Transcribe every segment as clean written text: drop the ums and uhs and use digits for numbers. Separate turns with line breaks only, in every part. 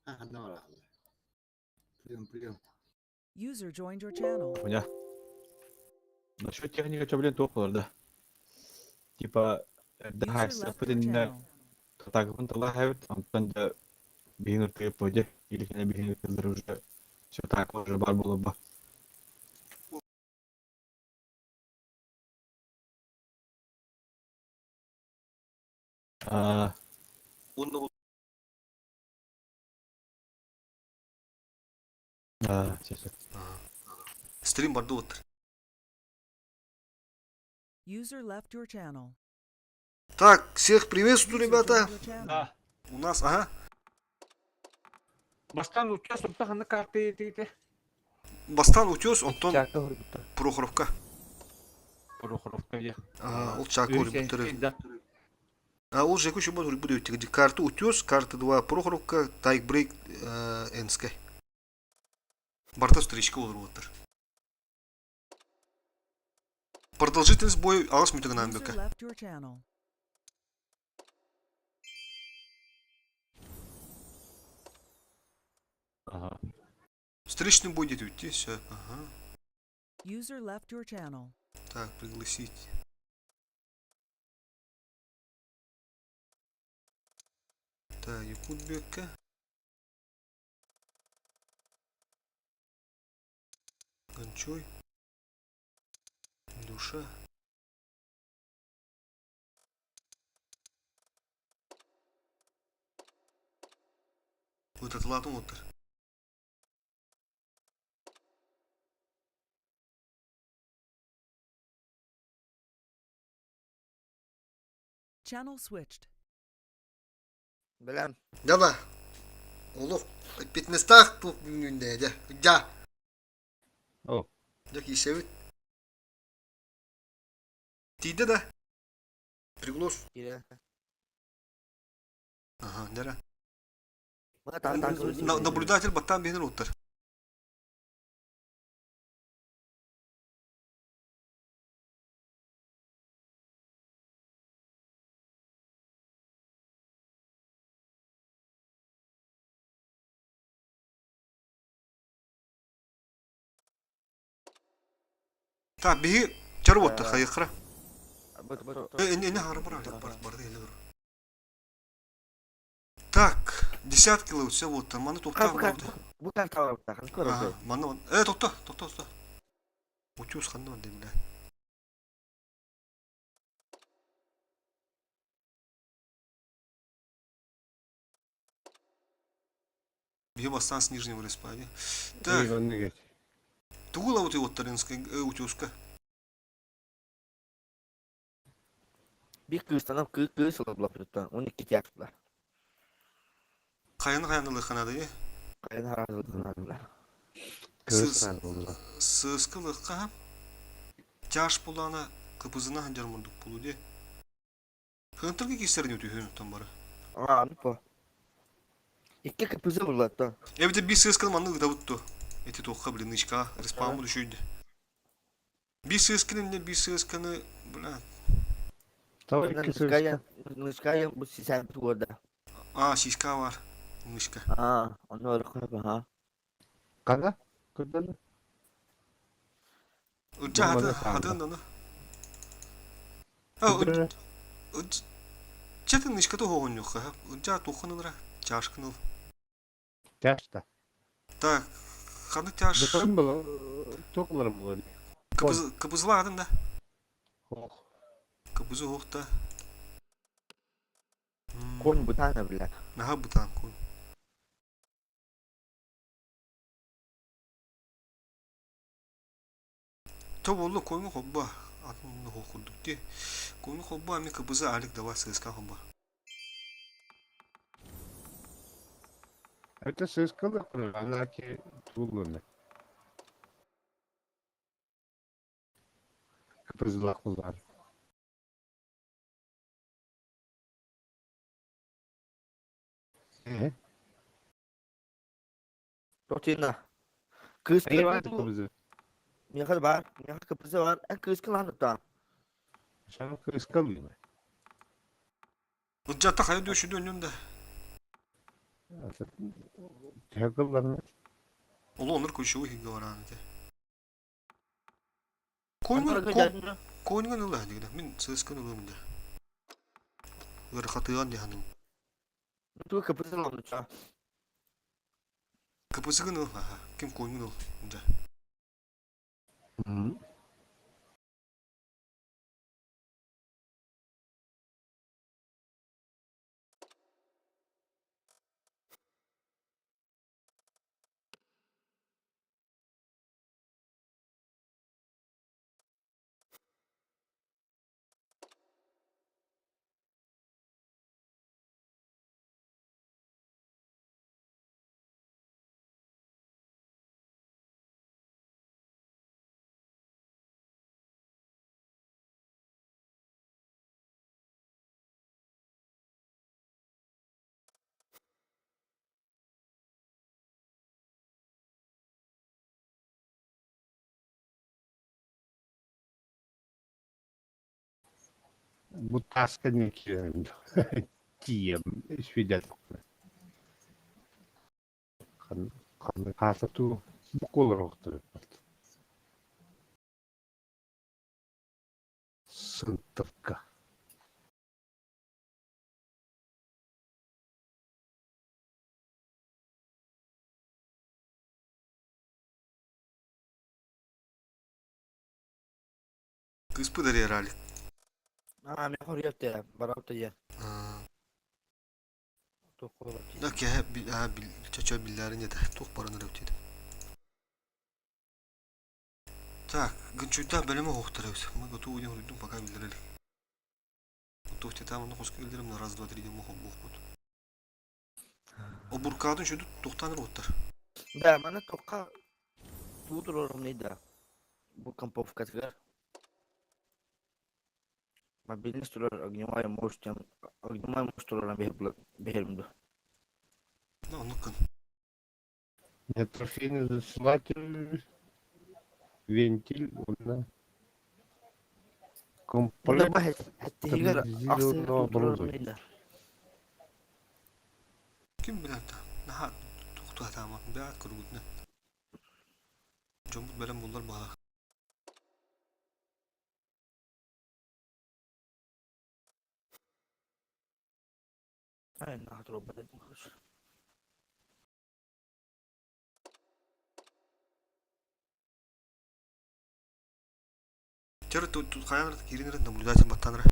Ханна бараллар? Прием, прием.
User joined your channel.
Хуйня. Насчет техника что, блин, туох буолар да? Типа, эрдэ
User left
хаайсыахпыт
your
иннинэ
channel.
татаагыбын талаһабыт, онтон дьэ биһин ыртыгы пойде, или кэнэ биһин ыртыллар уже все так уже бар буолба. А, а, сейчас.
Стрим барды отыр.
User left your channel.
Так, всех приветствую,
User
ребята.
joined your channel.
Да.
У нас, ага,
Бастан утуйа сырта ханна карта етигите?
Бастан утес, онтон
Чака хорбута.
Прохоровка.
Прохоровка я.
Ага, ол чака урбуттары.
Да.
А ол жеку шубат урбуду өттеги. Карта утес, карта 2 Прохоровка, тайк брейк Энскай. Барта встречка олар оттыр. Продолжительность боя алыс мүтігін
User
бөкө.
left your channel.
Ага.
Встречный бой дейді өтте, все. Ага.
User left your channel.
Так, пригласить. Так, Якутбекка. Гончой. Душа. Вот это ладно, вот.
Channel switched.
Билем.
Да-да. Олох 15 тух бүгүндэ дьэ. Дьа.
О.
Дьэ киисэбит. Тиийдэ да? Приглас.
Кире.
Ага, дьэ.
Мына тағы тағы
Наблюдатель баттан биһин уттар. Так, биһи чарботта хайыхра. Эне хара бар бар бар бар. Так, десятки все вот там, маны тоқта болды.
Бу карта бар бу
Ага, маны э тоқта, тоқта, тоқта. Утюз ханны бар дейм, бля. Биһи бастан с нижнего респади. Так, тугула вот его таринская утюзка.
Bir кыыстанан кыы кыыс ылабылаппыттан 12 тиякла.
Хайаны хайаны лыханады.
Хайын харазылдынадыла.
Сыскы лыхка. Тяж пулана кыпызына ханжар мурдук пулу де. Хынтыргы кистерин өтү там бары.
Аа, ну по. Икки кыпызы буллатта.
Эбите би сыскын манны ыдабытту. Эти тоққа блин нычка респаун буду шүйді. Би сыскын эмне би сыскыны бля.
Нышкая, нышкая бу сисән тугорда.
А, сиска бар. Нычка.
Аа, оны орхы ха.
Кана? Куда?
Ыча хаты хатын даны. А, Четін нычка то хоғын юққа. Ыча тухынылра, чашкыныл.
Тяжта.
Так, ханы тяж.
Бытын был, тоқларым был.
Кыбызла адын да.
Ох.
Кыбызы хоқта.
Кон бутана бля.
Наха бутан кон. То болду койну хобба. Атын хокурдук де. Койну хобба ми кыбызы алик давай сыска хобба.
Это сыскалы, она ки тулуны. Кыпызлак булар. Э?
Тотина. Кыыс
Айван кыбызы.
Мехал бар, мехал кыпызы бар, ә кыыс кыланытта.
Шаны кыскалы.
Ыджатта хайы дөшү дөнүн да.
Төһө кылланна?
Ол оннур ключевой говораан этэ.
Анара
Коньгун коньгун ылла дигинэ. Мин сыскын ылым да. Ыарахатыган диханым.
Ту капытын алыча.
Кыпысыгын ыл, аха. Ким коньгун ыл, да.
Бу тааска не киирэн тиийэм свидетель. Хааса туу букулар охторуппат. Сынтырка.
Кыыспыт эрэ ралик.
Аа, мен хоруйапты, барапты я.
Да кэһэ чача биллэрин этэ туох баран эрэ диэтим. Так, гынчуйда бэлэми оһохтор эбит. Мы готовы не уйдум, пока биллэрели. Туох там онно хоско кэллэрим на раз, два, три дем холбуохпут. Обуркаатын шүдү тухтан оттар.
Да, маны тоққа туудурорум да. Бу комповкатыгар. Мобильность турар огневая мощь, огневая мощь турар бэһэрим
Да, оннук гын.
Не трофейный засылатель, вентиль, уонна комплект стабилизированного оборудования.
Ким билэр да, наһаа туохтаатаама, бэҕэт көрүгүтүнэ. Дьоммут бэлэм буллар баҕалаах. Чер тут хайан киирин эрэ наблюдатель баттаан эрэ.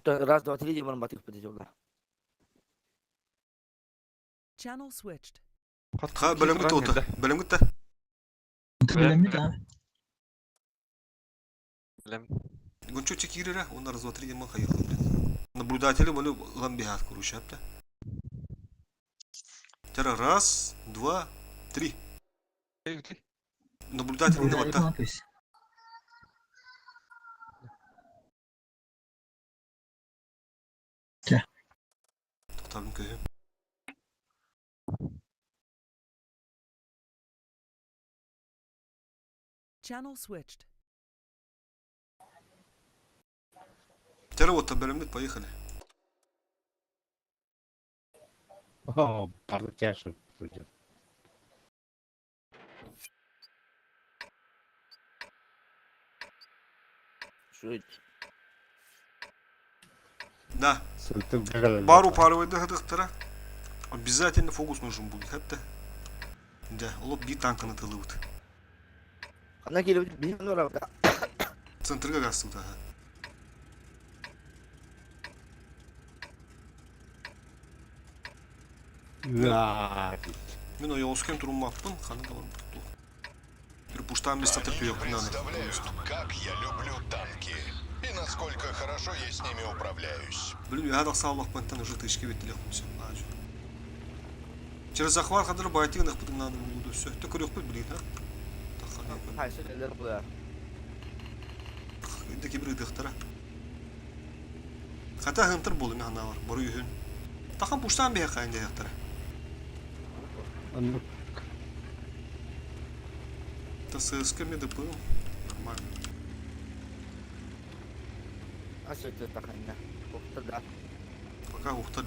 Раз, два, три, баран батык бит
Channel switched.
Ха бөлөмгүт уота. Бөлөмгүт да.
Бөлөммүт аа.
Билем.
Гунчу киирэрэ, уонна раз, два, три диэн хайыахпыт блин. Наблюдатели маны ылан биһаат курушапта. Тера раз, два, три. Наблюдатель не батта. Тоқтабын көһүм.
Channel switched.
Тера вот бөлөммүт, поехали.
О, бары тяжко будет.
Да. Пару пару хатыктара. Обязательно фокус нужен будет. Хәтта. Да, ол бир танканы тылыбыт.
Ана келіп бейін оралда.
Центрга гастыбыт, ага.
Да.
Мен ойоҕускан туруммаппын, ханы да барбыт. Пуштан без
Они представляют, как я люблю танки и насколько хорошо я с ними управляюсь.
Блин, я тахсааллахпантан уже тышки беттилехпин все. Через захват хадыр байтыгын ықпытын надо буду все. Ты көрөкпүт билин, ha?
Хайсы келер була.
Инде кибир ыдыхтара. Хата хынтыр болу мен бар, бору үйүн. Тахан пуштан бия кайын дияктара. Та ССК мне ДП. Нормально.
Ас өтө таханна. Ухта да.
Пока ухтар.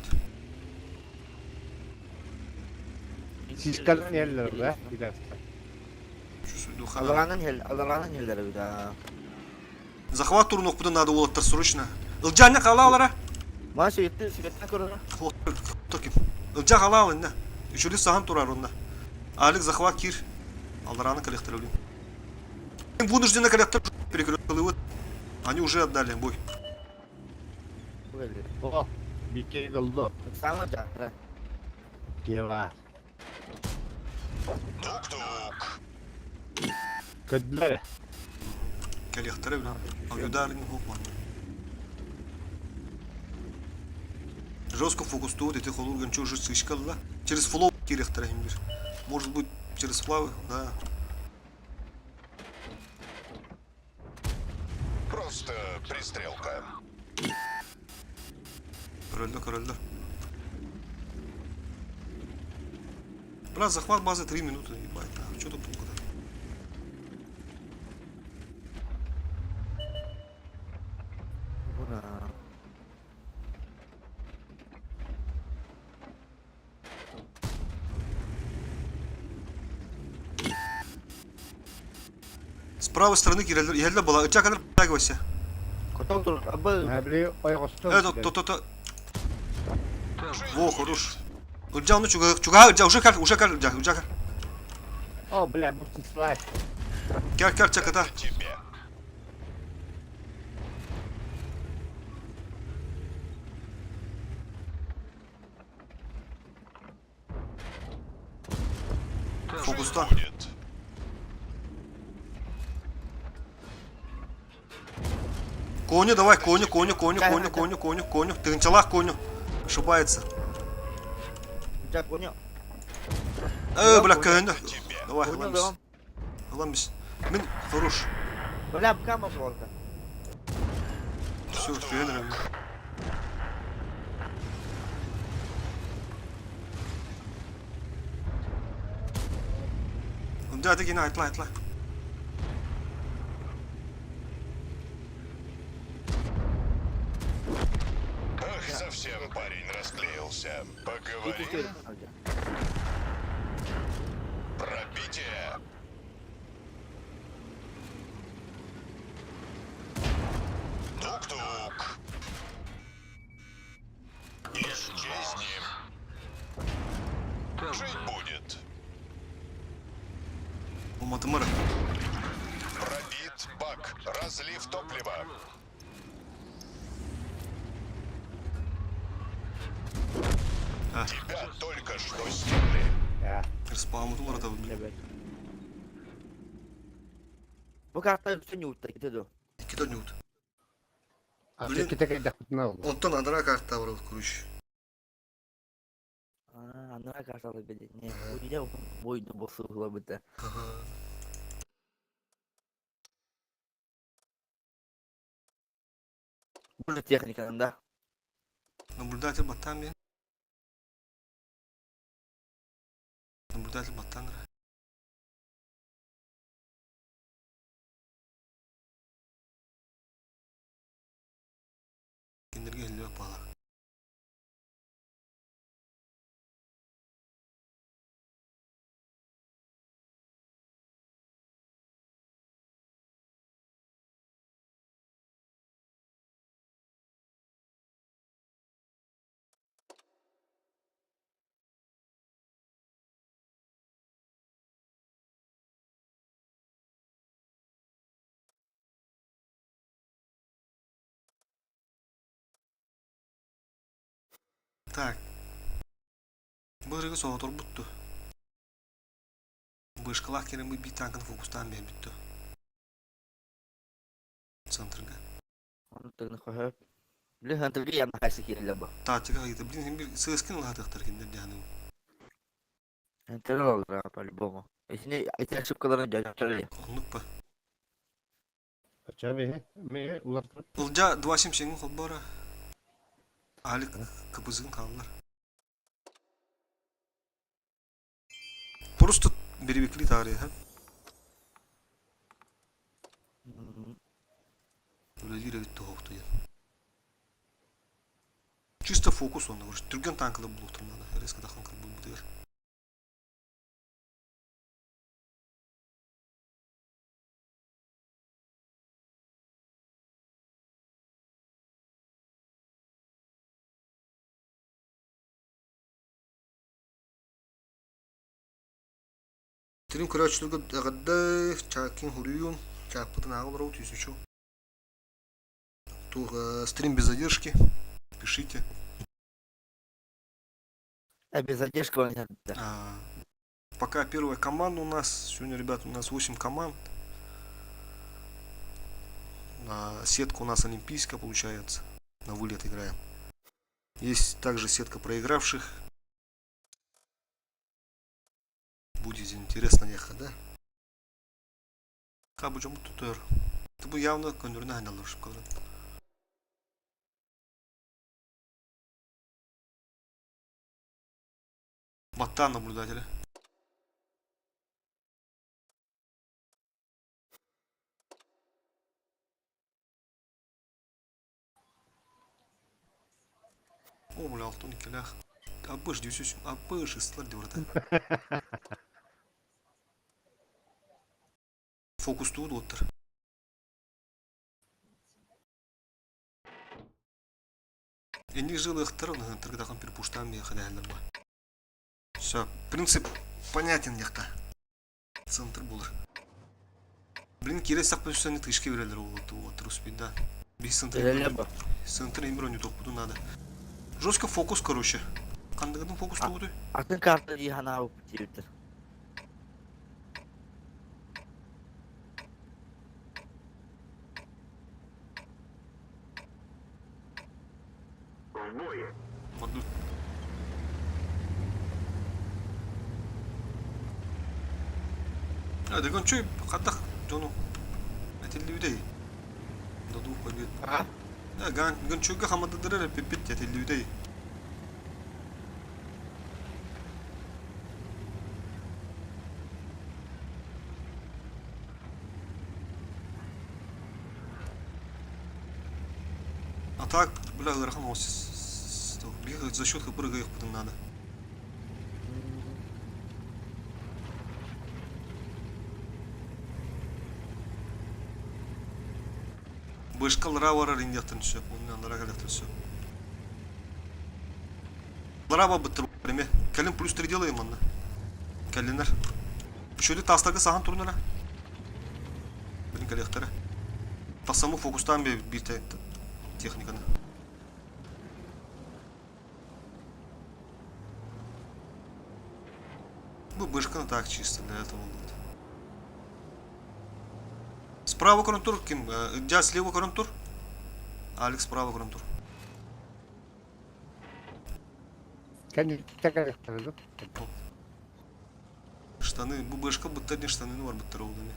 Сискалан иһэллэр да, билэрсэн.
Аларанан иһэл, аларанан иһэллэр эбит аа.
Захват турнуохпутун надо уолаттар срочно. Ылдьаанньа халаалара.
Маша итти сүгэттэн көрөрө.
Токим. Ылдьа халаал инна. Үчүлү саһан турар онна. Алик захват кир. Аллараны коллектор өлүм. Вынуждены коллектор перекрылывают. Они уже отдали бой.
О, бикей голдо.
Саҥа дьаара.
Кева.
Тук-тук.
Көдлөр.
Кэлиэхтэрэ били. Авиударный хокман. Жестко фокустуут эти холурган чужи сышкалла. Через флоу кириэхтэрэ иһин бир. Может быть, через флавы, да.
Просто пристрелка.
Көрөллө, көрөллө. Бля, захват базы 3 минуты, ебать, а что тут толку-то?
Буна.
С правой стороны кирэллэр, иһэллэр була, ыча кэлэр подтягивайся.
Котон тур, абы.
Били ойоҕостон.
Э, то, то, то. Во, хорош. Ылдьа, ну чуга, чуга, ылдьа, уже кал, уже кал, ылдьа, уже кал.
О, бля, бу слайд.
Кэл, кэл, чаката.
Тебе.
Фокуста.
Будет.
Коню давай, коню, коню, коню, коню, коню, коню, коню. Тыгынчалаах коню. Ошибается.
Дьэ, коню.
Э, бля, көнө.
Тебе.
Давай,
Коню
ылан
да.
Ылан бис. Мин хорош.
Бля, кама болта.
Все, түһэн эрэ. Дьэ, аты айтла, айтла.
Ах, совсем парень расклеился. Поговорим? Пробитие. Тук-тук. Исчезни. Жить будет.
Уматымара.
Пробит бак. Разлив топлива.
А.
Тебя только что стерли.
Респаунутулар это, блин.
Бу карта үксүн ньуутта ките ду.
Кито ньют.
А
Блин.
ты ките
Онтон анара карта бар, короче.
А, анара карталы били. Не, уйда бойду босугла быта.
Ага.
Бу техниканын да.
Наблюдатель баттан мен. Наблюдатель баттан. Киндерге элле пала. Так. Былыргы соҕоторбутту. Бышкалаах кэлэн биир танкын фокустаан биэрбитту. Центрга.
Онтон хоһө. Били хантырга ямна хайсы киирэллэр бу.
Тактика хайыта. Блин, бир сыаскын ылаатыахтар кинилэр дьаһаным.
Хантыр ылаллар по-любому. Итини ити ошибкаларын дьонтор
Оннук па.
Улар
Ылдьа 277 холбора. Алик кыбызын хааллар. Просто перевекли таарыйа. Үлэлиир эбит туһуохтуйан. Чисто фокус онно, короче, түргэн танкалар булуохтарын надо, резко дахан кырбыытыгар. Тирин көрөөччүлэргэ эҕэрдэ, Чакин хуруйун, Чааппытын ааҕа олоробут үсүчү. Туох стрим без задержки, пишите.
Э, без задержки он
А, Пока первая команда у нас. Сегодня, ребят, у нас 8 команд. А, сетка у нас олимпийская получается. На вылет играем. Есть также сетка проигравших. Будет интересно ехать, да? Кабы тутер. Это бу явно көнөрүнэ ханалар Баттаан наблюдателя. О, бля, алтын иккилээх. Абыш дүүсүс, абыш ыстылар деп урата. Фокустуу дуоттар. Инник жилыхтар, онуһун перепуштаан биэхэ ба. Все, принцип понятен диэхтэ. Центр булар. Блин, кире сақ түсені тышки берелер ол успеть, да. Бис центр. Центр имбро не топпуту надо. Жестко фокус, короче. Қандығының фокус туғуды?
Атын карта дии ханаабыт диэбиттэр.
А, дегон чүй, қаттақ жону. Этиллибидей. До двух побед.
А?
Да, ган, гончуга хамадыдырыр пипит этиллибидей. А так, бля, ыарахан ос. Бегать за счет прыгай их потом надо. Бышкал барар индияқтан түсіп, онымен лара калектан түсіп. Лара быттыр преме. Кэлин плюс 3 делаем онна. Кэлинер. Үшөді тастарга сахан турнара. Блин, коллектора. Тасамы фокустан бе бир техниканы. Ну, бышка так чисто для этого будет. Справа контур, ким? Дя слева контур. Алекс справа контур. Штаны, бу бышка бытта не штаны, ну бар быттар олдыны.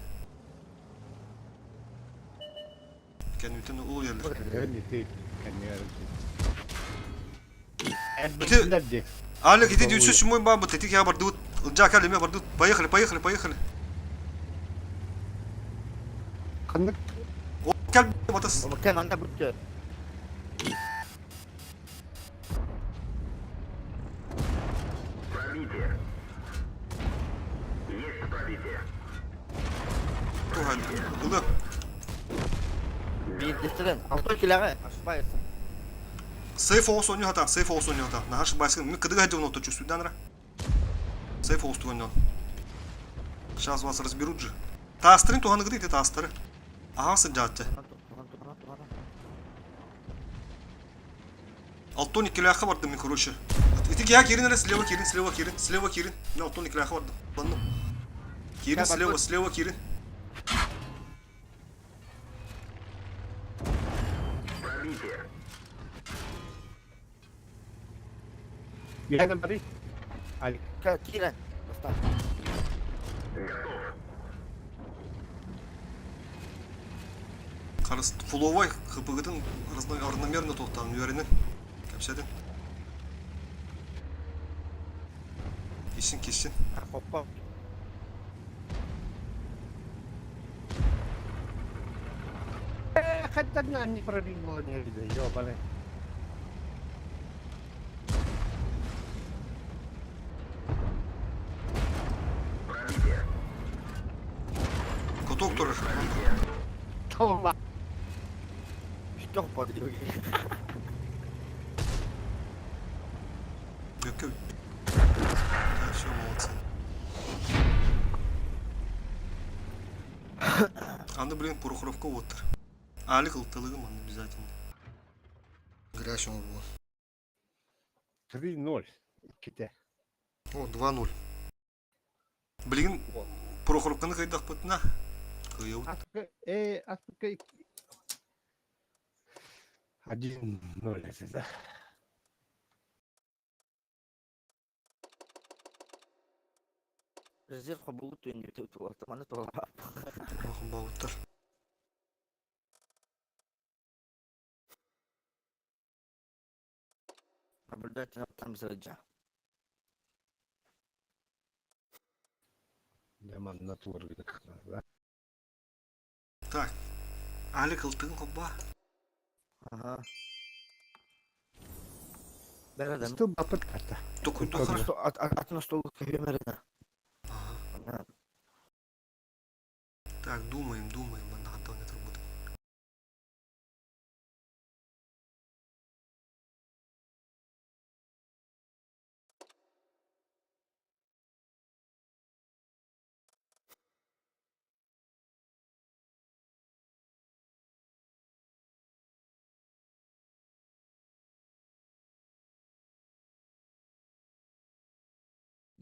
Кәнүтен ул ерлер. Алек, иди 907 баба, ты я бардут. Джак, алиме бардут. Поехали, поехали, поехали.
Ханнык
О, кәл батас.
Кэн анда бүттө.
Тухан. Ылы.
Биирдестен. Алтой килэҕэ. Ашпайсың.
Сейф оғыз ойню хата, сейф оғыз ойню хата. Нахаш басын. Мен кыдыга хадил нота чувствую, да, Сейф оғыз туганнан. Сейчас вас разберут же. Таастырын туганы гыды таастыры. Ага, сыджатты. Алтоник киляха бардым мен, короче. Ити я кирин слева кирин, слева кирин, слева кирин. Мен алтоник киляха бардым. Ладно. Кирин, слева, слева кирин.
Яна бары. Алик.
Кирен. Баста.
Қарыс фуловай хпгтын равномерно тоқтан үйренін. Кәпсәдін. Кесін, кесін.
Хоппа.
Хаттан не прорвало не видно, ёбаный. Холла.
Үстэ хопподу диэбит.
Gökü. Да, все, молодцы. Аны, блин, Прохоровка оттыр. Алик ылтылыгым аны обязательно. Грящему было.
3-0. Иккитэ.
О, 2-0. Блин, Прохоровканы кыйдахпытына. Кыйыбыт.
Атка, атка 1-0 это, да?
Резерв хобулу түн диэбит туолта. Маны туола.
Бауыттар.
Наблюдатель там сылдьа.
Яман натуры, да?
Так. Алик ылтыгын хобба.
Ага. Бәрәдәм.
Стыл бапыт карта.
Токуйдухара.
Атын столу көмөрүнө.
Ага. Так, думаем, думаем. Манна хантан не работает.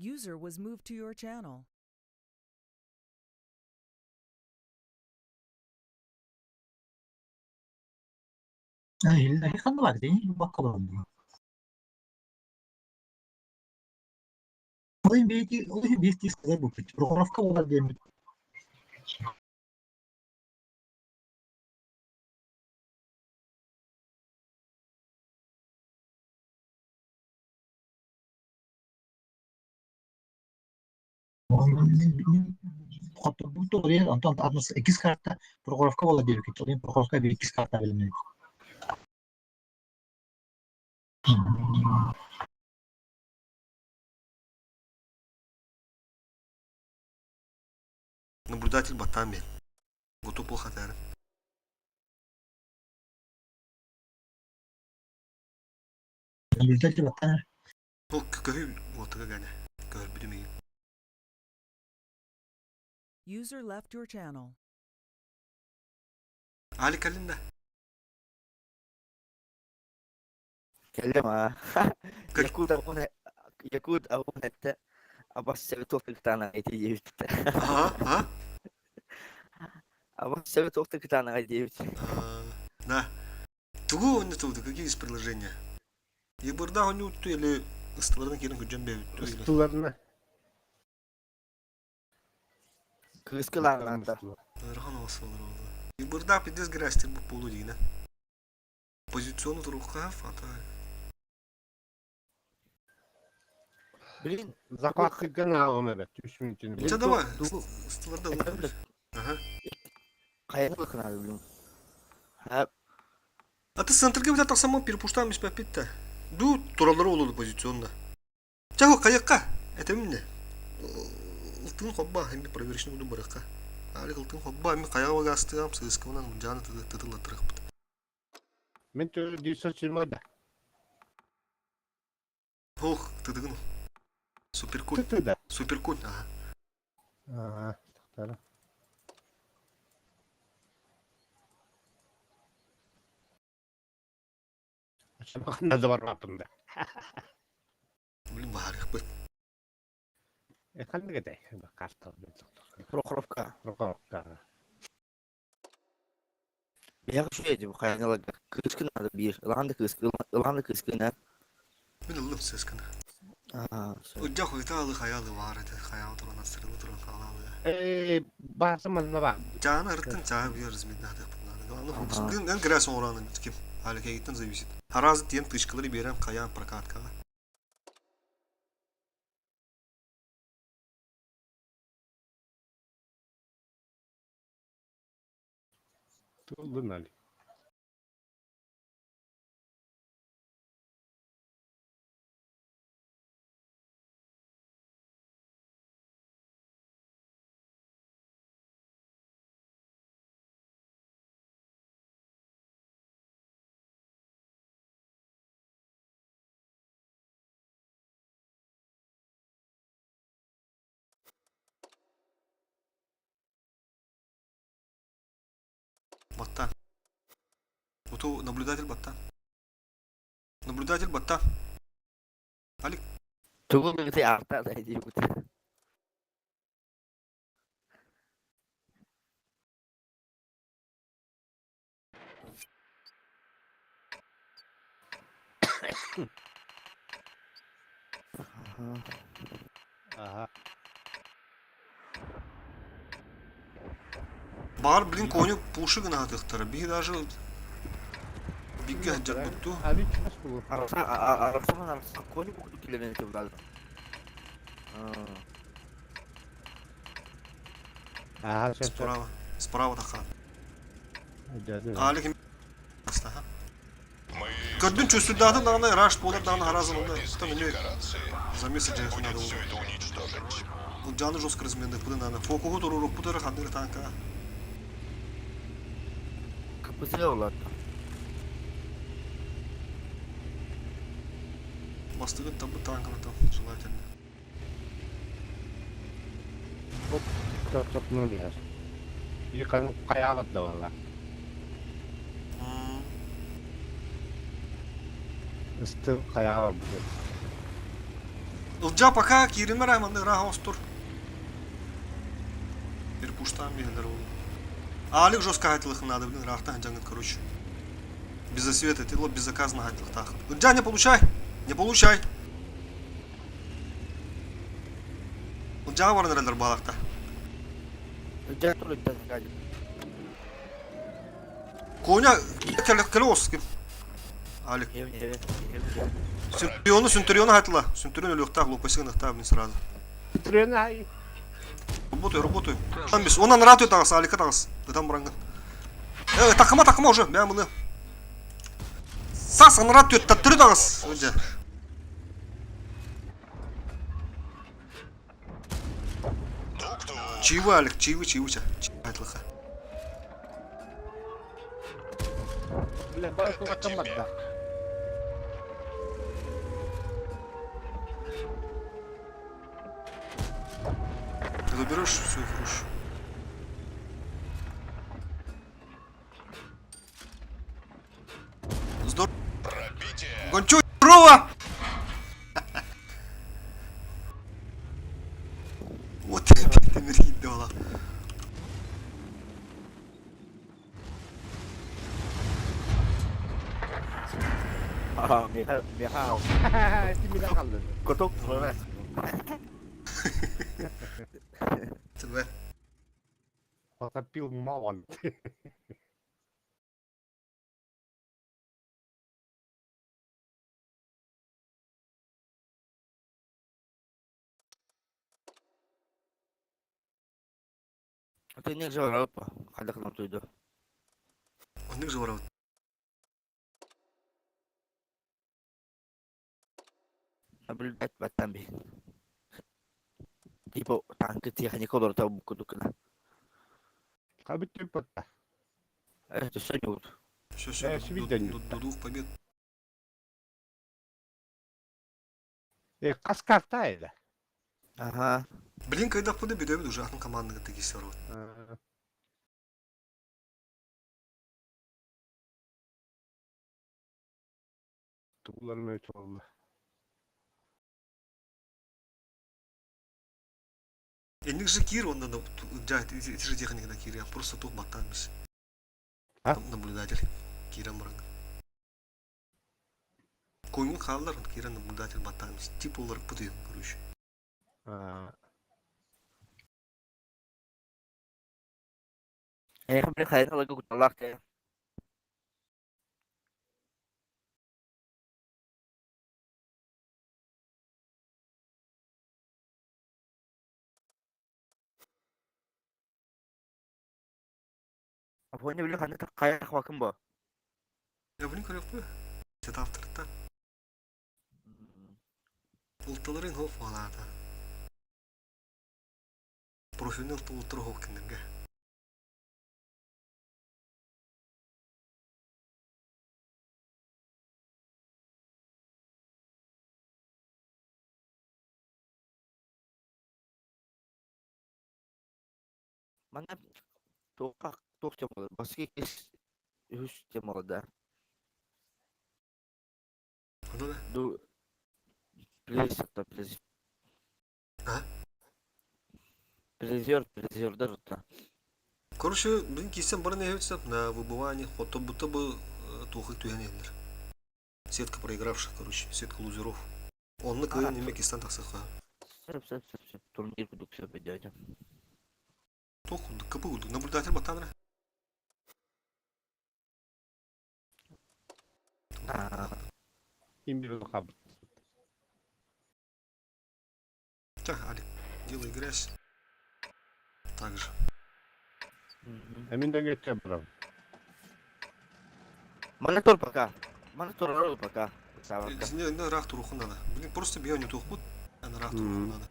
User was moved to your channel.
Ханна бар дии, бакка барым. Ол бейти сказать бу. Прохоровка болар диэн. Хотторбут онтон атмос иккис карта Прохоровка болар диэн. Ол Прохоровка бир иккис карта билиннэ.
Наблюдатель Батами. Готов плохо.
Наблюдатель баттан.
Ол көһү уотыга гәне. Көр бүдүмей.
User left your channel.
Алик алинда.
Кэллим аа.
Как-
Якут агун Якут агун этте. Абас сәбе тоқты кытаана эти диэбит.
Ага, а?
Абас сәбе тоқты кытаана диэбит.
А, Да. Тугу он не какие есть предложения? Ебырда он утту или ыстылардан келин күджен бе үттү или.
Стыларына.
Кыскылаананда.
Ырхан олсалар oldu. Ебырда пиздец грязь бу полу дигине. Позициону турукка фата.
Блин,
Закваткы гана алым evet. 3 минутini.
Блин,
Ча давай.
тугу-
Ыстыларда
Это
Ага.
кайны кынады блин. Ha,
А ты центрге бит тақсаман перепуштан бис пепитте. Ду туралары олуду позиционда. Чаго каякка? Это эмне? Ылтын хобба эми проверочный буду баракка. Али ылтын хобба эми каяга гастыгам сыскынан жаны тытылаттырык.
Мен төрü 920 да.
Ох, тыдыгын. Суперконь.
Тыты да.
Суперконь, ага.
Ага, тахтара. Надо бар бапында.
Блин, баарык бит.
Ханнык этэй? Карта.
Прохоровка.
Прохоровка.
Бияғы шуя деп кайнала кыскынады бир. Ыланды кыскы, ыланды кыскына.
Мен ылым сыскына.
Аа,
Уджа хуйталы хаялы бар эте, хаялы туран астырылы туран калалы.
Баасы манна бар.
Жаны ыртын чаа бир разминады bunları. Главное фокус.
Ага.
Эн грязь ораны ким. Халекеттен зависит. Аразы тем тычкалары берем каян прокаткага.
Тулдun али.
Батта. Уту наблюдатель батта. Наблюдатель батта. Алик.
Тугу миҥти арта да диибит.
Ага.
Баҕар, блин, коню пуши гына сатыахтара. Биһи даже бигге сылдьарбыт дуу.
Али чугас булу.
Арахсан арахсан коню курдук килэрэн этэ булаады.
Ага, сөп.
Справа. Справа таха. Алик Астаха.
Мы
Көрдүн чувствуйдаатын даҕаны раш буолар даҕаны харазын онно там эмиэ
декорации.
замес
Надо
дьайыах
будет
надо
все
было.
это уничтожить.
Ылдьааны жестко разменныхпытын наада. Фокуһу туруорукпут эрэ ханнык эрэ танка.
КПЗ олорду.
Бастыгын табы танканы там желательно.
Топ-топ ну яс. Yıkanıp kayağıt da valla.
М,
Исты kayağı bu.
Ылдьаа пока кииримэр айманны ыраах оҥостор. Перепуштаан биһэлэр ол. Аалик жестко хайтылых надо, блин, ыраахтан дьаҥыт, короче. Без освета, ты лоб без заказа хайтылыхтаах. Ылдьаа не получай! Не получай! Ылдьаа баран эрэллэр баалахта.
Дьэ туруйда гадит.
Коня кэлэ оским. Алик. Сентуриону, Сентуриону хайтыла. Сентурион өлүөхтээх, лопасигын ықтаа, блин, сразу.
Трен ай.
Работаю, работаю. Там без. Он ратую тағыс, Алика тағыс. Ытан барангын. Э, такыма, такыма уже. Бә мыны. Сас, анрат төттөрү тағыс. Өже.
Тук-тук.
Чаевы, Алик, чаевы, чаевы, ча. Айтылыха.
Бля, бak bakamadı.
Ты заберешь, все, хорошо. Здорово.
Пробитие.
Гончу, здорово! Вот ты мирхиддала.
Аа, меха меха.
Kimi de kaldı.
Коток турар.
Тебе.
Потопил мамонт.
Ты не жорапа. Хадак нам туйду.
Оннук же барабыт.
Наблюдать баттан би. Типа танкы техника олор табы кудукна.
Kabit tüpöttä.
Это все не вот.
Все, все,
Э,
до,
свидание.
до, до двух побед.
E, kas kartaydı.
Ага.
Блин, когда пуды бедебит уже атын команданы такие все равно.
Tuğların öte oldu.
Эник же Кир, он надо, это же техника на Кире, просто тут ботамись.
А?
Наблюдатель. Кира Мурак. Конюн Халлар, Кира наблюдатель ботамись. Типа олар пуды, короче.
Э, блин, хайра лагу куталак. Апоня биле ханны кая хвакын бо.
Я блин, көрөкпү. Сет авторта. Улталарын хоп алата. Профилин улталар хоп киндерге.
Мана тока Туох темалар? Баскы иккис үһүс темалар
Да?
Ду плиз, плиз.
А?
Призер, призердар да.
Короче, блин, киирсэн баран иһэбит на выбывание, хоту будто бы туохы түһэн иһэллэр. Сетка проигравших, короче, сетка лузеров. Онно кыайан эмэ кистан тахсыахха.
Сөп, сөп, сөп, сөп. Турнир курдук сөп дядя.
Туох курдук, КП курдук, наблюдатель баттаан эрэ.
Ким бир хаб.
Так, Алик, делай грязь. Так же.
Эмин да geçe бұрам.
Монитор пока. Монитор ролл пока. Савака.
Не, не, рах туруху надо. Блин, просто бьё не тухпут, а на рах туруху надо.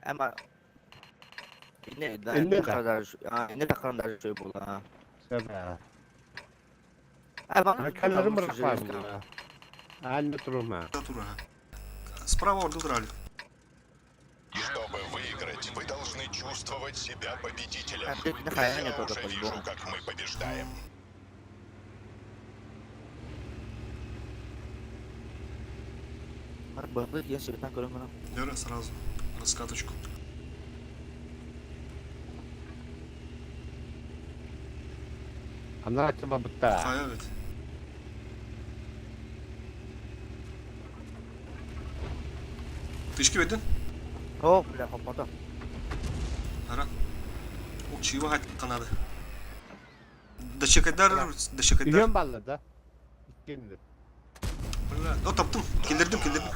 Ама Не, да,
Инне
не
да.
kadar, ne kadar şey bu la.
Сәбә.
Ама
Калерим бұрақпар. Альны тұрма.
Да, тура. Справа ордыл Алик.
Чтобы выиграть, вы должны чувствовать себя победителем.
А, ты нахуя
Я
мне тоже
уже вижу,
по-любому.
как мы побеждаем.
Бахлык я себе так говорю.
Лера сразу. Раскаточку.
Ана тема бітті.
Хая ведь. Тышки веден?
О, бля, попадал.
Ара. О, чего хат канады. Дачекайдар, дачекайдар.
Үйен баллы да. Иккенді.
Бля, о, таптым. Килдердим, килдердим.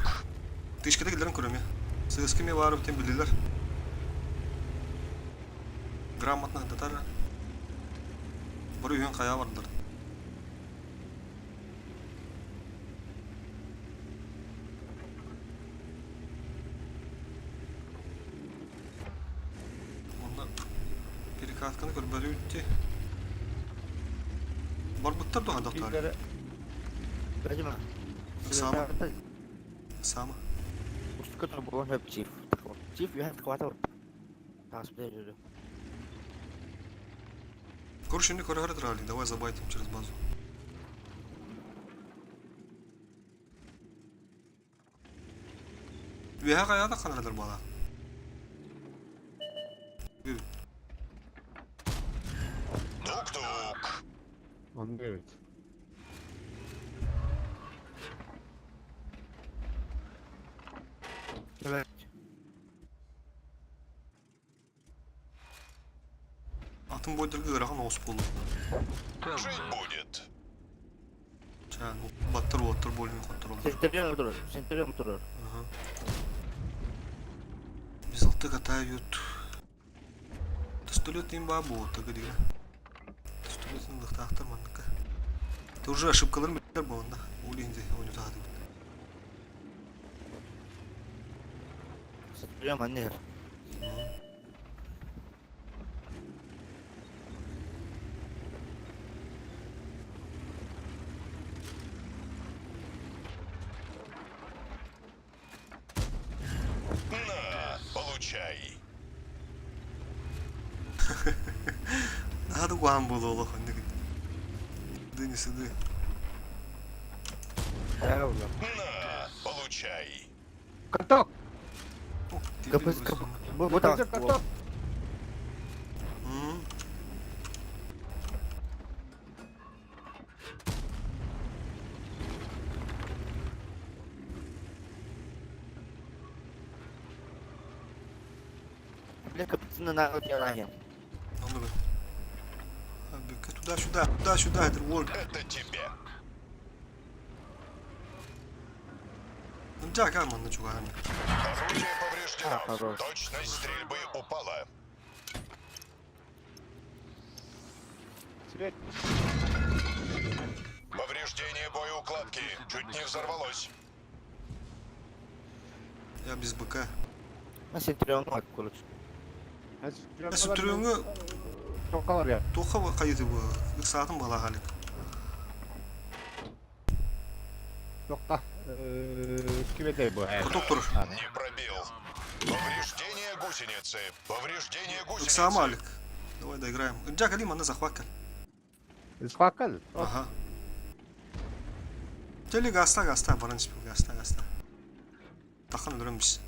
Тышкада килдерин көрөм я. Сыскеме барып тем билдилер. Грамотно татар. Бір үйін қая бардылар. Онда перекатканы көрбөрү үтти. Барбыттар да доктор.
Килдері
Видимо.
Сама. Сама.
Устукатор буолан хөп чиф. Чиф юһэн хватал. Тас бля.
Короче, не көрөр ралли. Давай забайтим через базу. Үөһэ хайа да ханарадар буола.
Тук-тук.
Onu evet.
Evet.
Атын бойдыргы ыарахан оҕус буолла.
Жить будет.
Чаан, баттыр уоттар буолуҥ хоттороллор.
Центurion турар. Центurion турар.
Ага. Без алты катают. Пистолет им бабу, так и Пистолет лыхтаахтар манныка. Ты уже ошибкаларын билэр буолла. Ол инде ойнутаады.
Центurion маннер.
На, получай.
Надо куһаҕан буолуо олох оннук. Сыды не сыды.
На, получай.
Каток!
О, ты
Капы
билбэс.
капы. Бу бу тас.
Каток!
М.
Бля капитана на ялаги.
Ону бе. А, бека, Туда-сюда, туда-сюда, это Волк.
Это тебе.
Ну, дяка, манна чугани.
Орудие повреждено.
А, хорош.
Точность стрельбы упала.
Свет.
Повреждение боеукладки. Чуть не взорвалось.
Я без БК.
На Центurion бак короче.
Центурионга
Тоқалар я.
тоха хайыты бу. Ыксаатын бала халик.
Тоқта. Кибетей bu.
Каток турар.
Не пробил. Повреждение гусеницы. Повреждение гусеницы.
Ыксаама Алик. Давай доиграем. Ылдьаа кэлиий манна захват кэл.
Захват
Ага. Чэли гаста гаста баран испит гаста гаста. Тахан өлөрөн бис.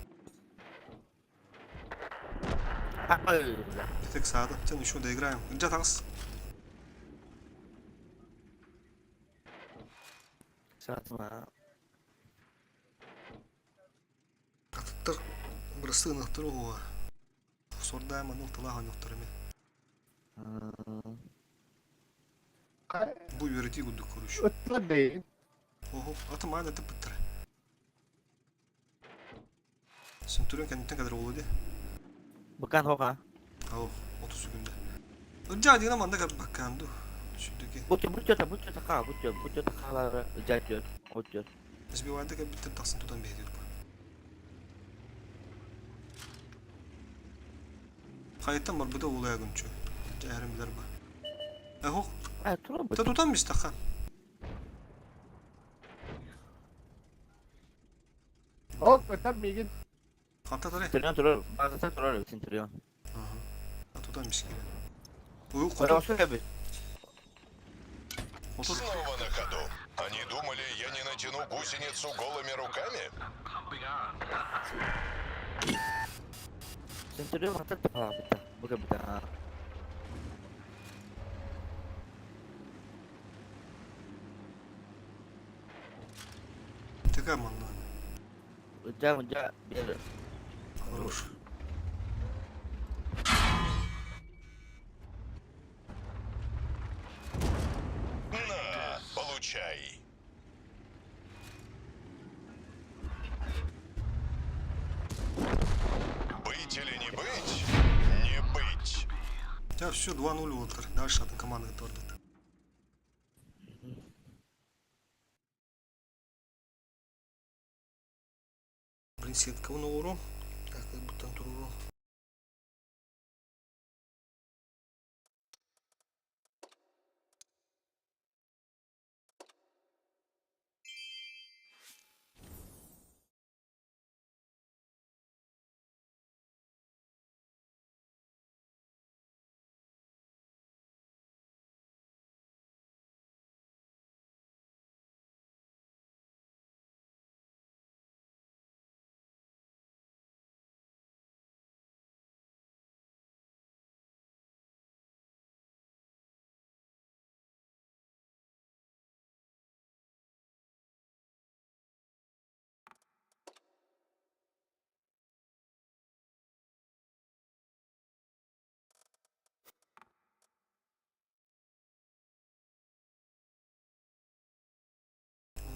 Итик саада. Чэн еще доиграем. Ылдьаа таҕыс.
Саатма.
Атыттар бырастыы ынахтар уһуга. Сордаан манна ылталаах оонньуохтар эмиэ. Бу үөрэтии курдук короче.
Ыттар бэйин.
Оһо, аты маан этиппиттэр. Сентурион кэнниттэн кэлэр буолуо дии.
Быкан хоха.
Ау, 30 секунда. Ылдьаа диэн манна кэлбэккээн дуу. Сүрдүки.
Бу бу чөтө бу чөтө хаа бу чөтө бу чөтө хаалары ылдьаа түөр. От түөр.
Сбивайды кэлбиттэн тахсан тутан биһиги бу. Хайыттан барбыта уолуйа күнчү. Дьэ билэр ба. Эһох.
А, тура
Та тутан бистаха.
Ол ытам миигин.
Ханта таре.
Центурион турар, базата турар Центурион.
Ага. Тутан бискире. Уйу
Ora
хоту.
эбит.
Хоту.
Снова на ходу. Они думали, я не натяну гусеницу голыми руками?
Центурион хата бita. Бука бita.
Тыка манна.
Ылдьаа ылдьаа бер.
Хорош.
На, получай. Быть или не быть? Не быть.
Я все 2-0 вот. Дальше атын команда тордет. Блин, сетка уру. Так, как будто туруру.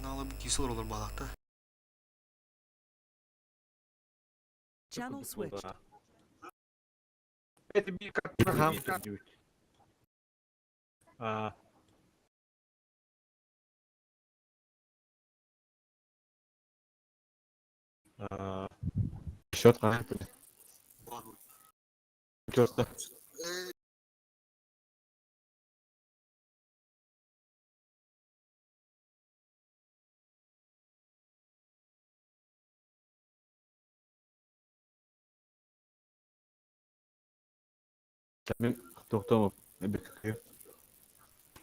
Налы bir кисел олар балакта.
Channel switched.
Это би карта.
А. А. Счет хаһан Четко. Мен тоқтамып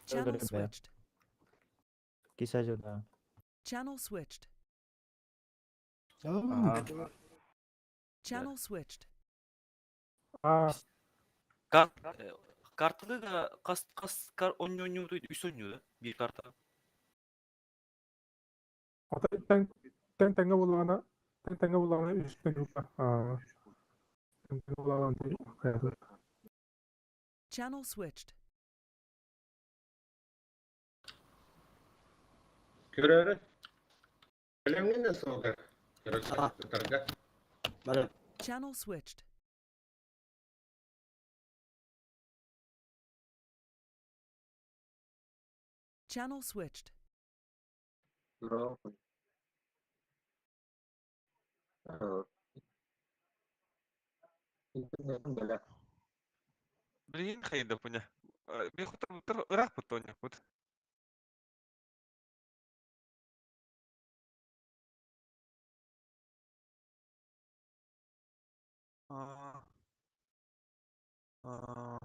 Channel switched.
Киса да.
Channel switched.
Ага.
Channel switched.
Аа,
Kart, kartlı da kas kas kar oynuyor üst oynuyor da bir karta.
Ата тэн тэн тэҥэ буллаҕына тэн тэҥэ буллаҕына үстэн группа. Аа. Тэн тэҥэ буллаҕына
Channel switched.
Көрөрү. Өлөңгүн соҕар. Көрө.
Бары.
Channel switched. Channel switched.
Блин, хайда punya. Би хотор ырах бутоня бут. А. А.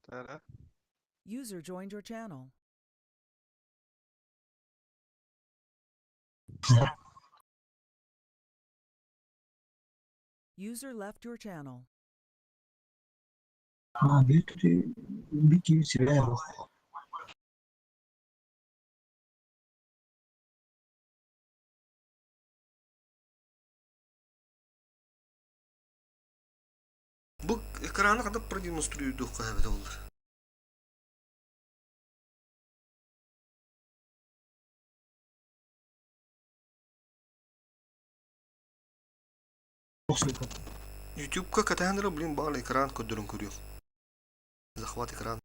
Тара.
User joined your channel. User left your channel.
А, bir bir kimse yok.
Бу экраны когда продемонстрируют эбит олар. Ютубка катаһаныры, блин, баар экран көрдөрөн көрүөм. Захват экран.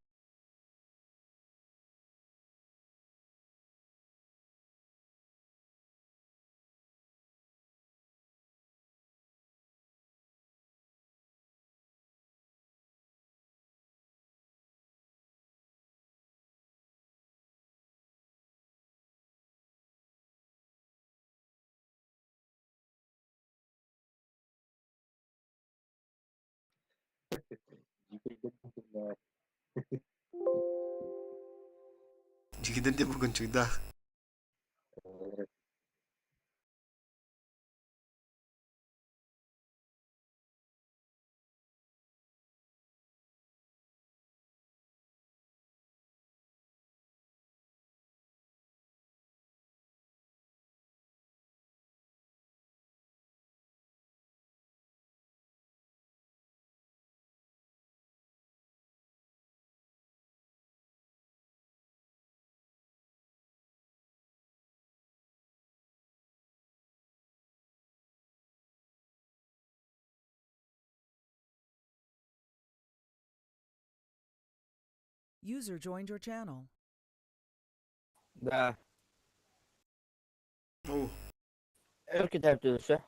Дьигидер де бүгін чыгда.
User joined your channel.
Да.
О.
Өр китап төсө.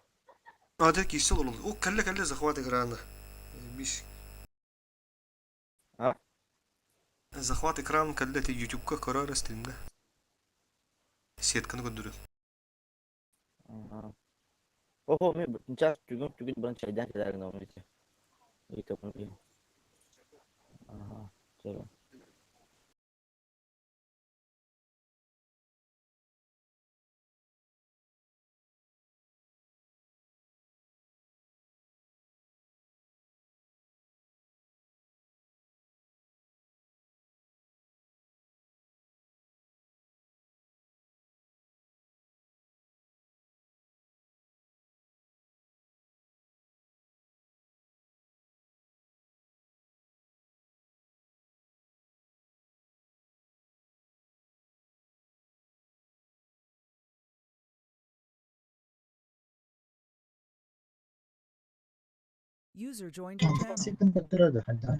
А, дэ кисел ол. О, кэллэ кэллэ захват экрана. Биш.
А?
Захват экран кэллэ те ютубка көрөр стримге. Сетканы көрдөрү.
Ого, мен сейчас түгін түгін бұрын чайдан келерін алмайды. Екі бұны. Ага, чего.
User joined your channel.
Сетин көтөрөдө ханда.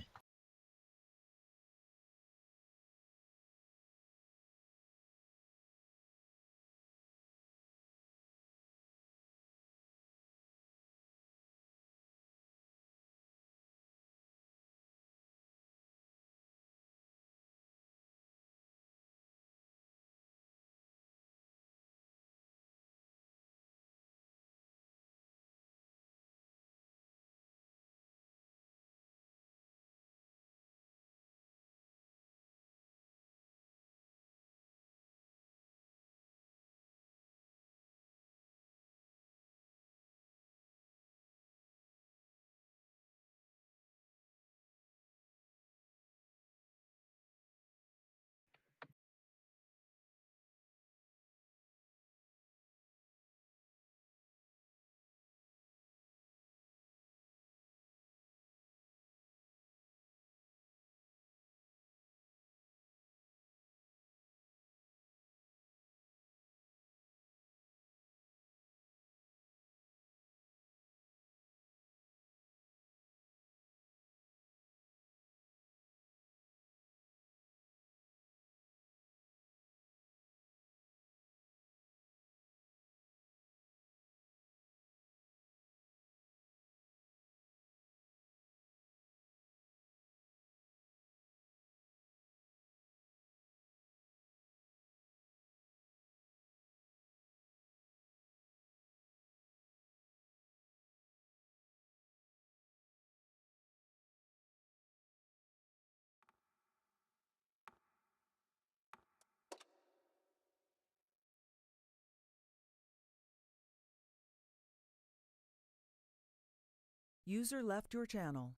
User left your channel.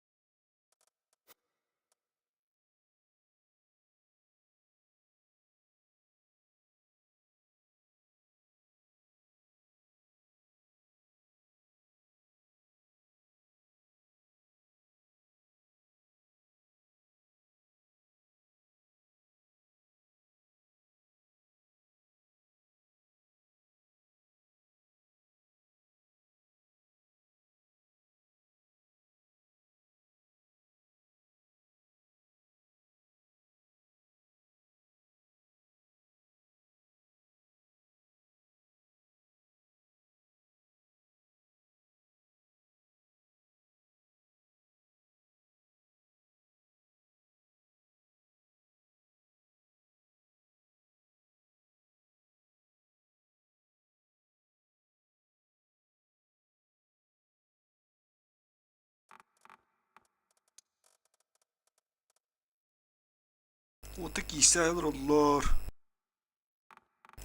Вот такие олороллор.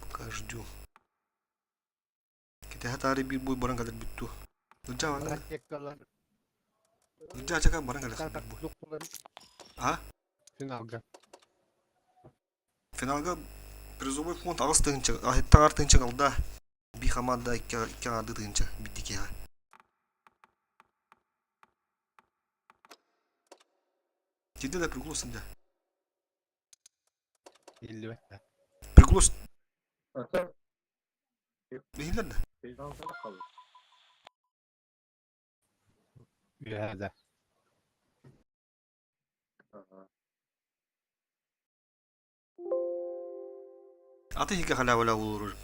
Пока ждем. Кэтэһэ таары биир бой баран кэлэр бүттү. Ылдьаа баран
Ракеталар
Ылдьаа чака баран кэлэр биир бой. А?
Финалга.
Финалга призовой фонд 8 тыһыынча, аһыттаҕар тыһыынча қалда. Би хамаанда икки икки аҥаарды тыһыынча бидди киэһэ. Кирде да прикол сылдьа.
Иллибэт да.
Прикол Иһиллэр да?
Үөһэ да.
Аты иһикэ халявала улуурur.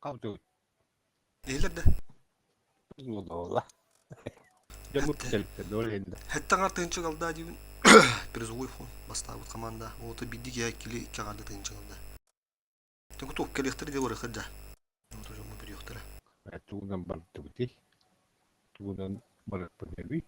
Калды.
Иһиллэр да?
Буолла. Дьоммут кэлбиттэр да ол иһин да.
Хэттэ аҥар тыһыынча галда диибин. Призовой фонд бастаабыт команда. Оҕото биирдик я кили икки аҥарда тыһыынча галда. Тугу кэлиэхтэрэ диye барыахтар да. Ото дьоммут бүрүөхтэрэ.
Тугунан бардыбытый? Тугунан барыппын эбий?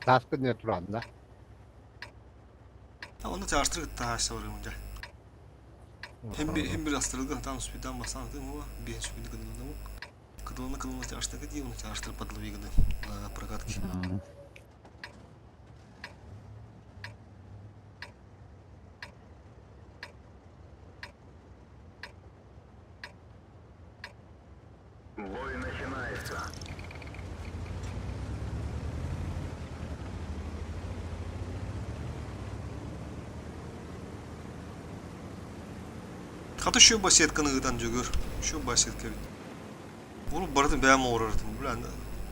Тааскын не туранна.
Оны чаастыры кытта барым дьэ. Hem bir hem bir астырылган там спидан басан ты мова бен сүгүнү кыдылына кыдылына кыдылына чаастыры дии оны чаастыры подлови гыды на прокатке.
Бой начинается.
Хата şu басетканы ыытан дьөгөр. Şu басетка бит. Урут барытын бэйэм оҥорор этим. Бля,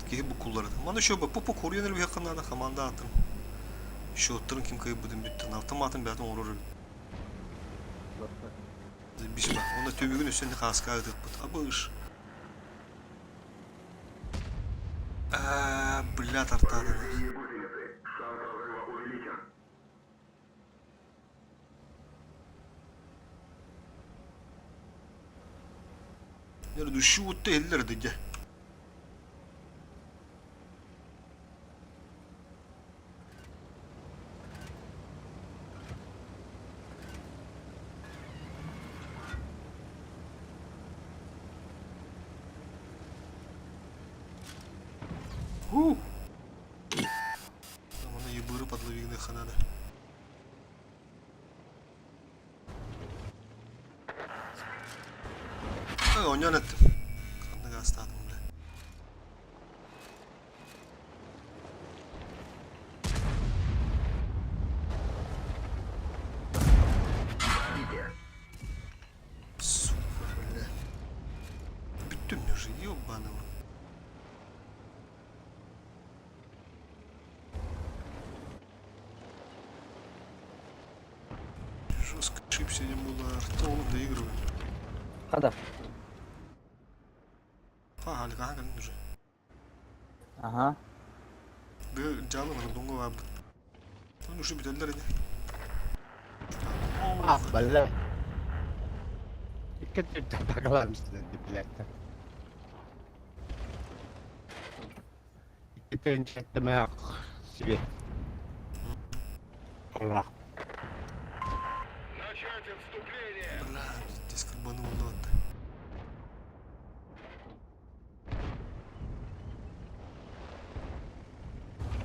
киһи буккуллар этим. Маны еще пупу курьер бихакканада команда атын. Счеттарын ким кыйбытын бүттен. Автоматын бэйэтин оҥорор эбит. Бисма. Оны төбүгүн үстүн хааска ытыппыт. Абыш. Бля, тартады. Düşü uttu eller dedi. Ху. Там оны ебыры подловигны ханада. Ай, онян еттим. Ханныга астадым бля. Сука, бля. Бүттүм уже, ебаный. Жестко шип сегодня было. Артем доигрывает.
Хада.
Ха, хаһан кэлин уже.
Ага.
Бу дьаалы донго баарбыт. Оны уже бүтэллэр ини.
Ah, бля. Икки түрдэ атакалармысın блядь. Икки төнчеттеме себе. Allah.
Начать отступление!
Бля, здесь карбоны улуотта.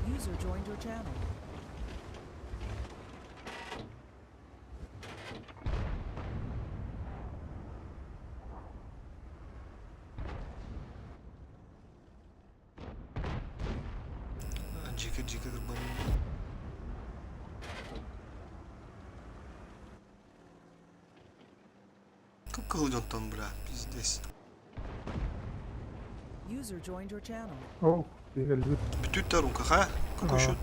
User joined your channel.
Жеке жеке карбоны. Как кылдьон бля, пиздец.
User joined your channel.
О, биһиги
Бүтүттэр румка, ха? Какой счет?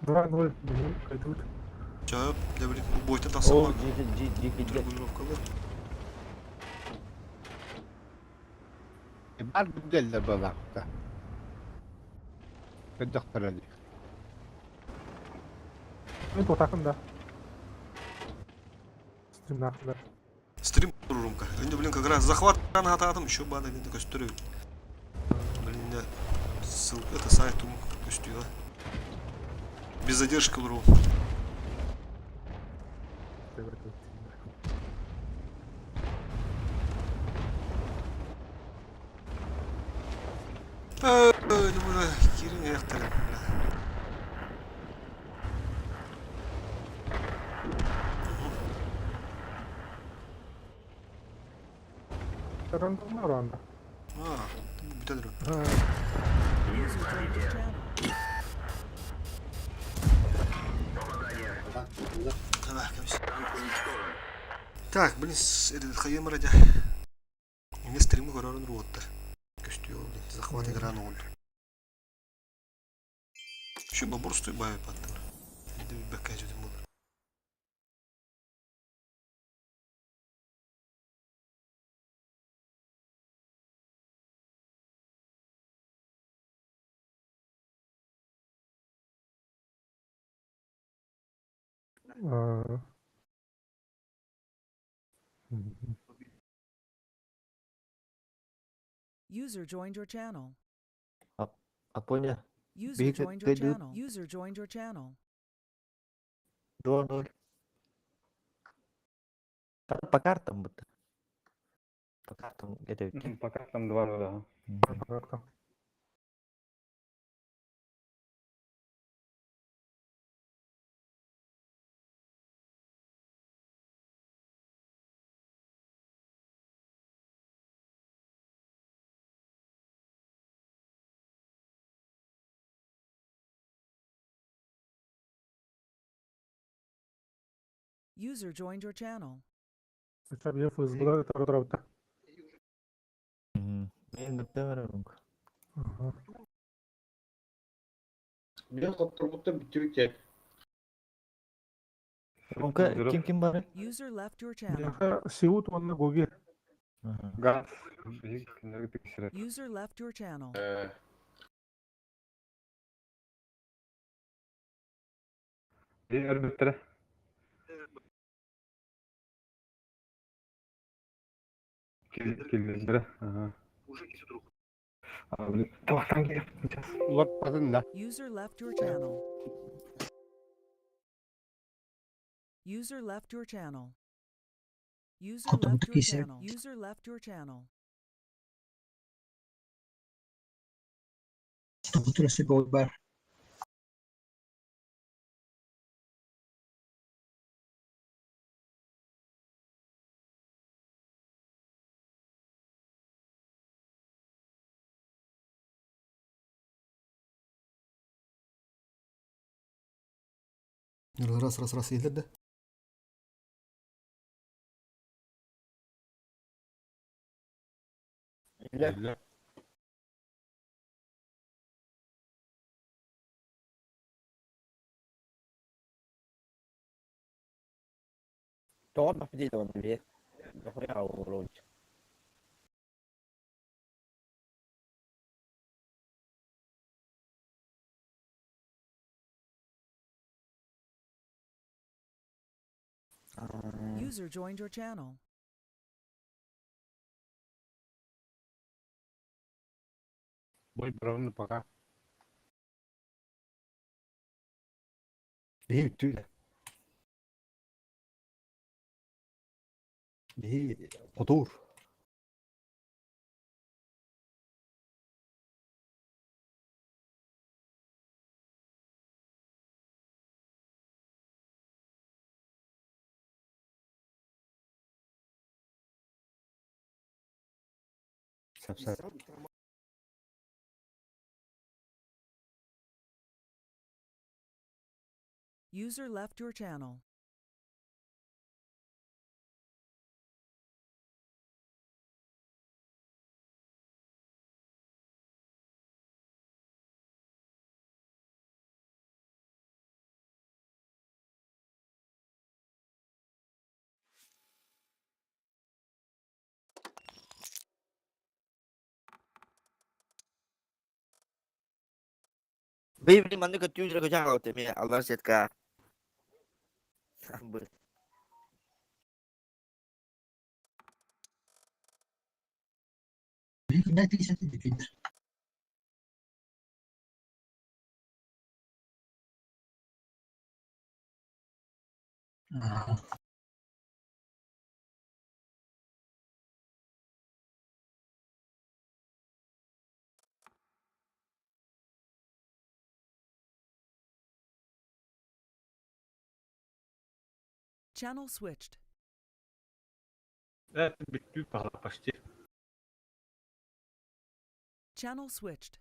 2-0 биһиги кайтыбыт.
Чөп, да блин, бойта
О,
тахсама.
G G G G.
Регулировкалар.
Бар бүдэллэр балаакта. Көдөхтөрөлү.
Мен тотақын да. Стримнақын да.
Стрим румка. Енді, блин, как раз захват атадым, еще бада енді көстөрү. Блин, да, ссылка, это сайт көстү, Без задержки луру. Бля, кирин яқтарым, бля.
Рандомно ранда.
А, бүтән
User joined your channel.
Давай, комиссия. Так, блин, этот хайым ради. Мне стримы көрөрөн руоттар. Көстү, блин, захват экрана oldu. Şu babur стой бай паттыр. Енді бәккә жөдім болар.
User joined your channel.
Апоня.
User
Big
joined your
good.
channel. User joined your channel.
2-0. По картам будто. По картам это ведь.
По картам 2-0, да.
По картам.
User joined your channel.
Хотя бы ФСБ тарабыта.
Мен бүтәм
Мен қоптырбұтты бүтүбүт
Румка ким ким бар?
User left your channel.
Яха Сеут онна Гоги.
Газ.
User left your channel.
Өрбүттөрө. Килдер. Ага. А, блин. Талактан келип.
Уларпатын да.
User left your channel. User left your channel. User
Хотун
left your
кисер.
channel. User left your channel.
Хотун өсө бар.
Раз, раз, раз, елдер да.
Иле. Тоҕо баппыт
User joined your channel.
Бой бравны пока. Биһи үттүүлэ. Биһи хотуур. Сап-сап.
User left your channel.
Бэйбили маннык өттүүн дьэ көтөн хаалбыт эмиэ аллар сетка. Бу.
Билигин тиийсэтин бүтүннэр. Аа.
Channel switched.
Это бүттүү пала почти.
Channel switched.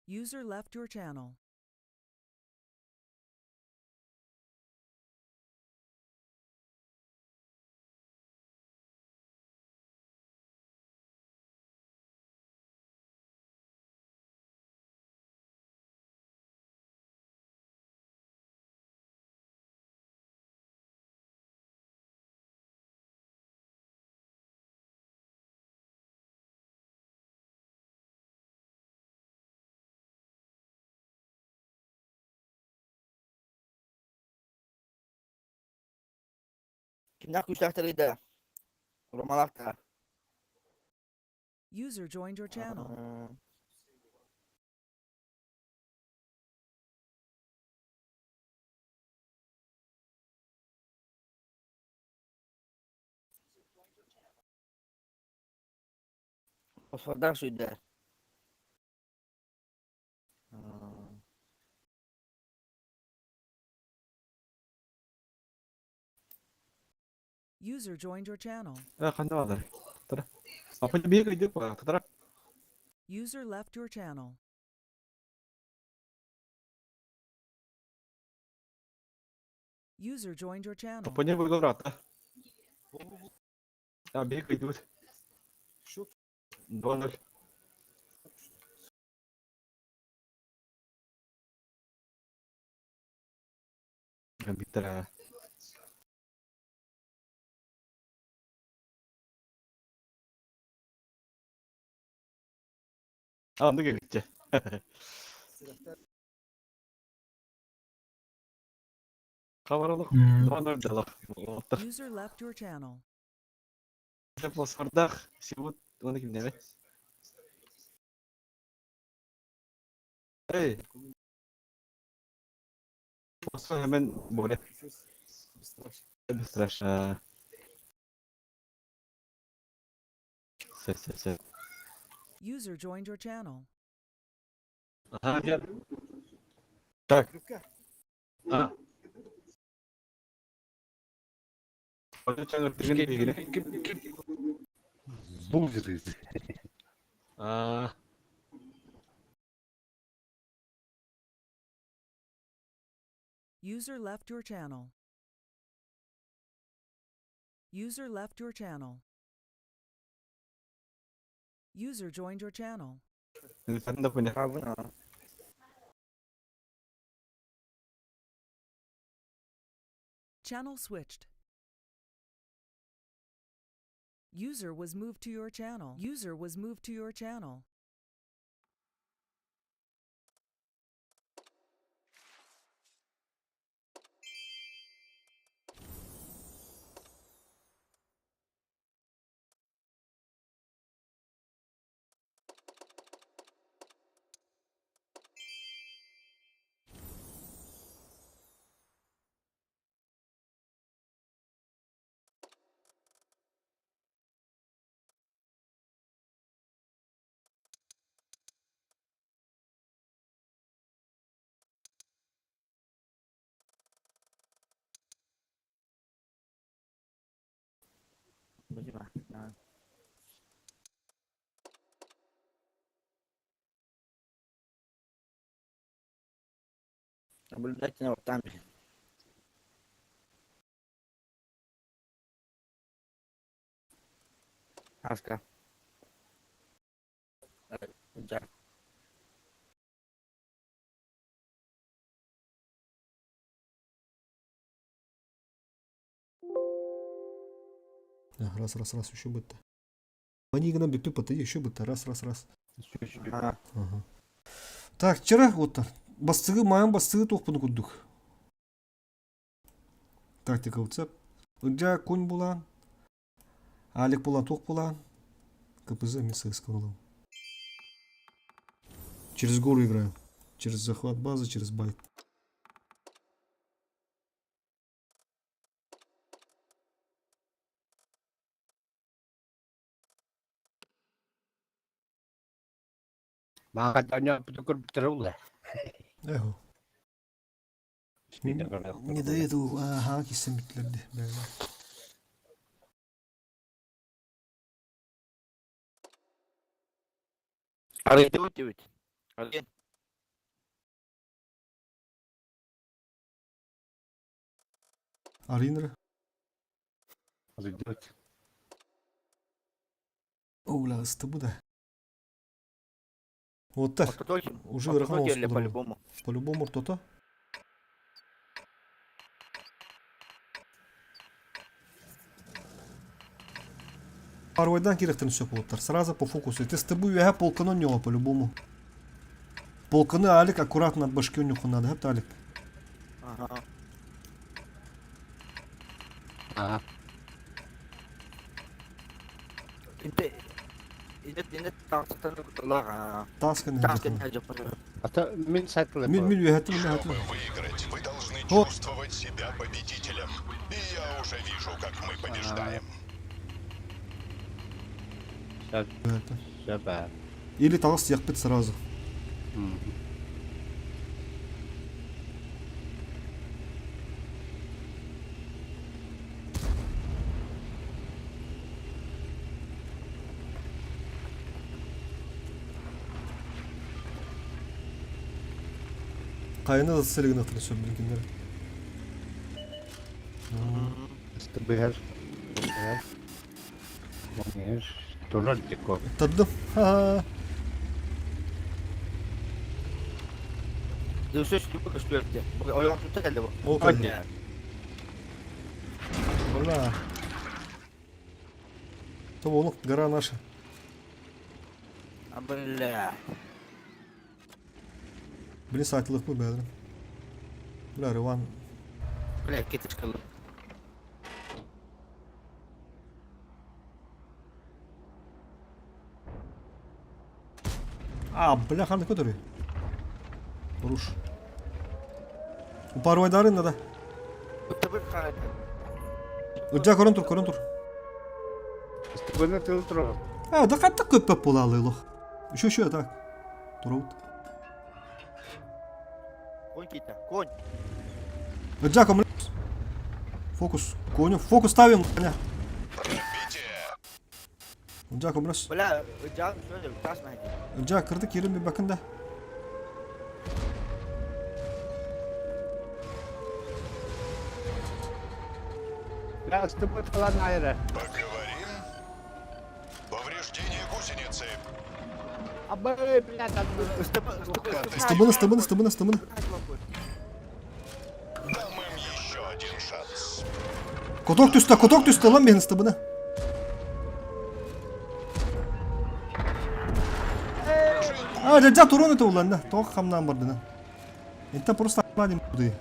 User left your channel.
Кимнээх күүстээхтэрий да? Ромалаах да.
User joined your channel.
Осордаах сүйдэ.
User joined your channel.
Э, ханна баалар? Тара. Апа биир өйдөк баар. Тара.
User left your channel. User joined your channel.
Апа не выиграл. А биир өйдөк. 2-0. Биттера. А, ну кэлбитчэ. Хабаралык 2-0 далах. Оттар.
User left your channel.
Плосфордах сибут оны кимнеме? Эй. Плосфор hemen böyle. Страшно. Се, се, се.
User joined your channel.
Ага, я. Так. А.
Лузеры.
А.
User left your channel. User left your channel. User joined your channel.
Sen de bu ne?
Channel switched. User was moved to your channel. User was moved to your channel.
Спасибо. Да. Наблюдательный вот там. Аска. Да.
Раз, раз, раз, еще бытта. Манигынан бүппүт бата, еще бытта. Раз, раз, раз.
Ага.
Ага. Так, вчера вот бастыгы маан бастыгы туохпуну курдук. Тактика уцеп. Ылдьаа кунь булаан, Алик булаан туох булаан, КПЗ МСС булаан. Через гору играю. Через захват базы, через байт.
Маҕа бүтүкүр
Эхо. Не до этого, ага, киссем битлерди.
Арыйдыбыт дебит. Арыйын.
Арыйын эрэ.
Арыйдыбыт.
Оула ысты да. Вот так. Уже
Ортото
ырахан
келли
оҕус
по-любому.
По-любому ортото. Парвайдан кирэхтэн сөп буолуттар. Сразу по фокусу. Ты с тобой үөһэ полканы онньоҕо по-любому. Полканы Алик аккуратно от башки онньохун надо. Хэп Алик.
Ага.
Ага.
Инте инте тааскан куталаах.
Тааскан
Тааскан
Ата мин сайтылы.
Мин мин үөһэттим мин
Чтобы выиграть, вы должны чувствовать себя победителем. И я уже вижу, как мы побеждаем.
Сөп.
Или таҕыс сиэхпит сразу. Хайаны да силигин ытыры сөп билгиннер.
Быһар. Турар дико.
Таддым. Ха-ха.
Сөз түбү көстүөртэ. Ойоҕон тутта кэллэ бу.
Ол кэллэ. Бля. Тоболук, гора наша.
А бля.
Блин, саатылык бу бәдір. Бля, Риван.
Бля, кетишкалы.
А, бля, ханды көтөрүй. Руш. Упарвайдарын надо. Ыржа көрөн тур, көрөн тур.
Стыбына тыл тур.
А, да хатта көппөп буолаалый лох. Еще еще так. Турабыт.
Конь кита, конь.
Ыржа көмүл. Фокус. Коню. Фокус ставим. Коня. Ыржа көмүлөс.
Бля, Ыржа, şöyle тас мәһди.
Ыржа кырды кирим bir bakın da.
Я стыбы falan ayrı.
Поговорим? Повреждение гусеницы.
Абы, блядь,
Стыбыны, стыбыны, стыбыны, стыбыны.
Дам им еще один шанс.
Коток түстэ, коток түстэ lan мени стыбыны. А, дядя турон это улан да. Тоқ хамнан бардына. Это просто ладим куды.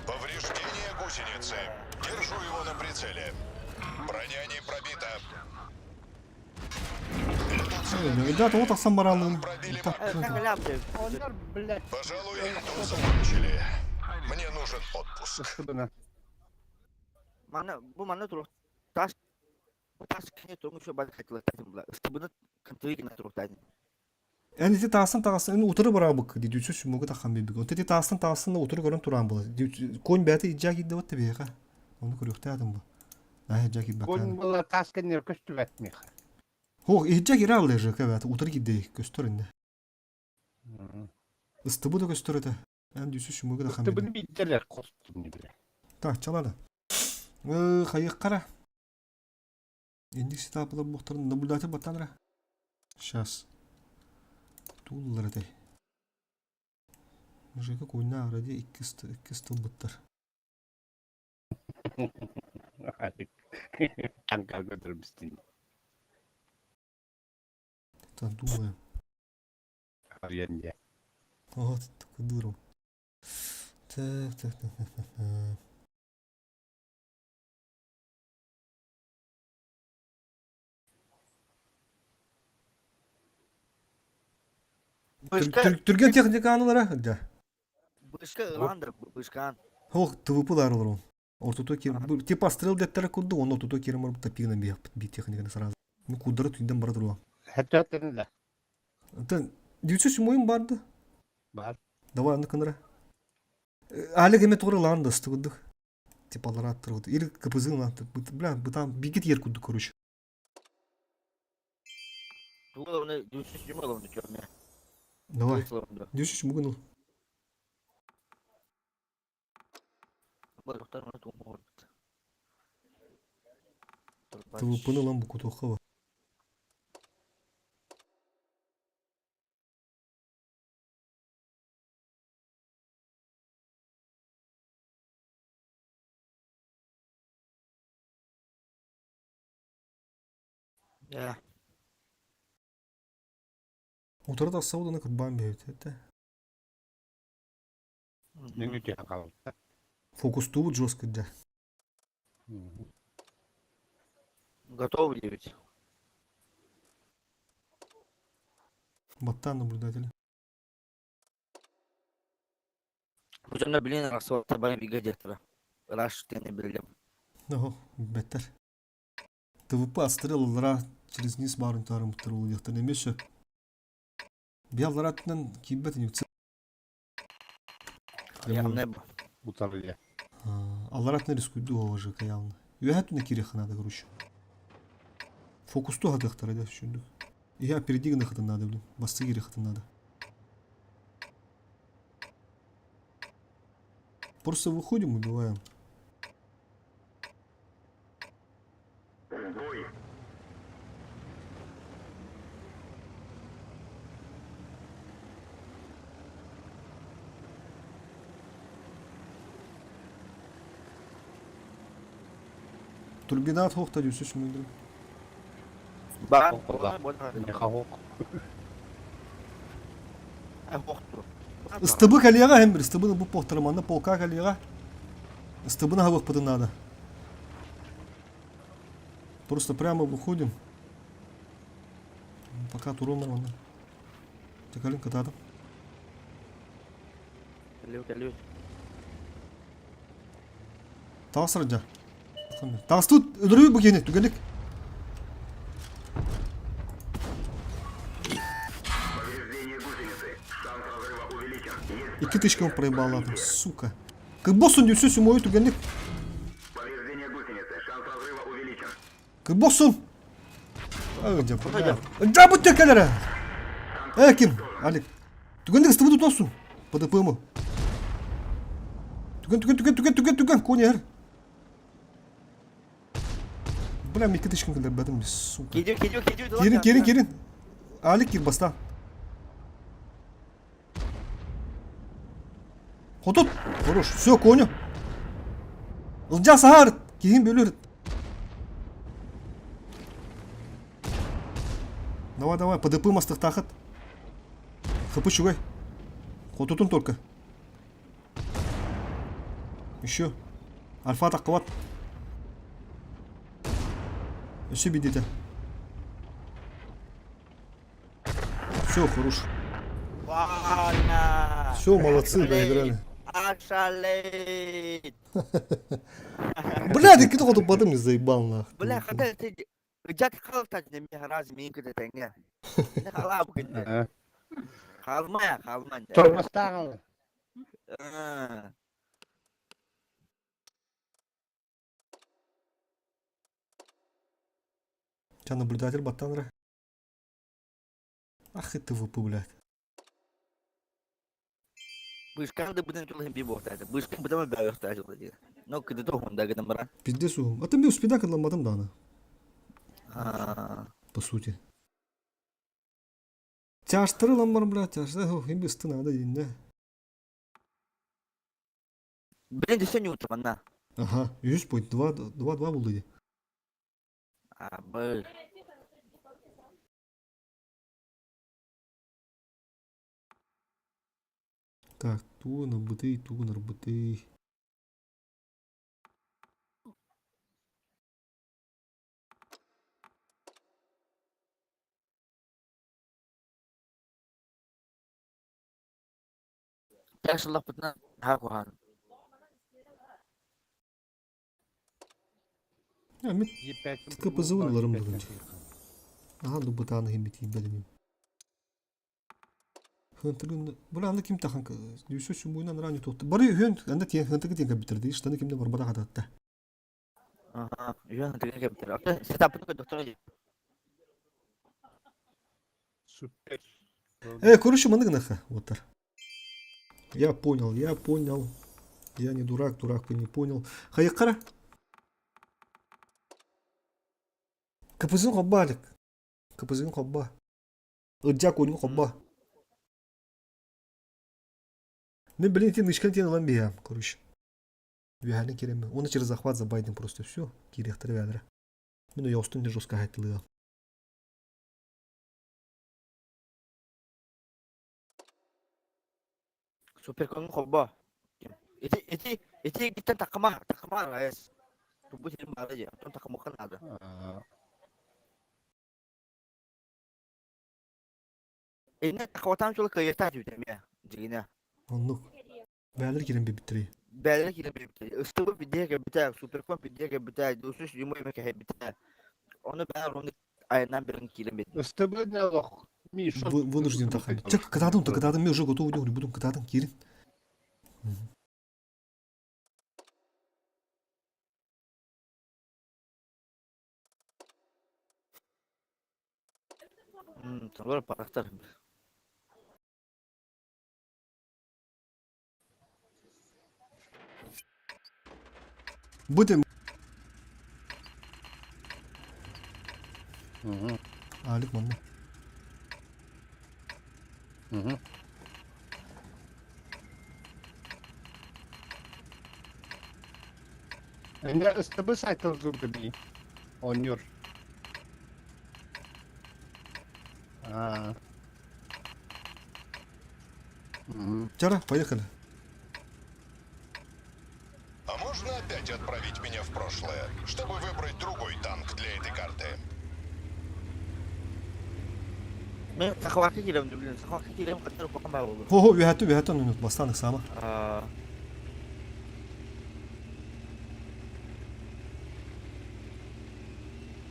Повреждение гусеницы. Держу его на прицеле. Броня не пробита.
Дядя, тоқ тақсан баралын.
Пожалуй, тут закончили. Мне нужен отпуск.
Мана, бу мана тур. Тас тас кene турун şu бал хатла тадым бла. Стыбыны контроль турук тадым.
Эн ити таастан таҕасын эн утары бараабыкка дии дүүсү сүмүгү таххан биэрбик. Онто ити таастан таҕасын да утары көрөн тураан була. Конь бэйэтэ илдьэ киирдэ бат биһиэхэ. Ону көрүөхтээтим бу. Наһаа дьэ
Кон
киирбэккэ.
была таас кэннигэр көстүбэт миэхэ.
Ох, иһдьэ киирэ алла ЖК бэт утары киирдэ көстөр инне. Ыстыбы да көстөр этэ. Эн дүүсү шумуга да
Ыстыбыны
хаммын.
биирдэлэр хостун билэ.
Так, чалада. Э, хайык қара. Индик сетапылар буохтарын наблюдатель баттанра. Сейчас. Тууллар этэй. ЖК куйна ради иккис тылбыттар.
Танка көтөрбүстүн.
Так, думаем.
Арыйан дьэ.
Вот, такой дуру. Так, так, так, так, так, так.
Бышка,
Түрген техниканылара да.
бышка ыландыр, бышкан.
Ох, ТВП-лар олорон. Ортото кир, типа стрел деттер курду, он ортото кирим бар тапигна бия би техниканы сразу. Ну кудары түйден бара туруа.
Хәттәтен да.
Антон, 907 барды.
Бар.
Давай аны кыныра. Али кеме тугры лан да стыгыдык. Типа лара аттыргыды. Или КПЗ лан. Бля, бутан бигит ер курду, короче.
Тугу оны дүүсүс жүм оломду чөрмө.
Давай. 907 гыныл. ТВП-ны лан бу кутухова.
Да.
Утары сауданы кырбан бейт. Это
Неңе түйә қалды.
фокус туут жестко да.
Готовы девять.
Баттан наблюдатель.
Бу билин расуатта бары биге директора. Раш тене билдим.
Ого, беттер. ТВП астрел лара через низ барын тарым турул яхтан эмесе. Биаллар атынан кийбет нюксы.
Явно
Утары дьэ.
Аллар атынан рискуйду уже каялны. Үһәтүнэ кириэххэ надо, короче. Фокусту хатыахтара да түшүндүк. Я впереди гына надо, блин. Басты кириэххэ надо. Просто выходим, убиваем. Турбинат хохта дюсүс мөндүр.
Бар.
Оқола. Не хок.
Ыстыбы калига hem bir ыстыбыны бу похтарманны полка калига. Ыстыбыны хавых надо. Просто прямо выходим. Пока турон нормально. Текалин катадым. Тағыс Тағыс тут өлірі бұл кені, түгелік. Екі тышкан проебал там, сука. Как боссун дюсю сюмою түгелік. Как боссун. Да будь текелere. Э, ким? Алик. Түгендик ыстыбы тутосун. ПДП-мы. Түген, түген, түген, түген, түген, түген, кони эр. Бля, меки тышкын кылдар бәдім, сука.
Кидио, кидио, кидио.
Кирин, кирин, кирин. Алик кир баста. Хотут. Хорош. Все, коню. Ылжа саар. Кихин бөлөр. Давай, давай, ПДП мастых тахат. ХП чугай. Хотутун только. Еще. Альфа таққыбат. Өсі бидете. Все, хорош. Все, молодцы, доиграли.
Ошалеть.
Бля, ты куда тут потом не заебал нахуй.
Бля, хотя ты жат қалта не раз минки де теңге. Не халап кенде. Халма, халма.
Тормостағалы.
Ча наблюдатель баттанра. Ах и ТВП, блядь.
Быышкаан да бытын чулын би буохтаата. Быышкан бытама бөөхтаачылы диир. Но кыды тоһунда гынан баран.
Пиздец уһум. А ты мне успеда кыдламматым дааны. По сути. Тяжтыры ламбар, блядь, тяжтыры, им бысты надо, да.
Блин, ты не утромана.
Ага, 100.2, 2-2 булды.
А, был.
Так, тугун ырбытый, тугун ырбытый.
Тяжело наһаа
Я мен КПЗ-ын ыларым бүгүн. Аха, ну бытааны хим битиин бэлэмим. Хынтыгын, бу аны ким тахан Юсу сумуйнан раню туохта. Бары үһүн, анда тиен хынтыгы тиен компьютерде, штаны кимде барбата хататта.
Аха, үһүн хынтыгы компьютер. Сетапын доктор.
Супер.
Короче, маны гынаха, вот Я понял, я понял. Я не дурак, дурак бы не понял. Хайыккара. КПЗ-ын хобба, КПЗ-ын хобба. Ырдьа коньгу хобба. Мен, блин, тен ишкен тен ылан биһэм, короче. Үөһэни киремме. Оны через захват забайдым просто все. Кириэхтэрэ бээлэрэ. Мин уйоҕустун не жестко хайтылыга.
Супер конун холбо. Ити ити ити гиттен такыма такыма арайс. Тубу сирин баара дии. Оттон такымыкка наада. Инне такыбатаан чула кыайыахтаах дьүтэ эмиэ дьигинэ.
Оннук. Бээлэр киирэн биэбиттэрий.
Бээлэр киирэн биэбиттэрий. Ыстыбы бидиэ кэлбитэ, суперкон бидиэ кэлбитэ, дусус юмой эмэ кэһэйбитэ. Ону бээр ону айаннаан берэн киирэн биэрдим.
Ыстыбы не олох. Миша.
Вынужден тахами. Чек, кытаатым, кытаатым, мен уже готов, буду кытаатым, киирин.
Олор парахтар.
Будем. Алик манна.
Эмиэ СТБ сайтын дии. Оонньуур. Аа.
Чара, поехали.
А можно опять отправить меня в прошлое, чтобы выбрать другой танк для этой карты?
Мен сахалака киирем блин, сахалака киирем хаттар кухан баар буолуо.
Хо-хо, үһәтү, үһәтү минут бастан сама.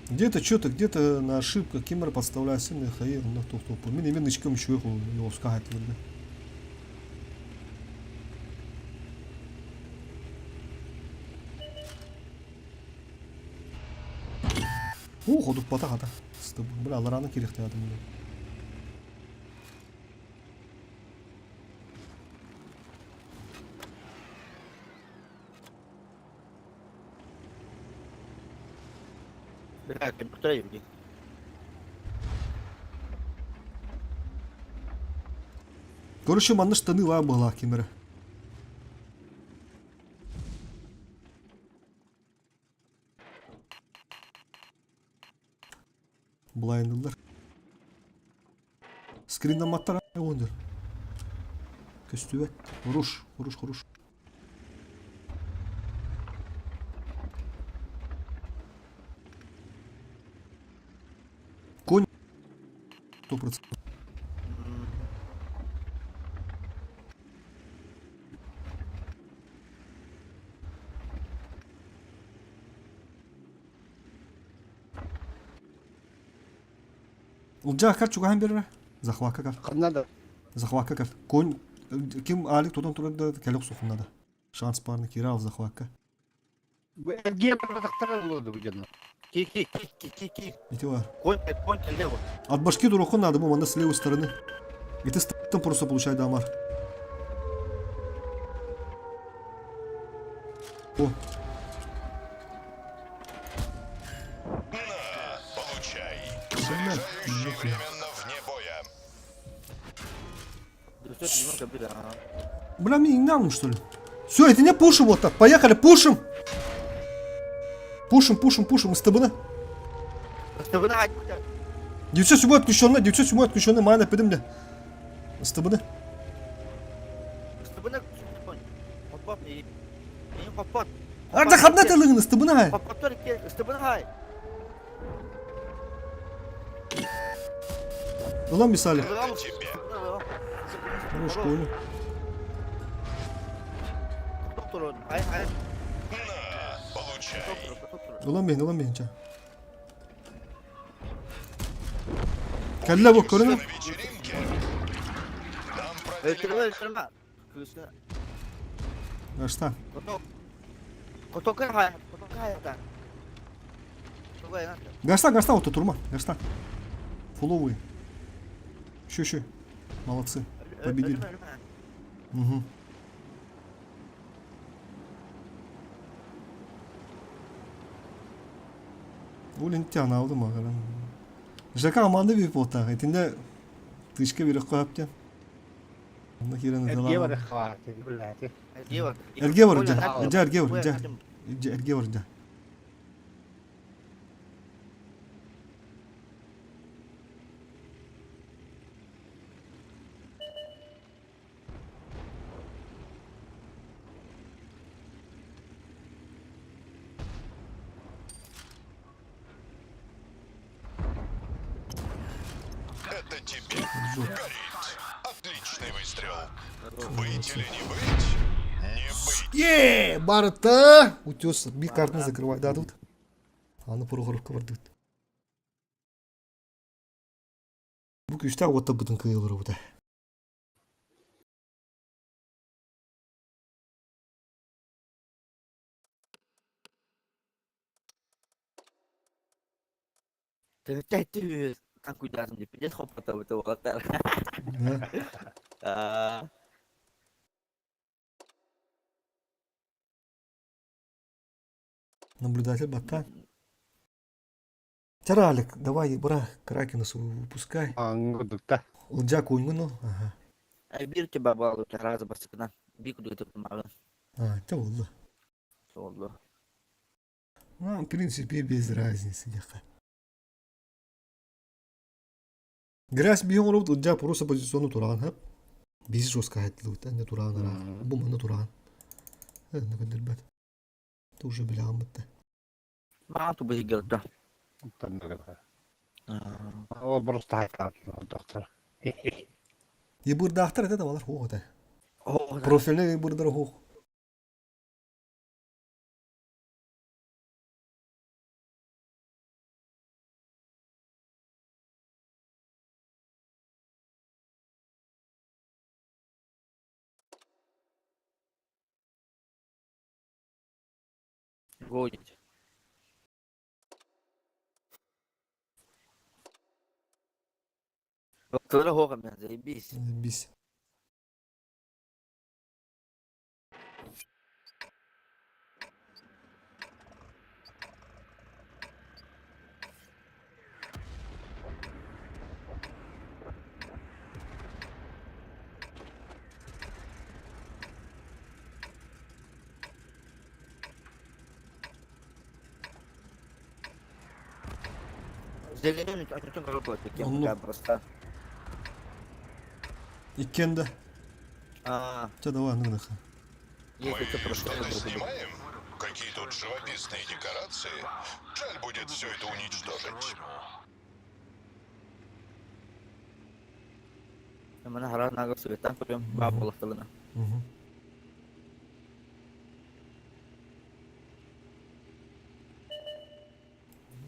Где-то что-то, где-то на ошибках кимер подставляю сына хаир на тух тух. Мин именно ичкем еще его скахать видно. Ух, одуппата хата. Бля, алараны кирехте адам.
Бля, компьютер дии.
Короче, манна штаны ла была кимера. Блайндылар. Скриннаматтар ондер. Көстүбэт. Хорош, хорош, хорош. Конь. 100%. Улдьаа кар чугаһан биэрэрэ. Захвакка кар.
Ханна да.
Захвакка кар. Конь ким Алик тутан турар да кэлэ охсуохун надо. Шанс парны киирэ ал захвакка.
Бу эргиэн барбатахтара буолуо дуу дьоно.
Ки ки ки ки ки ки.
Ити бар.
Конь конь лево.
От башки дураку надо, бу манна с левой стороны. И ты там просто получай дамар. О.
На, получай. Заряжающий временно вне боя.
Бля, мне не что ли? Все, это не пушим вот так. Поехали, пушим! Пушим, пушим, пушим. СТБН. 907 отключенный, 907 отключенный, майна пидим СТБН. Арда хабна тылыгын СТБН хай. Улам бисали. Хорош, понял. Улам бейн, улам бейн, ча. Кэллэ бу көрүнэ. Ашта. Гаста, гаста, вот турма, гаста. Фуловые. Еще, еще. Молодцы. Победили. Угу. Улин тян алды мағаран. Жака аманды bir потақ. Этинде тышка бир қойып Онда кирен
Эрге бар хватит, блядь.
Эрге бар, жа. Жа, эрге бар, жа. Эрге бар, жа.
Это тебе. Горит. Отличный выстрел. Быть или не быть? Не быть.
Е, барыта! Утес, би картны закрывай, да, тут. Аны Прохоровка бар тут. Бу күстә ота бутын кыйлыр бу. Наблюдатель бата. Тяралик, давай, бра, Кракена свою выпускай.
Аңгыдыкта.
Ылдьа куйгуну. Ага.
Бир тебя балу раза басыкна. Бик дуйты мага.
А, это oldu.
Oldu.
Ну, в принципе, без разницы. Дяха. Грязь бьем робот, ылдьа просто позициону туран, ха? Бизи жестко хаттылы, не туран, ра. Бу маны туран. На көндөрбөт. Это уже билягым бітті.
Мага ту бу гелта.
Ол просто хайтар, доктор.
Ебырдаахтар это балар хуох это. Профильный ебырдар хуох.
Годить. Доктора хога мен заебись.
Заебись.
Зеленый
Онну.
просто.
Иккенде.
А,
Ча давай, ну нахуй.
есть
Мы
это просто.
что-то снимаем? Какие тут живописные декорации. Жаль будет все это уничтожить.
Мана харар нага суетан прям бабалахталына.
Угу.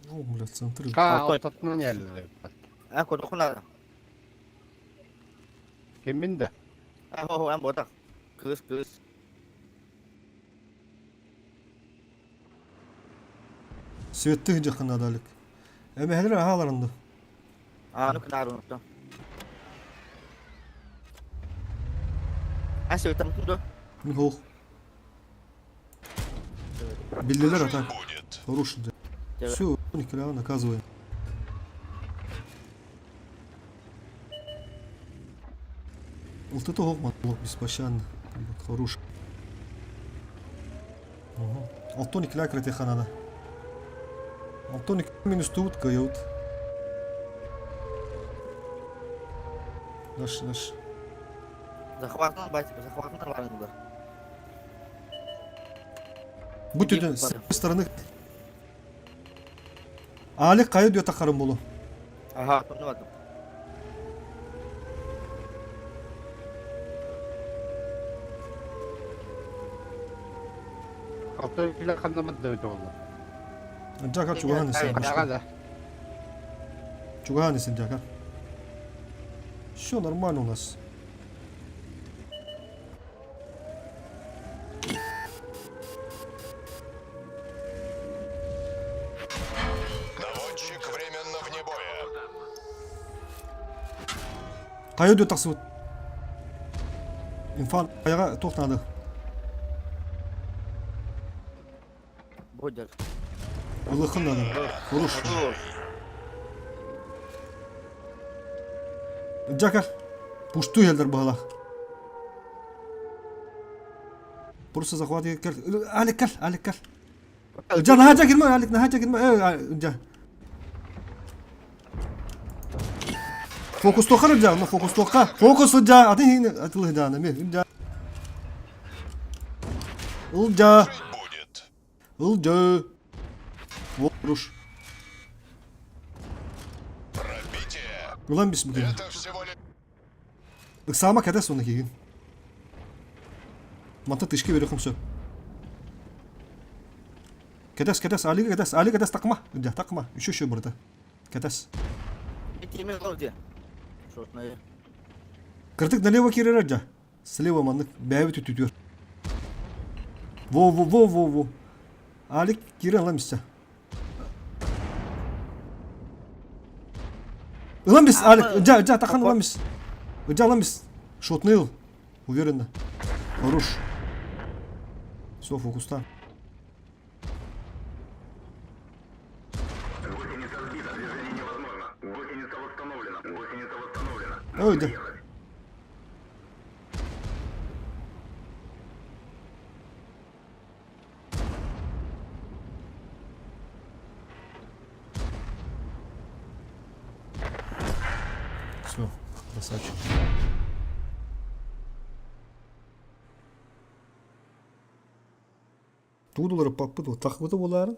О, бля, центры.
Ка, ортотунан элли.
А кодохуна.
Киминде?
А хо хо ам бота. Кыз кыз.
Светтых дьаххын надалик. Эмэһэлэр аһааларынды.
Ааны кынаарынутта. А сөйтамтын до?
Михох. Биллилер атак. Хороший. Все, Николя наказываем. Вот это ох, беспощадно. Хороший. Алтон икилээ кирэтиэххэ наада. Алтон икки минус туут кыайабыт. Дальше, дальше.
Захватынан байтик, захватынан барыңдар.
Бу түрден с стороны Алик хайа дүө тахарым болу.
Ага, тонну бардым.
Алты киле ханнамат да өтө болла.
Жака чугахан исен.
Ага да.
Чугахан исен жака. Все нормально у нас.
Наводчик временно вне боя.
Хайа дүө тахсыбыт. Инфан хайаҕа туох наада?
Бодер.
Ылыхын надо. Хорош. Жака. Пушту елдер баһалах. Просто захват кел. Алик кел, Алик кел. Жа наһаа кирме, Алик наһаа кирме. Э, жа. Фокус тохар жа, ну фокус тоха. Фокус жа, атын хин атылы жа, неме. Жа. Ыл жа. Ыл жа. Вот руш. Улан бис бүгін. Ыксаама кәтес оны кигин. Манта тышки берехим сөп. Кәтес, кәтес, Алига кәтес, Алига кәтес такма. Жа, такма. Еще еще burada. Кәтес. Кыртык налево кирер жа. Слева маннык бәйбі түтүтүр. Во, во, во, во, во. Алик кирен ламисся. Ламис, Алик, жа, жа, тахан ламис. Жа ламис. Шотныл. Уверенно. Хорош. Все, фокуста. Ой, да. Все, красавчик. Тудулары паппыт, вот тахбыты боларын.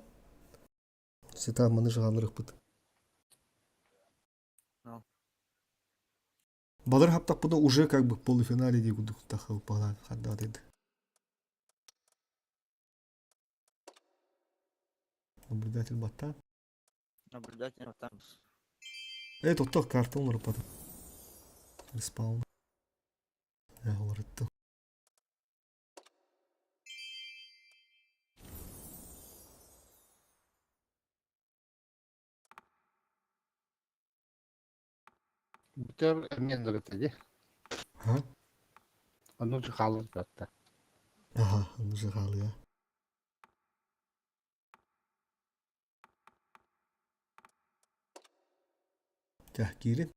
Сета маны жағанырық Балар хаптаппыда уже как бы полуфинале дии курдук тахыл палан хадда деди. Наблюдатель батта.
Наблюдатель там.
Э, тоттох карта олар пады. Респаун. Э, олар этти.
Бүтөр эмиэн дырыта ди.
Ха?
Ону жыхалыр жатта.
Ага, оны жыхалы я. Тях киирин.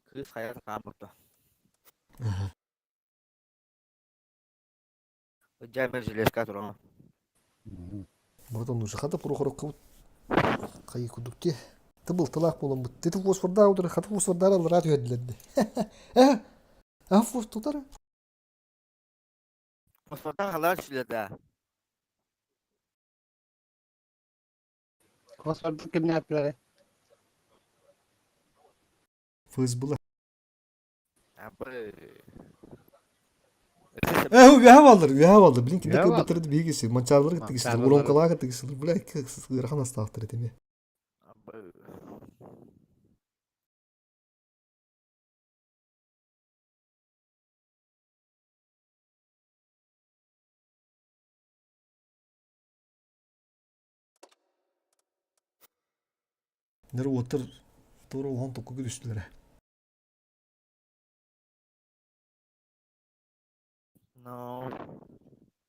Кыз хаят хаамырта.
Ага.
Жаймен железка турама.
Вот он уже хата прохоров кыбыт. Кайы кудукте. Тыбыл тылах болон бут. Тети фосфорда удыр, хата фосфордар алыр ат өділерді. Э, а фос тутар.
Фосфордан халар сүледі.
Фосфорды кимне атлары?
ФСБ.
Абы.
Э, үһэ балдыр, үһэ балдыр. Блин, кинде
Үһэ балдыр.
кылбыттырды бигиси, манчарлар кыттыгысылар,
Манчарлар.
уромкалар кыттыгысылар. Бля, ырахан астаахтыр этеме.
Абы.
Нэр уоттар туора улахан токку күдүстүлэрэ.
No.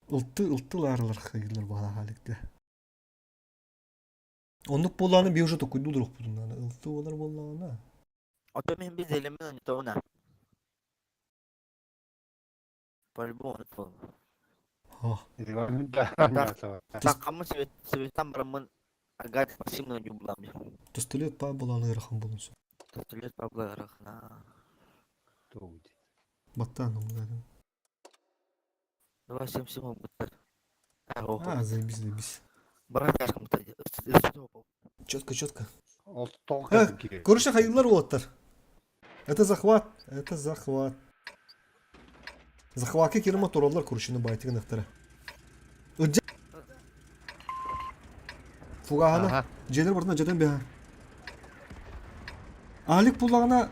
Ылты ылты лаарылар хайылар баалаах Оннук буоллаҕына биһи уже токуйдуу олоруохпутун наада. Ылты буолар буоллаҕына.
Ото мин biz элемен ойнотоҕуна. По-любому Такаммын себеттан бараммын Агат Максимовна ньуубулаам
Пистолет паа буолан ыарахан буолун сөп.
Пистолет паа буолан ыарахана.
Баттаан умнадым.
Давай всем всем обыттар.
А, заебись, заебись.
Баран тяжкам
Четко, четко. Короче, хайылар уоттар. Это захват, это захват. Захватка кирма тураллар короче, байтыгын ыхтара. Фугаһана. Дьиэлэр бартына дьэтэн бэһэ. Алик буллаҕына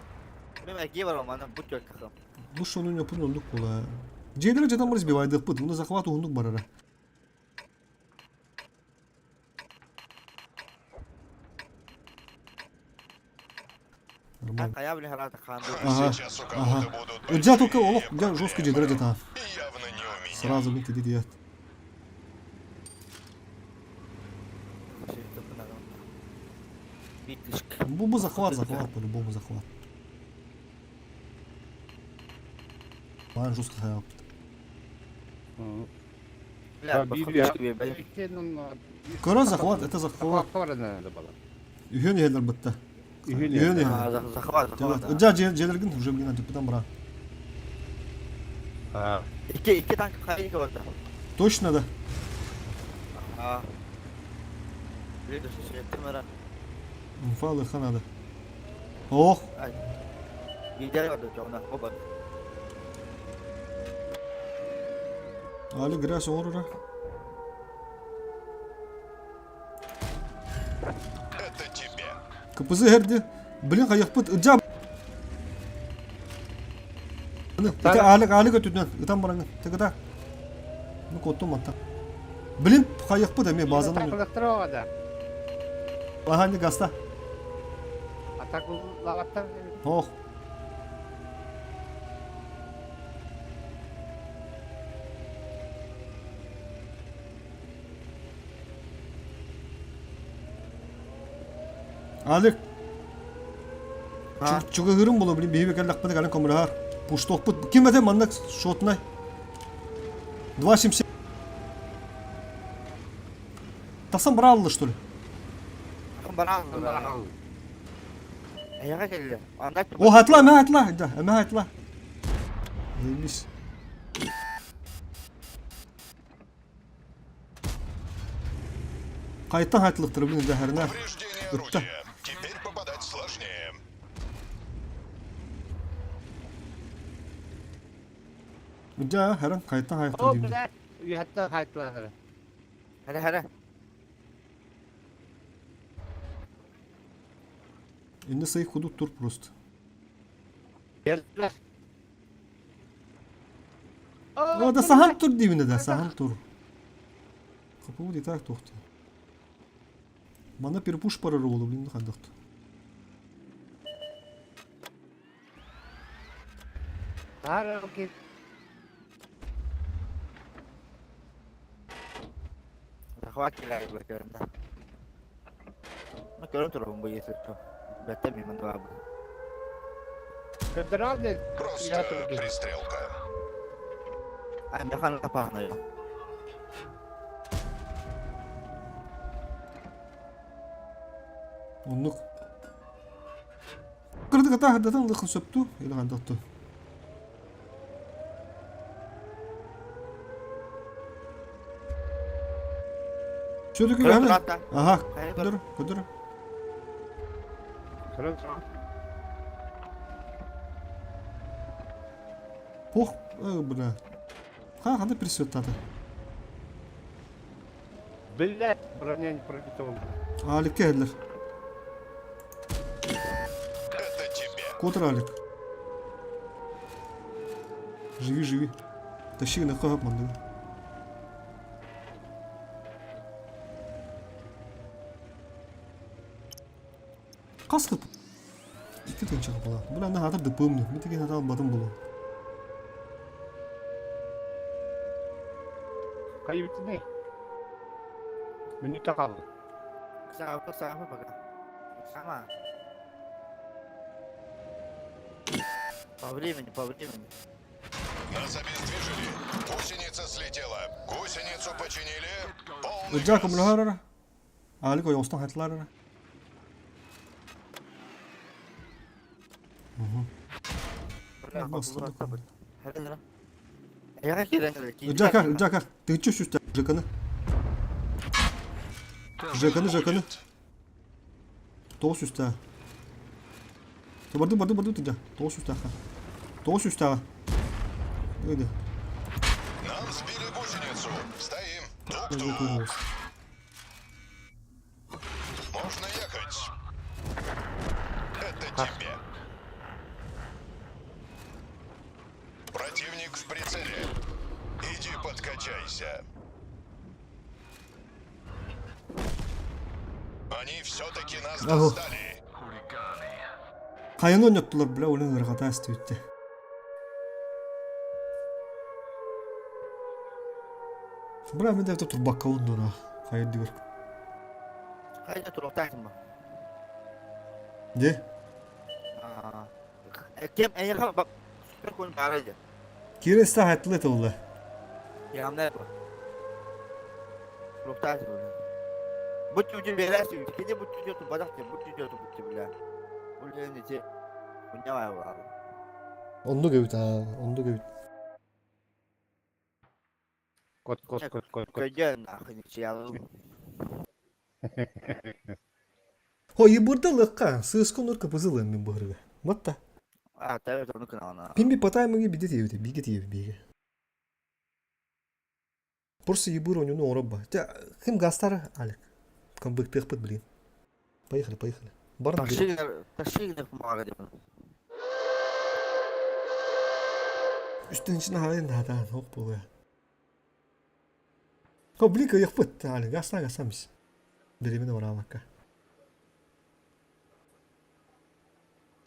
бу шону ньопун оннук була. Дьиэлэр дьэтэн бар сбивайдыахпыт, муна захват уһуннук барара. Нормально. Ага, ага. Дьэ только олох дьэ жестко дьиэлэрэ дьэтаа. Сразу мин тиди диэт. Бу бу захват, захват, по-любому захват. Баан жестко хайаппыт. Көрө захват, это захват. Үһүөн иһэллэр бытта. Үһүөн иһэллэр.
Захват, захват.
Дьа дьиэлэргин уже блин антипытан бара.
Икки, икки танк хайы барда.
Точно да.
Ага.
Инфа алыха надо. Ох! Али грязь оҥорора.
Это тебе.
КПЗ эрди. Блин, хайахпыт. Ыдьа. Ити Алик, Алик өтүнэн. Ытан бараҥын. Тыгыта. Ну, коттум манта. Блин, хайахпыт эмиэ базаны. Аха, не гаста. Ох. Алик. Чугаһыырым буолуо, блин, биһиги кэллэхпинэ кэлэн көмөлөһөр. Пуштуохпут. Ким этэ маннык шотнай? 2,77. Тахсан бараалла, что ли?
Бараалла.
О, хатла, эмэ хатла, да, эмэ хатла. Заебись. Қайтан хатылықтыр, блин, зәһәріне.
Повреждение
Ытта.
орудия. Теперь попадать сложнее.
Дьэ, хэрэн қайтан хайыктыр
О,
деймін.
блядь, үһәттэн хайтлаһара.
Хара хара.
Инде сый худук тур просто.
Geldiler.
О, да сахан тур деймін да, сахан тур. Капы и так тохты. Мана перепуш парары болу, блин, хандықты.
Хара окей.
Захват көрүнэ. Көрөн турабын бу есетто. Бэтэ ми мандабы.
Федеральный
Просто пристрелка.
Ай механ тапаана.
Оннук. Кырдык ата хардатан лыхын сөпту, или хандатту. Все-таки Ага, көдөр, көдөр. Пох, бля. Ха, ханда присветтата.
Блять, броня не пробита.
Алик келдер.
Это тебе.
Котр Алик. Живи, живи. Тащи на хап манды. Хас хып? Икки тыынча хапалаах. Бу аны хаатыр дыппыым дуу. Мин тиги хатаал батым булу.
Хайыбытыный? Мүнүүтэ хаалла.
Саапа саапа пока. Сама. По времени, по времени.
Нас обездвижили. Гусеница слетела. Гусеницу починили. Полный
Ылдьаа
газ.
көмөлөһөр эрэ. Аалик ойоҕостон хатылаар эрэ. Ылдьаа ылдьаа кэр. Тыһыччы үсүстэ Жеканы. Жеканы, Жеканы. Тоҕус үстээх. Барды, барды, барды тыдьа. Тоҕус үстээххэ. Тоҕус үстээҕэ. Ыйды.
Нам сбили гусеницу. Стоим. Тук-тук. Можно ехать. Это тебе. Противник в прицеле. Иди подкачайся. Они все-таки нас достали.
Хайаны ойноттулар, бля, олен ырҕата эстибиттэ. Бля, мен да турбакка оннура. Хайа дигер.
Хайда туруктаахтын ба?
Де?
Кем эйха супер кун баарайды.
Киреста хаттылы тылла.
Ямна бу. Туруктаахтын бу. Бу түжү берәсі, кеде бу түжү ту бадак бу түжү ту бу бля. Бу не те. Унявай ба.
Оннук эбит аа, оннук эбит.
Кот, кот, кот, кот, кот.
Көйдөн нахуй чиялы.
Хо, ебырда лыкка, сыска нурка пызылы мен быһырга. Батта.
А, таве тону кына.
Пин би патай мыги биде тиебит, биге тиебит биге. Просто ебыр онюну оробба. Ким гастар, Алик? Камбык блин. Поехали, поехали. Барн.
Ташигнер, ташигнер помага деп.
Үстін ішіне хайын да, хоп болы. Хо, блин, яхпыт, Алик, гаста, гастамис. Беремене барамакка.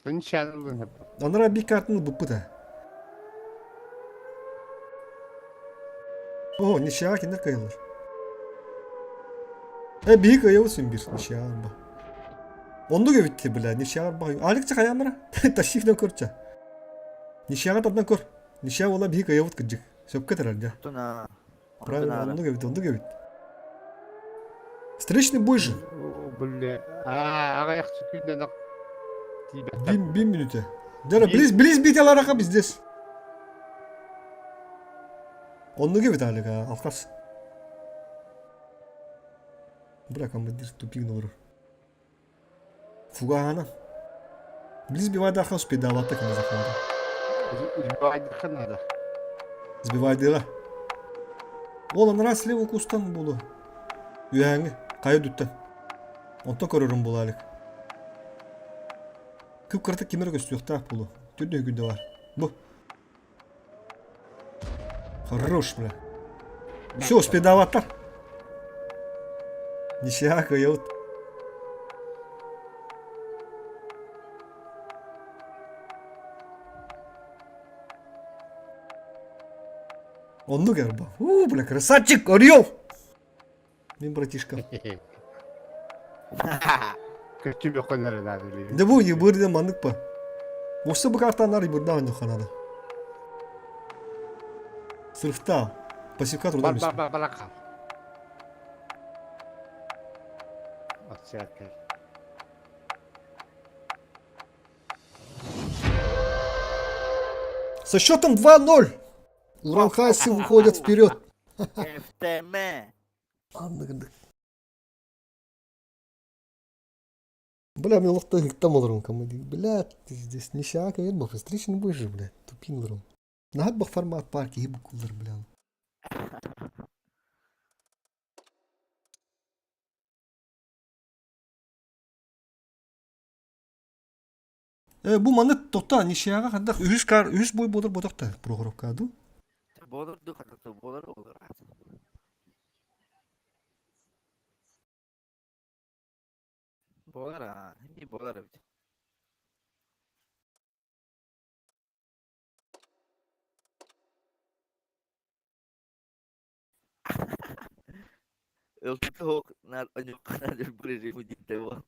Анара би картын буппыта. О, ничья киндер кайылыр. Э, биһи кыайабыт син бир ничья ба. Оннук эбит бля, ничья ба. Алик чахаямара. Тащихнан көрчө. Ничьяга тардан көр. Ничья буола биһи кыайабыт кырдьык. Сөпкө турар дьэ.
Туна.
Правильно, оннук эбит, оннук эбит. Встречный бой же.
Бля, а, аҕыйах күннэн
Бим, бим минуте. Дара, близ, близ бить алараха здесь. Оннук эбит Алик, алкас. Бля, командир тупик олорор. Фугахана. Близ бивайдаха успедаватта кана захвата.
Сбивайдыха надо.
Сбивайдыга. Ол анара слева кустан булу. Үһәңи, кайы дүттен. Онто көрөрүм була Алик. Күп кыртык кимер көстүөхтээх булу. Түрдө күндө бар. Бу. Хорош, бля. Все, успедаваттар. Ничья кыйыбыт. Оннук эрба. У, бля, красавчик, орел! Мин братишка.
Көчү бөхөнөр надо.
Да бу ебырден маннык па. Осы бу картанар ебырда ойноханады. Сырфта. Пассивка
Бар
трудно.
бар бар барака. Отсяка.
Со счетом 2-0. Уралхайсы выходят вперед.
ФТМ.
Бля, мне лохта там олорон командир. Бля, ты здесь нищака, я бах, встречный бой же, бля, тупин лорон. Нахат бах формат парки, ебу кулар, бля. Э, бу маны тота нищаға хандах үһүс кар үһүс бой бодор бодохта Прохоровка ду.
Болор ду хатты болор болор. Буолар аа, эмиэ буолар эбит. Ылтык наар оньукканан өлбүрүрү диттэ буол.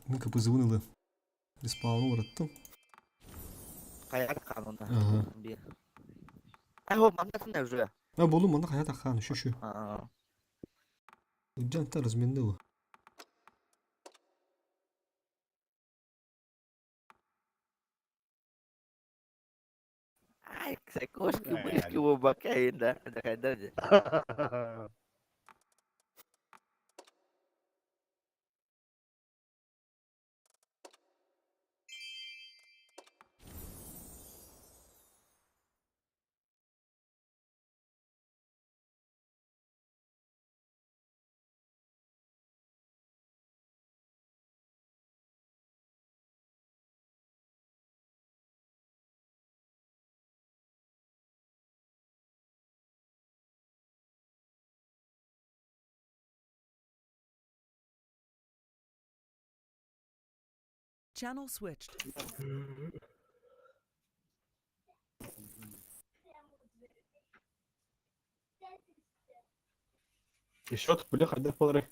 Мин КПЗ-бын ылыам. Респауну уларыттым.
Хайа хаан
Ага.
биир. Ай хо манна сына уже.
А болу манна хайа тахаан үшү үшү.
Аа.
Ыдьанта разменны его.
Ай, кошки, мышки, бакай, да, да, да.
Channel switched.
Счет бля хайдах буоларый?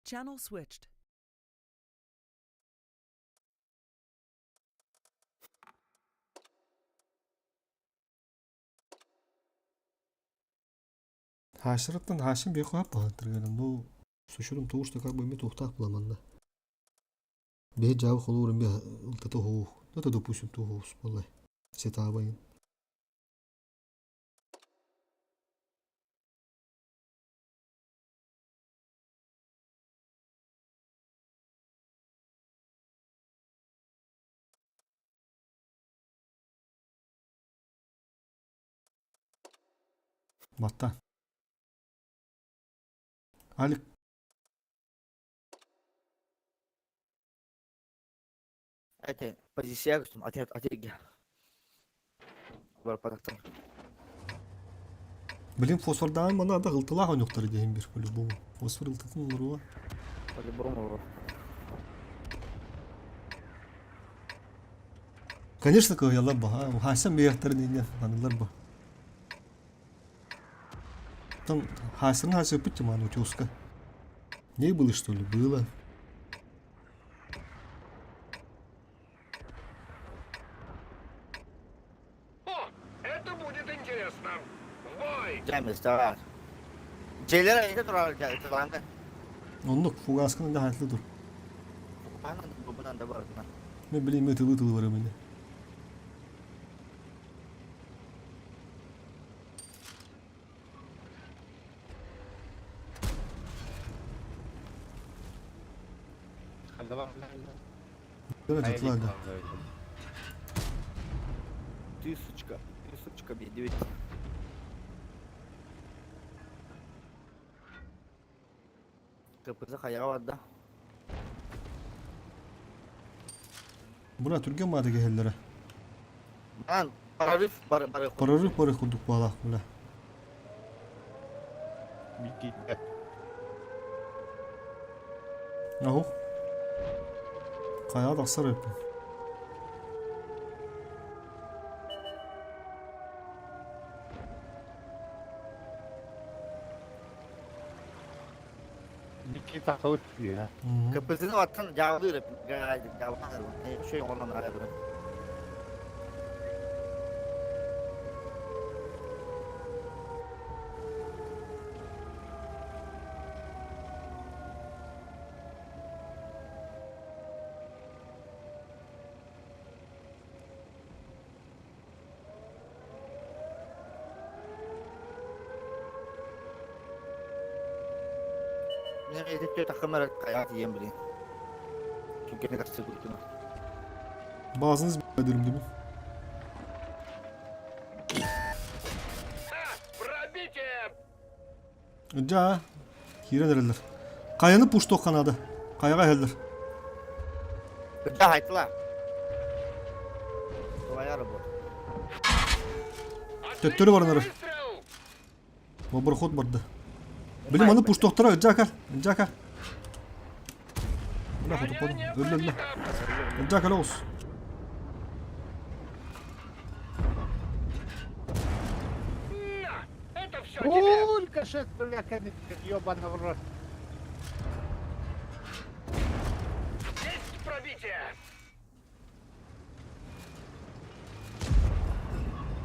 Channel switched.
Хаашырыттан хаашын бии хоһап баһантыргана ну с учетом того, что как бы эми туохтаах буламанна. Бэһи дьаабы холуурун би ылтата оһуу. Ну это допустим туоһуус буоллай. Сетаабайын. Батта. Алик.
Это позиция көстүм, ати ати Бар падактан.
Блин, фосфордаан мана да ылтылаах онюктары диэн бир по-любому. Фосфор ылтытын олоруа.
По-любому.
Конечно, кыһыйаллар баха. Хасан бэйэхтэрин инньэ аналлар ба. Там Хасаны хасыппыт тиман утюска. Не было, что ли? Было.
О, это будет интересно. В бой!
Дьэ, Дьиэлэр эйгэ турар туран
Оннук фугасканы да хатлы тур.
Бубунан да барытынан.
Мен билим ытылы тылы барам ини. Да.
Ты, сучка, ты, сучка, бедевит. КПЗ хайаҕа барда.
Буна түргэн маата кэһэллэрэ.
Ман прорыв бар бар.
Прорыв бары курдук буолаах була.
Микита.
Аһу. Хайаҕа тахсар эппин.
Никита хавыт я.
КПЗ-ны аттан жаалыыр жаалыыр. Шөй онон арабы. Мен эдетте такымар каяк диэн билин. Түгені кассы күлкүнө.
Базыңыз бедерим değil mi? Дьа, киирэн эрэллэр. Хайаны пуштуохха наада. Хайаҕа иһэллэр.
Да, айтыла. Твоя работа.
Төттөрү баран эрэр. Боброход барда. Блин, маны пуштуохтара, Ылдьаакар, Ылдьаакар. Бля, хотуппадым. Өллө, өллө. Ылдьаакар оҕус.
Сколько же, бля, ебаный в рот.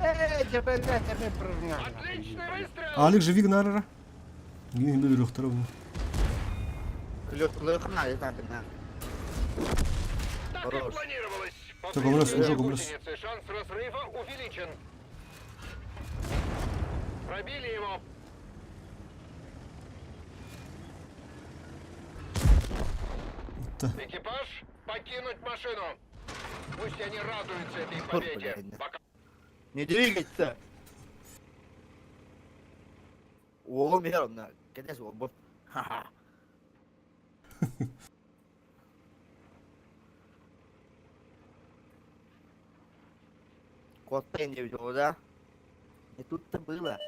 Эй, тебе, бля, тебе прыгнул.
Алик живи гнарара. Гин билир ухтара.
Лёг на, Хорош.
Так, көмөлөс, уже көмөлөс.
Шанс разрыва увеличен. Пробили его.
Та.
Экипаж, покинуть машину. Пусть они радуются этой победе.
Блядь.
Пока
Не двигаться. О, мер, кэдэс уолбут. Ха-ха. Кот не видел, да? Не тут-то было.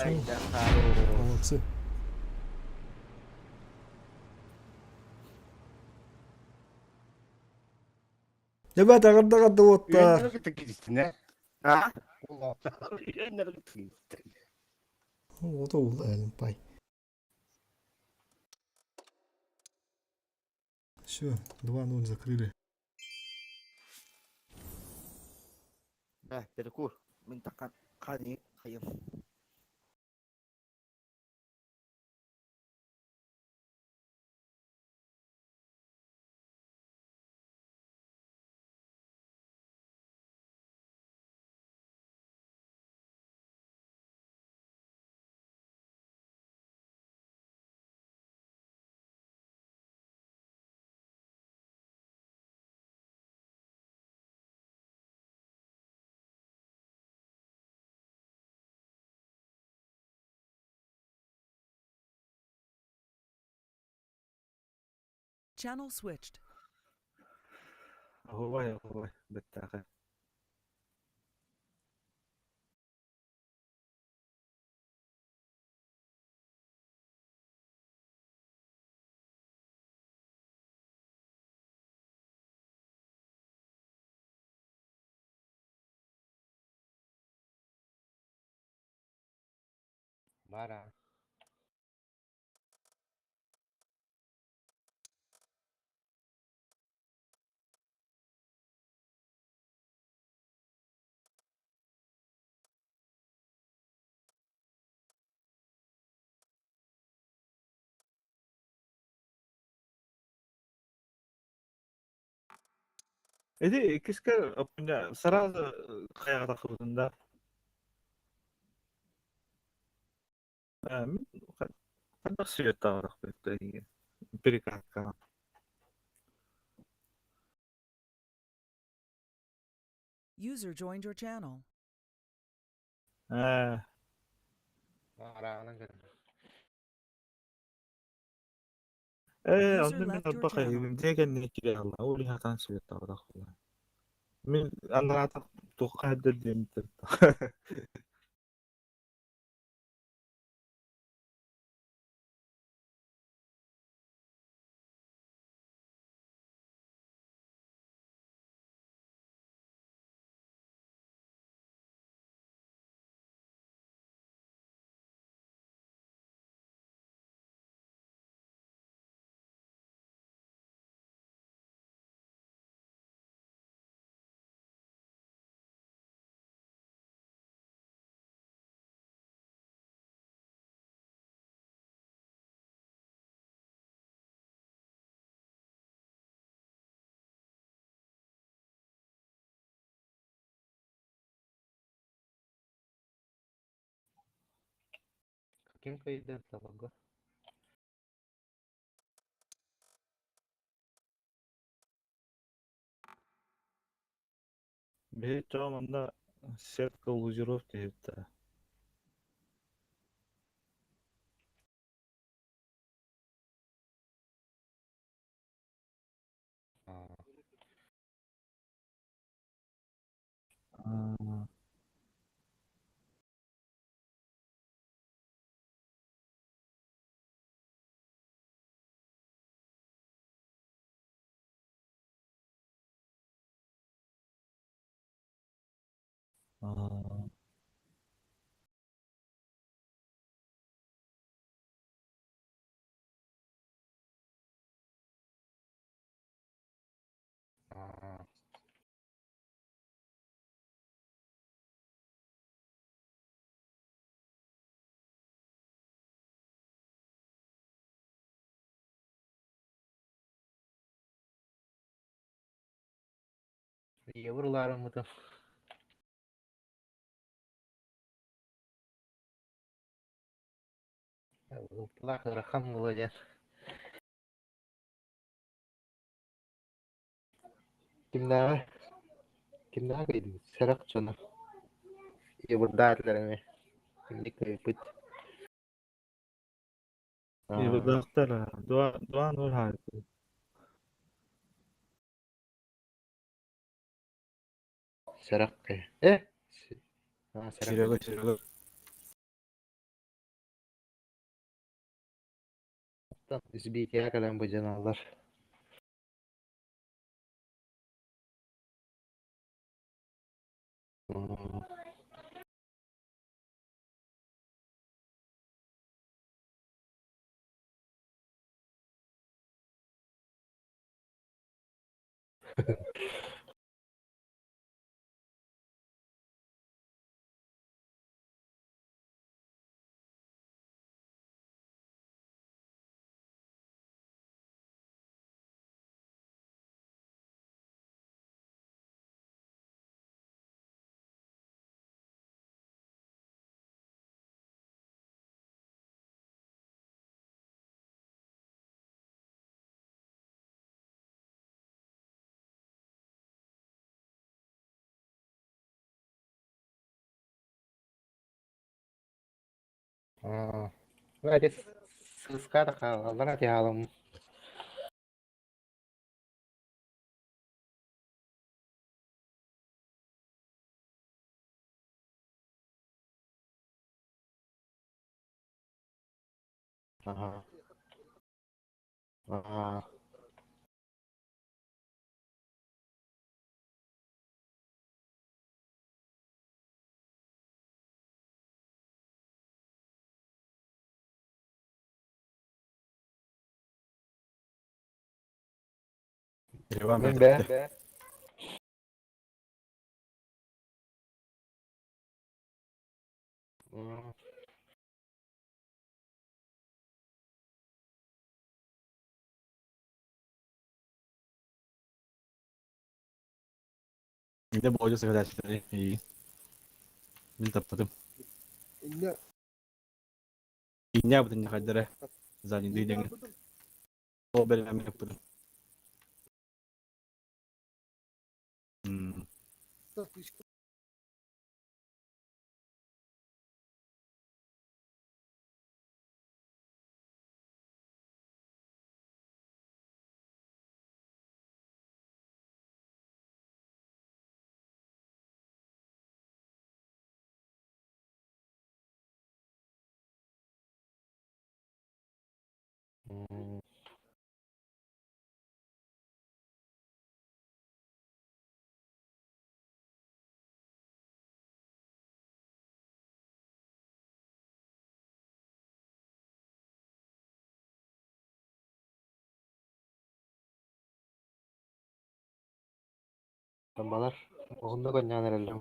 Ай, да хорош.
Молодцы. Ребята, ағырда вот.
А?
Вот ол пай. Все, 2-0 закрыли.
Да, перекур. Мин такан қани қайым.
Channel switched.
Оһуобай, оһуобай, бэттээхэй.
Бара.
Эти киска сразу хайаҕа тахсыбытын да. Мин хайдах сүөттааҕырах перекатка.
User joined your channel.
Ээ,
Бараҕынан кэллэ.
Ээ,
User
онно мин
left your
орбох
channel.
дьиэ кэннигэр киирэ хаалла. Ол иһин хатан сүөттааҕырах буолла. Мин анараата туохха сылдьар диэммиттэр.
Ким кыайда табарга?
Биһи чоо манна сетка лузеров диэбиттэрэ. Аа. Аа.
Аа. Евроларыммытын Ылтылаах ыарахан буолуо диэн. Кимнээҕи кимнээҕи кыайдыбыт сэрэх дьоно Еврдаатылар эмиэ инник кыайбыт.
Еврдаахтар два два ноль хаайбыт.
Сэрэх э сэрэх
Серега Серега.
Сбития кэлэн быдьаналлар. Аа, ити сыыска да хаалаллар ати хаалым. Аа. Аа.
Ереван
Мин
бэртэ.
бээ. М.
Мин болжа сыгадачтары iyi. Мин таптадым.
Инне
Инне бутын хаддара. Занин дыйдеңе. О бер мен yaptım. М.
М. Балар уһуннук оонньоон эрэллэр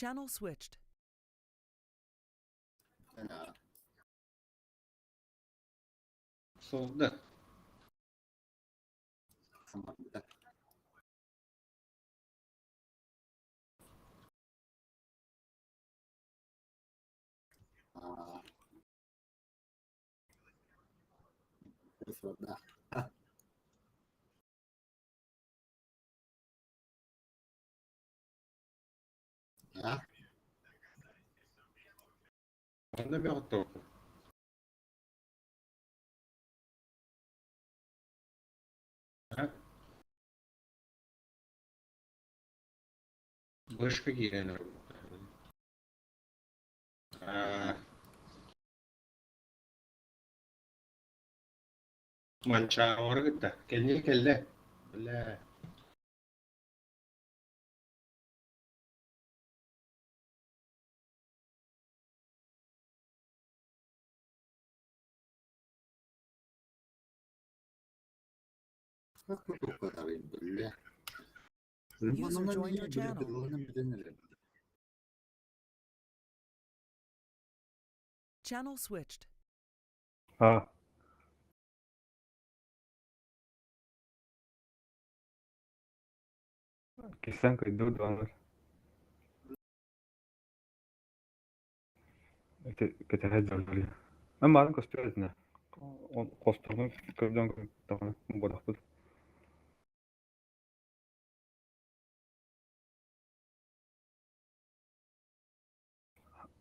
Channel switched.
Солда. Тахсан барбыта. Аа, А?
Онно бөҕөттө. Вышка киирэн Аа. Манчаары кытта. Кэллэ кэллэ. Бля.
User joined your channel. Channel switched.
А. Кисен кайду донор. Кэтэһэ дьаллары. Мен марын көстүөтүнэ. Косторгун көрдөн көрдөн бодохпут.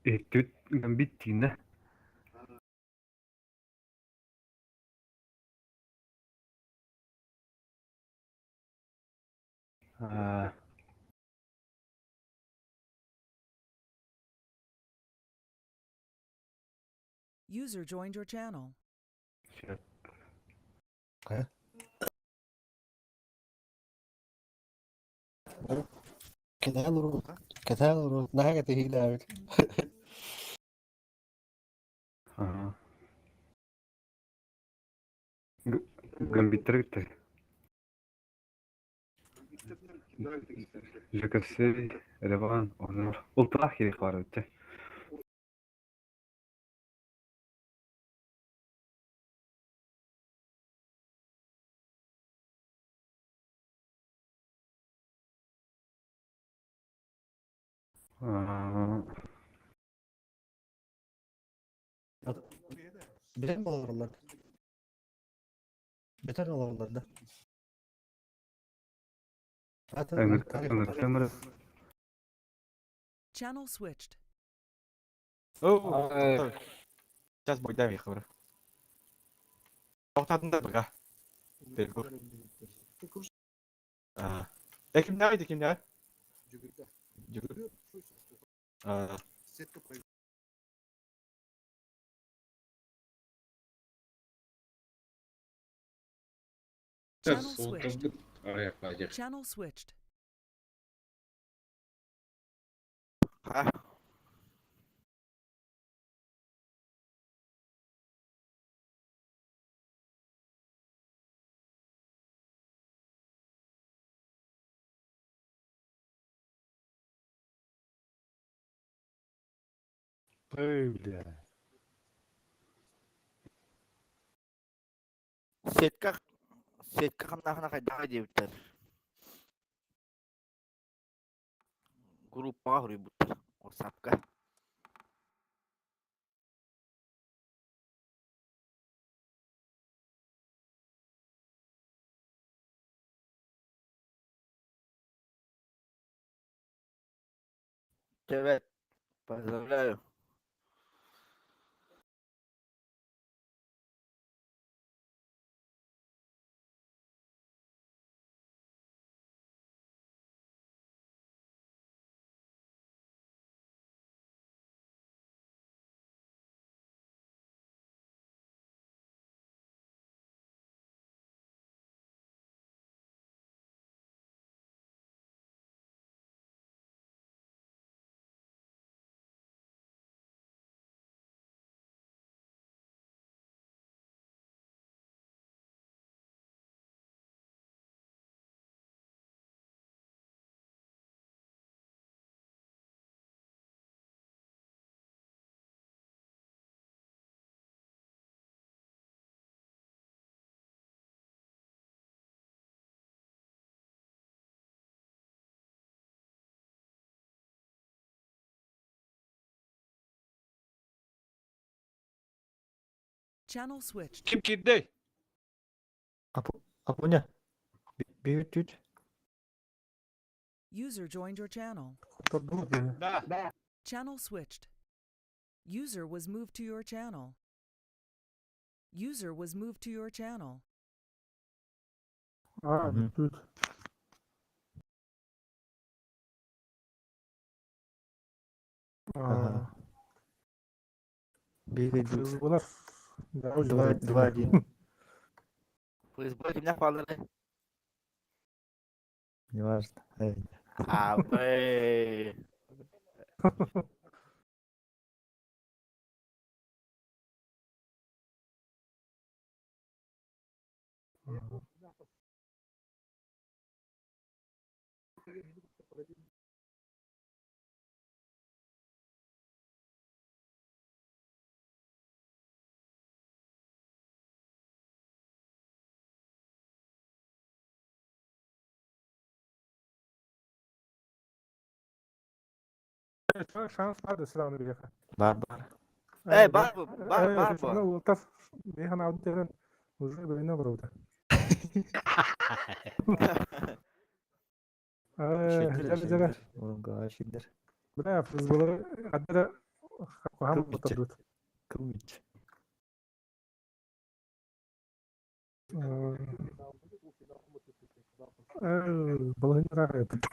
Эттүт гамбит тиинэ. Аа.
User joined your channel.
Кэтээн наһаа кэтэһиилээбит.
Аа. Гамбиттер кытта. ЖКС, Реван, Онор. Улталаах киирих баар эбит. Аа.
Билэн олороллор. Бетер олороллор да.
Ыңыртымыр.
Channel switched.
О, Сейчас бойдам их бра. Тоқтадында бұға. Белгүр. А. Э, кимдәге иде, кимдәге? Жүгір. А.
Channel switched. Channel switched.
Ой, бля.
Сетка сетка хамнахына хайдаҕа диэбиттэр. Группаҕа хоруйбуттар. WhatsAppка. Привет. Поздравляю.
Channel switched.
Ким киирдэй?
Апуня. Бүүт.
User joined your channel.
Да.
Channel switched. User was moved to your channel. User was moved to your channel.
Аа, бүт. Аа.
Бегает.
Булар.
Два, два, один.
ФСБ кимнээх баалларый?
Неважно.
Абы.
Шанс бар да сразу биэхэ.
Бар бар.
Э, бар бу, бар, бар бу.
Ну, тас биэхэн аудиторын уже бэйнэ барбыта. Э, жара.
Онга шидер.
Бля, ФСБ адра хам батырдыт.
Кумич.
Э, балынрак этот.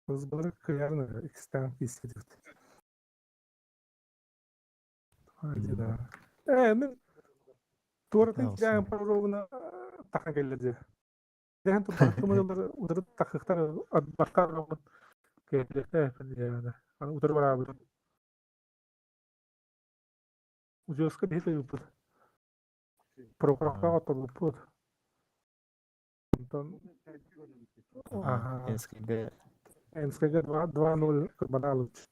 ФСБ кыярны икстан киседит. Hadi да. Э, мен туоратын кирээн паровна тахан келлерди. Дehen турбаттымылар удырып тахыктар адбакка келлекте яна. Аны утыр барабы. Ужаска бит юпут. Прокурорга отолупут. Антон Ага.
СКГ.
НСКГ 2-0 Курбаналович.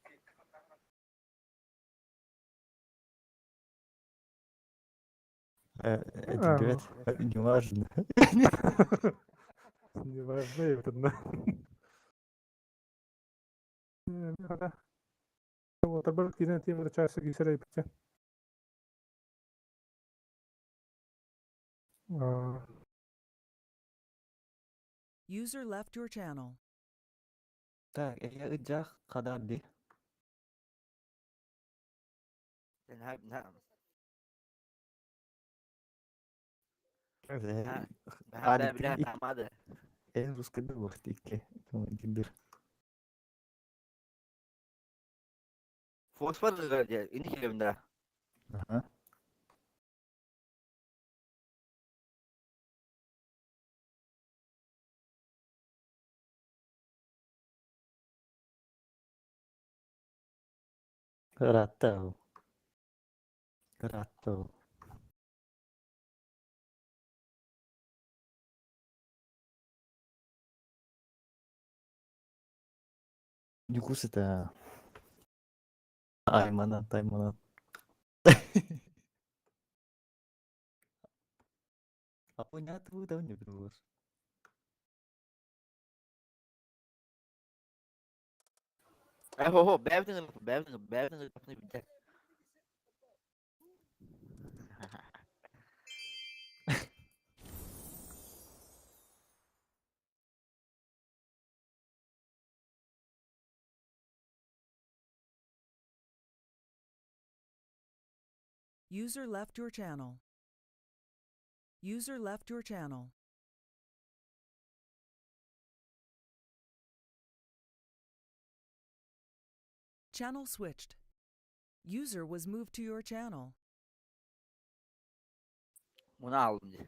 Это говорят, не важно.
Не важно, это да. Отарбар кирен темир часы кисерей бите.
User left your channel.
Так, я ыджах кадарди.
نعم.
En русская вахтике.
Фосфор инди
Ага. Ратау. Ратау. Ньюкус это... Айманат, айманат. А понятно, да, не было.
Хо, бэвдин, бэвдин, бэвдин,
User left your channel. User left your channel. Channel switched. User was moved to your channel.
Bunu aldım diye.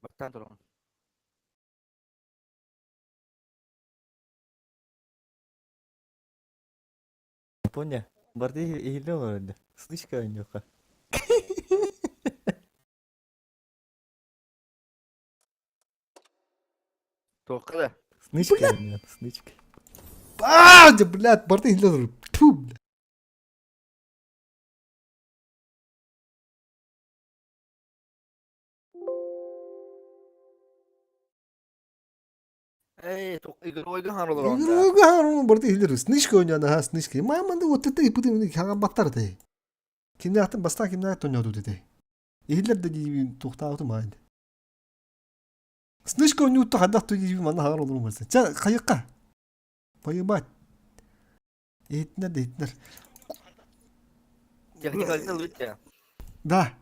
Бактан туран.
Поня, барды иһиллэ олорон Слышка онньуха.
Туохха да.
Снычка, нет, снычка.
А, блядь, барты иһиллэ Тьфу, бля.
Эй, игройга харылар онда.
Игройга харылар барты иһиллэр. Снычка ойнаан аха снычка. Маманды вот это и пытым хаҥан баттар этэй. Кимнээхтэн бастаан кимнээх тонньоотут этэй. Иһиллэр да диибин туохтаабытым аайын. Снычка ойнуутта хайдах ту диибин манна хаҥар олорум барса. Чэ, хайыкка. Поебать. Иһиттинэр да иһиттинэр.
Техникалны лучше.
Да.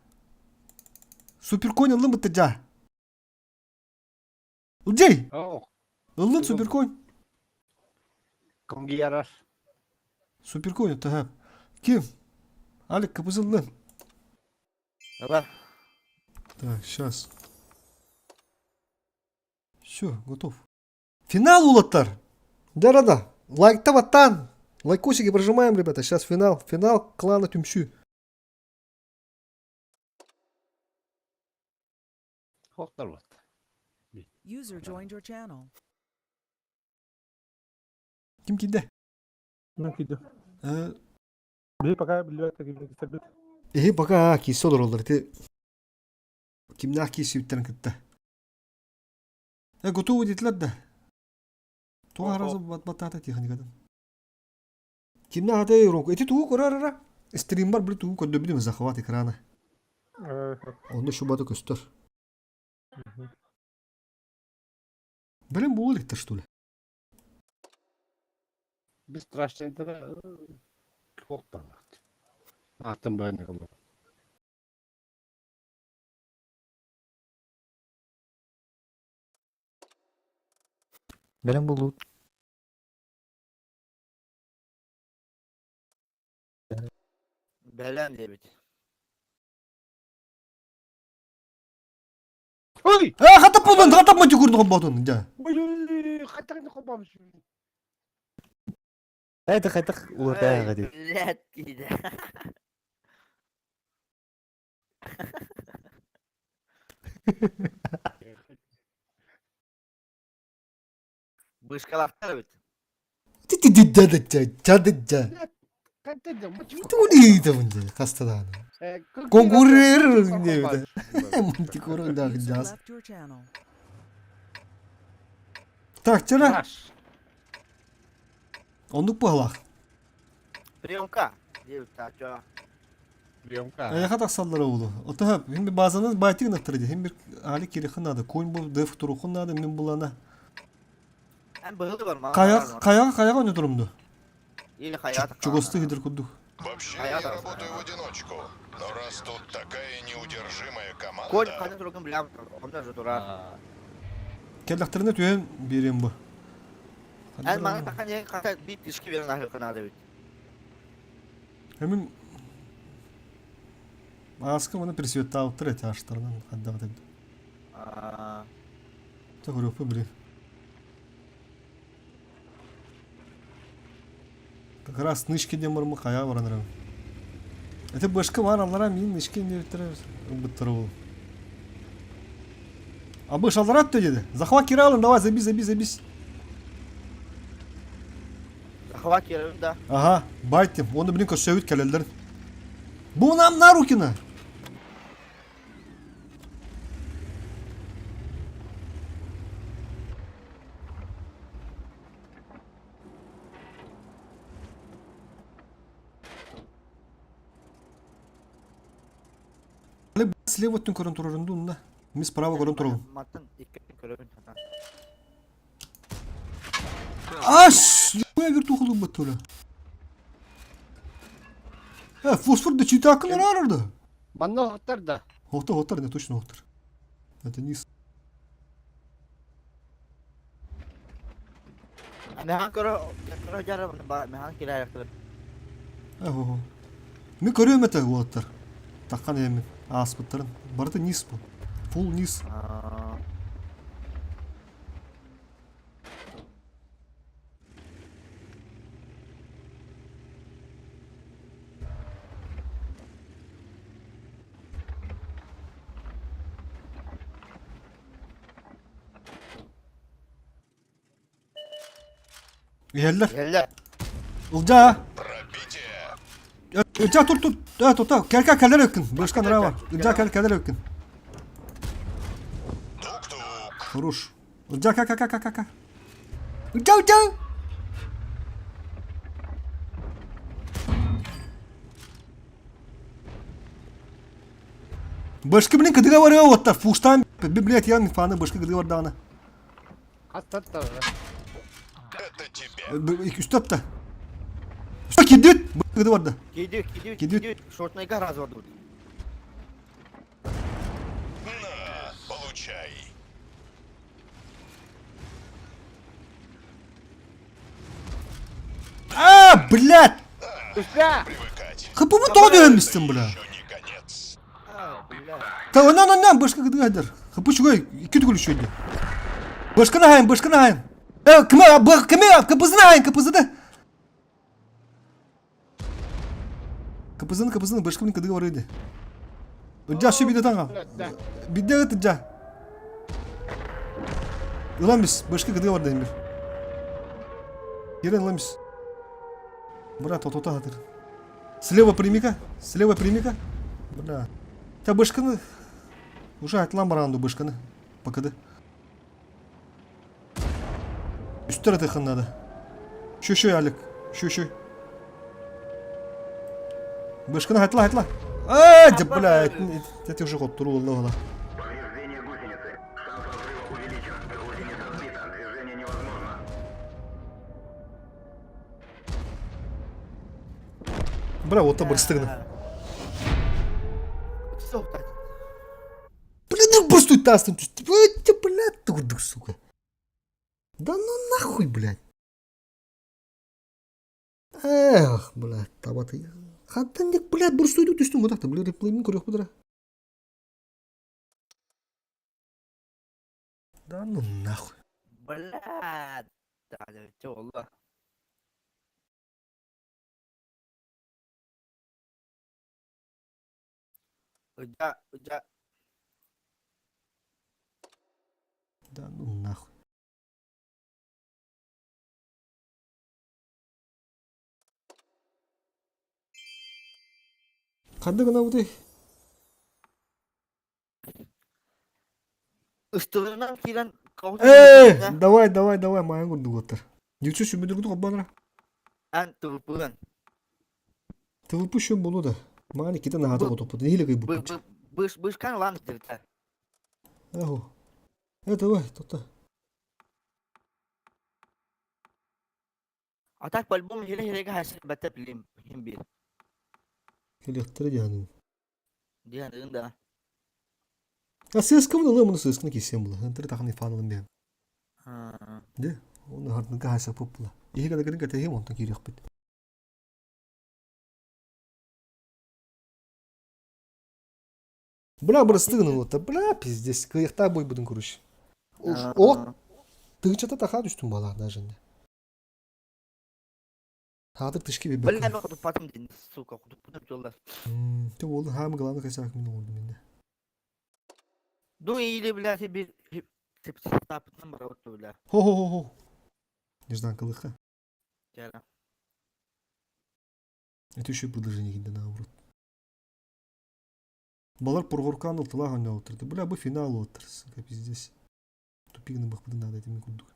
Суперконь ыллым бытты жа. Ылдьай! Ыллын суперконь.
Конгиярар.
Суперконь это Ким? Алик кыбызыллын.
Давай.
Так, сейчас. Все, готов. Финал, улаттар! Да-да-да. Лайкта ваттан. Лайкосики прожимаем, ребята. Сейчас финал. Финал клана Түмсүү.
Хоқтар вот.
User joined your channel.
Ким киирдэ?
Мен киирдим.
Э,
Биһи пока билбэт киирбит.
Эһи пока киирсэ олороллор. Ити кимнээх киирсибиттэрин кытта. Э, готовы диэтилэр да. Туох аразы баттаата техникадан. Кимнээх атай руку. Ити тугу көрөр ара? Стримбар били тугу көрдөбүтүм захват экрана. Онно шубата көстөр. Блин, буолар иликтэр что ли?
Biz страшныйдара хоқтар. Атын бәріне қылып.
Бэлэм булуу.
Бэлэм диэбит.
Ой!
Э, хатап болдун, хатап мантикурну холботун, дьэ.
Ой, хатак хобам.
Это хайдах улардаага дии.
Блядь, киирдэ. Бышкалахтар эбит.
Ти-ти-ти-дя-дя, дя-дя. Тули дэ хастадааны. Конкурир диэбитэ. Мантикуру да
User
дьас.
left your channel.
Так, чара. Оннук быһалаах.
Приемка. Диэбит таачо.
Приемка.
Айаха тахсаллара уулу. Отоһа, мин bir базаны байтыгын аттара дии. Хин bir али кирихин надо, конь бу деф турухун надо, мин булана.
Эн быһылы бар маа.
Каяк, каяк, каяк ойнотурумду. турумду.
Или хаят.
Чугасты хидер курдук.
Вообще
А
я
я-то
работаю в одиночку. Но раз тут такая неудержимая
Конь
команда,
ханын тургун билем. Онда же тура.
Келлэхтэринэ түһэн биэриэм бу.
Эн мана тахан ең хата бит ишки берен ахыркын ады бит.
Эмин Ааска маны пресветтаабыттар эти аштарынан хаддабат эбит.
Аа.
Та көрүөхпүн билин. Как раз нышки диэн барыммы хайаа баран эрэбин. Ити бышка бар аллара мин нышки диэбиттэрэ ылбыттара буолуо. А быш аллара өттө диэди. Захват киралын, давай забись, забись, забись.
Захват киралын да.
Ага, байтим. Оны блин көрсөбүт кэлэллэр. Бу нам на рукина. Слева өттүн көрөн турарын дунна. Ми справа көрөн турабын.
Маттан икки көрөбүн хата.
Аш! Я вертуху баттыла. Э, фосфор да читакын арарды.
Манна хоқтар да.
Охтар, охтар, не точно охтар. Это низ.
Механ көрө көрө жара механ кираяктыр.
Ого. Ми көрөм это уолаттар. Таккан эми ааспыттарын. Барыта низ бу. Фул низ.
Аа.
Иһэллэр.
Иһэллэр.
Ылдьаа.
Пробитие.
Ылдьаа тур тур. Э, тута. Кэл кэл кэлэр өккүн. Бышка нара бар. Ылдьаа кэл кэлэр өккүн.
Тук-тук.
Хорош. Ылдьаа кэл кэл кэл кэл кэл. Ылдьаа ылдьаа. Башка блин кыдыга барыа уоттар. Фуштан библиотеканың фаны башка кыдыга бардаҕына.
Это тебе.
Үстөптө. Что кидит? Кыды барда.
Киди, киди,
Киди.
киди, шортнайга раз барды.
На, получай.
А, блядь!
Үстэ!
Привыкать.
Хыпымы тоҕо түһэммистин, бля.
Еще не конец.
А, бля.
Та онан онан башка кыдыга хадыр. Хыпы чугай, икки түгүл үчүгэй. Башканы хайын, башканы хайын. Э, кыма, кыма, кыпызын хайын, кыпызыны. Кыпызын, кыпызын, башканы кыдыга бар иди. Ыдьа, şu биде таңа. Биде ыт ыдьа. Ылан бис, башка кыдыга бар дейм бир. Ерен ылан бис. Брат, отота хатыр. Слева прими-ка, слева прими-ка. Бля. Та башканы уже айтылан баранду башканы. Покады. Үстер атыхын надо. Şu şu Алик. Şu şu. Башканы айтла айтла. А, да, бля, это уже ход туру Аллах. Бра, вот там стыгна. Бля, ну просто тастан. Бля, ты, сука. Да ну нахуй, блядь. Эх, блядь, табаты. Хаттан дек, блядь, бурстуйду түстүм вот так-то, блядь, реплеймин көрөх бұдыра. Да ну нахуй.
Блядь. Да, да, Allah. Ыдьа, ыдьа.
Да ну нахуй. Ханды гына бутый.
Ыстылынан киирэн
Эй, давай, давай, давай, майын курдук оттар. Дикчү сүбүдүргүтү коббанара.
Ан тылпыгын.
Тылыпы шөм болу да. Маған иккитэ наһаата хотоппут. Нэһиилэ кыйбыппыт.
Быш бышкан лан диртэ.
Аху. Э, давай, тота.
А так по-любому хиле-хилеге хайсыр бәтте билим. Хим бир.
Кэлиэхтэрэ диһанын.
Диһанын да.
А сыскамын ылы мұны сысканы кисем була. Ынтыры таханы фанылын бен. Де, оны хардынка хайса пуп була. Иһи кадагырын катехим онтон кириэхпит. Бля, бырыстыгын ылыта. Бля, пиздец. Кыйыктаа бойбудун короче. О, тыгычата таха түстүм бала даже. Хаатыр тышки бебек.
Бля, мен кутуппатым дин, сука, кутуппутум жоллар.
Ты ол хам главный косяк мен оңордум менде.
Ну или, бля, бир тапытынан бара отtu, бля.
Хо-хо-хо-хо. Нежданкалыха.
Жара.
Это еще и предложение кийде наоборот. Балар Прохорканы тыла ханна отырды. Бля, бу финал отыр. Сука, пиздец. Тупигны бахпыды надо этими курдук.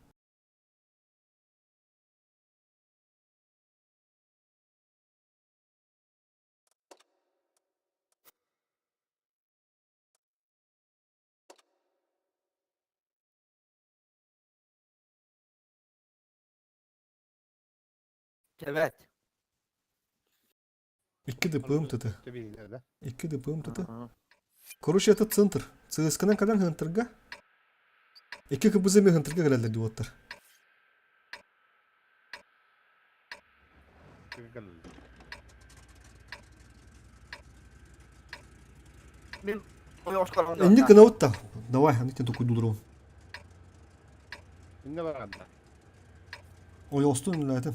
Evet.
Икки ДПМ ТТ. Икки ДПМ ТТ. Короче, это центр. ЦСК-нан кадан хынтырга. Икки КБЗ мен хынтырга кэлэллэр диоттар.
Мен ой
Энни кынабытта. Давай, аны тен токуй дудурун.
Инне баранда.
Ой, остун милайтын.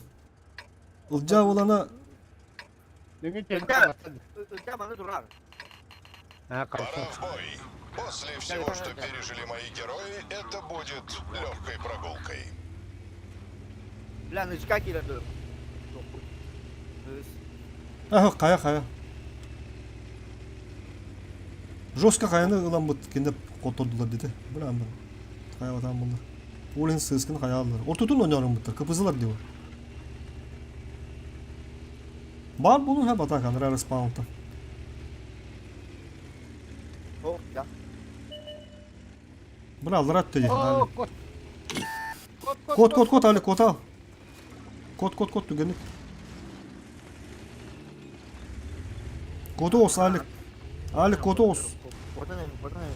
Ылжа болана
Пора в бой. После всего, что пережили мои герои, это будет легкой прогулкой.
Бля, нычка киирэн турар.
Аха, хайа хайа. Жестко хайаны ыламмыт кинде котордулар деді. Бля, амбар. Хайа батан буллар. Ол сыскын хайалар. Ортотун ойноруммуттар, кыпызылар диyor. Бар болун хэ батак анра респаунта.
О, да.
Бля, алларат dedi.
О, кот. Кот, кот,
Кот, кот, кот, Али, кот ал. Кот, кот, кот, түгенік. Коты ос, Алик. Алик, коты ос.
Котан эми, котан эми.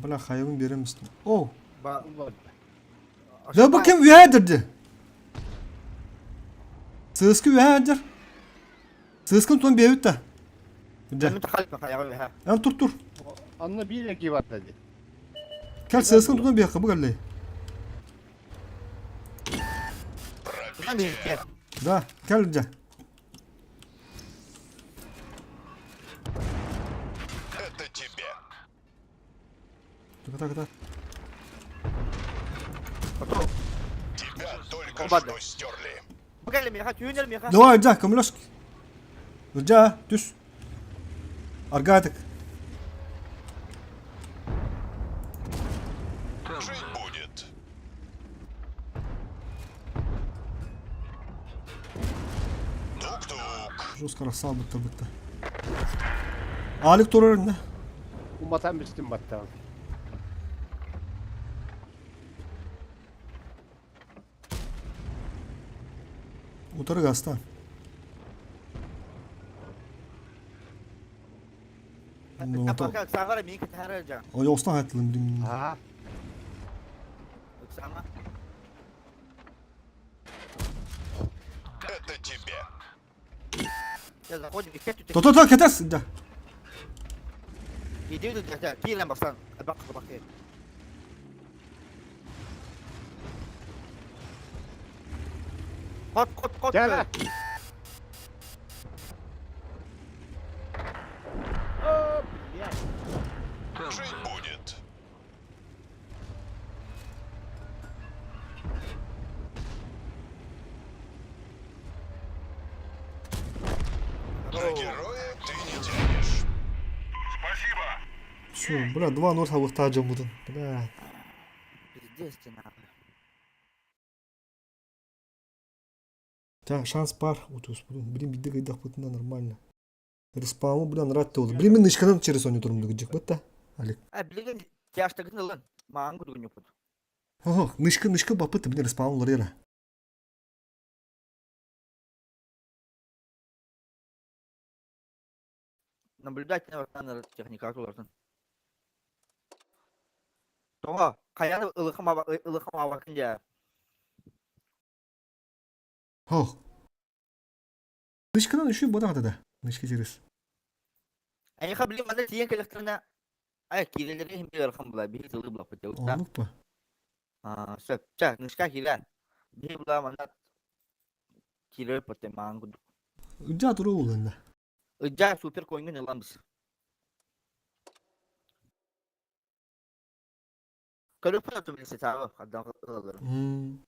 Бля, хайыбын береміз. О,
Ба.
Да bu kim üyedirdi? Сыскы üyedir. Сыскын тон бебит да. Дә. Эн тур тур.
Анна биир киһи барда дии.
Кел сыскын тон бе кыбы галлей. Да, кел дә.
Это тебе.
Так, так, так.
Тебя только
Обада.
что стерли.
Давай, дә, көмөлөс. Дә, түс. Аргатык.
Жить будет. Тук-тук.
Жестко рассал бытта бытта. Алик турар инде.
Уматан бистим баттаҕым.
Утары гастан. Ну, то. Ой, остан хаттылым билим.
Аа.
Это тебе.
То то то кетес. Да.
Кот, кот, кот.
Кэлэ. О, блядь.
Жить будет. На героя ты не тянешь.
Все, бля, 2-0 хабыктаа жомудун. Бля.
Пиздец ты нахуй.
Так, шанс бар. Утус, блин, бидде гайдах бутында нормально. Респауму, бля, нрат олду. Блин, мен ишканан через оню турумду гыжык бытта. Алик.
А, билген тяжтыгын ылын. Маған күргін өпіт.
Ого, нышка, нышка бапыт, блин, респаум ларера.
Наблюдательный вартан техника олардың. Тоға, қаяны ылықым абақын жа.
Хох. Нышканан үшүй бодақ да. Нышка через.
Әйха билим анда тиен келектіріне. Ай, кирелерге хим ырхым була, бихи тылы була пытя.
Онлук па.
А, сөп, ча, нышка кирен. Бихи була манда кирел пытя маған күдік.
Үджа туру улында.
Ыджа супер койнгын ыламыз. Көріп тұрып білсе тағы, қадан ылалырым.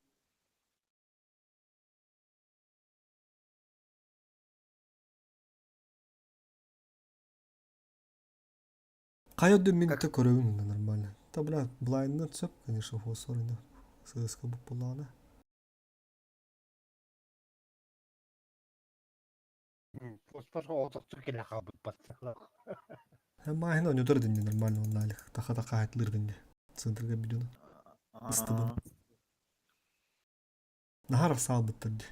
Кайо дө мен те көрөбүн нормально. Та бля, блайнны цеп, конечно, фосфорында. ССК буп булана.
Фосфор отохтур кэлэ хаалбыт батталах.
Махина онюдор динде нормально он налих. Таха таха хатлыр динде. Центрга бидюна. Истыбын. Нахар сал быттырды.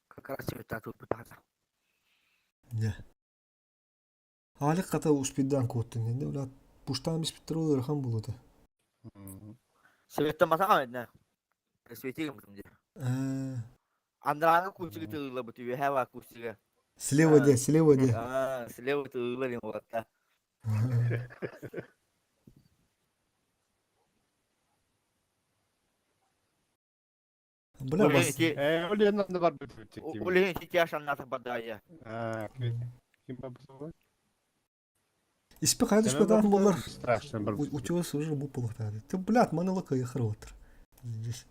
Как раз тебе тату пытаться.
Не. Алик ката успидан коттun динде. Ула пуштан бис биттер ол ырхан болуду.
Светтен баса амедне. Светигим кымды. Андраны кучуга тыгыла бу түбе хава кучуга.
Слева де, слева де.
А, слева тыгыла дем ватта.
Бля,
Ол
бас...
ити
Э, ол иһин онно барбыт
ол иһин ити тяж аннаата бадайа.
Ким барбыт?
Испи хайдыш
Сэмэн
бадан
барбыт,
болар.
страшно барбыт.
Утёс уже бу полохтады. Ты, блядь, маны лака яхар отыр. Здесь.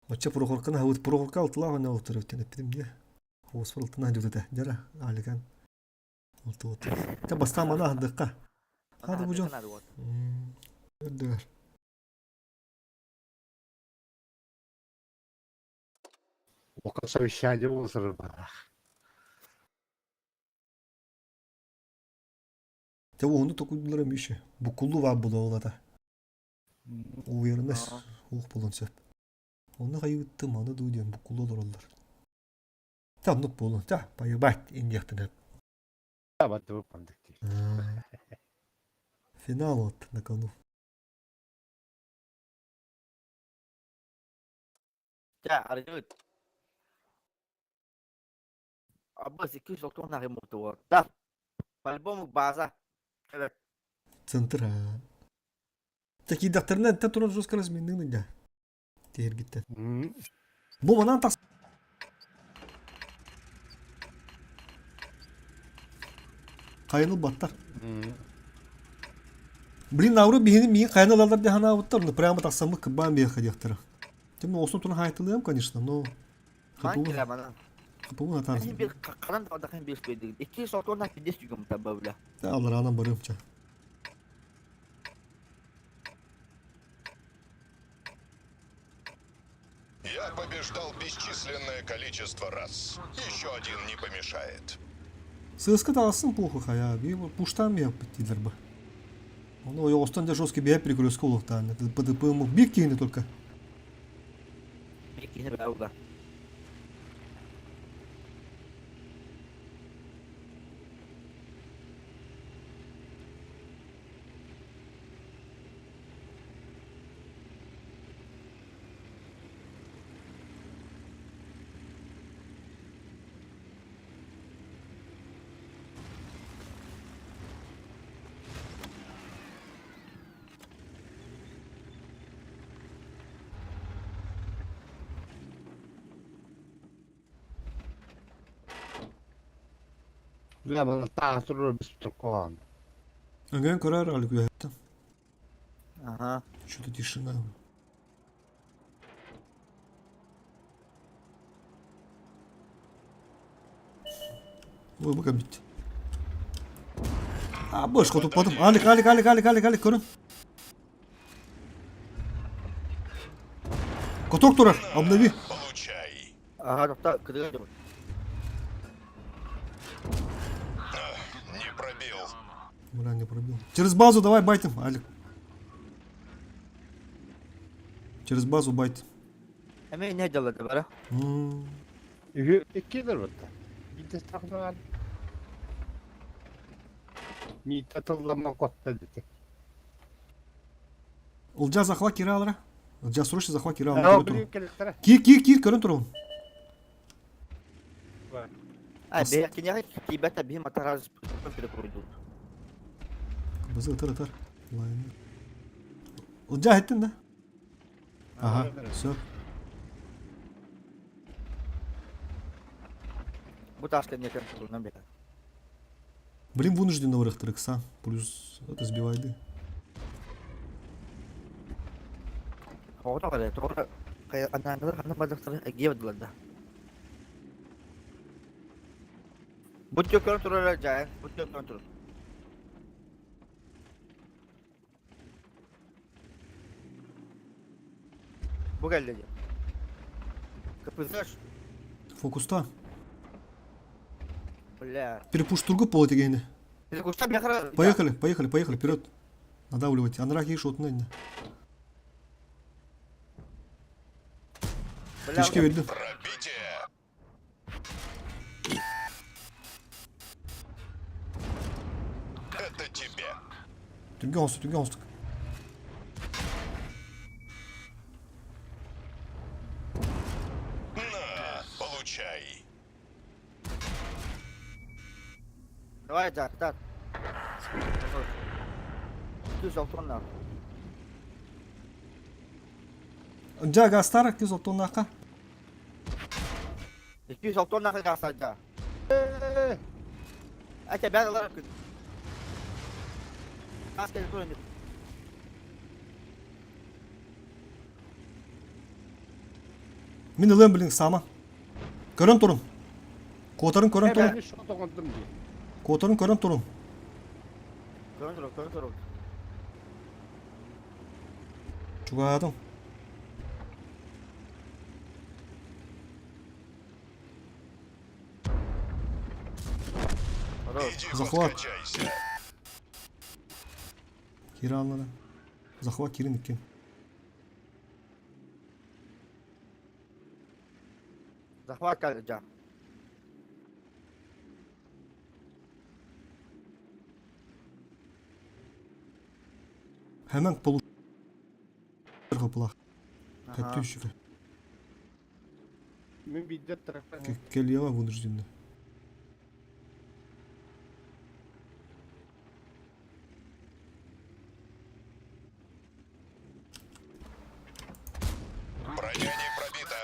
Очча Прохорканы хавыт Прохорка алтылаах ойна отыр өттен эппитим дии. Хуоспар алтына дьүтэтэ. Дьара, Аликан. Алты отыр. Те бастаан маны аһардыахха. Хады бу дьон. Үрдүгэр.
Ока совещание болсар бар.
Те уһуну токуйдулар эмише. Букуллу баар була олата. Уверенность ух болон сөп. Оны хайыттым, аны дуу диэн буккуллу олороллор. Та оннук буолуон. Та, поебать индиэхтэн
Табатты пандык.
Финал вот на кону.
Ча, арыгыт. Аббас 290 ремонт Да. По-любому база. Evet.
Центр. Такие докторна та туран жестко разменны да. Тергитте. Бу манан тас. Кайныл баттар. Блин, науру биһини миин хайныл алар дехана буттар, ну прямо так самы кыбан биэха диэхтара. Тем осон туран хайтылыам, конечно, но
Хан киле бана.
Хапыбын атар.
Хин bir kalan da хин bir спедик. 290 пиздец жүгім таба бля.
Алар анан барымча.
Я побеждал бесчисленное количество раз. Еще один не помешает.
Сыска тағысын пуху хая, би пуштан би аппетилер ба. Оны ойостан да жесткий бия перекрестка улуктан. ПДП мог биг кийини только.
Бик кийини бауга.
Бля, мана тағы тұрыр біз тұрқоған.
Аңган көрөр алык үйәтті.
Ага.
Что-то тишина. Ой, бака бит. А, бош, хотуппатым. Алик, Алик, Алик, Алик, Алик, Алик, көрүн. Коток турар, обнови.
Получай.
Ага, тоқта, кыдыга деп.
Не пробил.
Бля, не пробил. Через базу давай байтим, Алик. Через базу байт.
Эме не делады бара?
Үһү иккилер бутта. Биде тахнар. Ми татыллама котта дете.
Ылжа захват кире алра. Ылжа срочно захват кире
Aa,
алра.
билин келеттер.
Кир, кир, кир, көрін тұрғын.
А, бе, киняга кибета бихим атараз перекройдут.
Бызы ытыр ытыр. Ылжа еттин да? Ага, все.
Бу ташка не кем турнан бе.
Блин, вынужденно вырыхтыр икса. Плюс это сбивайды.
Тоғыта қара, тоғыта анаңдар қана бадақтар гевдылар да. Бу төкөн турар жай, бу төкөн тур. Бу келди. Капызаш,
Фокуста.
бля.
Перепуш тургу полотегейни.
Перекуста бяхара.
Поехали, поехали, поехали, вперед. Надавливать. Анрах ешь вот на. Тишки вердим.
Пробитие. Это тебе.
Түрге онсу, түрге онсу.
На, получай.
Давай, Джак, так. 260
Дьа газтар 260-наахха.
260 газтарда. Ате бәр алар күн. Газ кэлэ туран.
Мин ылыам билин саама. Көрөн турун. Куотарын көрөн турун. Куотарын көрөн турун.
Көрөн турун, көрөн турун.
Чугаһаатым. Захват. Кире аллана. Захват кирин иккен.
Захват калжа.
Hemen полу Плах. Подписчика.
Мин биирдэ трактор.
Кэлиэҕэ вынужденно.
Броня не пробита.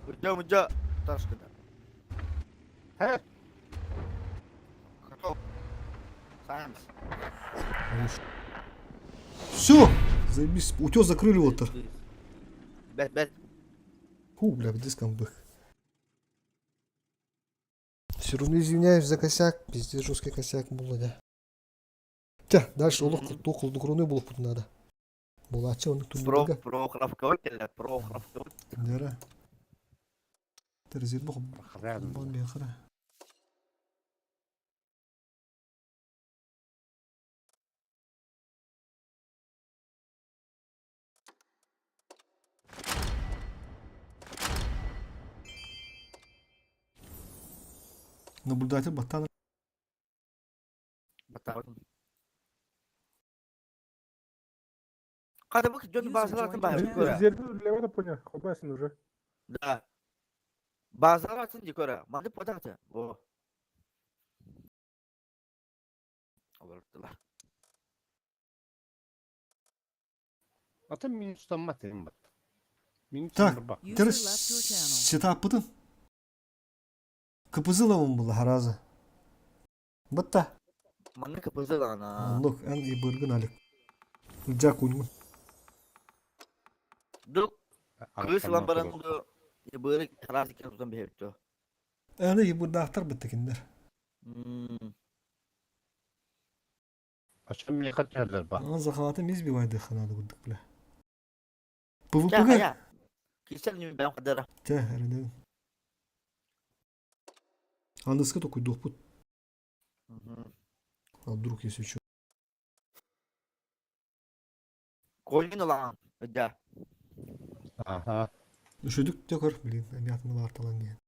Мудьа, мудьа. Ташкада.
Һэ?
Готов. Саймс.
Все! Заебись. Утес закрыли вот то.
Бэт, бэт.
Фу, бля, диском бых. Все равно извиняюсь за косяк. Пиздец, жесткий косяк был, да. Тя, дальше олох токул дуруну булуп надо. Булачы оны
Про,
турнирга.
Прохоровка кэлэ, Прохоровка.
Дера. Терзир бох. Бон бехара. Наблюдатель Батан.
Батан. Хата бу дьон базалар баар көрө.
Резерві үллэҕэ да понял, холбоосун уже.
Да. Базалар атын ди көрө. Маны податы. Во. Олордулар.
Атын мин ұстаммат едім бат. Мин
Так,
бak.
тэр сетаппытын. Кыпызылавын була харазы. Батта.
Маны кыпызылана.
Оннук эн ибыргын алик. Ылдьаа куньмун.
Дук кыыс ылан баран бу быыры хараас иккен тутан биһэбит
Аны ибырдаахтар быттыкиннер.
Ачам мне катерлер ба.
Аны захватым избивайды ханады курдук бля.
Ча
ПВП-га.
хая. Кисел ньюм бэм кадара.
Тэ, эрэнэбин. Аныска токуйдуохпут. А вдруг если чё.
Колин ылаан. Да.
Аха.
Үшөдүк төкөр, блин, эмиятыны баарталан диэн.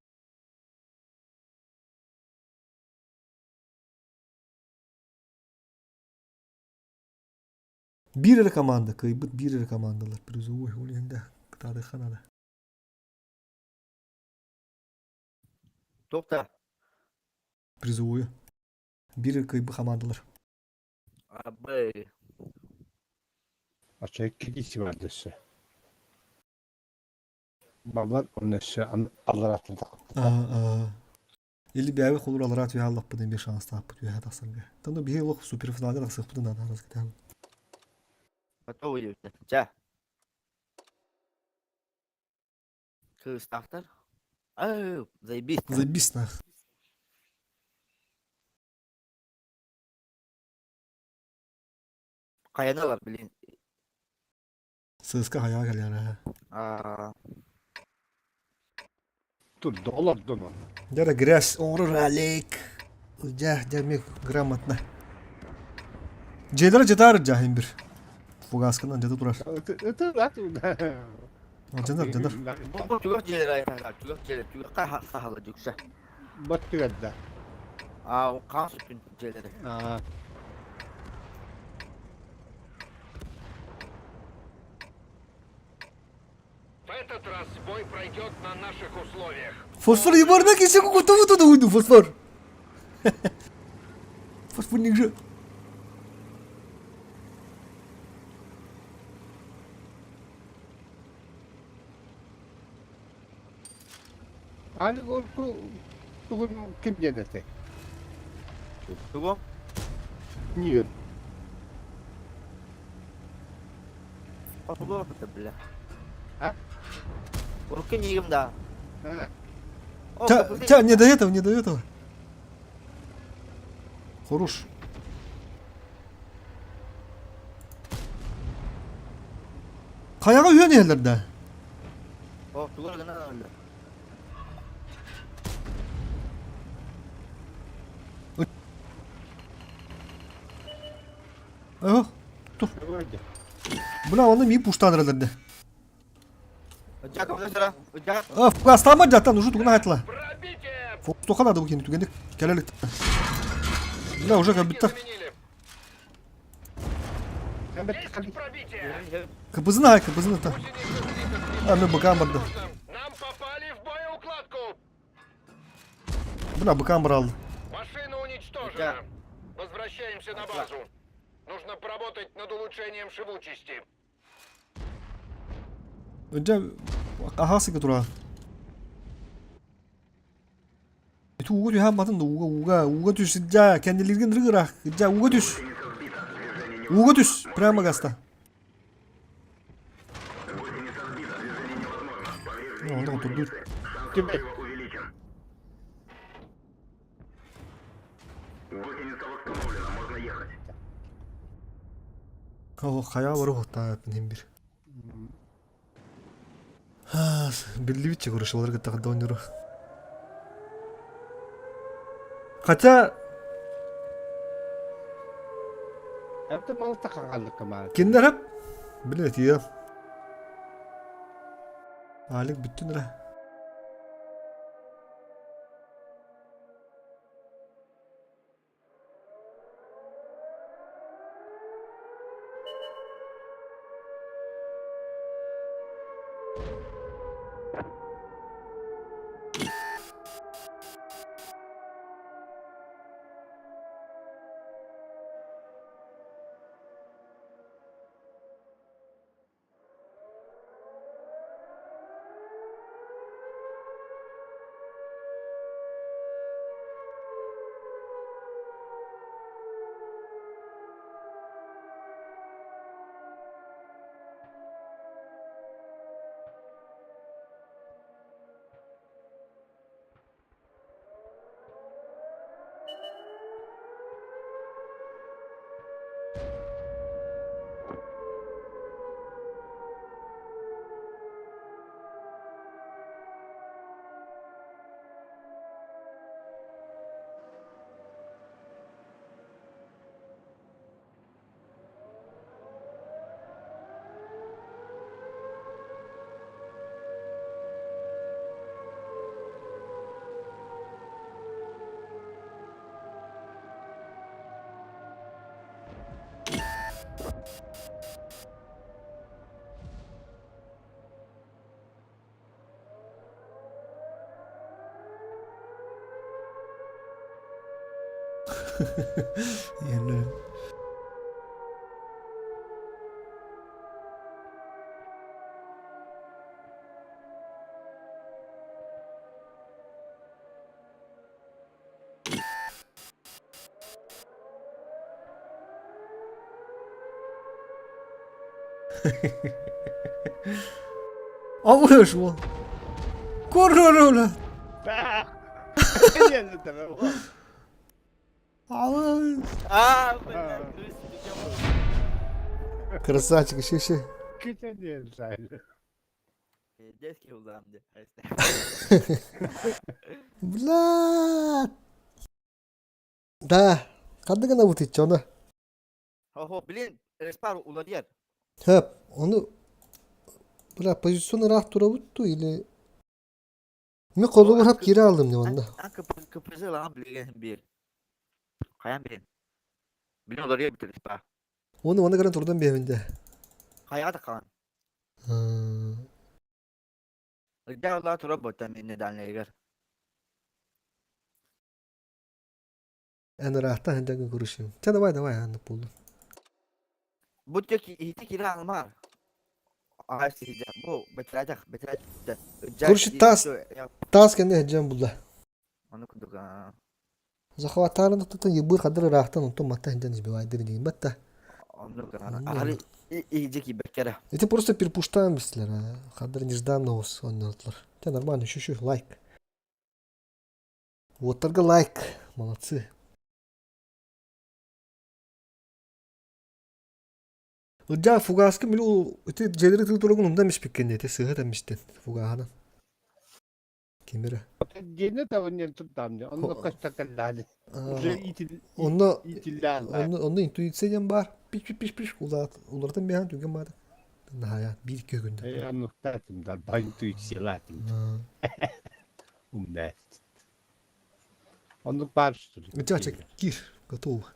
Биир эрэ команда, кыайбыт биир эрэ командалар. Призовой, ол иһин да кытаатыахха наада.
Тохта.
Призовую. Биир эрэ кыайбыт командалар.
Абы.
Ача икки бар дөссө. Балар оннөссө аллар атын
Аа, Или бэйэбит холур аллараа түһэ аллахпытын биир шанстаахпыт үөһэ тахсарга. Таны биһи олох суперфиналга тахсыахпытын наада араас кэтэһэбит.
Готовы диэбиттэр. Ча. Кыыстаахтар. Ай, заебись.
Заебись нах.
Хайаналар, блин.
Сыска хайаҕа кэлэр аа.
Аа.
Тур доллар доно.
Дьэ грязь оҥорор Алек. Дьэ, дьэ эмиэ грамотно. Дьиэлэрэ дьытаар дьаһын бир. Фугасканан дьата турар.
Это это
Алдьанар, алдьанар.
Бу түгэх дьиэлэр айхалар, түгэх дьиэлэр, түгэх хахала дьүксэ.
Бат түгэрдэ.
Аа, хаан сүттүн дьиэлэри.
Аа.
В этот раз бой пройдет на наших условиях.
Фосфор ебарна кесе куту туда уйду, фосфор. Спутник же.
Аны урку тугун ким диэн этэй?
Тугу?
Нигин.
Хотулуох быта бля.
А?
Урукку нигим да. О,
Тя,
капуты.
тя, не до этого, не до этого. Хорош. Хайаҕа үһүөн иһэллэр да?
О, тугу гына өллө.
Ох, тур. Бля, оны ми пуштан эрэллэр Астама жаттан уже тугуна айтла. Фокустуха надо выкинуть түгендик келелик. Бля, уже как будто. Кыбызына ай, кыбызына та. А, мен быкам барды.
Нам попали в боеукладку.
Бля, быкам брал.
Машина уничтожена. Возвращаемся на базу. Нужно поработать над улучшением живучести.
Дьэ, аһаасыга тура. Ити ууга түһэн батын да ууга ууга ууга түс дьэ кэннилиргин ырыгыраах дьэ ууга түс ууга түс прямо гаста онно отурдуур
Түбэй.
Оо, хайа баруохтаатын иһин бир. Биллибитчэ көрүшүлэр кытта оонньууру. Хотя
Это мал тахагаллык маа.
Кинилэр хап билин этиэ. Алик бүттүн эрэ. Иһэллэр. Алыш ол. Көрөр Алыш.
А,
Красавчик, ще ще.
Детский улам
Бля. Да. Ханнык гына бутычча оны.
Хо, блин, респар уларыйар.
Хөп, ону бля позиционы ыраах турабыт дуу или Мен холугар хап киирэ алдым дии онно.
КПЗ ылаҕын билигин биир. Хайан билин. Билин уларыйар бит респа.
Уону уонна көрөн турдан биэбин дии.
Хайаҕа таххаҕын. Ырдаа улаа турар буолтан минне дальнайыгар.
Эн ыраахтан сылдьаргын көрүсүм. Чэ давай давай аннык буоллун.
Бу тек иһити кире алмаар. Аас иһидэ. Бу бэтрээтэх бэтрэт.
Короче, таас таас кэннэ сылдьан булла.
Ону курдук
Захваттаарын туттан ебыр хадыр ыраахтан онтон маттан сылдьан избивайдыр диин батта.
Оннук ахары иһидьэ киирбэккэрэ.
Эти просто перепуштаан бистилер. Хадыр нежданно оннотулар. Те нормально, еще лайк. Уоттарга лайк. Молодцы. Ылдьаа фугаска мили ити дьиэлэри тыы турагын умнан испиккин ити сыыһа тэммистин фугаһынан. Кимирэ.
Диэни тавыннен туттаам онно көстөкөллааны. Уже
Онно
итиллаан.
онно онно интуиция диэн баар. Пиш пиш пиш пиш улаатан биһан түгэн баата. Наһаа биир күн.
Э аннуктаатым да ба интуициялаатым. Умнэ. Оннук баар что ли?
Чача кир готово.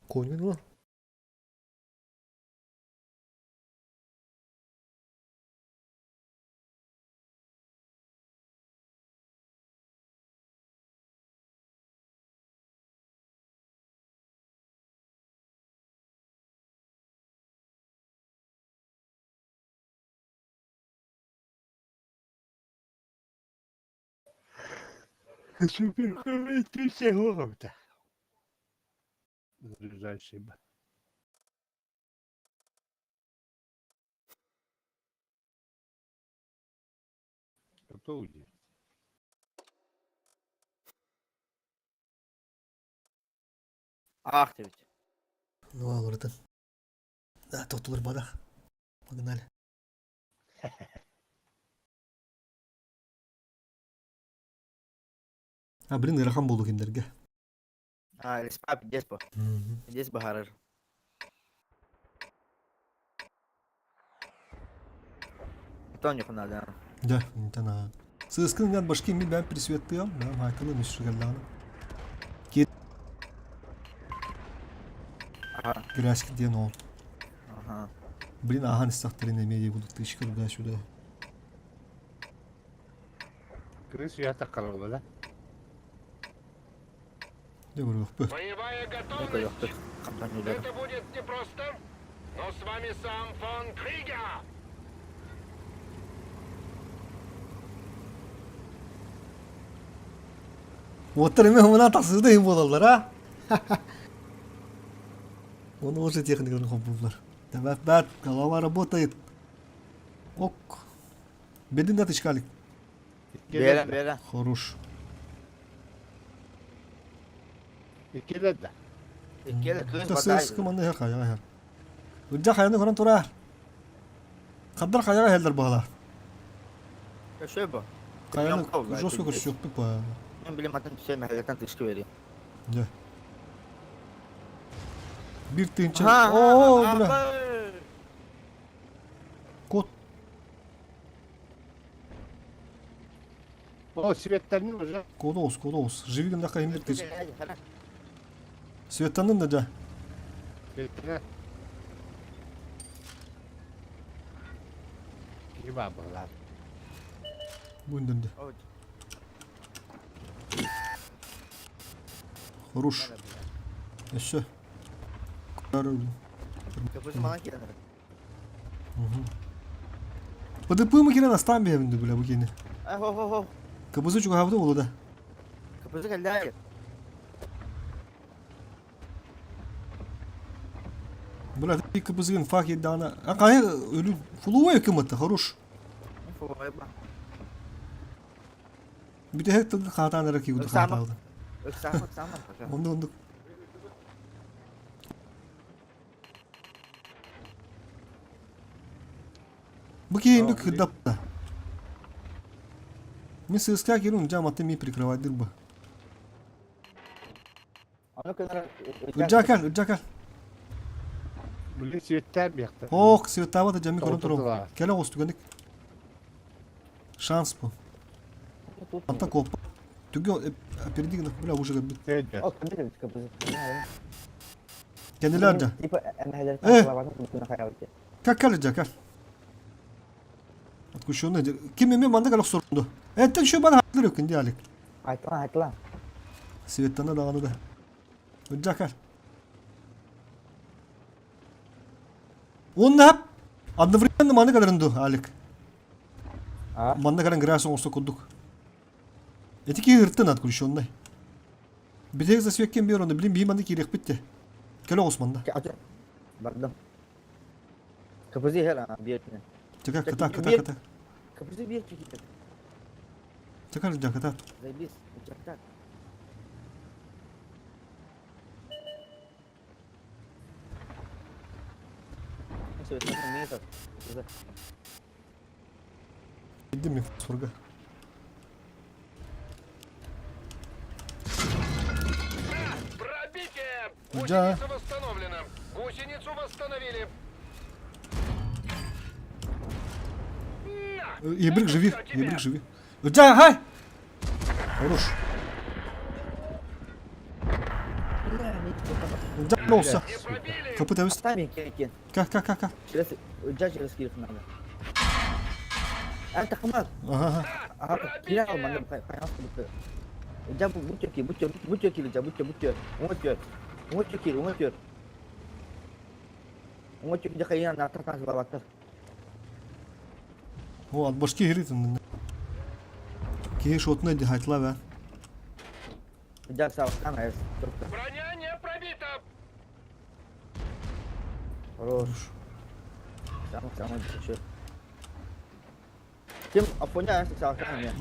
Конь ну.
Супер huomenta. Ближайший. Готов ли?
Ах ты ведь.
Ну, алырытын. Да, тохтулар бадах. Погнали. А, блин, ыарахан буолу кинилэргэ.
А, респа пиздец по. Пиздец баһарар. Тони надо.
Да, интана. Сыскын ган башки ми бәм присветтыам, бәм хайтылы мишшүгәлләгән.
Ага.
Грязки диэн ол.
Ага.
Блин, ахан истахтарын эмиэ будут тычка туда-сюда.
Крыс я так да?
Дьэ көрүөхпүт.
Боевая
Ну-ка,
готовность!
ёхтыр. Компаньялар.
Это будет непросто, но с вами сам фон Кригер!
Уоттар эмиэ хомунаан тахсыыта иһин буолаллар, а? Оны уже техниканы холбууллар. Бат, голова работает. Ок. Бедин да тычкалик.
Бера, бера.
Хорош.
Иккилер да.
Иккилер кыыс
Та
бадай.
сыскы манны хер хаяга хер. Ыджа хаяны көрөн турар. Хаддар хаяга хеллер баала.
Köşe bu.
Хаяны жестко көрсөкпүт ба.
Мен билим атын түсе мәһәлләтен тышкы берeyim.
Дьэ. Бир тыынча. Оо, бля. Кот.
О, светтанын уже.
Кодоус, кодоус. Живигин да кайын бир тыч. Светтанын да жа.
Светтана. Киба была.
Бу үндүндө. Хорош. Өссө.
Köpüsü bana келер.
ПДП мы кирен астан бэбинди бля бу кини.
Ай хо хо хо.
КБЗ чугаабыта болу да.
Köpüsü келді.
Бля, ты КБЗ фак едана. А кай өлү фулуа кымыты хорош. Бүтэ тылга хаатаан эрэ кигуду хаатаабыта.
Öksama, öksama.
Онду онду. Бу киһи бу кырдапта. Мин сыыска кирун жаматы ми прикрывать дырба.
Onu kadar.
Ыджакал, ыджакал.
Блин, светтер бияқта.
Ох, светтаба да жами көрөн турум.
Тоқтатыла.
Келе оғыз Шанс бу. Анта коп. Түгө опердиг бля уже бит.
О, köpüsü köpüsü.
Кенделер да.
Типа мәһәлләтен
Э. Как кал жакал. Откушонный. Ким эме манда калак сорунду. Эттен şu bana haklı yok indi alik.
Айтла, айтла.
Светтана даҕаны да. Ылдьаа Уонна одновременно маны кэлэрин дуу, Алик?
А?
Манна кэлэн грязь оҥорсо курдук. Эти киһи ыртын отключенный. Билиэг засвеккен биэр оны, билин биһи манна киириэхпит те. Кэлэ оҕус манна.
Бардым. КПЗ иһэр а биэртинэ.
Чека, кыта, кыта, кыта.
КПЗ биэр чекитэ.
Чека, жа, кыта.
Заебись, чектак.
Иди мне фосфорга.
Пробитие!
Да.
Гусеница восстановлена. Гусеницу восстановили.
Ебрик живи, ебрик живи. Да, хай! Хорош. Да, olsa. Kapı temiz.
Оставим киркин.
Ка, ка, ка, ка.
Через жа через киркин надо. Anta кымал.
Ага.
Ага, кира ал манна кайгас бутты. Жа бу бутё ки, бутё, бутё ки, жа бутё, бутё. Оңот көр. Оңот кир, оңот көр. Оңот кир жа кайган аттар тас бабаттар.
О, от башки грит. Киһи шотна дихайтла бә.
Жа сабактан айс.
Броня не пробита!
Хорош. Сам сам еще. Ким Афоня айс сабактан я.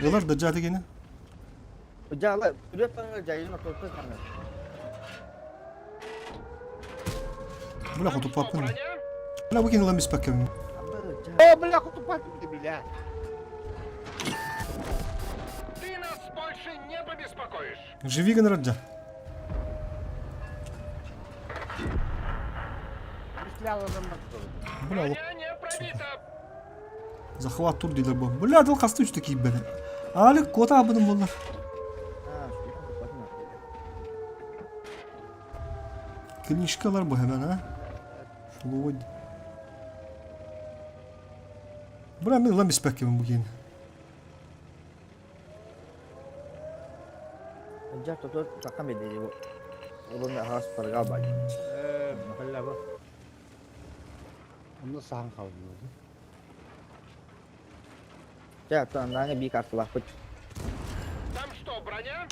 Ылар да жа дегені.
Жа ла, үрөт паңар жа йына тотты саны.
Бля, хоту папын. Бля, выкинула мис пакем.
О, бля, хоту бля.
Ты нас больше не побеспокоишь!
Живи генерал Бля,
Броня не пробита!
захват тур дейлер бу. Бля, дыл касты үчті кейіп бәді. Али кота абыным болар.
А,
Клиничкалар бу hemen ha. Шулуы. Бля, мен лам испәккемін бу кейін.
Жа тотор такам еди бу. Олун хас парга бай.
Бля, бу. Онда сахан қалды.
Жа тан би карталах бут.
Там что, броня?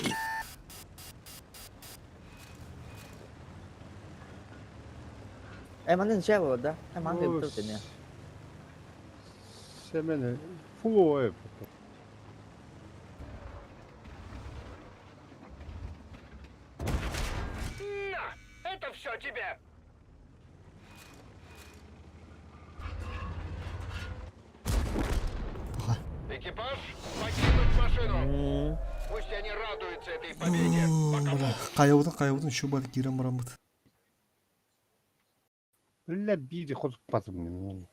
Э, манын шай болады да? Э, манын бут тене.
Семене, фу,
На! Это все тебе! Экипаж, покинуть машину! Пусть они радуются этой победе! Пока
Бля, кайыбытын кайыбытын şu бар кирен барамыт.
Бля, бири хоту патым.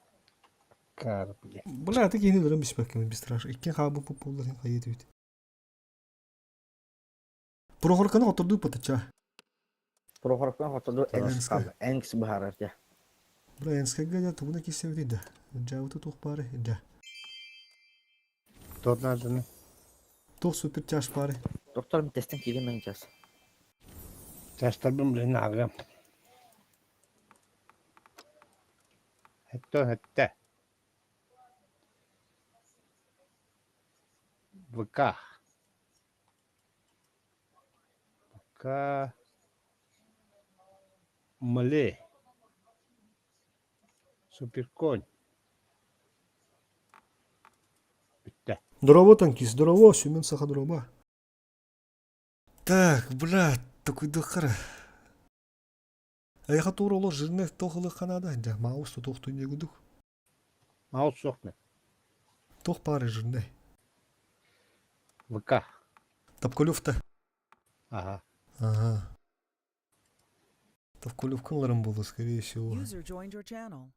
Кар, бля.
Бля, ты кейini дөрөм испәккемін бис страш. Иккен хабы пупулларын кайы бит. Прохорканы отырду патыча.
Прохоровкан хотоду энкс
НСК.
кал, энкс бахарар я.
Бля, НСК га тугуна киссе бит да. Жабыты тух бары, да.
Тот надо.
Тух супер чаш бары.
Доктор мен тесттен кирем мен час.
Тастарбын блин ағам. Хетто хетте. ВК. ВК. Мале. Суперконь. Бітті.
Здорово, танкист, здорово, Семен Сахадроба. Так, бля, такой дохара. А я хотел оло жирных тохылы ханада, да, маус то тохту не гудух.
Маус соқны.
Тох пары жирный.
ВК.
Тапколёв-то.
Ага.
Ага. Тавколёв кыларым было, скорее всего.
User joined your channel.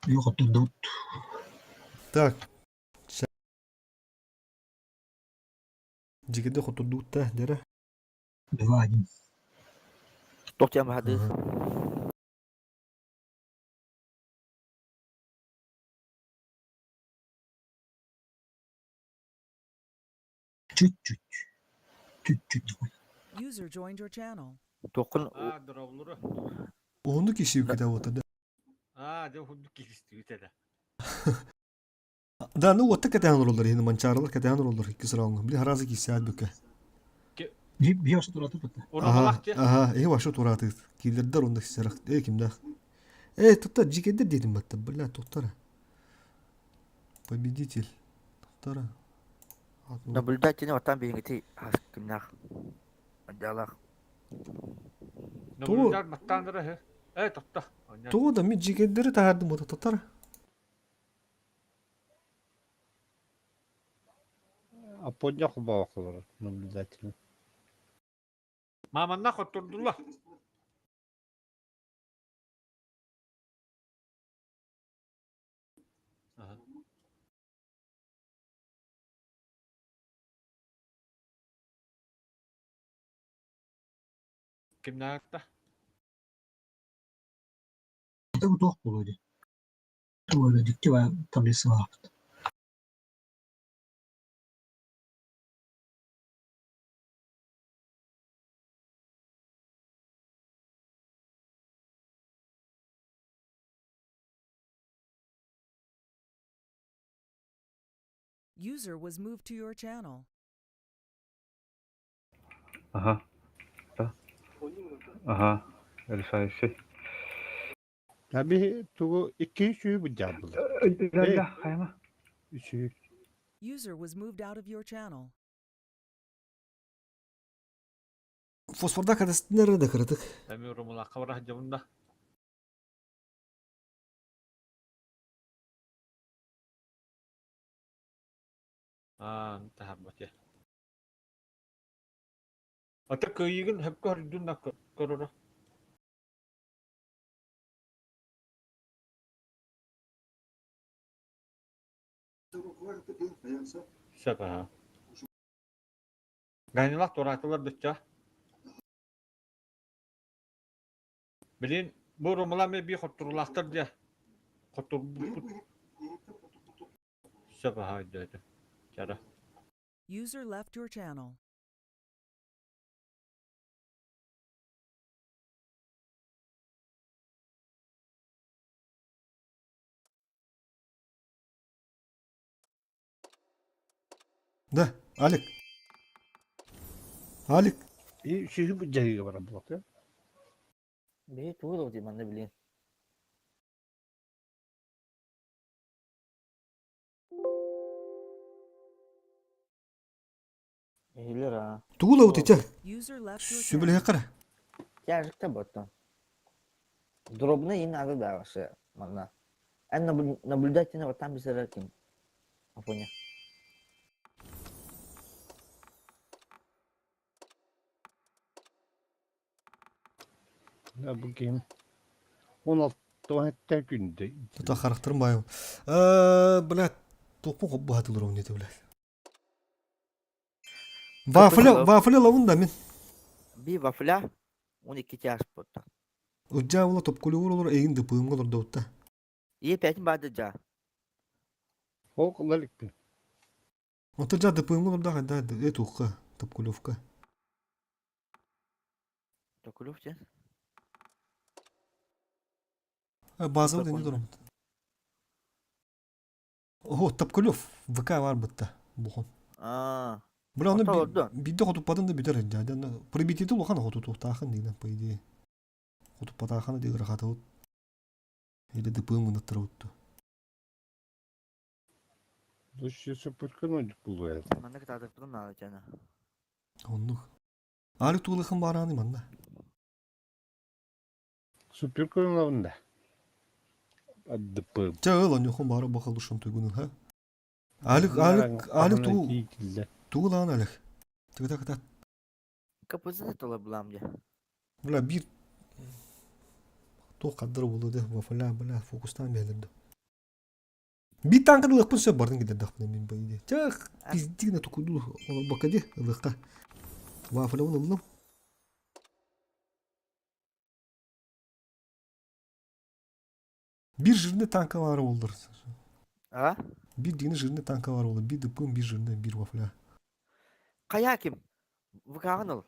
Yok oturdu.
Так. Жигеде хотурдуутта, дера.
2-1.
Доктор бахады.
Чуть-чуть. Чуть-чуть.
User joined your channel.
Туоххун
Аа, дороблуру.
Уһуннук киирсибиккитэ буолта да.
Аа, дьэ уһуннук кииристибит этэ.
Да, ну вот так кэтээн олороллор, иһин манчаарылар кэтээн олороллор иккис раундка. Били харазы киирсээт бүккэ.
Би вообще туратып бутта.
Аха, аха, эһи вообще туратыт. Киллердер онда сэрэх. Э кимдах. Э, туттар жикедер дедим батта. Бля, туттара. Победитель. Туттара.
Наблюдательный отан биһиҥити хас кимнээх отделах.
Наблюдатель баттаандара үһү. Э, тохто.
Тугу да мен жикедери таһардым вот туттара.
Аппонья холбоохолор наблюдатель. Маманна хоттордулла. Кимнээхтэ?
Это туох буолуо дии. Туга дьикти таблицалаахпыт.
User was moved to your channel.
Ага. Да. Ага. Решающий.
Таби тугу икки сүү быдьаабылар.
Да, хайма.
Үсүү.
User was moved out of your channel.
Фосфорда кадастыннары да кыратык.
Эми румулакка бара дьабында. Аа, таһарбат. Ата кыйыгын хөпкө хордун да көрөрө. Сөп аха. Ганилах тураатылар дычча. Билин бу румула ме би хоттурулаахтар дия. Хоттурбут. Сөп аха өйдөөтүм. Чара.
User left your channel.
Да, Алик. Алик.
И сүүһү быдьаһыыга барар буолуохта.
Биһи тугу да манна билин. Иһилер аа.
Тугу лабыт итэ?
User left your channel.
Сүбэлэһэ
Тяжикте боттон. Дробный ин ады да вообще манна. Эн наблюдательный вот там бисерер ким. Афоня.
Да бу ким? 16 хәтта күндө.
Тута харахтарым баайым. Э, блядь, тохпун хоббу хатылыр он нете, блядь. Вафля, вафля лавын да мин.
Би вафля 12 тяж боттон.
Удьа ула топкулюр олор эйин дыпыымга олордоутта.
Е пятин бады жа.
Ол кылалыкты.
Онто жа дыпыымга олордо хайда э туухка топкулевка.
Токулев ден.
Базовый дени дурум. О, Топкулев ВК бар бытта бухон.
Аа.
Бля, оны
Ото олорду.
бидде хотуппатын да бүтэр дьэ. Пробитиети улахан хотутуохтаахын диинэн, по идее. Хотуппатааханы дии ырахатыбыт. Или дыпыым гынаттарабыт
Лучше сөпүркөн ойдук булуя.
Манна кытаатыппытын наада тяна.
Оннук. Али туулыхын барааны манна.
Суперкөн лавында. Аддыпы.
Чэ ыл оньохон баара бахалушан туйгунун ха. Алик алик алик туу туулаан алик. Тыгыта кытат.
КПЗ тола булам дьэ.
Бля биир туох хаддара буолуо дэ вафля бля фокустаан биһэлэр да. Биир танканы ылыахпын сөп бардын киллэрдэхпинэ мин по идее. Чэ пиздигинэ тукуйдуу олорбокко дии ылыахха. Вафлябын ыллым. Биир жирный танка баара буоллар.
А?
Биир дигини жирный танка баара буоллар. Биир дыппыын, биир жирный, биир вафля.
Хайа ким? ВК-ҕын ыл.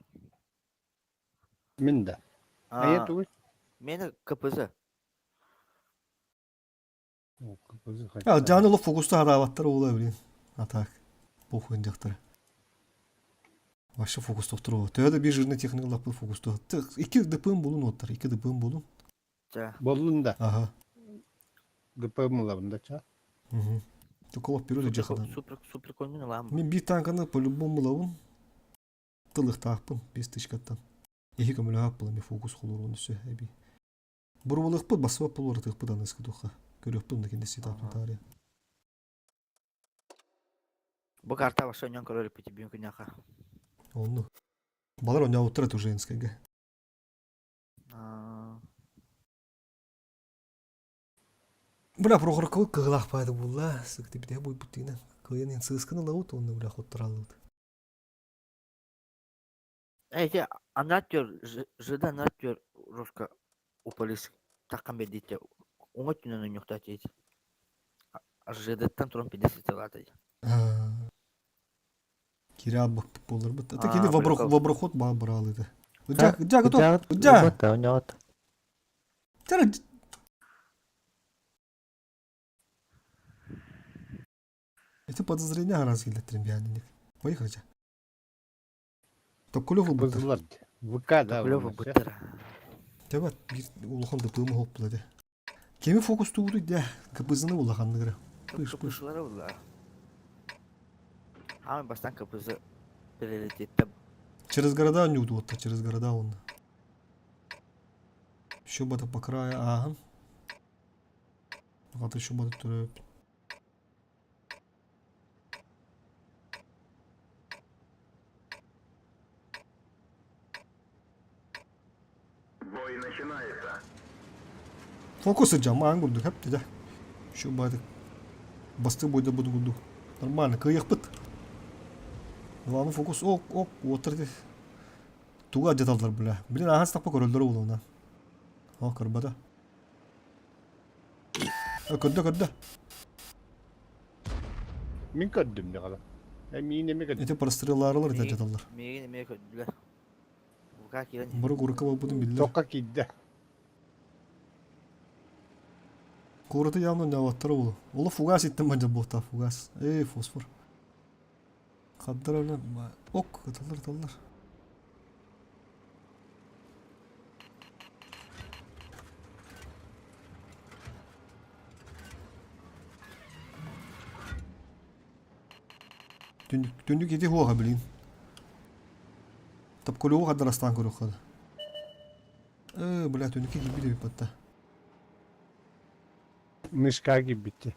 Мин да. Эйэ тугуй?
Мені КПЗ.
Жаны олох фокуста хараабаттар ола блин. А так. Похуй дьахтар. Вообще фокус тохтуруо. Төһө да биир жирный техника лаппы фокусту. Икки ДПМ булун оттар. Икки ДПМ булун.
Боллун да.
Ага.
ДПМ ылабын да ча.
Угу. Только вперед дьахтар.
Супер супер конин ылам.
Мен биир танканы по-любому ылабын. Тылыктаахпын 5 тычкаттан. Эһи көмөлөһө аппылам фокус холоруон өссө эби. Бурубалыахпыт бассыбап булуратыахпыт аныска туохха. Көрүөхпүт онно кинде ситаапын таарыйа.
Бу карта вообще онньон көрөр эппити бүгүн күннэхэ.
Онну. Балар онньообуттар эту женскайга. Бля, Прохоркабыт кыһылаах баайда булла. Сыктыбитэ буйбут тиинэн. Кыйан сыыскын ылабыт уонна бля хоттараллыбыт.
Эти анатер жида анатер руска уполис таккан бедите уҥа өттүнэн унньуктаат ЖД-тан туран пидеситилатай.
Кире албакпыт буоларбыт. Это кини воброход баа быраалыыта. Жа, жа, готов. Жа. Это подозрение раз киллеттерин биһаанник. Поехали, жа. Токкулев ылбыттар.
Бузулар. ВК да.
Токкулев ылбыттар.
Тэбэт биир улахан дыпыымы хоп була Кими фокустуубутуй дэ КПЗны улаханныгыра. Пыш пыш.
КПЗлары була. Аамай бастаан КПЗ приоритетте.
Через города не удуотта, через города он. Еще бата по краю, ага. Ата еще бата төрөп.
Бой начинается.
Фокус жамаан курдук хэп дедэ. Еще баты басты бойда буду курдук. Нормально, кыйыхпыт. Главный фокус ок ок уоттар туга дьаталлар бля. Блин, ахан стаппа көрөллөр буолуна. О, көрбөтө. Көрдө, көрдө.
Мин көрдүм дьаҕала. Миин эмиэ көрдүм.
Ити прострелларылар ити дьаталлар.
Миигин эмиэ көрдүлэр. Бука киирэн.
Бары курка буолбутун биллэр.
Токка киирдэ.
Кураты явно няваттара болу. Ола фугас иттен бanja буолта фугас. Эй, фосфор. Хаддар өлө ок, ыталлар, ыталлар. Түннүк, түннүк ити хуоха билин. Топкулугу хаддарастаан көрүөххэ. Э, бля, түннүккэ киирбит эбит батта.
Мышка киирбитти.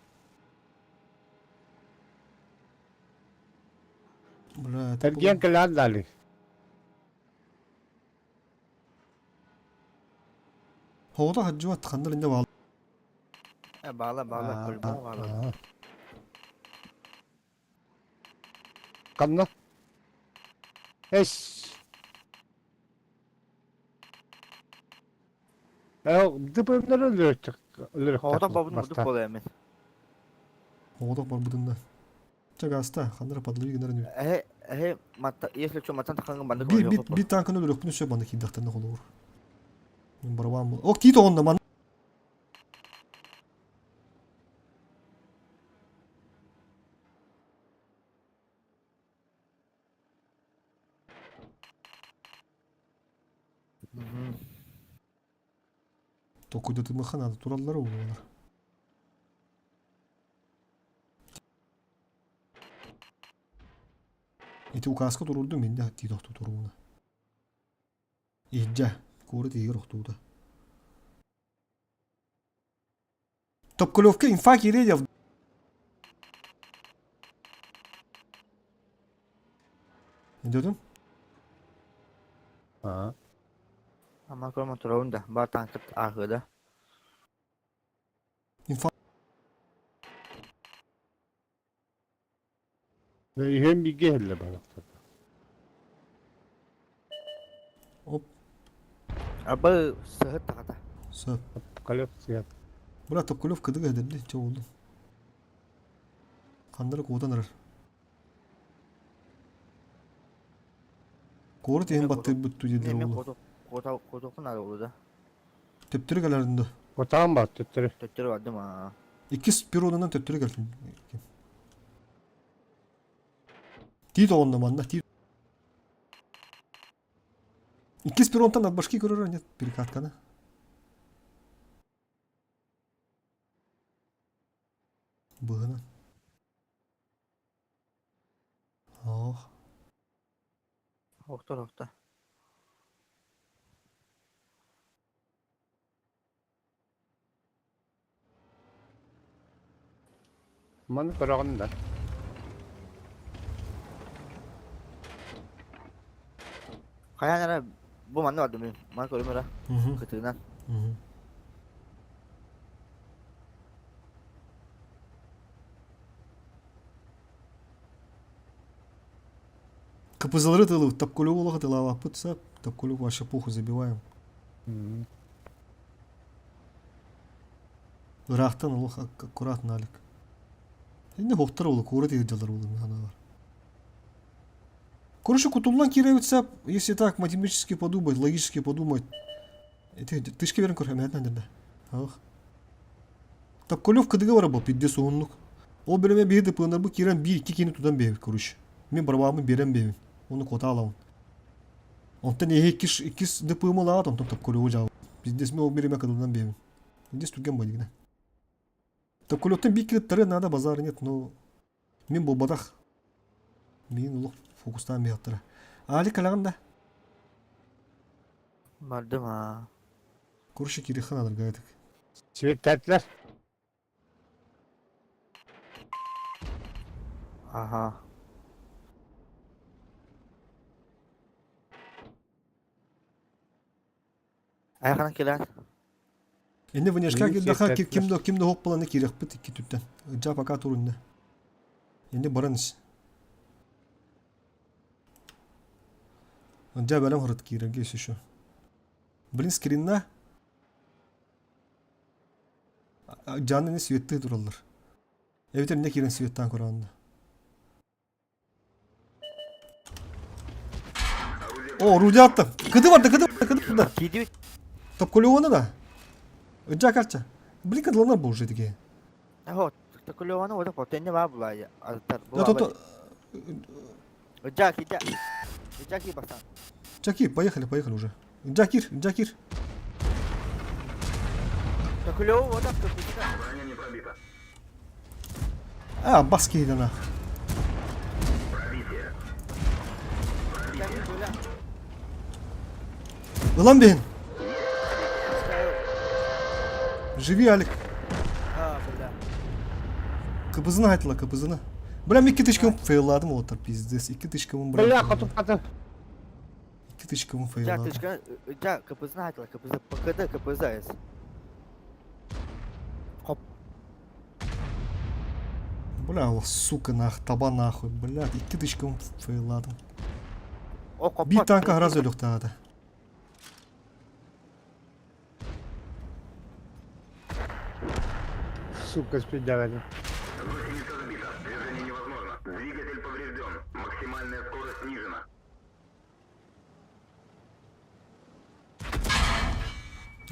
Бля,
Эргиэн кэлээн дали.
Хоҕото хаддьыбат ханна инде баал.
Э, баала, баала, по-любому баала.
Ханна? Эс. Э, дыпымнар өлөрөччүк.
Хоҕото бабын бурдук буолар эмин.
Оҕотох барбытында. Чэ гаста, ханна подлови гынар үнү.
Эһэ, эһэ, матта, если что, маттан тахаҥҥын баннык
Би би би танканы өлөрөхпүн өссө банны киирдэхтэринэ холобур. Мин барабан бул. Ок, тиит оҕонно ман. Токуйдатымыха надо тураллара уолар. Ити указка турурдум мен да тиит охтуу турууна. Иһдьэ, куорат иһигэр охтуута. Топкулевка инфа киирэ Дедим?
Аа.
Ама көрмө турабын да, бар танкыт ааһыада.
Инфа
Үһүөн бииргэ иһиллэ барахтар.
Оп.
Абы сыһыт тахата.
Сөп.
Калев сыһыт.
Брат, Топкулев кыдыга эдэрди, чэ болду. Ханнары куотан эрэр. Куорат иһин баттыырбыт дуу дииллэр
Мен
уолу.
куотук куотуохпун наада буолуо да.
Төптөрү кэлэрин дуу?
Отаан бар төттөрү.
Төттөрү бардым аа.
Иккис перронунан төттөрү кэлтим. Тиит оҕонно манна тиит. Иккис перронтан от башки көрөр нет перекатканы. Быһынан. Ох.
Охтор охто.
Маны көрөҕүн да.
Хайаан эрэ бу манна бардым мин. Маны көрүм эрэ. Кытыынан.
КПЗлары тылы Тапкулю олоҕо тылаабаппыт сап. Тапкулю вообще похуй забиваем. Ыраахтан олох аккуратно Алик. Инне хоқтар олы, куорат ыйдалар олы механалар. Короче, кутуллан кииребит сап, если так математически подумать, логически подумать. Эти тышки берен көр, эмэһэтнэн дэрдэ. Ах. Тапкулев кыдыга бара был, пиздец уһуннук. Ол бөлөмө биһи дыпыынарбы киирэн биир-икки киини тутан биэбит, короче. Мин барбааммын биэрэн биэбин. Оны куота аламын. Онтон эһи иккис, иккис дыпыымы ылаат, онтон Тапкулеву дьаабын. Пиздец мен ол бириме кыдылынан биэбин. Пиздец түргэн бодигина. Тапкулевтан биир кыттары надо базар нет, но мин буолбатах. Мин олох фокустаан биһаттара. Али кэлэҕин да?
Бардым аа.
Короче, кирихан адаргаятык.
Светтәтләр.
Аха. Айхана кэлэн.
Инне внешка
Мин
кирдэхэ
светтәтләр.
ким да ким да хоп баланы кириэхпит икки түттэн. Ыдьа пока турунна. Инне баран ис. Ыдьа бэлэм хырыт киирэргэ ис еще. Блин, скринна. Дьааны не светтыы тураллар. Эбэтэр не киирэн светтаан көрөөннө. О, орудие атта. Кыды барда, кыды барда, кыды барда.
Киирдибит.
Топкулеваны да. Ыдьа карча. Блин, кыдыланар бу уже такие.
Ахо, Токулеваны ода потенне баа булай. Аттар.
Да то
Джаки, Джаки. Джаки бастан.
Джаки, поехали, поехали уже. Джакир, Джакир.
Токулеву ода
А, баски на. Ылан бейін. Живи, Алик.
А, бля.
Кыбызына айтыла, кыбызына. Бля, мен 2 тычкам фейлладым отыр, пиздец. 2 тычкам,
Бля,
бля.
хоту хатым.
2 тычкам
Джа,
фейлладым.
тычка, Джа, КПЗ айтыла, КПЗ, ПКД, КПЗ эс. Хоп.
Бля, о, сука, нах, таба нахуй, бля, 2 тычкам фейлладым.
О, коппот.
Биир танка сразу өлүөхтаата.
Сука, спидавали.
Гусеница сбита. Движение невозможно. Двигатель поврежден. Максимальная скорость снижена.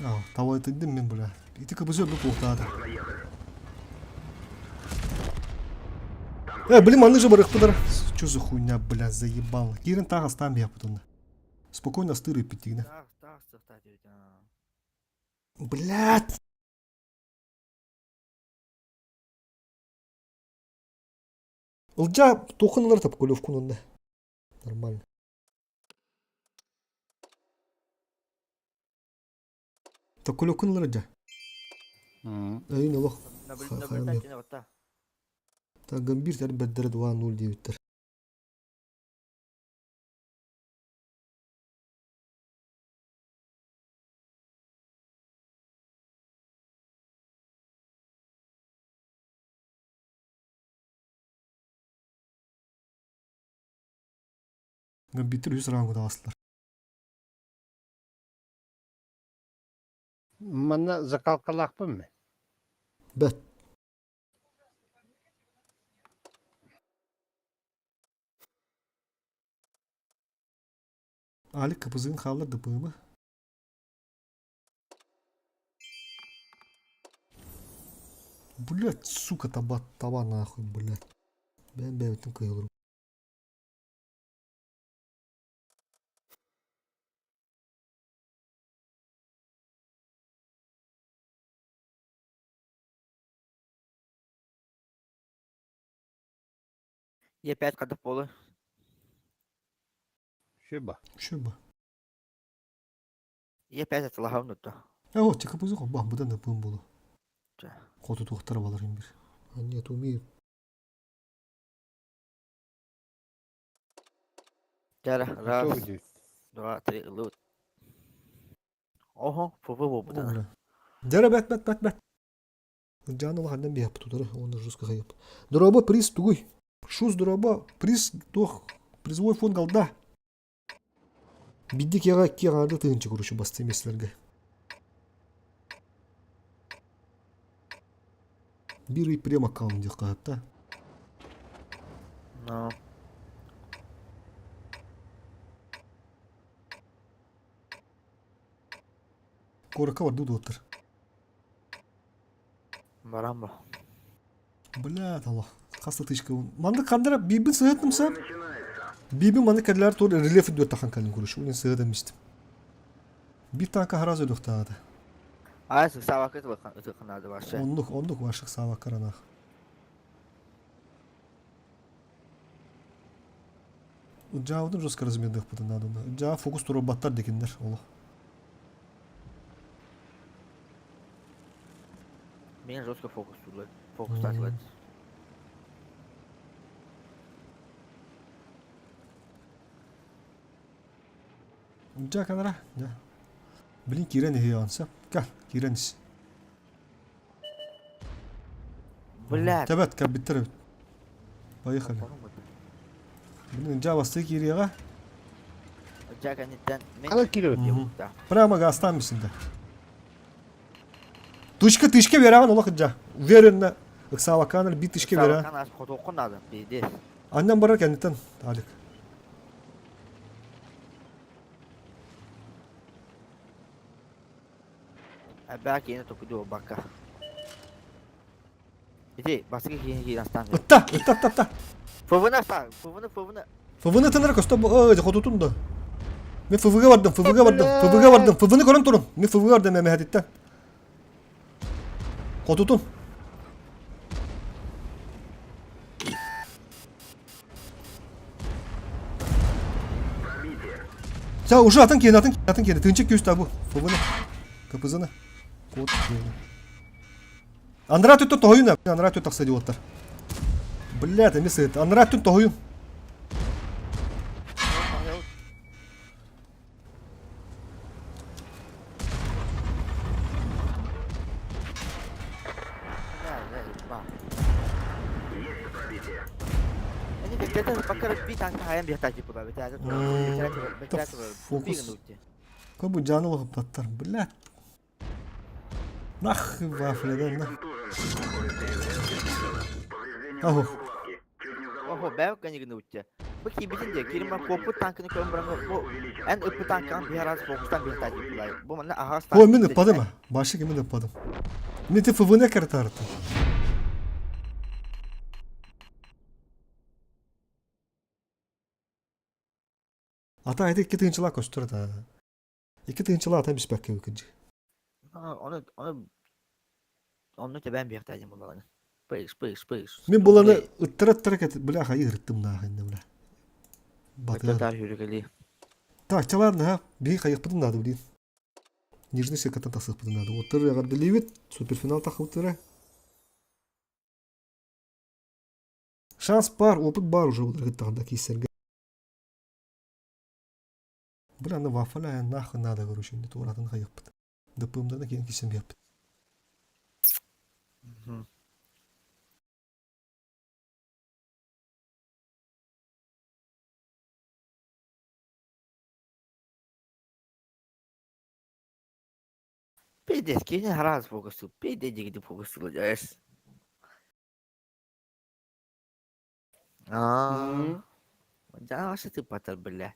А, того это мен, бля. Ити КПЗ өлбүт буолуохтаата.
Можно ехать.
Э, блин, маны же барыхпыдар. Чё за хуйня, бля, заебал. Кирин тағы астан бияппыт онна. Спокойно астыры питтигне.
Так, так, так, так.
Блядь! Ылдьаа туоххун тапкулевкун онна. Нормально. Тапкулевкун ылар дьа. Эйин олох.
Наблюдательный вот так.
Так, гамбир тер бәддер 2-0 диэбиттэр. Гамбиттер үс раунд аастылар.
Манна закалкалаахпын ми?
Бэт. Алик капызын хааллар ДПМ. Блять, сука, таба, таба нахуй, блять. Бэм бэбитин кыйылыр.
Е5 хайдах буолуой?
Шиба.
Шиба.
Е5 атылаһабын отто.
Э, вот, КПЗ бах, быдан да пым болу. Хоту туохтара балар бир. А нет, умеют.
Дьэ, раз, два, три, ылыбыт. Оһо, ФФ буолбута.
Дьэ, бэт, бэт, бэт, бэт. Жан улахандан биһаппыт утары уонна жестко хайып. Дорообо приз тугуй? Шус дорообо приз туох призовой фонд галда. Бидди киэҕэ икки аҥаарды тыһыынча короче басты миэстэлэргэ. Биир ый прем аккаунт диэх хаһатта.
Но.
Куоракка бардыы дуоттар.
Баран бу.
Бля, аллах. Хас тычка. Маннык хандара бибин сыһыттым сап. Бибин маннык кэллэр тур рельеф дүөт тахан кэлин курыш. Унин сыһытым истим. Бир танка харазы өлүөхтаата.
Аа, савакы ытыхнаады вообще.
Оннук, оннук ваших саваккаранах. Ыджаабытын жестко размердыхпытын надо. Ыджаа фокус турбаттар декиндер олох.
Мен жестко фокус турлар. Фокустаатылар.
Дьэ канара, дьэ. Блин, киирэн иһиэҕин сөп. Кэл, киирэн ис.
Блядь.
Тэбэт, кэлбиттэр эбит. Поехали. Блин, дьэ бастыы киириэҕэ.
Дьэ кэнниттэн мен
Хана киирэбит.
Прямо газтан мисинде. Тычка тычка бераҕын олох дьа. Уверенно ыксаабаккаанар биир тычка бераҕын.
Ыксаабаккаан аас хотуоххун наада, пиздец.
Аннан барар кэнниттэн, Алик.
Эбээ киһини токуйду буолбакка. Ити бастакы киһини киирэн астаан.
Ытта, ытта, ытта, ытта.
ФВ-ны астаан, ФВ-ны, ФВ-ны.
ФВ-ны тынара көстө ой, хотутун да. Мен ФВ-га бардым, ФВ-га бардым, ФВ-га бардым, ФВ-ны көрөн турун. Мен ФВ-га бардым эмэһэтиттэн. Хотутун. Все, уже атын киин, атын киин, атын киин. Тынчык күүс табу. ФВ-ны. КПЗ-ны. Код. Андраа түттэн тоһуйун, анараа түт тахса диоттар. Блядь, эмиэ сыт. Анараа түн тоһуйун. Фокус. Как бы Джану лохоптаттар, блядь. Нахуй вафля, да, на. Ох.
Охо, бэв канигны утте. Бу кибитин де, кирим копу танкını көрөн баран бу эн ыппы танкан bir раз фокустан bir тажы булай. Бу манна ахас
О, мен ыппадым. Башык мен ыппадым. Мен те ФВН картарты. Ата айда икки тыынчылаа көстөр да. Икки тыһыынчалаах ата биспэккэ кырдьык.
Ону ону онну тэбээн биэхтээдим буллаҕына. Пыш пыш пыш.
Мин буланы ыттара-ыттара кэт бля хайы ырыттым нааһынна бля. Батыгар.
Батыгар хүрүкэли.
Так, чэ ладно, ха. Биһи хайыахпытын наада блин. Нижний секаттан тахсыахпытын наада. Оттор эҕэрдэлиибит. Суперфинал тахыбыттара. Шанс бар, опыт бар уже былыргыттаҕында кииссэргэ. Бля, аны вафля нахуй надо, короче, не туоратын хайыппыт. ДПМ-дан киин кисэн биэппит.
Пиздец, кини араас фокустуу, пиздец дигити фокустуу дьайс. Аа, дьаҕасы тыппатар бля.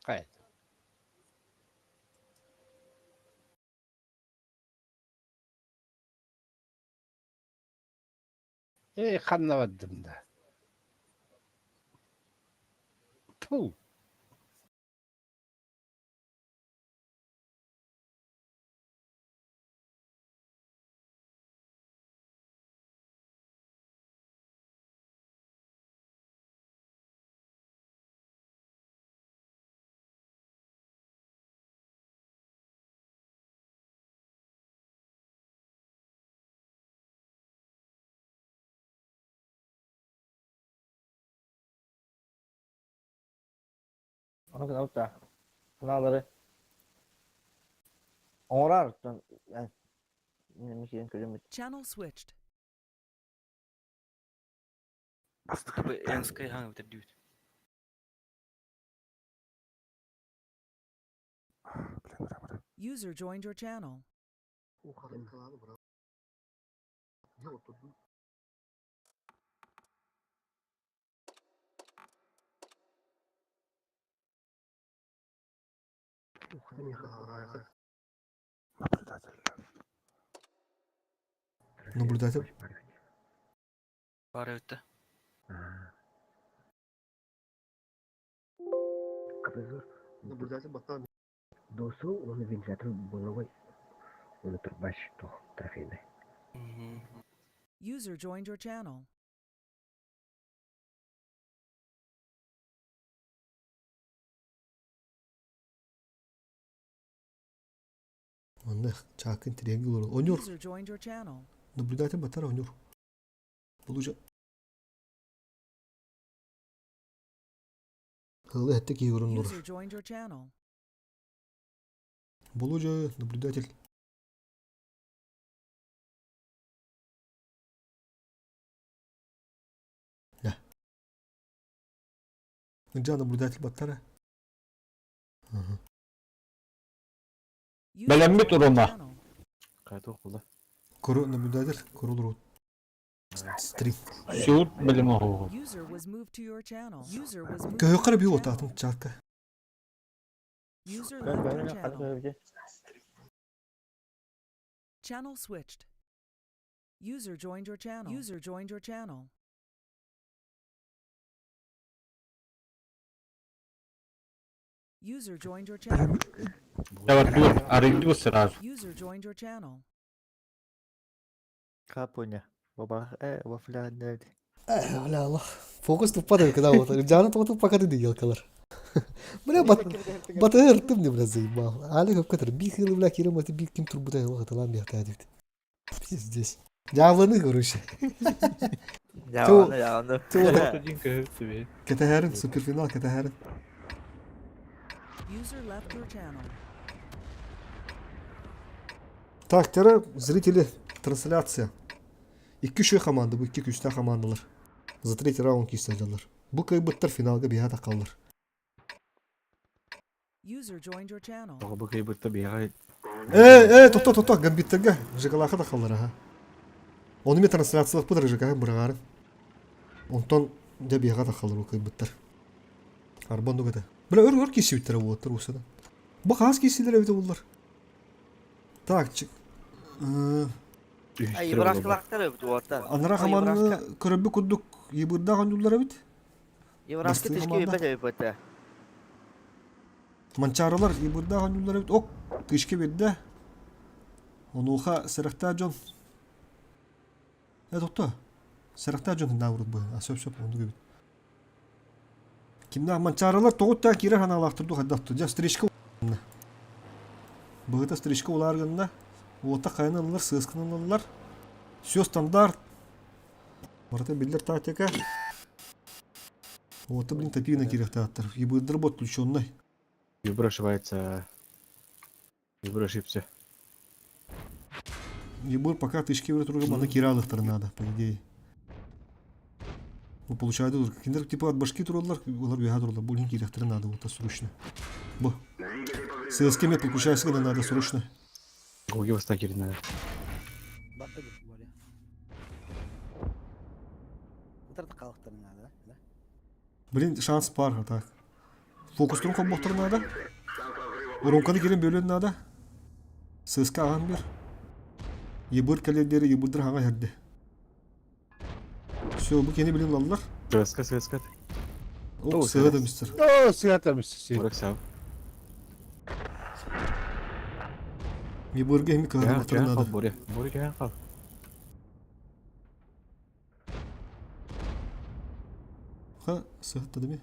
Хайа. Ээ, ханна бардым да? Ту.
Onu kadar da. Kanalları. Оҥорор
Channel switched.
Энскай хаҥ битэр дүүт.
User joined your channel.
Наблюдатель.
Баар эбит да.
Наблюдатель баттаан.
Досу уонна вентилятор буолабай уонна турбач туох трофейнай.
User joined your channel.
Онно чаакын тириэнги олорор. Онюр.
User joined your channel.
Наблюдатель баттар онюр. Булужа. Хылы этте киһи көрөн олорор.
User joined your channel.
Болудьа, наблюдатель. Да. Нджа наблюдатель баттара. Ага.
User
Бэлэммит
joined your
уруна.
channel.
Кайтух була.
Көрө наблюдатель көрө Стрим.
Сүүр бэлэм оһугу.
User was moved to your channel. User was moved to
Көһөккөр
your
би
channel.
отатын чатка.
User left your channel. Channel switched. User joined your channel. User joined your channel. User joined your channel.
Давай, арыйдыбы сразу.
User joined your channel.
Капуня. Баба, вафля нельди.
Бля, Аллах. Фокус туппа когда вот. Жаны тоғытып пока ты елкалар. Бля, бат батыр тым не бля заебал. Али хөп катыр би хылы бля кирем это би ким турбута елга талам бияхта дипти. Пиздец. Жавланы короче.
Яваны, яваны.
Кетәһәрин суперфинал кетәһәрин.
User left your channel.
Так, тера зрители трансляция. Икки үшө команда, бу икки күстә командалар. За третий раунд кисәләләр. Бу кайбыттар финалга биһа тақаллар.
User joined your channel.
Тоҕо бу кыйбытта биһиэхэ
Э, э, тохто, тохто, гамбиттарга ЖКлаха тақаллар, аха. Оны мен трансляциялаппыт ЖК бырағарын. Онтон дьэ биһиэхэ тахаллар бу кыйбыттар. Арбан дугата. Бля, өр өр киирсибиттэрэ буолаттар уусана. Бу хаас киирсиилэр эбитэ буллар. Так, чик.
Ай, Евраскалаахтар эбит уоттар.
Анара хамааны көрөбү курдук ебырдаах оонньууллар эбит.
Евраска
Бастыҥ
тишки
хамаанда.
бэт эбит этэ.
Манчаарылар ебырдаах оонньууллар эбит. Ок, тышка биэрдэ. Онуоха сэрэхтээх дьон Э, тохто. Сэрэхтээх дьон наабырыт быһа. А сөп-сөп оннук эбит. Кимнээх манчаарылар тоҕуттаан киирэр санаалаахтар дуу хайдах дуу. Дьэ, встречка Быһыта встречка улаар гынна. Уота хайаны ыллар, сыасканы ыллар. Все стандарт. Барыта биллэр тактика. Уота, блин, топина киириэхтээхтэр. Ебырдыр бот включенный.
Ебыр ошибается. Ебыр ошибся.
Ебыр пока тычки бере турга маны кире алыхтары надо, по идее. Ну, получают Киндер типа от башки тураллар, олар үөһэ тураллар. Бу киириэхтэрин надо, вот срочно. Бу. ССК мен подключайся надо срочно.
Гоги бастаан надо.
Барда бит Боря. Утарда қалықтарын надо, да?
Блин, шанс бар, а так. Фокустарын холбуохтарын наада. Воронканы кирен бөлүөн наада. Сыска аҕан бер. Ебыр кэлэр диэри ебырдар хаҥа иһэрдэ. Все, бу кини билин ылаллар.
Сыска, сыска.
О, сыа да мистер.
О, сыа да мистер.
Урак сау.
Ебырга эми кыһарбаттарын наада.
Боря, Боря кэһэн хал.
Ха, сыһытта дemi.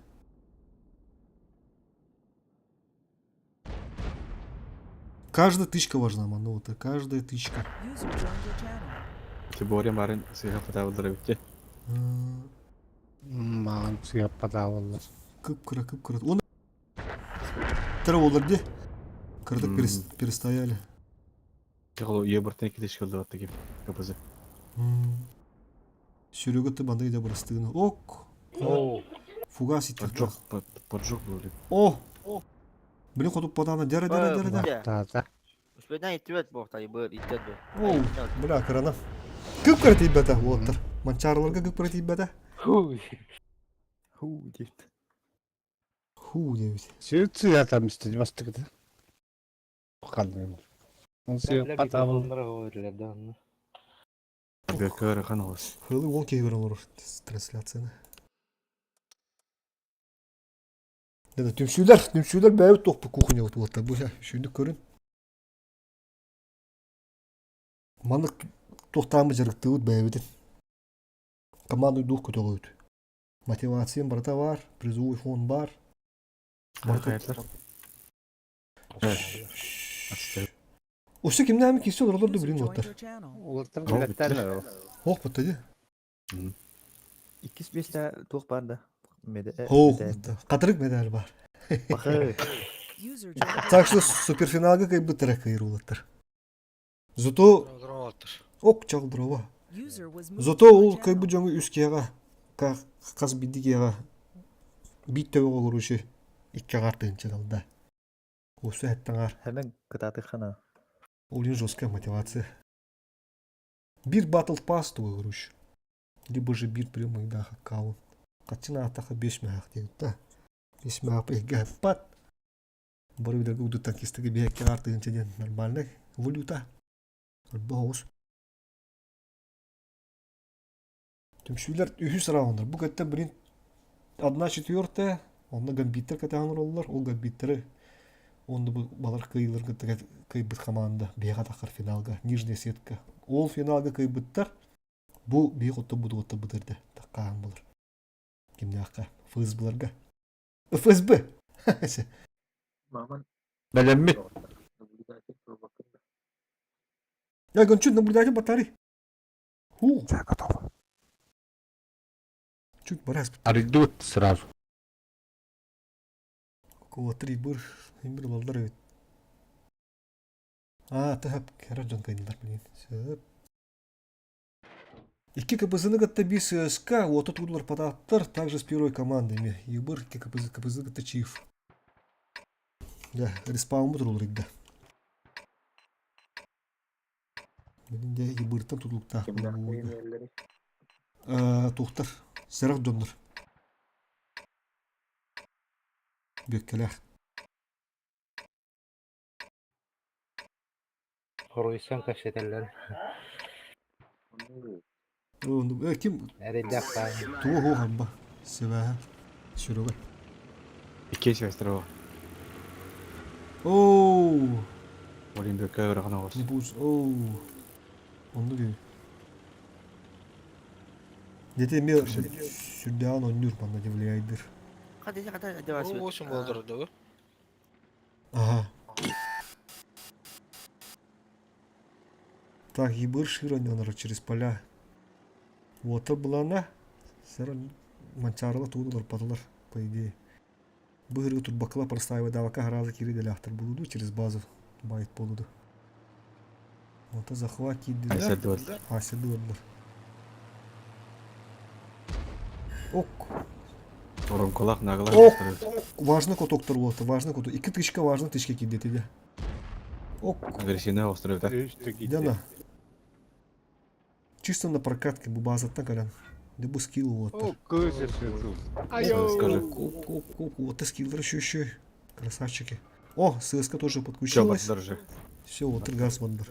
Каждая тычка важна, манна каждая тычка.
Ти Боря марын сыһа патаабыллар эбитти.
Маҕан сыһа патаабыллар.
Кып-кыра, кып-кыра. Он олар де. Кырдык перестояли.
Чехол ебыртын китиш кылды таким КПЗ.
Серега ты бандай да бырастыгын. Ок. Фугас итти.
Поджог, поджог был.
О! Блин, хоту подана. Дяра, дяра, дяра, дяра.
Да, да.
Успейна иттибет буохта быр иттет бу.
Оу, бля, кырана. Кып кыра тиийбэтэ, уолаттар. Манчаарыларга кып кыра тиийбэтэ.
Ху.
Ху диэбит.
Ху диэбит.
Сыа там истин бастыгыта. Ханны. Сыа патабыл.
Бөкөр хан олус.
Хылы он киһи олорор трансляцияны. Деді түмсүүлэр, түмсүүлэр бэйэбит туохпут кухня уолаттар бу шүндүк көрүн. Маннык туохтаамы дьарыктыыбыт бэйэбитин. Команда дух көтөҕөбүт. Мотивациям барыта баар, призовой фонд баар. Барыта. Өссө кимнээми киирсэ олороллор да билин уоттар.
Улаттар билеттер.
Ох бутта дии.
Иккис биэстэ туох баар да?
Ох, хатырык медаль бар. Так что суперфиналга кыйбыттара кыйыр улаттар. Зато ок чалдырова. Зато ол кыйбы дьоҥу үс киэҕэ хас бидди киэҕэ биит төбө олоручу икки аҕар тыынча да. Осы әттаҥар.
Хэмэн кытаатыххана.
Очень жесткая мотивация. Бир батл пас туга короче. Либо же бир прямой да аккаунт. Хачына атаха беш мәхах диэн да. Беш мәхах пат. Бары билерге уду танкистыгы биэкке артыгынча диэн нормальный валюта. Боҕус. Түмсүүлэр үһүс раундар. Бу кэттэ блин 1/4 онно гамбиттер кэтээн олороллор. Ол гамбиттеры онно бу балар кыйылар кытта кыйбыт команда биэҕэ тахар финалга нижняя сетка. Ол финалга кыйбыттар бу биһи хотто бутуотта бытырды таккаан болар. Кимнээххэ? ФСБларга. ФСБ!
Бэлэммит.
Я гончу наблюдатель батарей. Ху.
Да, готово.
Чуть барас.
Арыйдыбыт сразу.
Около три быр. Имир лалдар эбит. А, тахап, кера жон кайнылар, блин. Сөп. Икки КПЗ-ны кытта биир ССК, уота тудулар патааттар, также с первой командами. Ебыр икки КПЗ, КПЗ кытта Чиев. Да, респаунбут турулар игда. Билин де ебыртан тутулуктаах Туохтар, сэрэх дьоннор. Бүөккэлээх.
Хоруйсан кэпсэтэллэр.
Ким
Эрэйдээх
тугу хуохамба сибээһэ сүрүгэ.
Икки сестрого.
Оу.
Олин бөкө ырахан оҕус.
Не пусть. Оу. Онну диэн. Дети эмиэ сүрдээҕин оонньуур манна влияйдыр.
Восемь болдыр да
Ага. Так, ебыр широненор через поля. Уота булана. Сэр манчарыла туудулар патылар, по идее. Быһыргы турбакыла простаивай давака харазы кири деляхтар булуду через базу байт болуду. Ота захват киирдилэр.
Айсадылар.
Айсадылар. Ок.
Оронколах наглар.
Ок. Важно котоктор болот, важно кото. Икки тычка важно тычка киирди тиде. Ок.
Агрессивный остров, да?
Дяна. Чисто на прокатке бу базаттан кэлэн. Да бу скилл уолаттар.
О, кыз өссө
Скажи.
Оп, оп, оп, вот скиллер еще еще. Красавчики. О, ССК тоже
Все,
подключилась.
держи.
Все, вот газ вон бар.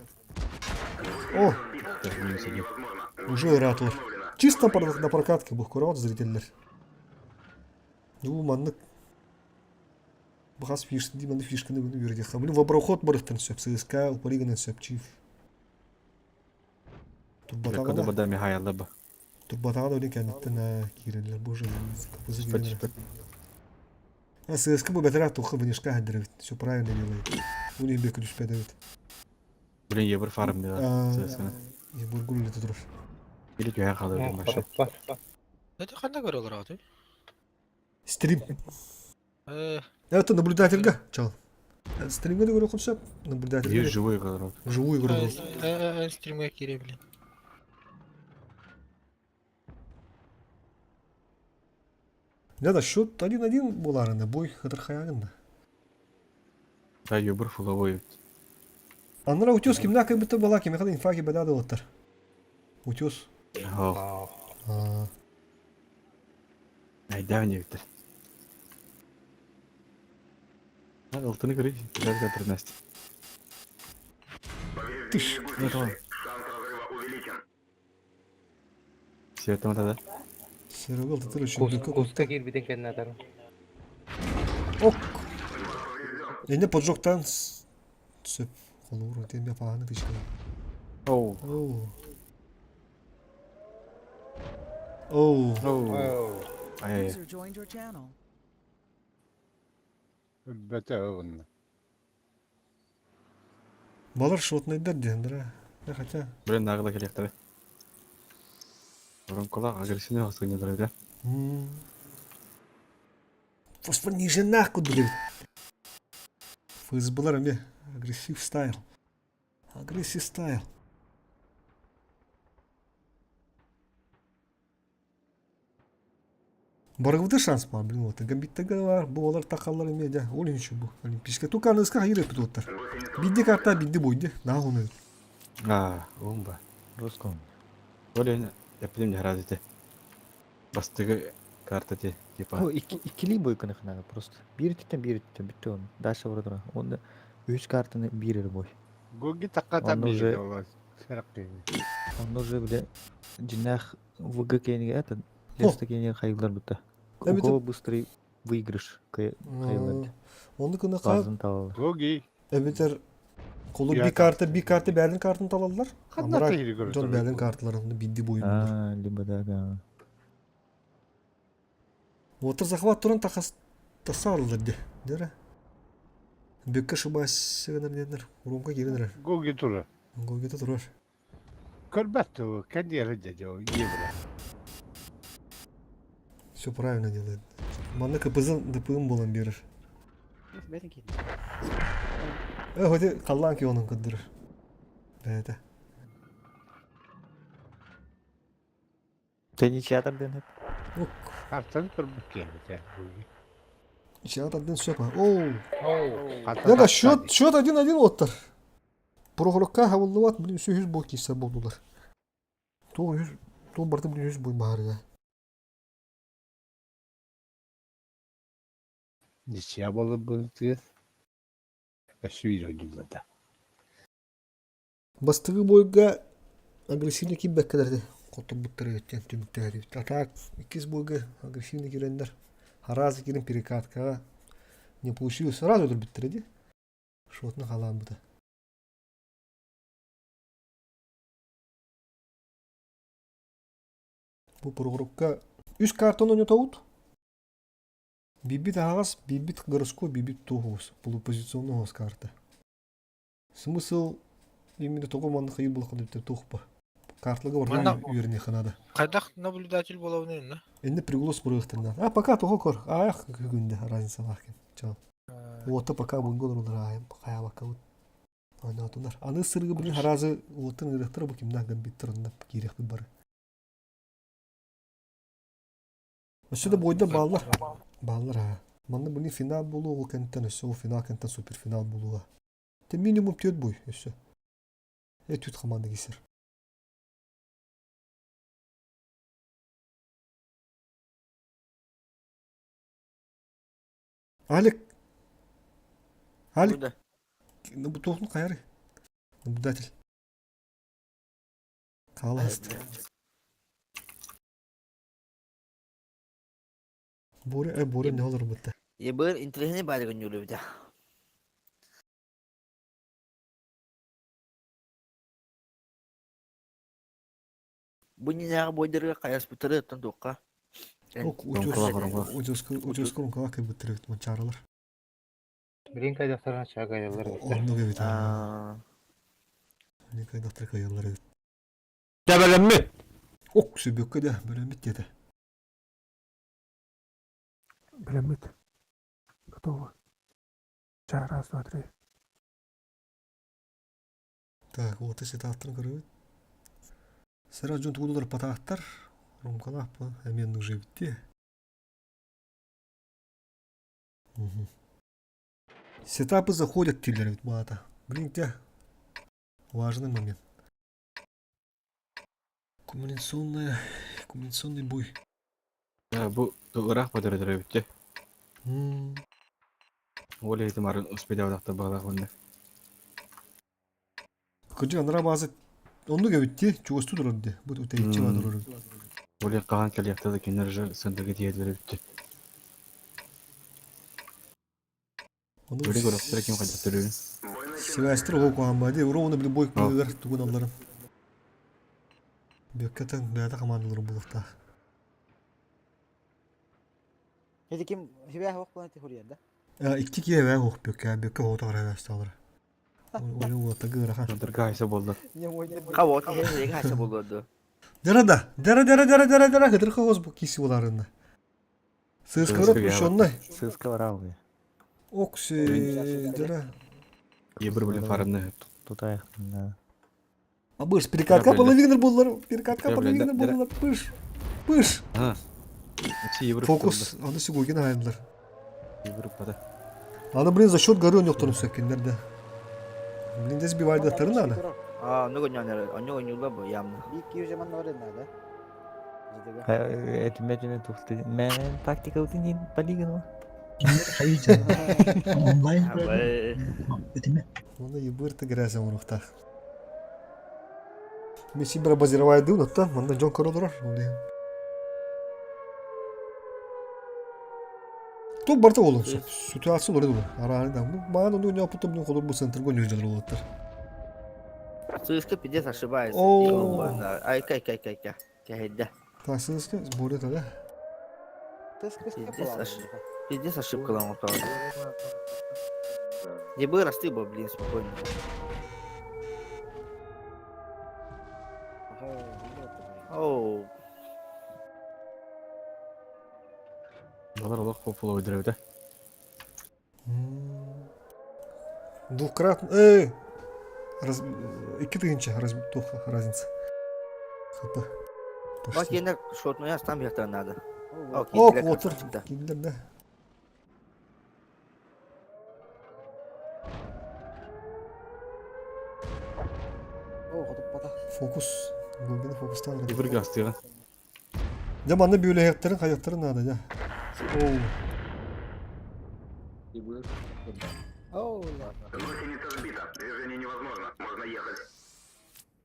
О,
Так, минус один.
уже ратор. Чисто на прокатке был курат зрительдер. Ну, маннык. Бахас фиш, ди манны фишканы буну юрди. Хамлю в оброход барыхтан сөп, ССК упариган сөп чиф.
Куда
Турбатагана,
вода михайла бы.
турбатагана өлен кәнеттен кирелер, боже,
Спать, спать.
А ССК бу бәтәрәк тухы вынешка хәдерәвит. Все правильно делает. У них бек түспәдәвит.
Блин, ебір фарм
А,
дела.
Ебур гүлле турар.
Или түйе қалды машина.
Это ханна көрөлөр аты.
Стрим.
Э,
Это наблюдательга. Чал. Стримге дә күрә кунсап, наблюдательга.
Есть живой игрок.
Живую игру.
э, стримге кире блин.
Да, счет 1-1 буларында, бой хатырхаягында.
Да, ебір фуловой.
Аннара утес кимна как будто была, ким хада инфаки бадады оттар. Утес.
О,
А,
айда не бітір. Алтыны көрей, Лязга 13.
Тыш.
Ну, давай. Все, там тогда.
Серегал татыр өчен
Куста кирбитен кэннатар.
Ок. Эне поджогтан сөп холур тембе пааны тышкы.
Оу.
Оу. Оу.
Оу. Ай,
User joined your channel.
Бөтө онна.
Балар шотнайдар дендер. Да хотя.
блин, нағыла келектірі. Бұрынқыла агрессивный воспринимает, да?
Фосфор ниже нахуй, блин. ФСБлар эме агрессив стайл. Агрессив стайл. Баргыбыты шанс бар, блин, вот. Гамбиттеге бар, бу олар такаллар эме да, ол еще бу. Олимпийская. Тука ныска хайыр пилоттар. Бидди карта, бидди бойды. На оны.
А, умба.
Роском.
Блин, я понимаю, не разве Бастығы карта те, типа.
Ну, иккили бой кынахнага просто. Бир түттен бир түттен бүттү он. Дальше бара тура. Онда үч картаны бир бой.
Гоги такката
Он уже-
бир ола. Саракы.
Он уже, бля, динах ВГ кенге это, леста кенге хайылдар бутта. У
Эбит-
кого быстрый выигрыш хайылдар.
Оны кынака
Базын табалар.
Гоги.
эбитер колу
Я
би карта, би карта бәрин картын талалар.
Ханна
Амыра
тейри көрө.
Джон бәрин карталарын бидди бойын.
А, либо да, да.
Отыр захват туран тахас тасарлар де. Дера. Бекке шыбас дедер. Урумка киренер.
Гоги тура.
Гогета турар.
Көрбөттү, кендиere деді ебір.
Все правильно делает. Маны КПЗ ДПМ болан берер. Э, хоти қаллан ки оның кыдырыр. Бәйті.
Ты не чатыр ден
Ок.
Картаны көрбөт келбет. Гоги.
Чат один сөпа. Оу.
Карта
Яда счет, счет 1-1 оттар. Прохорокка хавыллыбат, блин, 100 бой кисе болдулар. То 100, то барды, блин, 100 бой бары.
Ничья болы бұл Өсүйір ойдулада.
Бастығы бойга агрессивный киббеккелерди. Хоту буттары өттен түмүктери. А так, иккис бойга агрессивный кирендер. Харазы кирен перекаткага не получилось. Сразу өлтүрбүттер Шотны халан бута. Бу прогрупка үс картон ойнотобут. Бибит агас, бибит городской, бибит тугус, полупозиционный карта. Смысл именно того манна хайы булакын деп тухпа. Картлыгы бар
Манна-
үйренех надо.
Кайдах наблюдатель болабын на?
Энди приголос бурыктырдан. А пока того кор. Ах, күндө разница бар экен. Чал. Ота пока бунгол рулар айым. Кая бака вот. Ойнотунар. Аны сыргы билин харазы оттын ырыктыр бу кимден гамбиттер онда кирек бары. Өссө да бойда баллар. Баллар а. Манна буни финал болуу ол кенттен өссө ол финал кенттен суперфинал болууга. Те минимум төт бой өссө. Э төт команда кесер. Алик! Алик! Туохун хайарый? Наблюдатель. Хааласт. Боря, Боря не олорбутта.
Ебыр интересный баар күннүлүбүтэ. Бу иннинээҕи буойдарга хайаспыттары оттон туохха?
Утюска рукава кыбыттар эбит манчаарылар.
Билин кайдахтарына чаа кайаллар эбиттэр.
Оннук эбит. Билин кайдахтар кайаллар эбит.
Тэбэлэммит!
Ок, сүбүккэ да бөлөммүт диэтэ.
Бэлэммит. Готово. Ча, раз, два, три.
Так, вот ситааттарын көрөбүт. Сара дьон тугулар патааттар. Румкалаах бу эмиэ уже битти. Сетапы заходят дииллэр эбит баата. Блин, те важный момент. Кумуляционная, кумуляционный бой.
Бу ыраах бадарыдыр эбит Ол иһитим арын успедавдахта баалаах онно.
Кырдьык анараа бааза оннук эбит дии, чугастуу турар дии. Бу тэйиччи баа турар эбит.
Ол хаһан кэлиэхтэ да кинилэр уже сындыгы тиийэллэр эбит.
Ону
Били көрөхтөрө ким хайдах төрүүрүн.
Сибээстэр оҕо куһаан баа дии, уруона били бой кыыгар тугун алларын. Бүөккэтэн бэйэтэ хамаандаларын булуохтаах.
Ити ким сибээс суох буолан ити суруйар да?
Икки киһи эбээ суох Бүөккэ, Бүөккэ оҕото барар эбээстаалара. Оле уоттага ыарахан.
Дырга айса буолла.
Кого киһи хайса буолуо дуо?
Дара да, дара дара дара дара дара кытырха хос бу киси буларынна. Сыскалар включенный.
Сыска барал.
Окси, дара.
Ебір біле фарымны.
Тутаях. Да.
А быш, перекатка половина буллар, перекатка половина буллар, пыш, пыш. Фокус, аны сигугин айдылар.
Ебір пада.
Аны, блин, за счет горы онёктон сөккеннер да. Блин, здесь сбивали да надо.
А, ну гонянер, они гонюла бы явно.
Бик южеман бар надо.
Этиметине тухты. Мен тактика утинин полигон.
Онлайн этиме.
Оны ебыр ты грязем урухтах. Мен сибир базировай дым, но манна Джон Кородорор. Тук барта болун. Ситуация олор ду. Араны да. Маған оны не опытым ну колор бу центр гоню жадыр болаттар.
Сыска пиздец ошибается.
О.
Ай, кай, кай, кай, кай. Кайда.
Так, сыска сборы тогда.
Пиздец, ошибка. Пиздец ошибка ломал, правда. Не бы расты бы, блин, спокойно. Оу.
Балар олох популы ойдырыбыта.
Двукратно. Эй! Раз... 2000 раз... разница. ХП.
Бак енді шотну я там яхта надо.
О, квотер. Килдер, да. Фокус. Гогин фокустан.
Ебір гастыға.
Дьэ манна бүөлэһиэхтэрин хайыахтарын наада дьэ. Оу.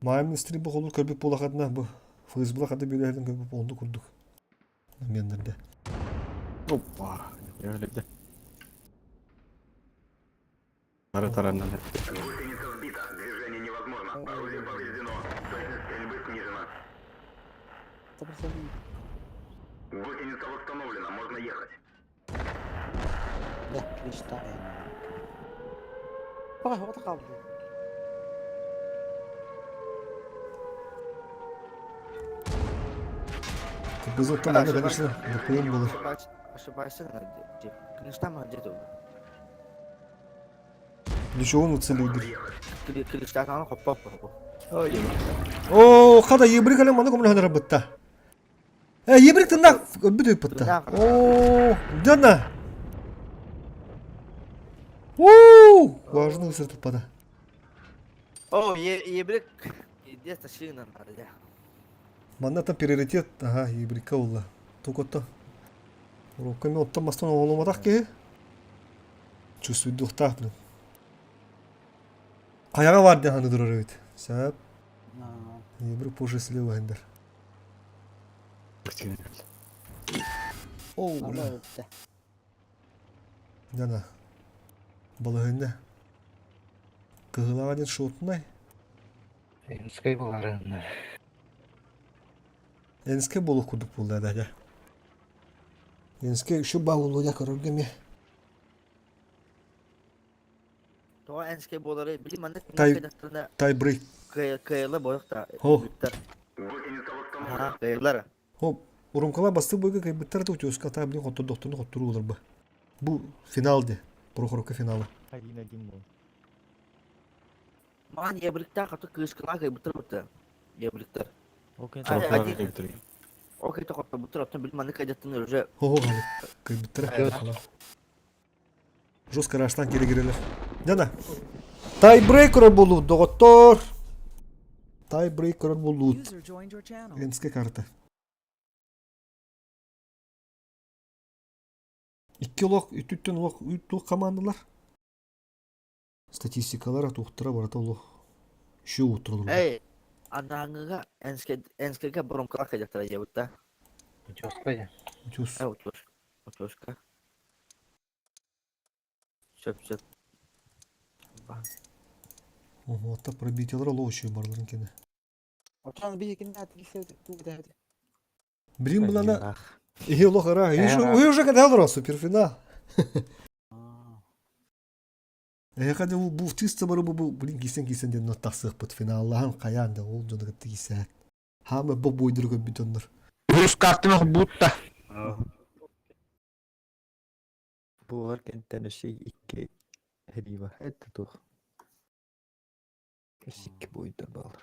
Маайым стрим холур көрбүт буолахатына бу фейсбук хата бүөлэһэрин көрбүт онду курдук. Меннерде.
Опа. Өлді. Тары тараннан.
Да, мечтаю. Пока, вот қалды.
Біз оттан аны, конечно, букуем болар.
Ошибайся, Клиштам где-то.
Ничего он уцелил.
Клиштан хоппа хоппа.
О, хада ебрик әлем аны көмілі ханара бытта. Э, ебрик тыннақ бүт бытта. О, дана. О, важный высыр тупада.
О, ебрик где-то шина надо.
Манна там приоритет, ага, ебрика улла. Тукотто. Урокка мен оттан бастан оңоломатах ки. Чувствуйдуохтаах блин. Хайаҕа баар диэн ханы турар эбит. Сөп. Ебры позже слева хендер. Оу, бля. Дана. Балаһыынна. Кыһылаҕа диэн шотнай.
Энскэй буларынна.
Энскэй буолуох курдук буолла да. Энскэй үчү баа буолуо дьэ көрөргө эмиэ.
Тоҕо энскэй буолары били маннык
Тай тайбрейк.
Кыайыла буолуохта.
Хо.
Аха, кыайылар.
Хоп, Урумкала бастык бойга кайбыттар да утюска та блин хоттордохторун хотторуу болар бу. Бу финал де. Прохоровка финала.
1-1 был.
Маан ебрыктаах аты кыыскалаах кыайбыттар бутта. Ебрыктар.
Окей,
Окей, тохоттобуттар, оттон били маннык кайдаттан уже
Хо-хо, кайбыттар. Жестко раштан кире кирелер. Дана. Тайбрейк көрөр болуут, доҕоттор. Тайбрейк көрөр болуут.
User joined your channel.
Ленская карта. Икки олох, үттүттэн олох, үт командалар. Статистикалара туохтара барыта олох үчүгэй уутураллар.
Эй, анааҥҥыга НСК-га борумкалаах кэлиэхтэрэ диэбит да.
Утеска дьэ.
Утес.
Э, утес. Утеска. Сөп, сөп.
Ого, пробитиелар олох үчүгэй барыларын кэнэ.
Отон биһикини атыгы
Блин, булана Иһи олох ыраах. Уһу уже когда олорор суперфинал. Эһиэхэ дьэ бу чисто бары бу блин киирсэн киирсэн диэн тахсыахпыт финаллаһан хайаан да ол дьону кытта киирсээт. Хаама бу буойдуру көрбүт дьоннор.
Үһүс картаны буутта.
Буолар кэнтэн өссө икки эһэлии бар. Это туох. Өссө икки буойдар баалар.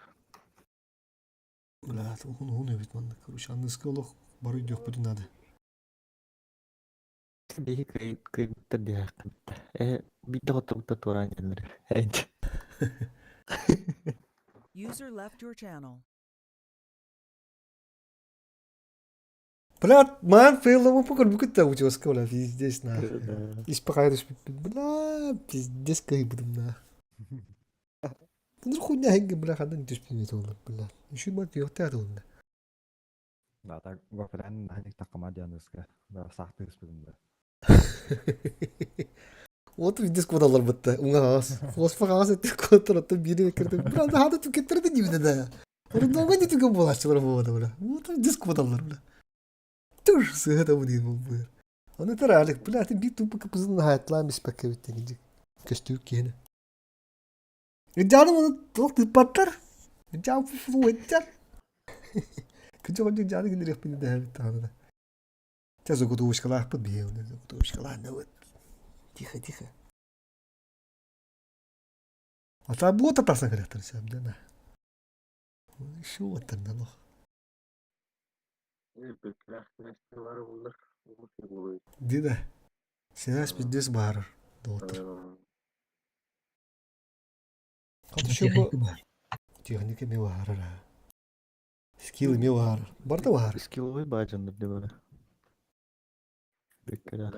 Бля, уһун уһун эбит манна. Короче, аныгыскы олох бары өйдүөхпүтүн наада.
Биһи кыайбыттар диэххэ Э, биирдэ хотторбуттар туораан иһэллэр.
User left your channel.
Бля, маан фейлову көрбүкүт да учуоска, бля, пиздец, нахуй. Испакай түспүппүт, бля, пиздец кыайбытым, на. Bunu хуйня хенге, бля, хандан түспүт олар, бля. Үшүй бар түйөктэ атылында.
Да, так гофрен ханник таккама дианыска. Да, сахты ыспытым да.
Вот пиздец кодалар бытта. Уңа аас. Хоспа аас этти котор отто бири кирди. Бля, хада түкеттерди дибиде да. Ордоға не түген болашчылар болду, бля. Вот пиздец кодалар, бля. Туш сыһыта бу диэн буолбуйар. Оны тар Алик, бля, ты бит тупо капызын хайтлаан биспэккэ биттен көстүү киһини. Жаным оны туох тыппаттар. Жан фу эттер. Күнчө кончу жаны киндириэхпин дэһэбит таҕана. Чэ заготовочкалаахпыт биһиэ заготовочкалаах Тихо, тихо. А та буота тахсан кэлэхтэр сәбдена. Еще оттардан ох. Дида. Сенас пиздец баарар. Доҕоттор.
Техника баар.
Техника эмиэ баарар. Скилл эмиэ баарар. Барда баар.
Скилловый баадьаннар дебары. Беккере.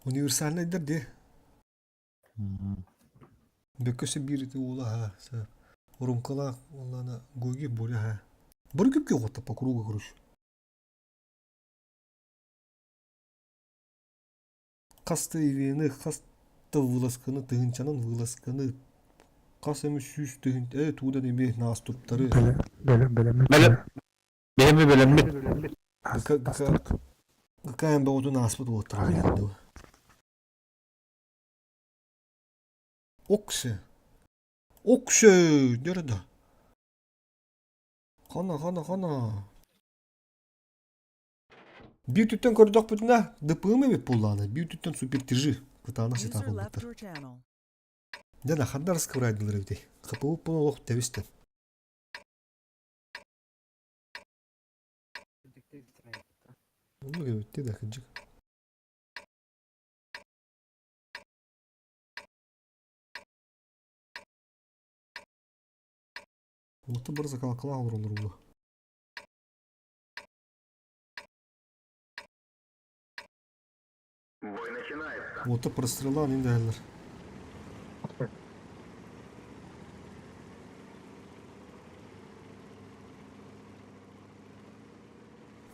Универсальныйдар де. Бөккөсө биир ити уола ха. Урумкалаах уоллаана Гоги Боря ха. Бары күпкө оҕотто по кругу короче. Хас да ивены, хас да вылазканы, тыһынчанан вылазканы, хас эми сүүс тыһын, э туудан эми нааступтары.
Бэлэм, бэлэм,
Бэлэм. Бэлэми бэлэммит.
ГКМ бөҕөтүн ааспыт уолаттар аҕыйаан Оксе. Оксе, дөрөдө. Хана, хана, хана. Биир түттэн көрдөхпүтүнэ ДПМ эбит буоллаҕына, биир түттэн супертижи кытаанах
User
ситаах
left
буолбуттар.
your channel.
Дьэ да ханна раскрывайдылар эбитий? ХПУ олох тэбистэн. Оннук эбит да кырдьык. Улуттан бары закалкалаах олороллор буолуо. Уота прострелаан индээллэр.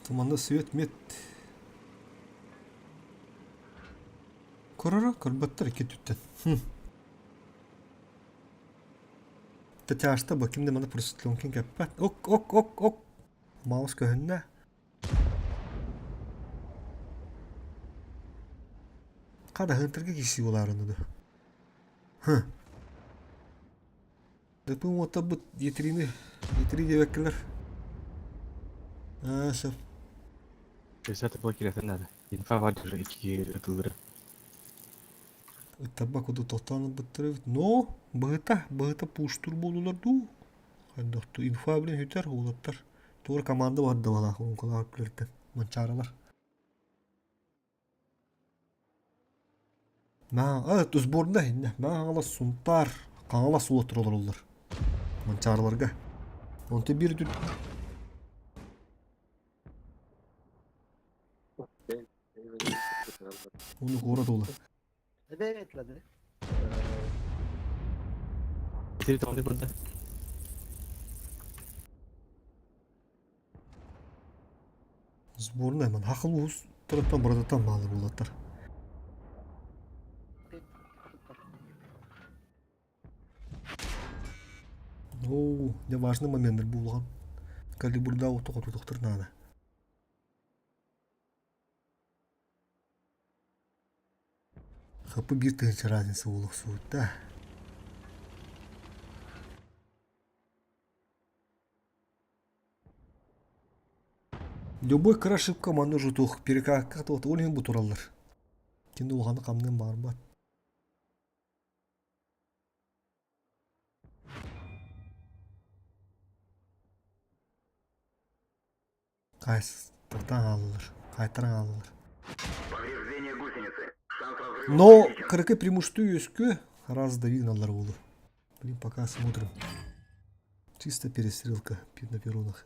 Туманна свет мет. Көрөрө көрбөттөр икки түттэн. Тачаашта бу ким да маны просветленкин кэппэт. Ок ок ок ок. Маус көһүннэ. Хадаһыттарга киирсии буолаарыны да. Хы. Дыпын уоттарбыт етрини, етри диэбэккэлэр. Аа, сөп.
60 блокировать надо. Инфа бар уже икки ытылыры.
Ыттарба куду тохтоон ылбыттар эбит. Но, быһыта, быһыта пуштур буолулар дуу. Хайдахту инфа билин хүтэр уолаттар. Туора команда бардабалаах оҥколоох күлэртэн манчааралар. Маа, сборная иннэ. Маа Хаҥалас Сунтаар, Хаҥалас уолаттар олороллор. Манчаарыларга. Онто биир үтүт Оны куорат уола.
Сири тоҕо турда.
Сборная ман хахыл уус тұраттан бұрататтан малы болаттар. Оо, не важный моменттер булған. Калибурда отоқоту надо. Хапы биир тыһыынча разница буолуохсубут да. Любой кыра ошибка манна уже туох перекакка туох ол иһин бу тураллар. Кини улаханы хамныан баҕарбат. Хаайтаран хааллылар. Хаайтаран хааллылар. Но кыракый преимущество үөскүө раз давигналлар буолуо. Блин, пока смотрим. Чисто перестрелка на перронах.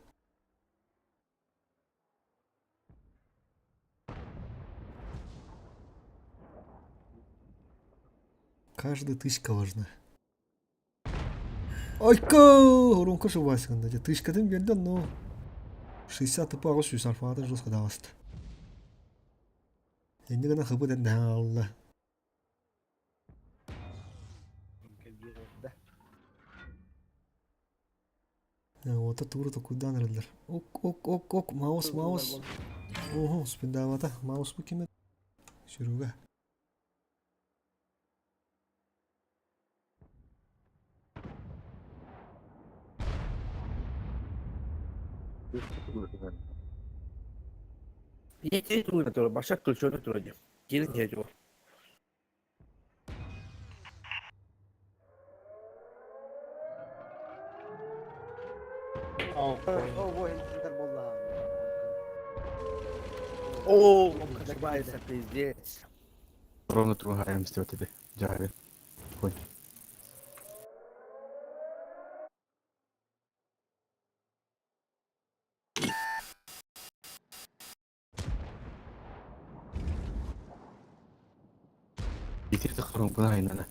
Каждая тычка важна. Айка! Оронко ошибайсың да. Тычкатын берді, но 60 тп 800 альфадан жестко даҕаста. Инни гына хыбы дэндэһэн аалла. Ота тууру токуйдаан эрэллэр. Ок, ок, ок, ок, маус, маус. Ого, спиндаабата. Маус бу ким Сүрүгэ.
Башак ключ вроде. Кирин дядю.
О, ошибается, пиздец.
Ровно тругаем с тебе. Дяви. Конь. Итирде хорумкуна айнада.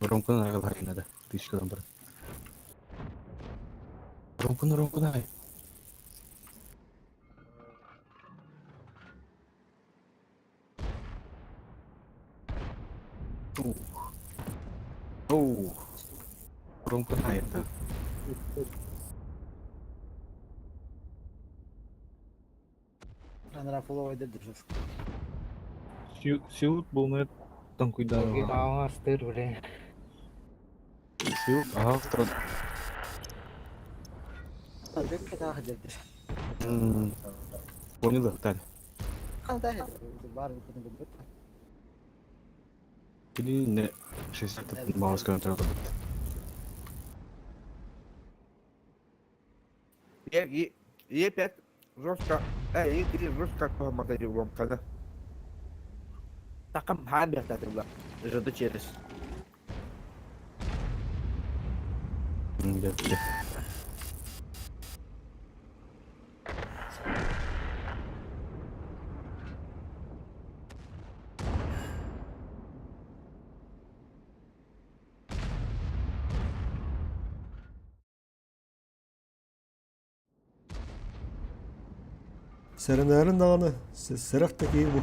Ромкуна айгал айнада. Тышкадан бар. Ромкуна ромкуна ай. Ух. Оу. Ромкуна айда.
Силут болмай танкуйдан.
Астыр, блин.
Сил, ага, второй. Понял, да, Или не 60 мало контроль.
Е, Е5 жестко, Е3 жестко помогали вам, когда. Такам хаммер тогда, ЖД через.
Да, да.
Сэрэнээрин даҕаны сэрэх да киһи бу.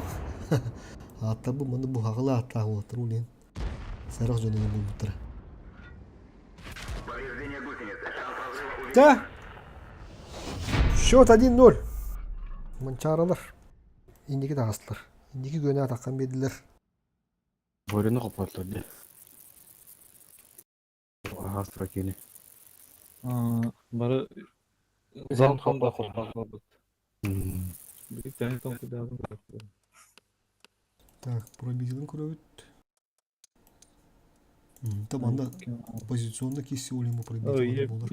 Ааттарбын манна бу хаҕылы ааттаах уолаттар ол иһин сэрэх дьонунан буолбуттара. Да! Счет 1-0. Манчааралар инники таҕыстылар. Инники күөнэ атаххан биэрдилэр.
Борины хоппоттор дии. Аһаас кини.
Бары залпом да хоппоттор. Биир тэҥ толкуйдаабын
Так, пробителин көрөбүт. Там анда позиционно кисси улему пробителин болар.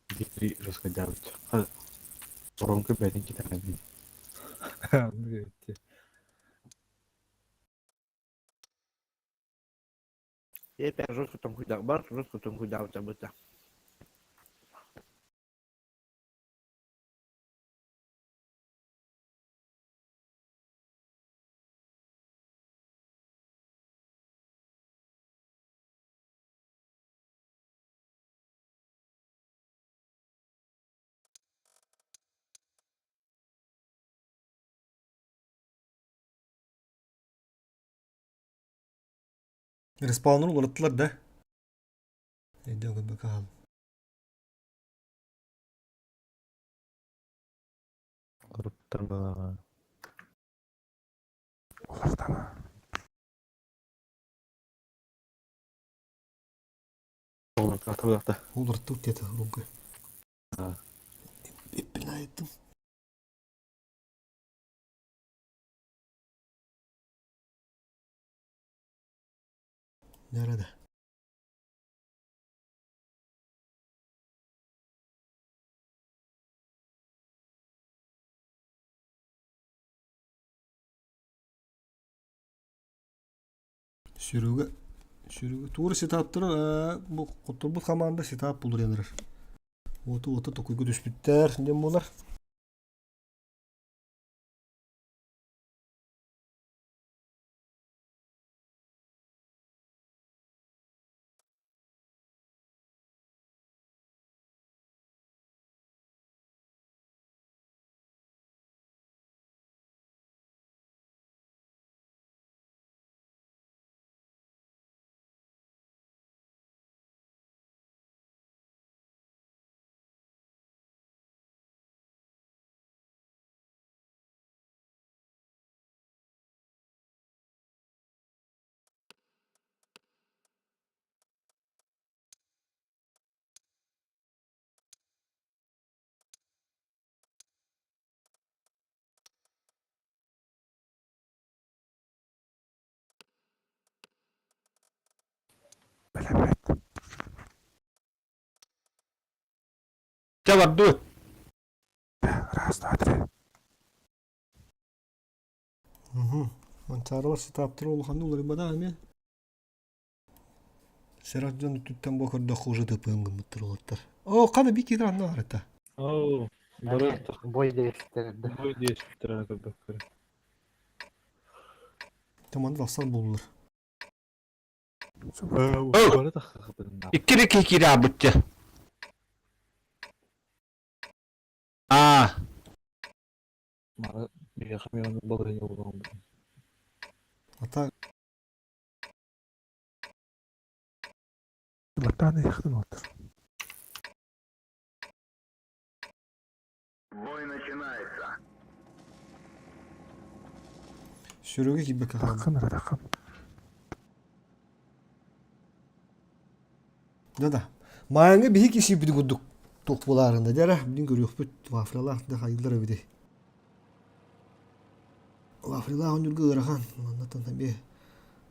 Дмитрий расходябыт. Воронка бэдин китаҕын.
Е5 жестко там хуйдах бар, жестко там хуйдах быта.
Респаунер уларыттылар да. Өйдөөн көрбөккө хааллым.
Уларыттар балаҕа.
Уларытана.
Уларытта.
Уларыттыбыт диэтэ Румка. Эппин айыттым. Nerede? Сүрүгэ сүрүгэ туора сетаптара бу хотторбут хамаанда сетап булur янырар. Уоту уота токуйга түспүттэр диэн буолар.
Бэлэммит.
Чэ бардыбыт.
Раз, два, три.
Манчаарылар сетаптара улаханнык уларыйбатах эмиэ. Сэрэх дьон өттүттэн бу көрдөххө уже тыпыам гыммыттар олоттор. Оо, хана би киирэ анна арыта.
Оо, бары
Бой диэбиттэр
бой диэбиттэр көрбөккөр.
Таман тахсан буллар.
Бары таххахытын.
Икки киһи киирэ Аа.
Мары биһиэхэ миэхэ балыһыня булан.
Ата
Латаны яхтын отыр.
Бой начинается.
Сүрүгэ киирбэккэ хаалла.
Таххан эрэ таххан.
Да-да. Маайаҥҥа биһи кисийбит курдук туох буолаарында дьэ эрэ билин көрүөхпүт вафлялаах да хайыылар эбитий. Вафлялаах онньуурга ыарахан маннаттан эмиэ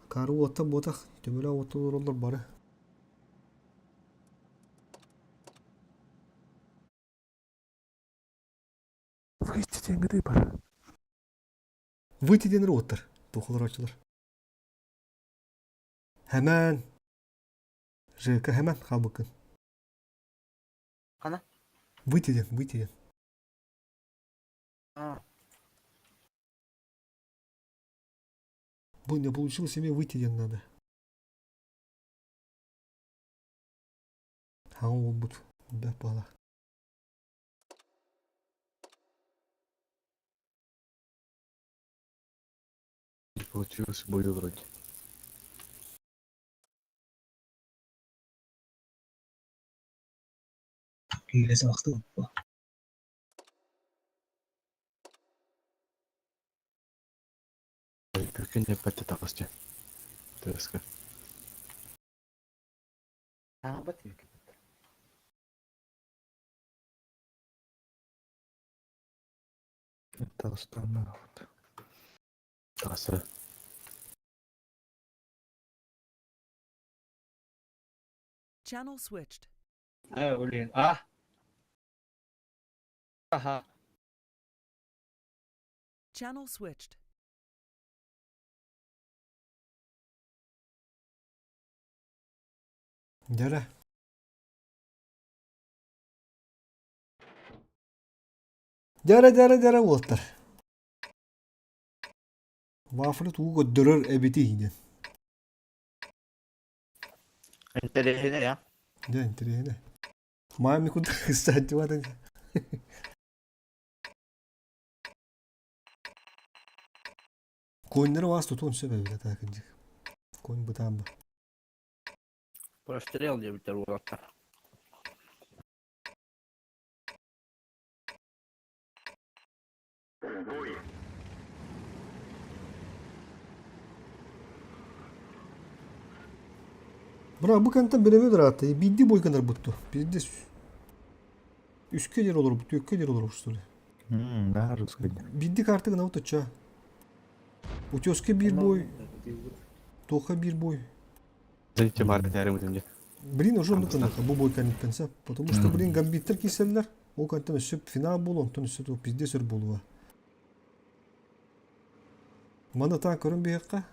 акаары уоттан буотах төбөлөөх уоттан олороллор бары.
Выйти диэҥҥэ бар.
Выйти диэнэр уоттар туох олорооччулар. Хэмээн ЖК хэмээн хаалбыккын.
Хана?
Выйти диэн, выйти диэн.
А.
Бу не получилось эмиэ выйти диэн надо. Хаҥа уолбут бэт буола.
получилось в бою вроде.
Киирэ саҕастыбыт
Прикинь, опять таҕыс ТСК.
Таабат
Таҕыстаан
Таҕыста.
Channel switched.
Э, блин, а? Ага.
Channel switched.
Дьэрэ. Дьэрэ, дьэрэ, дьэрэ уолаттар. Вафли тугу көрдөрөр эбитий диэн.
Интэриэһинэй а?
Дьэ, интэриэһинэй. Маами курдук ыстааччыбатын. Коннары вас тутуон сөп эбит атаа кырдьык. Конь бытаан ба.
Прострел диэбиттэр уолаттар.
Бра, бу кантан бирэми ыраатта. Биирдии бойганар бутту. Биирдии үскэ диэри олорбут, түөккэ диэри олорбут что ли.
Да, русский.
Биирдии карта гына утача. Утеска биир бой, Тоха биир бой.
Зайти бар битәрим үтүнде.
Блин, уже оннук гына бу бой кэнниттэн сөп. Потому что, блин, гамбиттер киирсэллэр. Ол кэнниттэн өссө финал буолуо, онтон өссө туох пиздец өр буолуо. Маны таан көрөн биһиэххэ.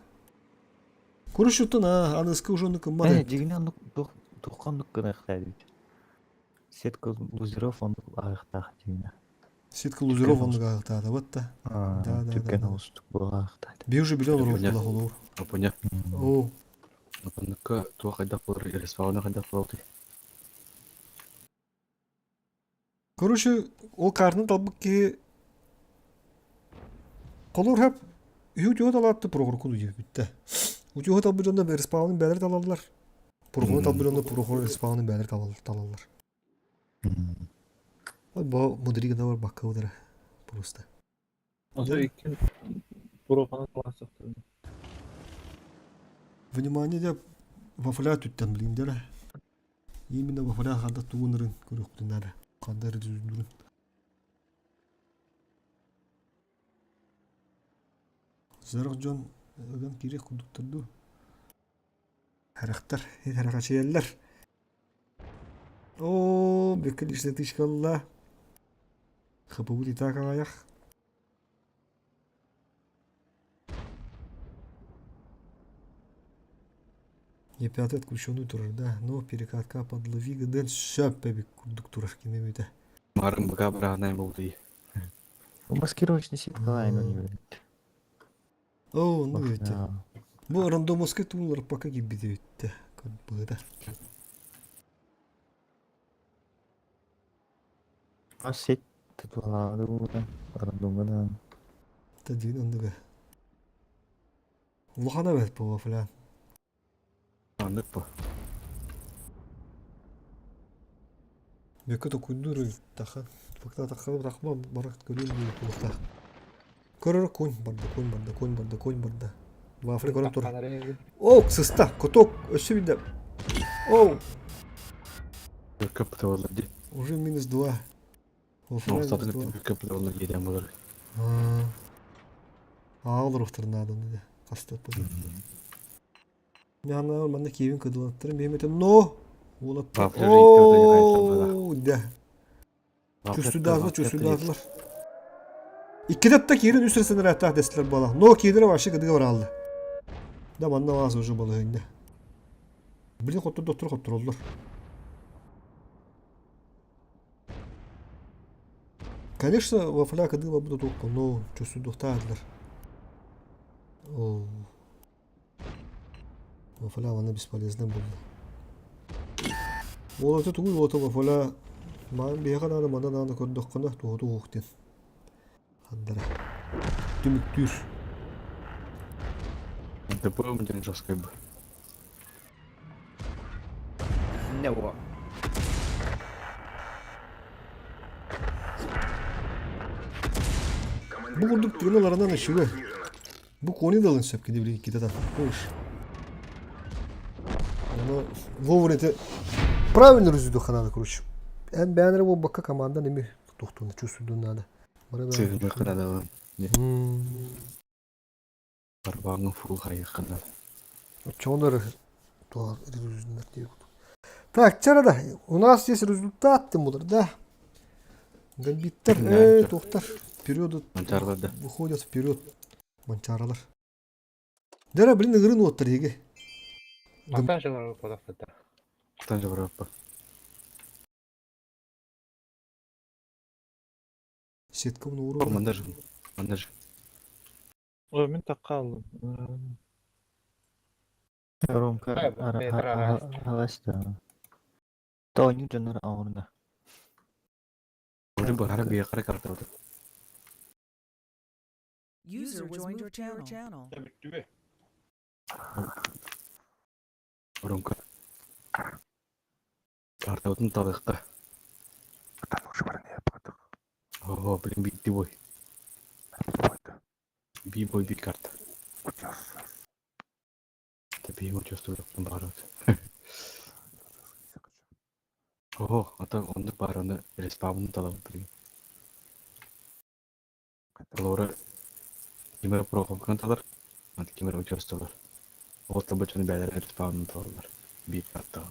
Курушуттан а, аныска уже оннук гыммат
Э,
эбит.
дьиҥинэн оннук туох туохха оннук гыныахтаах эбит. Сетка лузеров оннук ааһыахтаах дьиҥинэ.
Сетка лузеров
Түргэн
оннук ааһыахтаатабыт да.
Аа,
Да, да, да,
түргэн
да.
оҕустук буолаахтаах.
Биир уже билэн
Апоня.
олоруохталах олоор.
Апоня.
Оо.
Апонныкка туох хайдах буолар, респауна хайдах буолар.
Короче, ол картаны талбыт киһи холуур хэп үһү утуһу талаатты прохоркун удьу бүттэ. Утуһу талбыт дьонно респаунун бээлэр талаллар. Прохору талбыт дьонно прохор респаунун бээлэр талаллар. Бу мудригана бар бакка удара просто.
Ото икки профаны талаасахтарын.
Внимание деп вафля түттен блин дere. Именно вафля ханда тугунырын көрөктүнәре. Ханда дүрүн. Зарах дьон ыган киирэх курдуктар дуу. Харахтар, харахачыйаллар. Оо, бекке личная тычкалла. Хапыбыт и так аҕайах. Е5 отключенный турар, да, но перекатка подлови гден сөп эбит курдук турар кимебите.
Марын быка быраанай болду.
Маскировочный сетка лайн у него.
Оо, ну видите. Бу рандомовский туулар пока кирбитибитте. Быда.
А сеть татуалаады бууда. Рандомга да.
Тадин ондуга. Улахана бэт була флян.
Аннык бу.
Бөкө токуйдур таха. Факта таха рахма барак көрүн бу тулуктах. Көрөр конь барда, конь барда, конь барда, конь барда. Вафли көрөн тур. О, сыста, коток, өссө бидде. Оу,
Бөкө бытабалар ди.
уже минус два. Вафля минус
Остатыны
два.
бөкө бытабалар диэн болар.
Аалыр охтарнаадын диде. Хаста бу. Мяна манна киевин кыдылаттырым бейметен но. Уолаттар.
Вафля же
О, да. Чувствуйдазлар, чувствуйдазлар. Иккитетте киирин үс ресенераттаах дэстилэр буола. Но киирдэрэ вообще кыдыга бараалла. Да манна баас уже балаһынньа. Блин хоттур доттур хоттороллор. Конечно, вафля кыдыга буду туохпун, но чувствуйдуохтаадылар. О. Вафля вана бесполезна буолла. Уолата тугуй уота вафля маан биһиэхэ даҕаны манна даҕаны көрдөххүнэ туоһуту уһук диэн. Хандара. Түмүктүүр.
ДП диэн жесткай бы.
Не во.
Бу курдук тыгын үчүгэй. Бу кони далын сөп киди билин иккитэ там. Уш. Ону вовремя это правильно разудуха надо, короче. Эн бээнэрэ буолбакка команда неми тохтууна чувствуйдун надо. Бары
Сыгына кырадалан. Барбаҥы фул хайыххана.
Оччоҕунар Так, чара у нас есть результат тимулар, да? Гамбиттар, э, туохтар, вперед выходят вперед. Манчаралар. Дара, блин, ыгырын уоттар еге.
Мантан жабар подастыта.
Мантан жабар
Сетка bunu uğru.
Мандаж. Мандаж.
О, мин таккаалым.
Ромка аҕаста. Тоонньуу дьоннор оҥордо.
Уже баара биэхара карталды.
User joined your channel.
Ромка. Картабытын талыахха. Ого, блин, битти бой. Би бой би карта. Это его чувствую, наоборот. Ого, а то он бараны респаун талап блин. Лора кимер прохом талар, а кимер участвовал. Ол табачаны бәлер респаун талар. Би карта.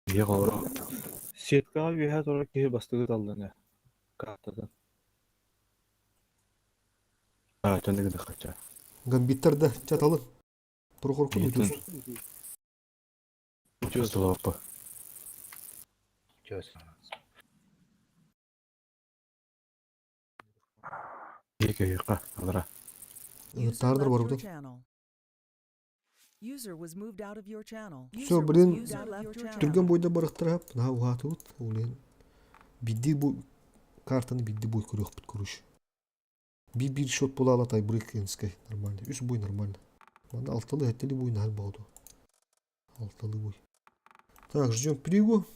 Егор.
Сеткаҕа үөһэ турар киһи бастакы таллаҥа картадан.
А, чоны хача.
Гамбиттар да чаталын. Прохоркун утур.
Чувствовал по.
Чёс.
Екі екі алара.
Тардыр бар
Your channel. User was moved out of your channel.
Все,
User was
блин,
moved out of your channel.
түргэн бойда барықтырап, на уатыбыт, блин. Бидди бу картаны бидди бой көрөкпүт короче. Би бир счет була алат айбрык энскай нормально. Үс бой нормально. Манда алтылы хеттели бой нахал болду. Алтылы бой. Так, ждем Пригу.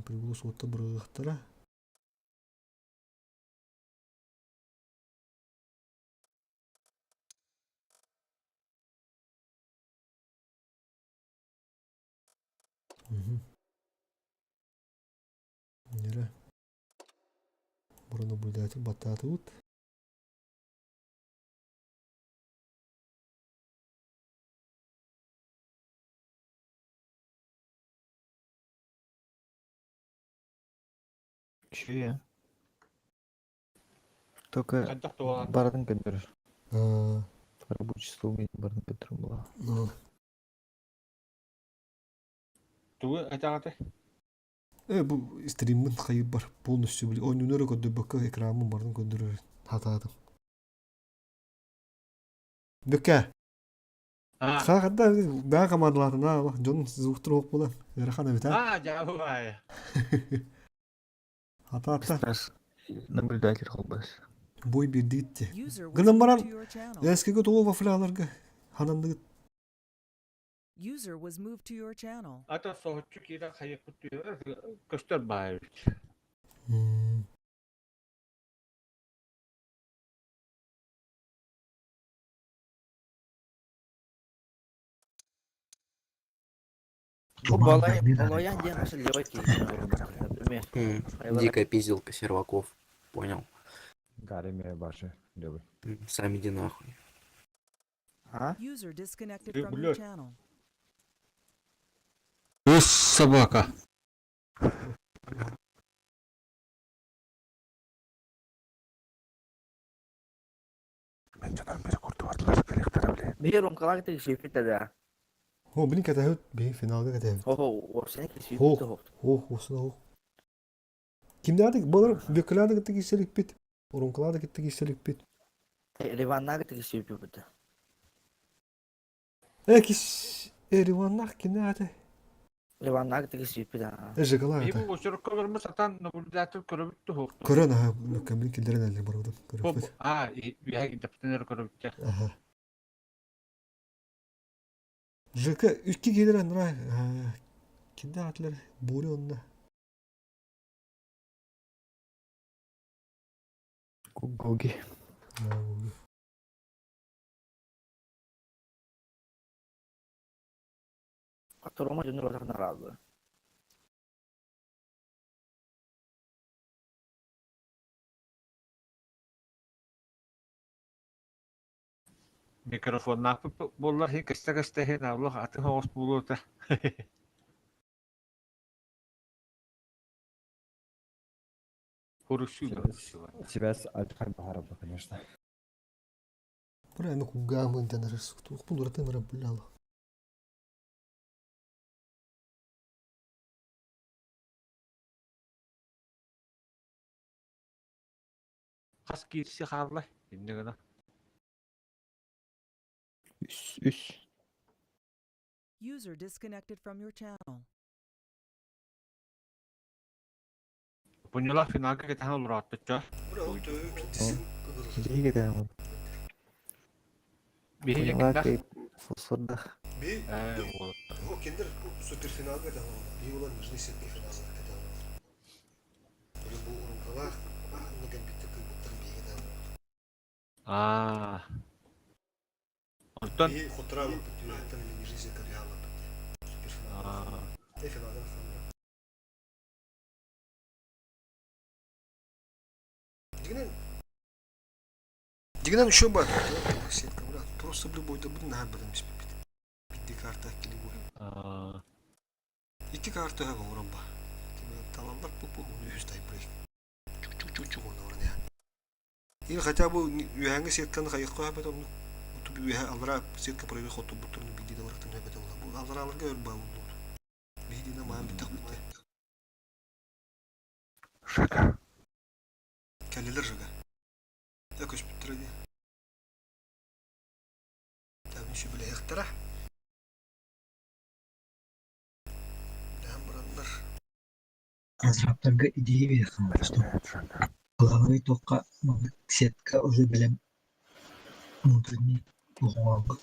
Пригу суотта бырыгыктара. Нере. Бұрын наблюдатель баттатыбыт.
Чүе. Только бардын көндөрөр. Рабочий стол мен бардын көндөрүм була.
Тугу айтаҕытай?
Э, бу стриммин хайы бар полностью били. Ойнунары көрдөрбөккө экранмын бардын көрдөрөр хатаатым. Бүкә. Хахада баа командалатына алах дьон звуктур ок була. Ырахан эбит а.
А, жабыбай.
Хатаата.
Наблюдатель холбас.
Бой бирдитти.
User was
Гынан
moved
баран
to your channel.
эскеге тоҕо вафляларга ханандыгыт
User was moved to your channel.
Ата соһуччу киирэн хайыппыт көстөр баайбыт.
Балаян диэн аса левой киһи например.
Дикая пизделка серваков. Понял.
Гарри башы, левый.
Сам иди нахуй.
А?
User disconnected
Ты,
from your
блядь.
channel.
Ус, собака.
Биир омкалаах киһи да.
О, блин, катаһыт, бин финалга катаһыт.
Хо-хо, орсене киһи
Хо, хо, хосuna хо. Кимдердик балар бөкөләрдик тиги селик бит. Урункалардык тиги селик бит.
Риваннаг киһи бит.
Э, кис Эриваннах кине ате.
Иваннаах тигис сүүппүт аа.
Жигалаах
Биһи
это.
бу очеркка олорбут сатаан наблюдатель көрөбүт туһуохтун.
Көрөн аха, кэмин киллэрэн эллер барбытым.
Бу
Көрөппүт.
аа үөһэ кидэптэнэр көрөбүттэр.
Аха. ЖК икки киһилэр анара кимде атлар Буря онна.
Гоги.
Рома дьонур отах нарааллар.
Микрофоннаахпыт буоллар иһин кэстэ-кэстэ иһин ааллах атын оҕус буолуо этэ. Хурусю да
Сибээс алдьархай баһаарабы, конечно.
Бura эми кугаамын данарыр суктук бул ураты мыра буллала.
Хас киирси хаалла инне гына.
Үс, үс.
User disconnected from your channel.
Пуньола финалга кэтэһэн олороотчо.
Бura ол төбө киттисин.
Биһиги дээмон.
Биһиги
Пуньола
кэтээх.
кей фосфордах.
Би
Ээ уол.
О кендер суперфиналга да би улар нижний сетки финалга кете. Бу бу урукалах неген битте кыйбыттар биге да.
Аа. Онтон
Би хотра бит или нижний сетка реала бит. Суперфинал.
аа
Э финалга хамра. Дигенен Дигенен еще бар. Сетка брат. Просто любой да бит нахар бит бит. Бидди карта кили бу.
аа
Икки карта ха оңорон ба. Таландар бу бу үс тайбрейк. Чу чу чу оңорон я. Или хотя бы үһәңге сетканы хайыкка хабет онну. Бу үһә алра сетка проявы хоту бутурну бидди да барактын хабет онна. Бу алраларга өр ба улду. Бидди на маам битак битте.
Жека.
Кәлелер жыга. Я көч биттер ди. Тәбин шү биле яктыра. Дәм брандар.
Разраптарга идея берехтин, что главный тоққа сетка уже білем внутренний туғуалды.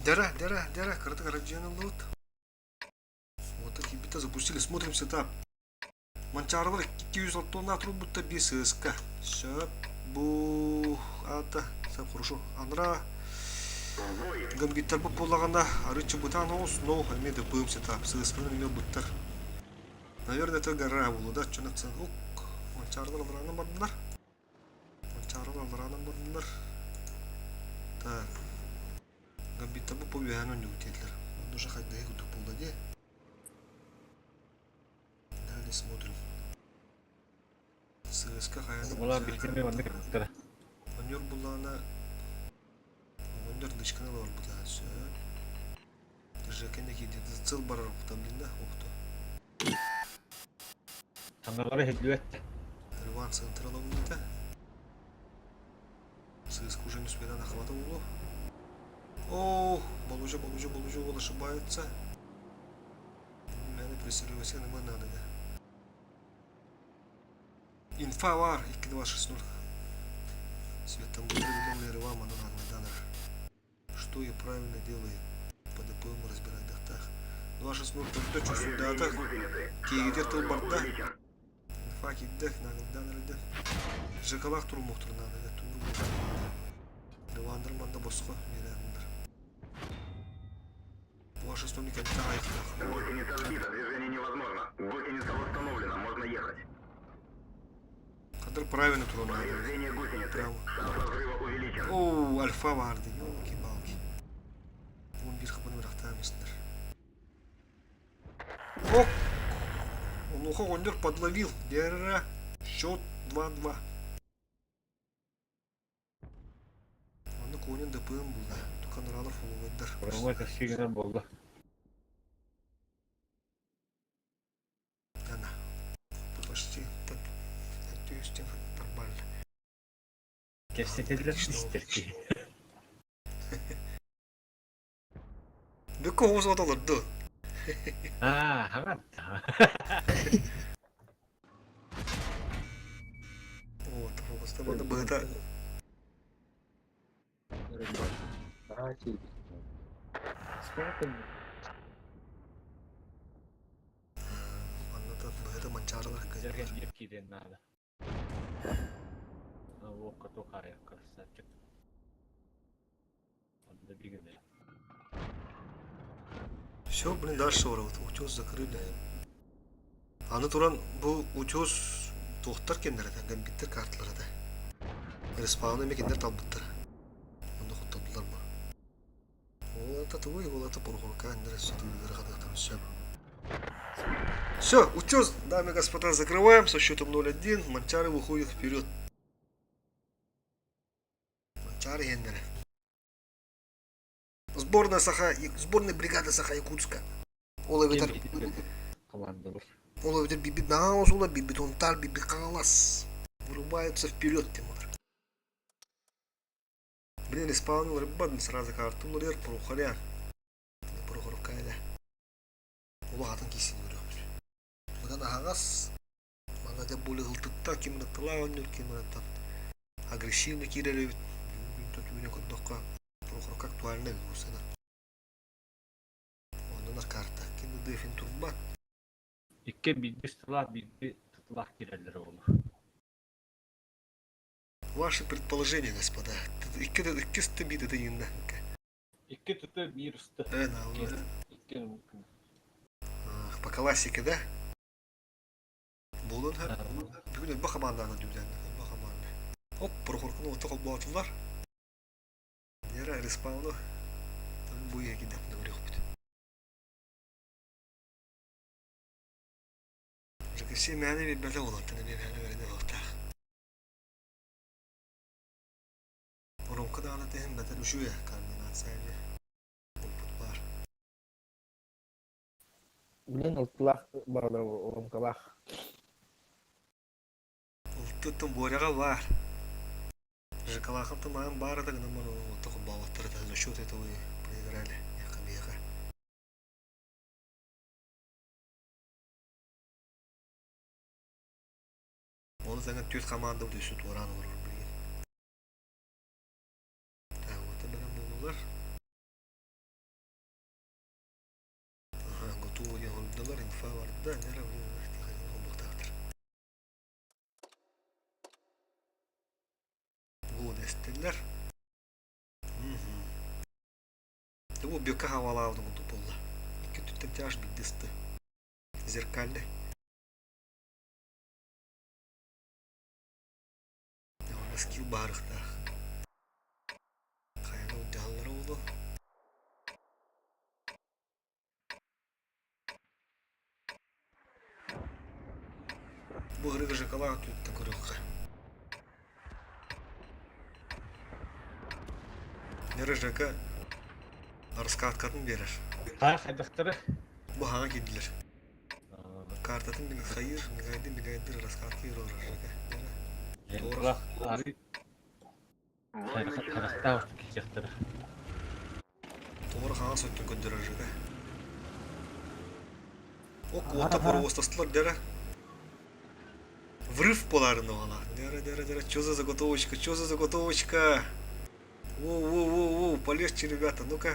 Дера, дера, дера, кырды караджаны лут. Вот такие бита запустили, смотрим сетап. Манчарлар 200 тонна труд будто без СК. Все, бу ата, сап хорошо. Андра Гамбиттер бу полаганда арычы бутан оус, но эме де бым сетап. ССК-ны эме буттар. Наверное, это гора было, да, что на цен. Ук, Манчарлар алраны бардылар. Манчарлар алраны бардылар. Так. Гамбиттер бу повяну не утетлер. Уже хоть да их де. Далее смотрим. ССК хаяны.
Ола битеме онны кэттера.
Онер булана. Онер дычканы бар буда. Все. Жекене киде цел барар там блин да. Ухто.
Таналары хедлүэт.
Риван центр ловнита. ССК уже не успела нахвата углу. О, Балужа, Балужа, Балужа, он ошибается. Мене прессировать не надо, да. Инфа вар 2-6-0. Светом Данер. Что я правильно делаю? По ДПМ разбирать дахтах. 2-6-0 точно сюда так. Кигитер тыл барда. Инфа киддек нагылдан рыды. Жакалах турмуктур надо, турмуктур. Ривандыр манда боско мирандыр. Фашистом никогда
Гусеница сбита, движение невозможно. Гусеница восстановлена, можно ехать.
Кадр правильно туран
Повреждение гусеницы.
Прямо.
Шанс разрыва увеличен.
Оу, альфа барды, елки-палки. 11 хапаны бырахтаамыстар. О! Онуоха оҕонньор подловил. Дера. Счет 2-2. Манна Конин ДПМ булла. Туканыралар фолловайдар.
Оҥой кэскигинэн буолла.
Ана. Почти. Түстен нормально.
Кэпсэтэллэр истэр киһи.
Бүккө оҕус отолорду.
Аа, хаҥат.
Вот, фокуста баны быһыта. Манна да быһыта манчаарылар
Дьэргэн биир киириэн наада. Уокка туохаайа красавчик. Онно бигэнэ.
Все, блин, дальше вот утес закрыли. Аны туран бу утес туохтар кэннэрэ да, гамбиттер карталара да. Респауны эмэ кинилэр талбыттара. Онно хоттордулар бу. Ол это твой, ол это Прохорка, аннер все. Все, утес, дамы и господа, закрываем со счетом 0-1. Манчары выходит вперед. Манчары Геннеры. Сборная Саха, сборная бригада Саха Якутска. Ол эбэтэр
Командабыт.
Ол эбэтэр бибит Наҕаҥ бибит Онтар, бибит Хаҥалас. Вырубаются вперед, Тимур. Блин, респаун рыббан сразу карту уларыйар Прохоря. Прохоровка да. Улаатын киисин көрүөхпүт. Мынан аһаҕас, манна дьэ более ылтыттан ким ырытталаа оонньуур, ким ырыттан агрессивно киирэр эбит. Бүгүн түүнэ көрдөххө Прохоровка актуальна эбит бу сана. Оннунар карта. Ким да дефин турбат.
Икки биирдии сылаах биирдии тутулаах киирэллэрэ буолуо.
Ваши предположения, господа. Икки икки сты биир ытыйынна.
Икки туту биир ысты.
Э, наоборот.
Икки
По классике, да? Буолун бүгүн элбэх хамаандааны дүбдэннэ элбэх хамаанда. Оп, Прохорканы отто холбоотулар. Нера респауну бу иһэ көрүөхпүт. Жекеси мээнэ билбэтэ буолантан эмиэ мээнэ бэринэ буолтаах. Оромка даҕаны тэһин бэтэр үчүгэй координация эмиэ опыт баар.
Блин, ылтылаах баралар уромкалаах.
Ылтыттан Боряҕа баар. ЖКлаахын маан баар да гынан баран уотта холбооботтор это за счет этого и проиграли. Меха. Оны тэҥэ түөрт команда өссө туораан олорор билигин. Так, вот бэлэм буоллулар. Ага, готово диэн хоруйдалар, инфа барда, нера холбуохтаахтар. Го дэстэллэр. Бу бөкө хавалаабытын курдук буолла. Икки өттүттэн тяж биддисты. Зеркальный. Скилл баарыхтаах. Хайаны удьааллара буолуо. Бу ырыга шоколад түттэ көрүөххэ. Нера Жека раскаткатын биэрэр.
Ха, хайдахтары?
Бу хаҥа киирдилэр. Картатын хайыр, мигайды мигайдыр раскатка юрор Жека.
Туох харахтаах киһиэхтэрэ.
Туора хаҥас өттүн көрдөрөр Жека. О, куота боруостастылар дэрэ. Врыв поларын оҕала. Дэрэ, дэрэ, дэрэ, чё за заготовочка, чё за заготовочка? Воу-воу-воу-воу, полегче, ребята, ну-ка.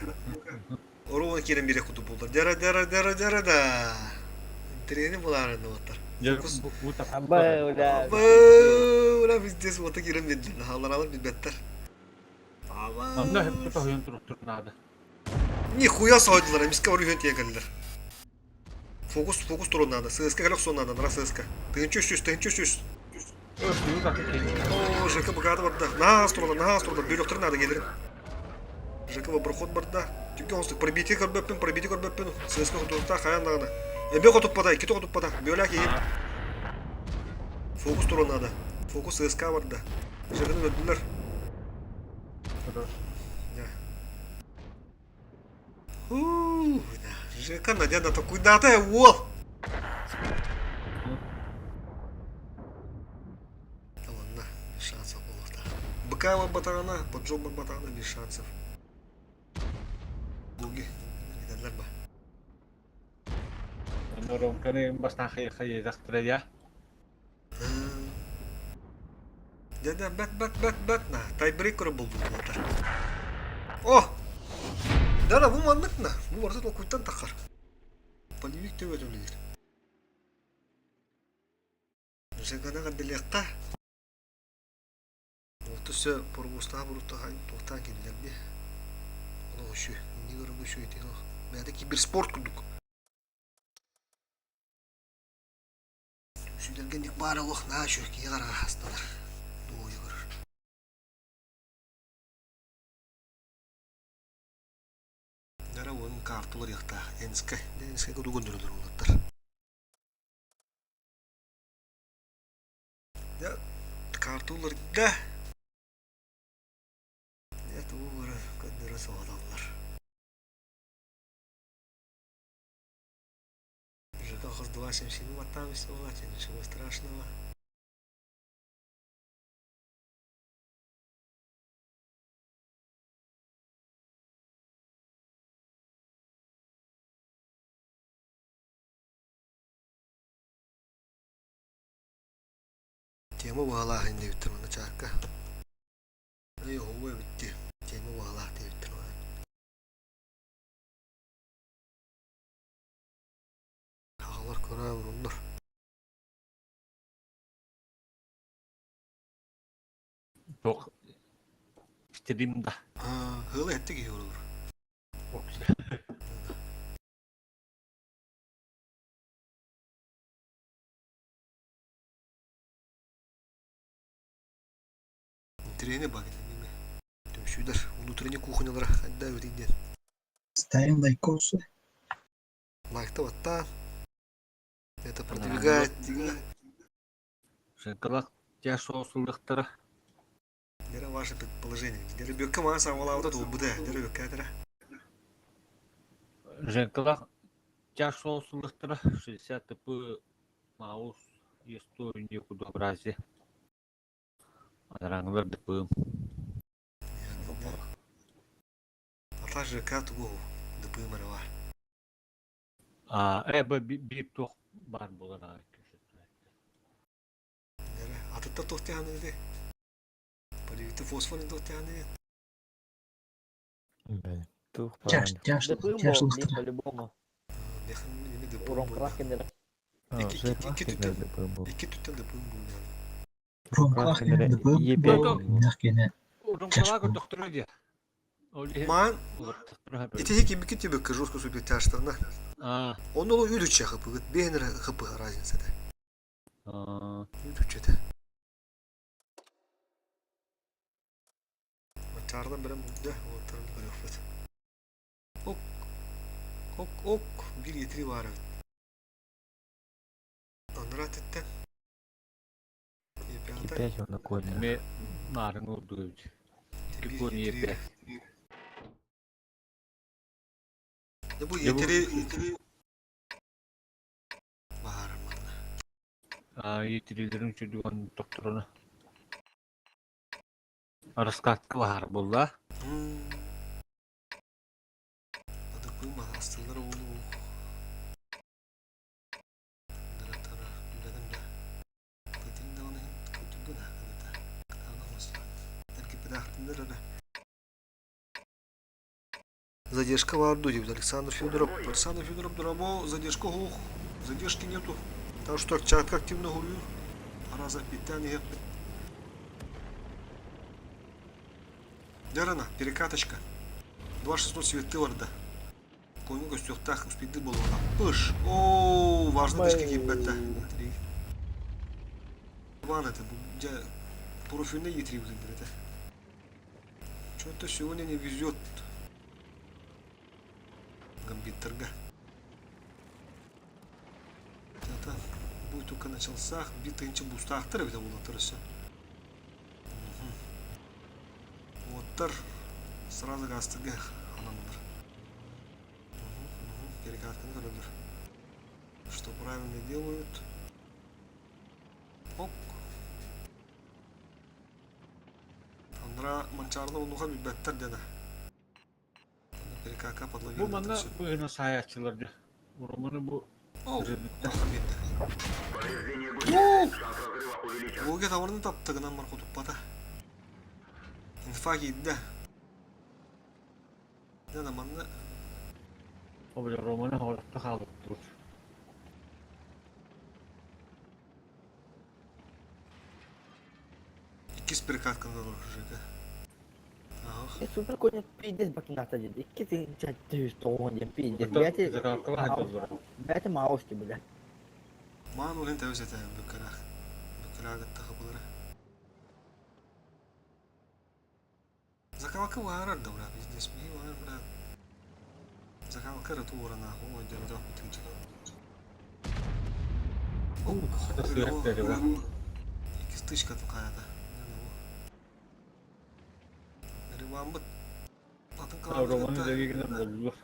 Ровно киирэн биэрэ курдук буоллар. Дэрэ, дэрэ, дэрэ, дэрэ, да. Интэриэһинэй булаарын уоттар. Фокус.
Бля,
Бля, пиздец, уота киирэн биэрдилэр. Хаалларалар билбэттэр.
Онно хөппүт оһуйан туруктур наада.
Нихуя соһуйдулар, эмискэ барыы үһүөн тиийэн кэллилэр. Фокус, фокус туруон наада. ССК кэлэ охсуон наада, нара ССК. 1300, 1300. О, ЖК быгаада барда. Наһаа туралар, наһаа туралар. Бөлөхтөр наада келерин. ЖК проход барда. Түгэн оҥостук. Пробитие көрбөппүн, пробитие көрбөппүн. ССК хотуруктаах хайаан даҕаны. Эбэ хотуппата, иккитэ хотуппата. Бүөлээх иһин. Фокус туруон наада. Фокус ССК барда. ЖКны өлдүлэр. Жека Надя такуйдаата уол. Ладно, без шансов было. БК барбатаҕына, поджог барбатаҕына без шансов. Буги, видаллар ба.
Ромканы бастаан хайы-хайы я.
Дьэ да бэт бэт бэт бэт на тайбрейк көрө булдулар. О! Да бу маннык на. Бу барыта толкуйтан таххар. Полевик төбөтө үлэлиир. Жегана гаделиэххэ. Олтуса поргустаах буруттаах туохтаан киллэрди. Ону үшү, инни көрөнгө үшү ити. Бэйэтэ киберспорт курдук. Үсүлэргэ ник баар олох наһаа үчүгэй киһи хараҕа хастанар, дуоһуйа көрөр. Дара уонун карта уларыйыахтаах Энскэ, Энскэ курдук өнөрөлөр уолаттар. Дьэ, карта уларыйда. Дьэ, тугу көрө көрдөрө соҕотоллор. ЖК 277 ваттам всего, ничего страшного. Тема баҕалаах диэбиттэр манна чаакка. Эй, оһуо эбит дии. Тема баҕалаах диэбиттэр Аҕалар көрөө уруллар.
Туох стрим да.
Ыала эттик киһи олорор. Интириэһинэй баар кинини Түмсүүлэр внутренний кухнялара хайда эбитий диэн.
Ставим лайкосы.
Лайкта баттаан. Это продвигает.
Шоколад тяжело сылдыхтара.
Дера ваше предположение. Дера бөккө маа саҥалаабыта туолбута. Дера бөккө этэрэ.
Женкалах тяжело сылдыхтара 60 тп маус есто некуда бразе. Адараңылар дпым.
Ата ЖК тугу дпым эрэ бар.
А, э, б биир туох баар буолар аҕай
Атыттар туох тиһаныгыты? Полевиты фосфорын туох тиһаныгыт?
Бля, туох
Тяж,
баар.
тяж,
Дпым
тяж
бо,
лыхтара.
по-любому.
Дпым
Уромкалаах кинилэр.
Икки түттэн икки түттэн дпым буолар.
Ромкалаах кэнэ дпым буол, кэнэ
Ромкалаах көрдөхтөрө дии.
Маан ити кимики түбүккэ жестко супер тяжтарына. Онно ол үдүччэ хыпыгыт, бэһин хыпы разница да. Үдүччэ Чаардан бэрэн булда, уоттарын көрүөхпүт. Ок, ок, ок, биир етри баар эбит. Анараа өттүттэн.
Опять он на
Ме нарын урдугуч. Кикони епе.
Да бу етри баар манна.
А етрилерин чүдүгөн тохторуна. Раскатка баар булла.
Адыкпын астылар оолу. Задержка в Орду, Александр Федоров. Александр Федоров, дорогой, задержка ух. Задержки нету. Так что чат активно говорю. Раза питание. Дярана, перекаточка. 2.600 светы Орда. Коньга көстүөхтээх успейдыр буолуоҕа. Пыш! Оо, важно тышка киирбэттэ. Три. Ван это, дьэ, профильный Е3 бутылдыр это. Что-то сегодня не везет. Гамбиттерга. Это будет только начался, битынчы бустаахтар эбитэ буолаттар өссө. Уоттар сразу гаастарга ананнылар. Перекатканы көрөллөр. Что правильно делают. Оп. Андра Манчаарыны онуха билбэттэр дэнэ. Перекака подловили.
Бу манна быһына саайааччылар дьэ. Романы бу
Волга таварны тапты гынан бар хотуппата. Инфа киирдэ. Да манна
Обля Романы хоҕолотто хаалбыт.
Иккис перекатканы олорор Жека.
Супер коня пиздец бакината дед. Икки тыһыынча түһүс тоҕуон диэн пиздец. Бэти бэти маусти бля.
Маан улин тэбис этэ бүккэрэх. Бүккэрэх гыттаха булара. Закалка уһаарар да бра, пиздец. Ми уһаар бра. Закалка рыту урана, о, дьэ, бутыыча. Икки стычка такая-то. Ревамбыт атын
Романы дэгигинэ боллулар.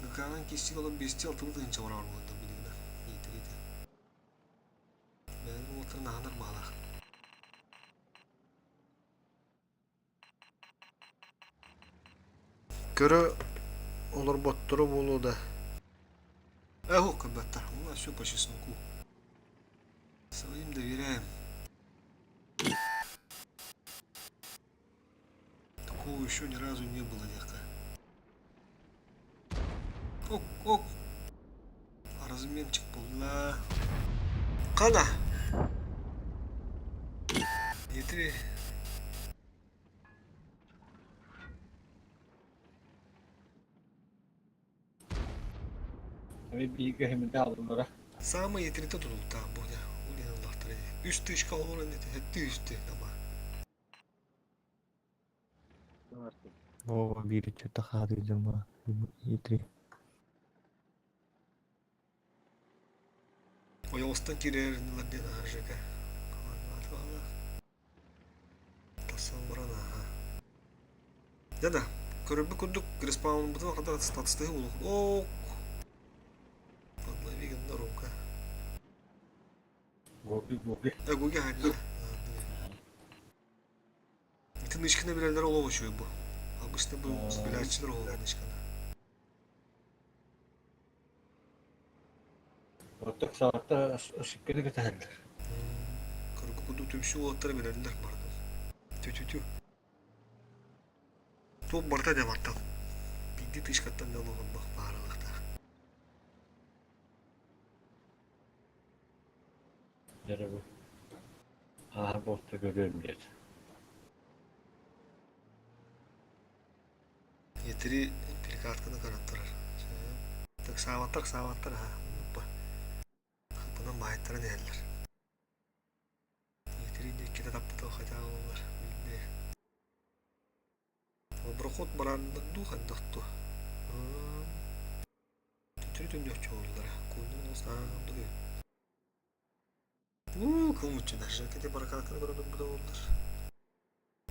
Гыкаанан киссик олон бести алтын тыһынча барар буолда билигина. Иитирите. Бэйэн уолтарын аһанар баалаах. Көрө олорботторо буолуо да. Эх, көрбөттөр. У нас все по чесноку. Своим доверяем. Такого еще ни разу не было, детка. Ок, ок. Разменчик буолла. Хана. Етри.
Эми бииргэ хэминде алдылара.
Самый етрите тутулуктаах бу дьэ. Улин ыллахтара дии. Үс тыышка олорон ити сэттэ үстэ тама.
О, биир что-то хаадыйдым Е3.
Ойоҕостон киирэринилэр диэн аһа ЖК. Тахсан баран аһа. Дьэ да, көрөрбүт курдук респаунбутун хата статистыгы булук. Ок! Подлови гынна Ромка.
Гоги, гоги.
Э, гоги ханна. Ити нычканы билэллэр олох үчүгэй бу. Обычно бу билээччилэр олох нычканы.
Отток саҕатта ошибканы кэтэһэллэр.
Кыргы курдук түмсүү уолаттара билэллэр бардым. Тү-тү-тү. Туох барыта дьэ бартан. Биирдии тыычкаттан да олох элбэх баарылыахтаах.
Дьэ бу ааһар буолта көрүөм диэт.
Етири перекатканы көрөн турар. Ыксаабаттар, ыксаабаттар аһа. Хапынан баайтаран иһэллэр. Етири иккитэ таппыта хотя буоллар биирдэ. Проход барааннар дуу хайдах дуу? Төттөрү төннүөхчү буоллулар. Кууннун устаан Уу, кылмыччы даже. Кити баракаатын көрөн ылбыта буоллар.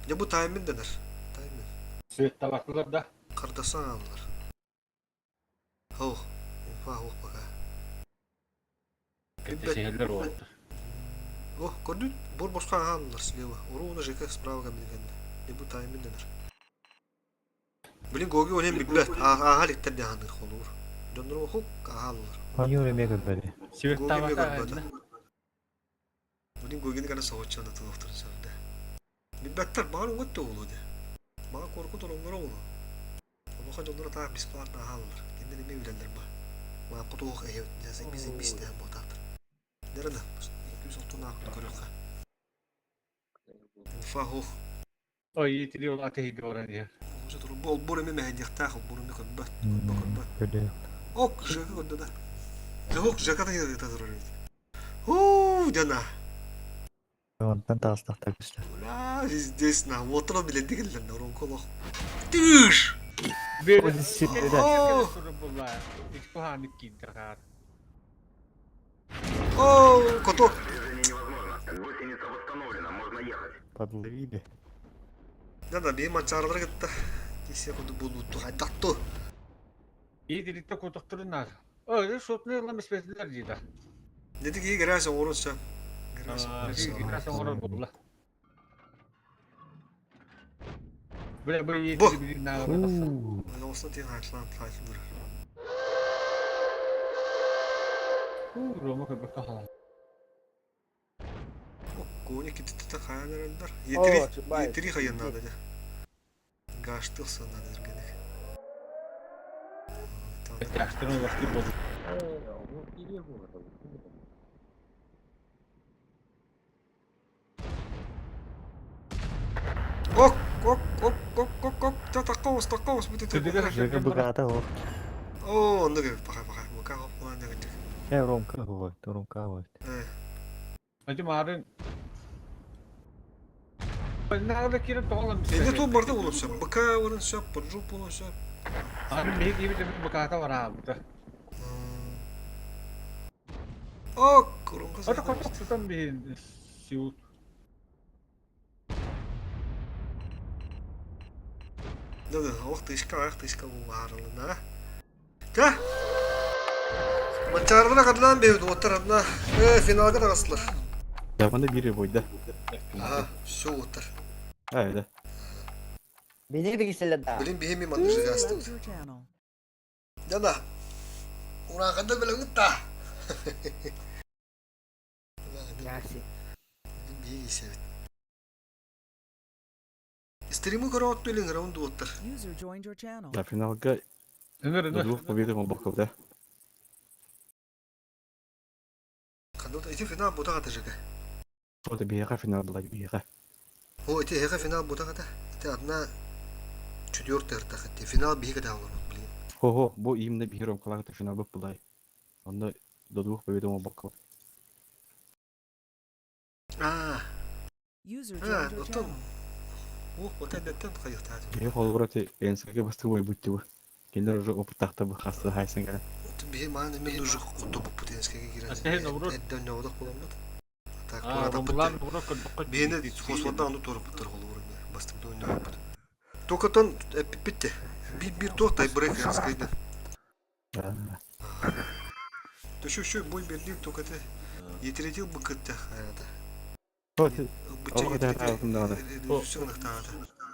Дьэ бу таймин дэнэр. Таймин.
Светталаклар да.
Кардасан ааллар. Ох, инфа ох пока.
Кэтэсиһэллэр уолаттар.
О, көрдүт, бур босхо ааллар слева. Уруuna ЖК справа кабинкэннэ. Дьэ бу таймин дэнэр. Блин, Гоги онен билбэт. Ааха иликтэр диэханныыр холуур. Дьоннору хук ааһаллар.
Манюр эмиэ көрбөтө.
Гоги эмиэ көрбөтө. Блин, Гогини гана соһуччу анатылыахтарын сөбүдэ. Билбэттэр, баҕар уҥат да буолуо дии. Баҕар куоракка торомноро буолуо. Онуоха дьонноро таах бесплатно ааһаллар. Кинилэр эмиэ билэллэр ба. Мааппыт уох эһэбит, заебись дэһэн буотаатар. Дэрэ да, 206 аахпыт көрүөххэ. Инфа хух.
Ой, итили ол атыһыйга баран иһэр.
Бу олбур эми мэһэйдиэхтээх, олбур эми көрбөт, көрбөт, көрбөт.
Көрдө.
Ок, Жека көрдө да. Ок, Жека да ыта турар эбит. Уу, дьана.
Онтон таҕыстахтар көстөр.
Бля, здесь на уотра билэрди кэллэр Ромка олох. Тыш! О, каток.
Подловили.
Да-да, биир манчаарылары кытта кисе курдук буолбутту хайдахту.
Иитилиттэ кутуктурун наар. Ө, шотны ылам испетилер дида.
Деди ки грас оҥорон сөп.
Грас оҥорор буолла. Бля, бу иитили билин нааҕа тахса.
Оҥостон тиэн хаачылаан хаачыл бырар.
Рома көрбөккө хаалан.
Кони кититте хаан эрэллэр. Етири, етири хайан надо дьэ. Гаштых санаан эргеник.
Тяжтырын уластыр болду.
Ок, ок, ок, ок, ок, ок, та таккоус, таккоус, бу
Жека быгаата ол.
О, оннук эбит, паха, паха, бука хоп,
Э, Ромка вот, Ромка вот.
Ати марын Надо кирip тоғалам.
Эне то барда болуп сөп, быка орын сөп, поджуп болуп сөп.
Аны бейг ибит быката бар абыта.
Ок, Ромка.
Ата коток тутан бейин сиут.
Да, да, ох тышка, ах тышка баарылына. Та. Манчаарына кадлан бейбит оттар одна. Э, финалга тагыстылар.
Яванда бири бойда.
Ага, все оттар.
А, да.
Бeni bilgisayarda да.
Билин бихеми манды
User
жасты.
left your channel.
Жана. Ураганда билен та.
Яksi.
Стриму көрөт билин раунд оттар.
User joined your channel.
Да, финалга до двух побед болбоков, да.
Кандот эти финал бутага жыга.
Вот бияга финал была бияга.
О, эти эга финал бутага да. Это одна четвертая ртах. Финал биге да олор блин.
Хо-хо, бу именно биром калагы финал был была. Онда до двух побед болбоков.
А,
User
а,
joined your
оттон.
channel.
О, вот это тен кайыктады.
Бия холбура те энсаге басты бой бутты бу. Кендер уже опыт тахта бу хаста хайсан гара.
Биһи маан эме нужу куту бу путенскеге кирен.
Асеһин оброт.
Эдден нодох буламмат. Так,
А,
тура
Ромулан
таппыт.
оброт көрбөккө.
Биһине фосфорда аны тура буттар холбура. Бастым да ойнап. Только тон пиппитте. Би бир тох тайбрейк энскейден. Төшө шө бой берди только те. Етиретил бу кытта хаята.
Вот. Ол да да.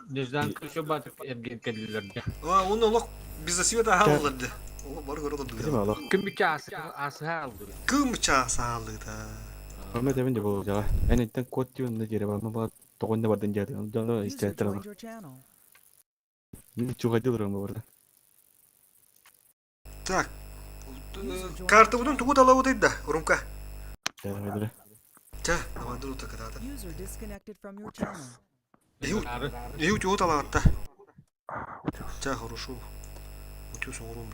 Неждан көшө батып эрген келилерде.
А, оны олох без света хаалларды. Ол бар көрөдө
Ким олох?
Ким биче асыха алды.
Кым часа алды да.
Ама дебин де болу жага. Энеттен кот тиун да жере бар, ба тогонда бардан жады. Жана
User
истеттер
joined
бар.
your channel.
Чуга дилер бар.
Так. Карта будун тугу дала удайда, да, Румка.
Да,
Ча, давай дуру такада.
User disconnected from your channel.
Ию тюу талаатта. Ча, хорошо. Утюс оңрум.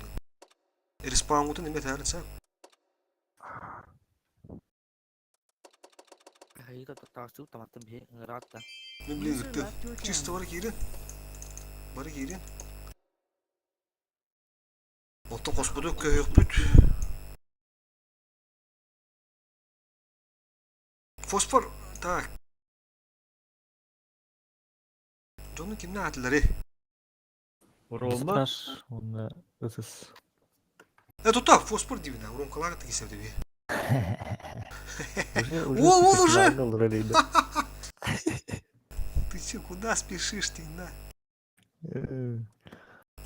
Респаун неме тәрін
Хайда тахсу таматтым бе ыңыратта.
Мен блин
User
ытты.
left your
Чисто
channel.
бары киирин. Бары киирин. Оттон коспуду көйөкпүт. Фосфор. Так. Жону кимне атылары?
Рома.
Страж, он ысыс.
Э, тута, фосфор дибина. Урумкалага тигисеп деби.
Уже, уже.
О, он уже!
финал ролей,
Ты че, куда спешишь ты, на?
да.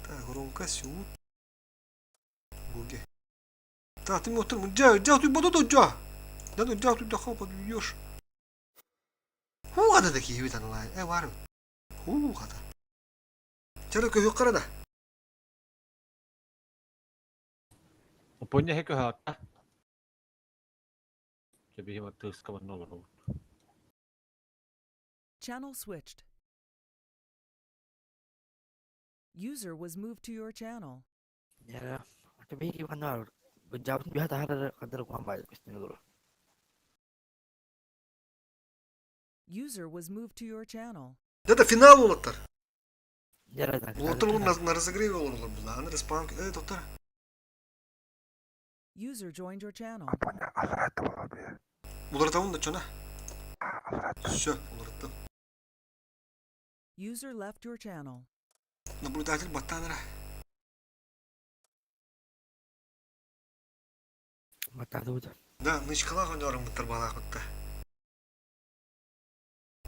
Так, Ромка сют. Буги. Так, ты мне отыр, джа, джа, ты буду джа. Да ну джа, ты да хопа бьешь. Ху гада да киви тан лай. Э, вар. Ху гада. Чары көйөк кара да.
Опоня хеке хата. Чебихи маттыска маннолор.
Channel switched. User was moved to your channel.
Яра. Биһиги ханна быдьаабытын үөһэ таһаарары ханна куһаҕан баайы көстөн олорор.
User was moved to your channel.
Это финал уолаттар. Уолаттар ол на разогреве олороллор була. Аны респаун э доктор.
User joined your channel.
Уларытабын да чона. Все, уларыттым.
User left your channel.
Наблюдатель баттаан эрэ.
Баттаатыбыт.
Да, нычкалаах ойнооруммуттар баалаахпытта.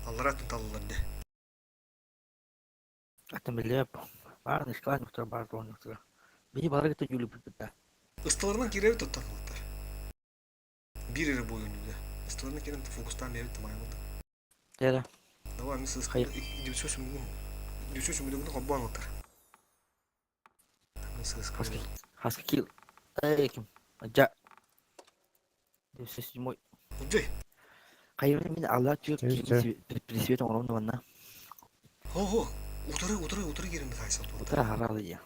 Аллара өттүн таллылар дии.
Атын билиэп. Баар нычкалаах ньуктара баар туон ньуктара. Биһи балары кытта дьүүлүппүт да.
Ысталарынан киирэбит оттон уолаттар. Биир эрэ буойун да. Ысталарынан киирэн фокустаан бэйэбит тамайабыт.
Дьэ
Давай, мы с 900 холбоон ылтар.
Хаска кил. Эй, ким? Жа. 907.
Жай.
Хайыр мин алла түк присвет оҥорон манна.
Хо-хо, утары утары утары киирэн хайсал.
Утары харалы я.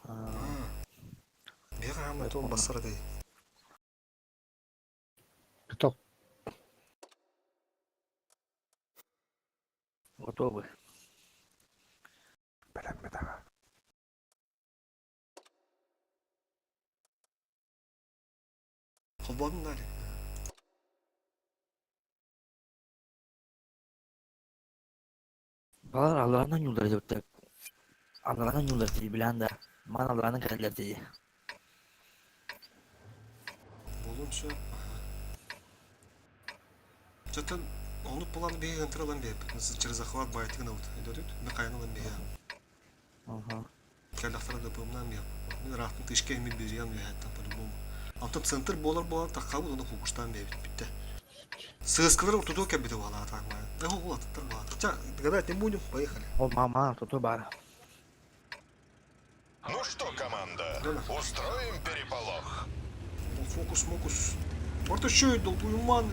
Бега хаама то бассара дей.
Биток.
Готовы.
Бэлэммит аҕа.
Холбоодун дали.
Балар алларынан юлдар деп Алларынан юлдар дии билэн да. Ман алларынан кэлэллэр дии.
Буолуон сөп. Чатын онук булан биһи ынтыр ылан биһиппит. Через захват байтыгын ылбыт. Өйдөтүт? Мен хайан ылан биһи. Кэллэхтэрэ да быымнаан биһип. Мин ыраахтан тышка имин бириям үөһэттэн по-любому. Онтон центр буолар буолан таххабыт уонна фокустаан биһибит бүттэ. Сыаскалар ортотугар кэлбитэ буолаа так Да ол атыттар буолаа. Ча, гадать не будем, поехали.
Ол мама ортоту баар.
Ну что, команда, устроим переполох?
Фокус-мокус. Марта еще и долгуюман.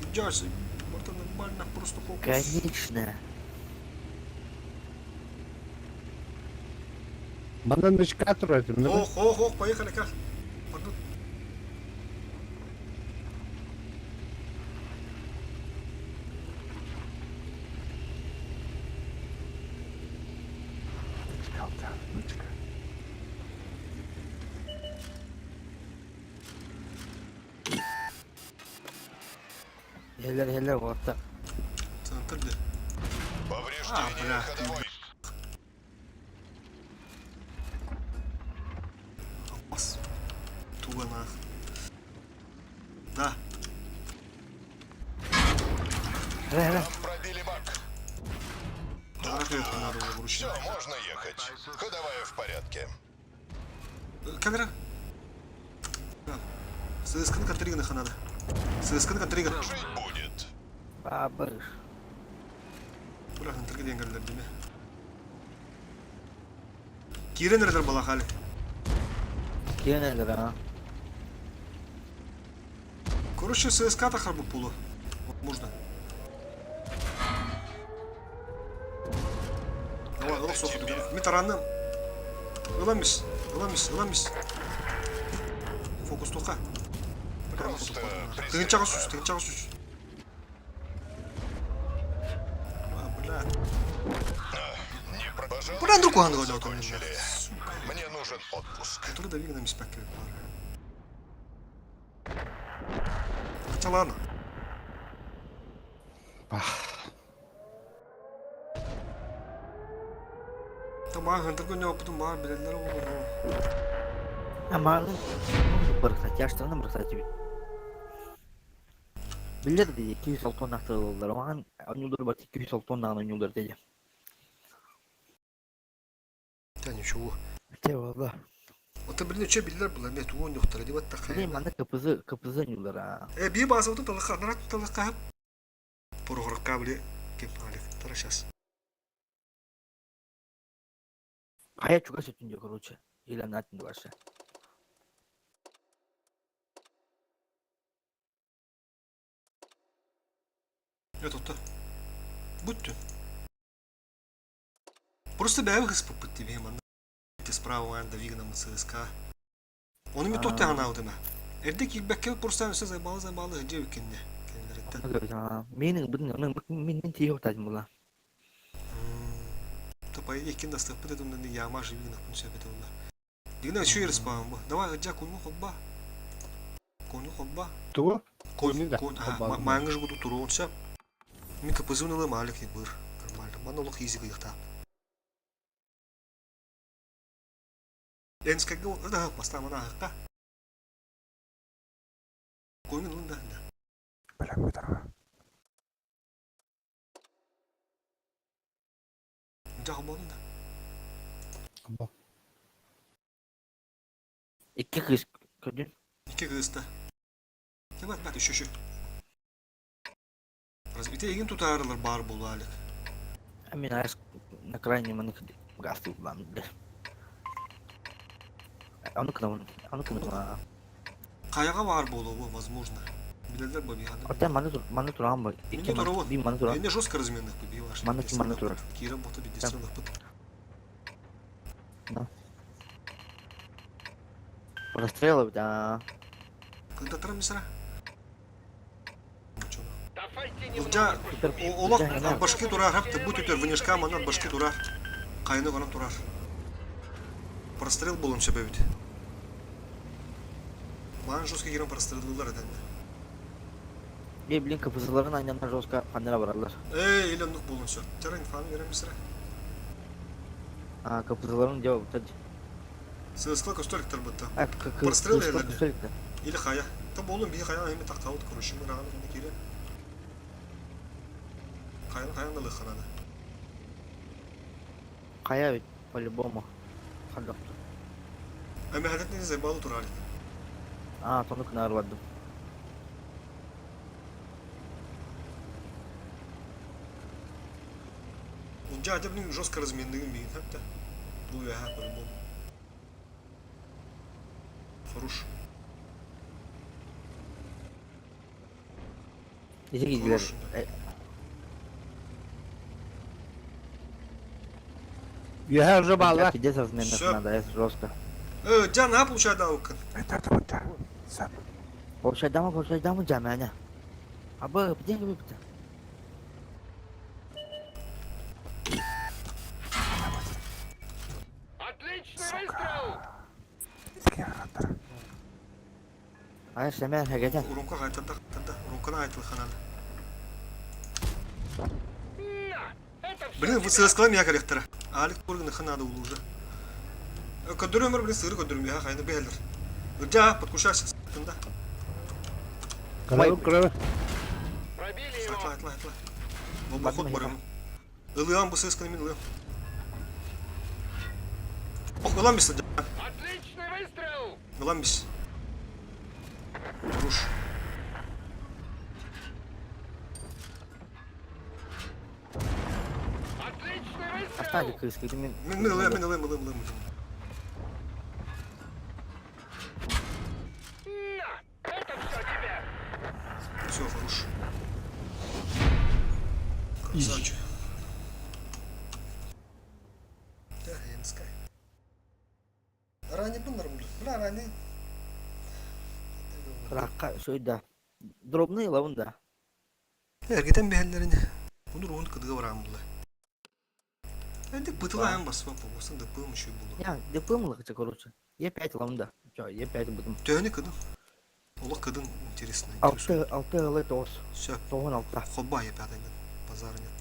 Идясь. Марта нормально, просто фокус.
Конечно.
Манна нычка турар этим,
Ох, ох, ох, поехали, как? Пардон.
Нычка, нычка.
Хеллер хеллер уолаттар.
Центр где?
Повреждение
бля.
ходовой.
Алмаз. Туга нах. Да.
Хеллер
Нам пробили бак.
Дорогая надо было
Все,
вручную.
можно ехать. Ходовая в порядке.
Камера. ССК контригна надо. ССК контрига.
Жить будет.
Бабыш.
Бля, контрига деньги деме. Кирен эрдер балахали.
Киэнэлэр а.
Короче, ССК тахар бу пулу. Можно. Давай, ылах соқы дүгән. Мен тараным. Ыламис, ыламис, ыламис. Фокус тоқа.
Просто
Тыгынчаға сүз, тыгынчаға сүз. А, бля.
Не пожалуй,
Бля, руку аны
закончили. Мне нужен отпуск.
Который давиг на миспек Хотя ладно. Там ага, другой него потом маа билелер оҕону.
Амааны бырахсачы аштарынан бырахсачы Билер дии 206 ахтырылаллар. Оған ойнуулар бар 206 даҕаны ойнуулар дии.
Да ничего.
Те буолла.
Ота билин үчө биллер була мен тугун юктара дип атта
Билин манна кпз кпз ойнуулар аа.
Э би баасыбытын талакка анарат талакка порохорокка били кем алек тара сейчас.
Хайа чугас өтүн дии короче. Или анатын вообще.
Нет, отта. Будьте. Просто бэйб хыспыппыт тебе манна. Справа ан давигна ЦСКА. Оны мен туох таһанаабытым Эрдэ киирбэккэ просто өссө зайбалы-зайбалы ыдьа эбиккиннэ кинилэриттэн.
Мин мин мин тиийэ утаатым була.
Тапай иккин дастыахпыт этим яма живи гынахпын сөп этэ була. Дигна үчүгэй респаун бу. Давай ыдьа куну холба. Куну холба.
Тугу?
Конь, конь, ага, мааҥы жгуту туруон сөп. Мин КПЗ-ны ылым Алик быр. Нормально. Манна олох изи гыйыхтаах. Ленскайга да бастаан мана аһыкка. Конь ылын да.
Бэлэм бүтэрэ.
Дьэ холбоодун да.
Холбоо.
Икки кыыс көрдүн.
Икки кыыс да. Бат бат үшү үшү. Ити игин тутаарылар баар буолуо Алик.
Мин айс на крайне маны газ тутулам да. Аны кынабын, аны кынабын.
Хайаҕа баар буолуо, возможно. Билэллэр бу биһаны.
Оттон маны маны туран бу.
Икки маны
би маны туран.
Эне жестко разменных побиваш.
Маны маны турар.
Кира бота бидесен лапыт.
Да. Прострелы, да.
Когда трамисра? Ылдьа олох башки турар, хапты бу түтөр вынешка манан башки турар. Кайны баран турар. Прострел болун сөбөбүт. Маан жестко кирен простреллар эденде.
Е, блин, КПЗларын айнан жестко ханнара баралар.
Эй, или оннук болун сөп. Чара инфаны берем бисре.
А, КПЗларын дело бутад.
Сыскла көстөлүктөр бутта. Прострел Или хая. Та болун би хая эми тактабыт короче, мы раганы кенде кире. Каян каян да лыханады.
Хая ведь по-любому. Хадап.
Эми хадат не зайбалы турали.
А, тону кынарладым.
Унжа адебнин жестко разменныгын бейин хатта. Бу яха по-любому. Хорош.
Неше киирдилэр?
Үөһэ уже бааллар.
Пиздец разменных
Всё.
надо, жестко.
Жан, а получай даукын.
Получай даму, получай даму, жаманя. Абы, деньги выпьте.
Отличный выстрел!
Ай, сәмән, хәгәтән.
Урунка кайтарда, кайтарда. Урунканы айтылханады. Блин, ВСС-кла мия корректора. Алик Турган ханады уже. Көдөрөмөр блин сыры көдөрөм я хайны бәлер. Жа, подключайся. Тында.
Кырабы, кырабы.
Айтла, айтла, айтла. Бу ход барым. Ылыам бу СС-кны мин ылыам. Ох, ылам бис.
Отличный выстрел!
Ылам бис. Руш.
Отличный выстрел!
Оставь кырыскы, мен...
Мин мин ылыам, мин ылыам, ылыам, ылыам.
На! Это все тебе!
Все, хорош. Красавчик. Да, я не скай. Рани быннарым. Бля, рани.
Раққа, сөйді. Дробный лавын да.
Эргитен бэһэллэрин Bunu руун кыдыга бараан була. Энди бытыла баспа болсын дыппым еще булу.
Я, ДП короче. Е5 лавын да. Чё, Е5 будем.
Төһөнү кыдын. Олох кыдын интересно.
Алты, алты ылы тоғыз.
Все.
Тоғын алта.
Хоба Е5 базара нет.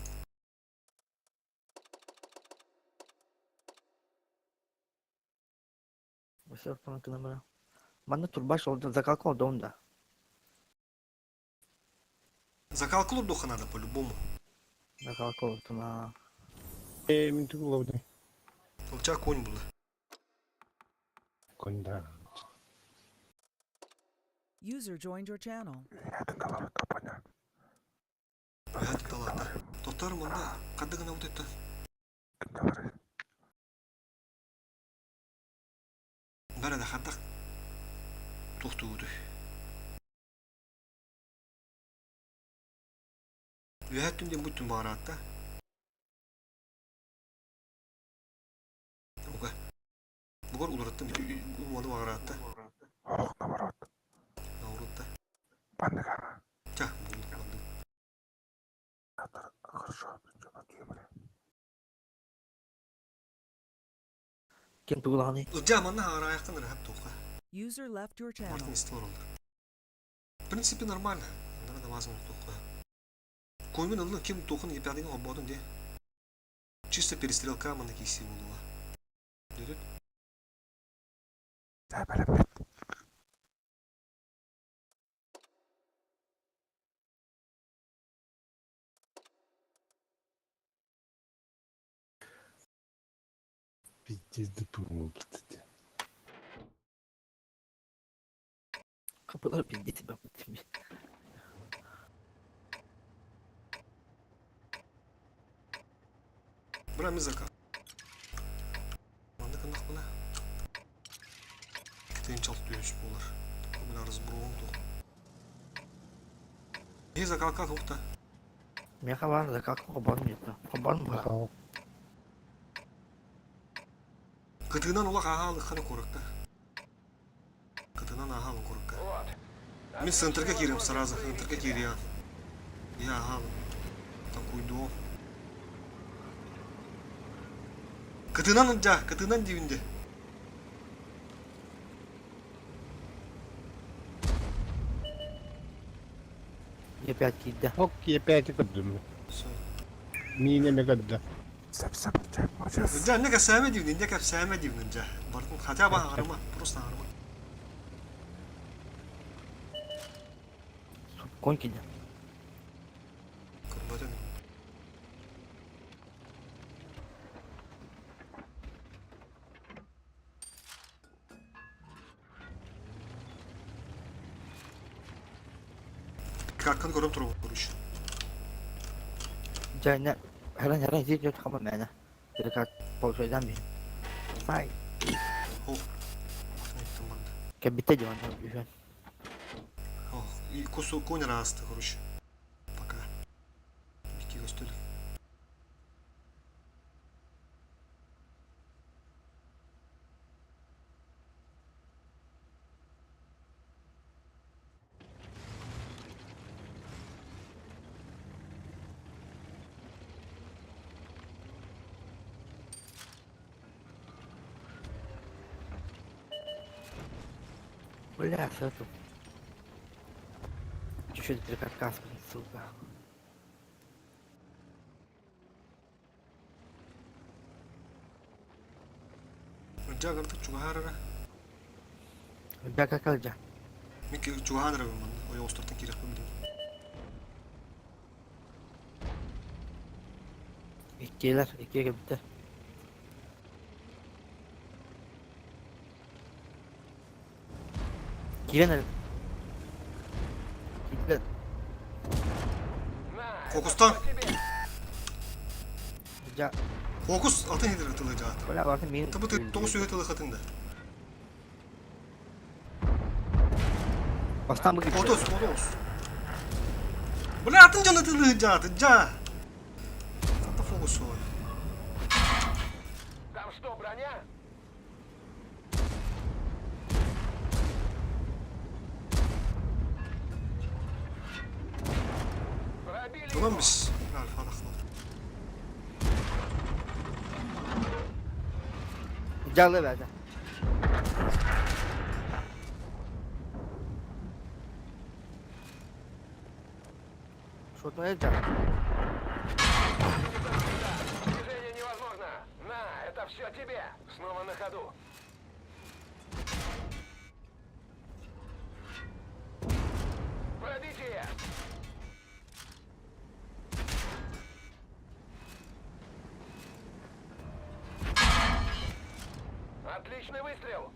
Все, Манна турбаш олды, закалка олды онда.
Закалку духа надо по-любому.
Закалка олды на.
Мин тугу лабыдым.
Толча конь була.
Конь да.
User joined your channel.
Ят талата. Тотар манда кадыгына вот это. Бара да хаттак. Тохтууду. Үһәт түнден бүттүн баараатта. Уга. Бугор улараттым уону баараатта.
Маннык
Ча, буллум маннык.
Хорошо,
Ким тугулаҕыный?
Ылдьаа манна араайахтан ыраһап туохха.
User left your channel.
Мартин истороллар. В принципе, нормально. Надо намазан туохха. Коймун ыллын ким туохун епядыгын холбоотун де. Чисто перестрелка манна киси буолуа. Дүрүт.
Пиздец да
Kapılar пиздец ben bittim.
Бра мизака. Манна кыннахпына. Китин чалт түйөш буолар. Бу разбруун тух. И закалка тухта.
Меха бар закалка хобон мета. Хобон бар.
Кытынан улах аһаалык хана куракка. Кытынан аһаалын куракка. Мин центрга киирем сразу, центрга киириэ. Я аһаалым. Такой дом. Кытынан ылдьаа, кытынан диибин
Е5 киирдэ.
Ок, Е5 көрдүм. Миин эмэ көрдө.
Ылдьаа, не кэпсээмэ диибин, не кэпсээмэ диибин ылдьаа. Бартын хотя бы аҕарыма, просто аҕарыма.
Конь киирдэ.
Көрбөтүм. Карканы көрөм турабын короче.
Жайна херен херен жер хама мәне. Терекат полшойдан би. Сай.
О. Айттым барда.
Кебитте жон үһөн.
О, и кусу конь расты, короче. Пока. Бики көстөлүк.
Бля, сату. Чуть-чуть перекаткас, блин, сука.
Ылдьаа кырдык чугаһаарара.
Бля, как алжа.
Мин чугаһаан эрэ манна. Ойоҕостортон киирэхпин билим.
Иккилер, иккиге кебитте. Киирэн эрэ. Киирдэ.
Фокустан.
Жа.
Фокус атын хидер тылы жаат.
Бля, барды мин.
Табы тоҕус сүүһэ тылы хатын да.
Бастан бу киирдэ.
Отос, отос. Бля, атын дьону тылы жаат, жа. Хата фокус ол.
Там что, броня?
Tamam biz. Alfa дахлар.
Жалы бәді. Шотмай жа.
Движение невозможно. На, это все тебе. Снова на ходу. Пробитие! Отличный выстрел!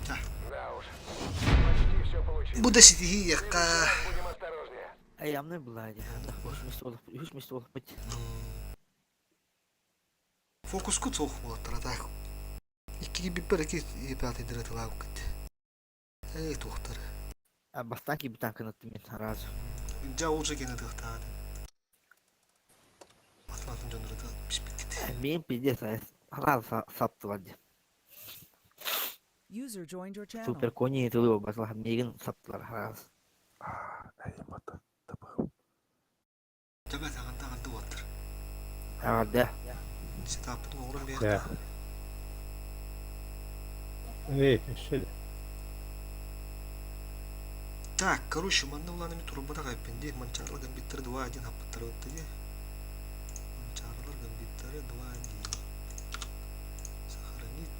Да уж, почти все получилось.
Бу да ситиһии
Будем осторожнее.
Ай, ямны була ди. Үш месте болып бит.
Фокуску цох буолаттара так. Икки биппер ики епятый дыры тылаабыккыт. Эй туохтар.
А бастан ки битан кынытты мен сразу.
Дьэ ол же кene тыахтаады. Атын атын дьоннору биспиккит.
Мен пиздец, сразу саптылар ди.
User joined your channel.
Супер кони тылы басла мегин саптылар сразу.
Төбө таҕанта аҕанды уоттар.
Аҕарда.
Сетаппытын оҥорон биэхтэ.
Эй, өссө
Так, короче, манна улаанами турбатах эппин дии. Манчаарылар гамбиттары 2-1 хаппыттары отта дии. Манчаарылар гамбиттары 2-1. Сохранить.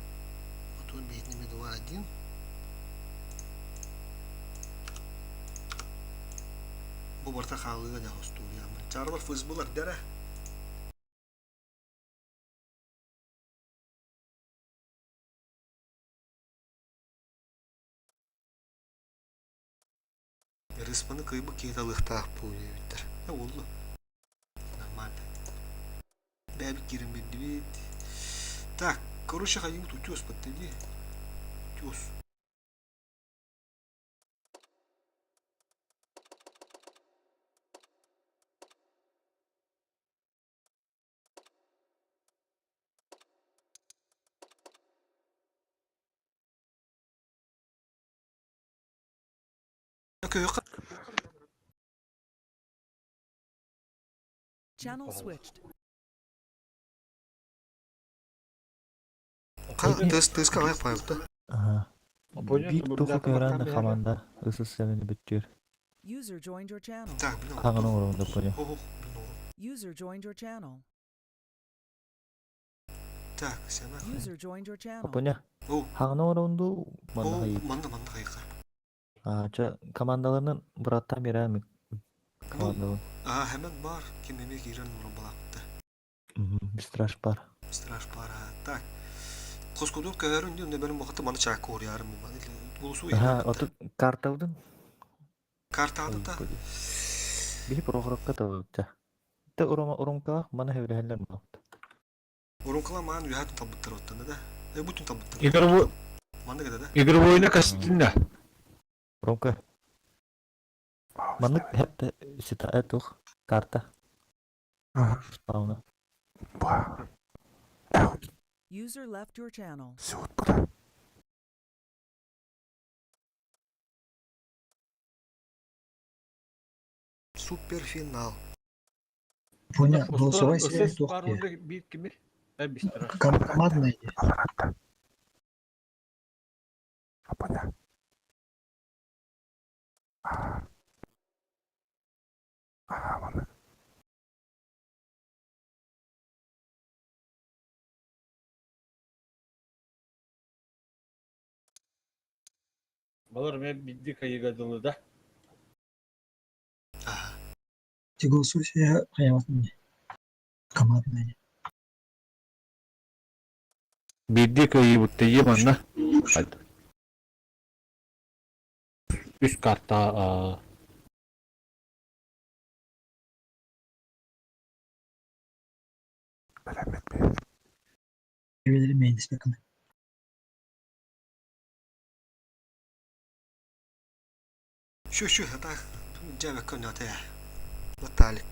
Потом биһитиними 2-1. Бу барыта хаалыыга дьэ хостууруйа. Манчаарылар ФСБ-лар дэрэ. Рыспаны кыайбыт киһи талыахтаах буолуо диэбиттэр. Э уоллу. Нормально. Бэйэбит киирэн биэрдибит. Так, короче, хайыыбыт утес баттыдии. Утес.
Channel switched.
Тыска аҕай паайбыта.
Биир туха көһөрөн хаманда СССР-ни бүттүөр.
User joined your channel.
Хаҕын оҥоруон понял.
User joined your channel.
Так, сэмэ.
User joined your channel.
Поня. Хаҕын оҥоруон дуу манна хайыы.
Манна манна хайыха.
А, ча командаларынан быраттан биэрэн командалар.
Аа, хэмэн бар, ким эмиэ киирэн олорон балааппыта.
Страж бар.
Страж бар. Так. Хоскудун көһөрүн диэн бэлэм бохото маны чаакка уруйарым Булусу
Аха, оту карталдын.
Картаадыта.
Биһи Прохоровка табыбыта. Те урома урумкалах маны хэврэһэллэр буолбут.
Урумкала маан үһэ талбыттар оттон да. Э бутун талбыттар.
Игровой
Маннык да.
Игровойна кастинна.
Уромка. Маннык хепте сита тух карта. Спауна.
User left your channel.
Суперфинал.
Поня, голосовой связь туох
дии.
Командная дии.
Балар мен бидди кайыга дылы да.
Ти голосовой связь хайабатын дии. Командная дии.
Биирдии кыайыыбыт тиийэ манна. Үс карта
Эбэлэри мэйдиспэккин.
Şu şu хата дьэбэккэ өнөтэ. Наталик.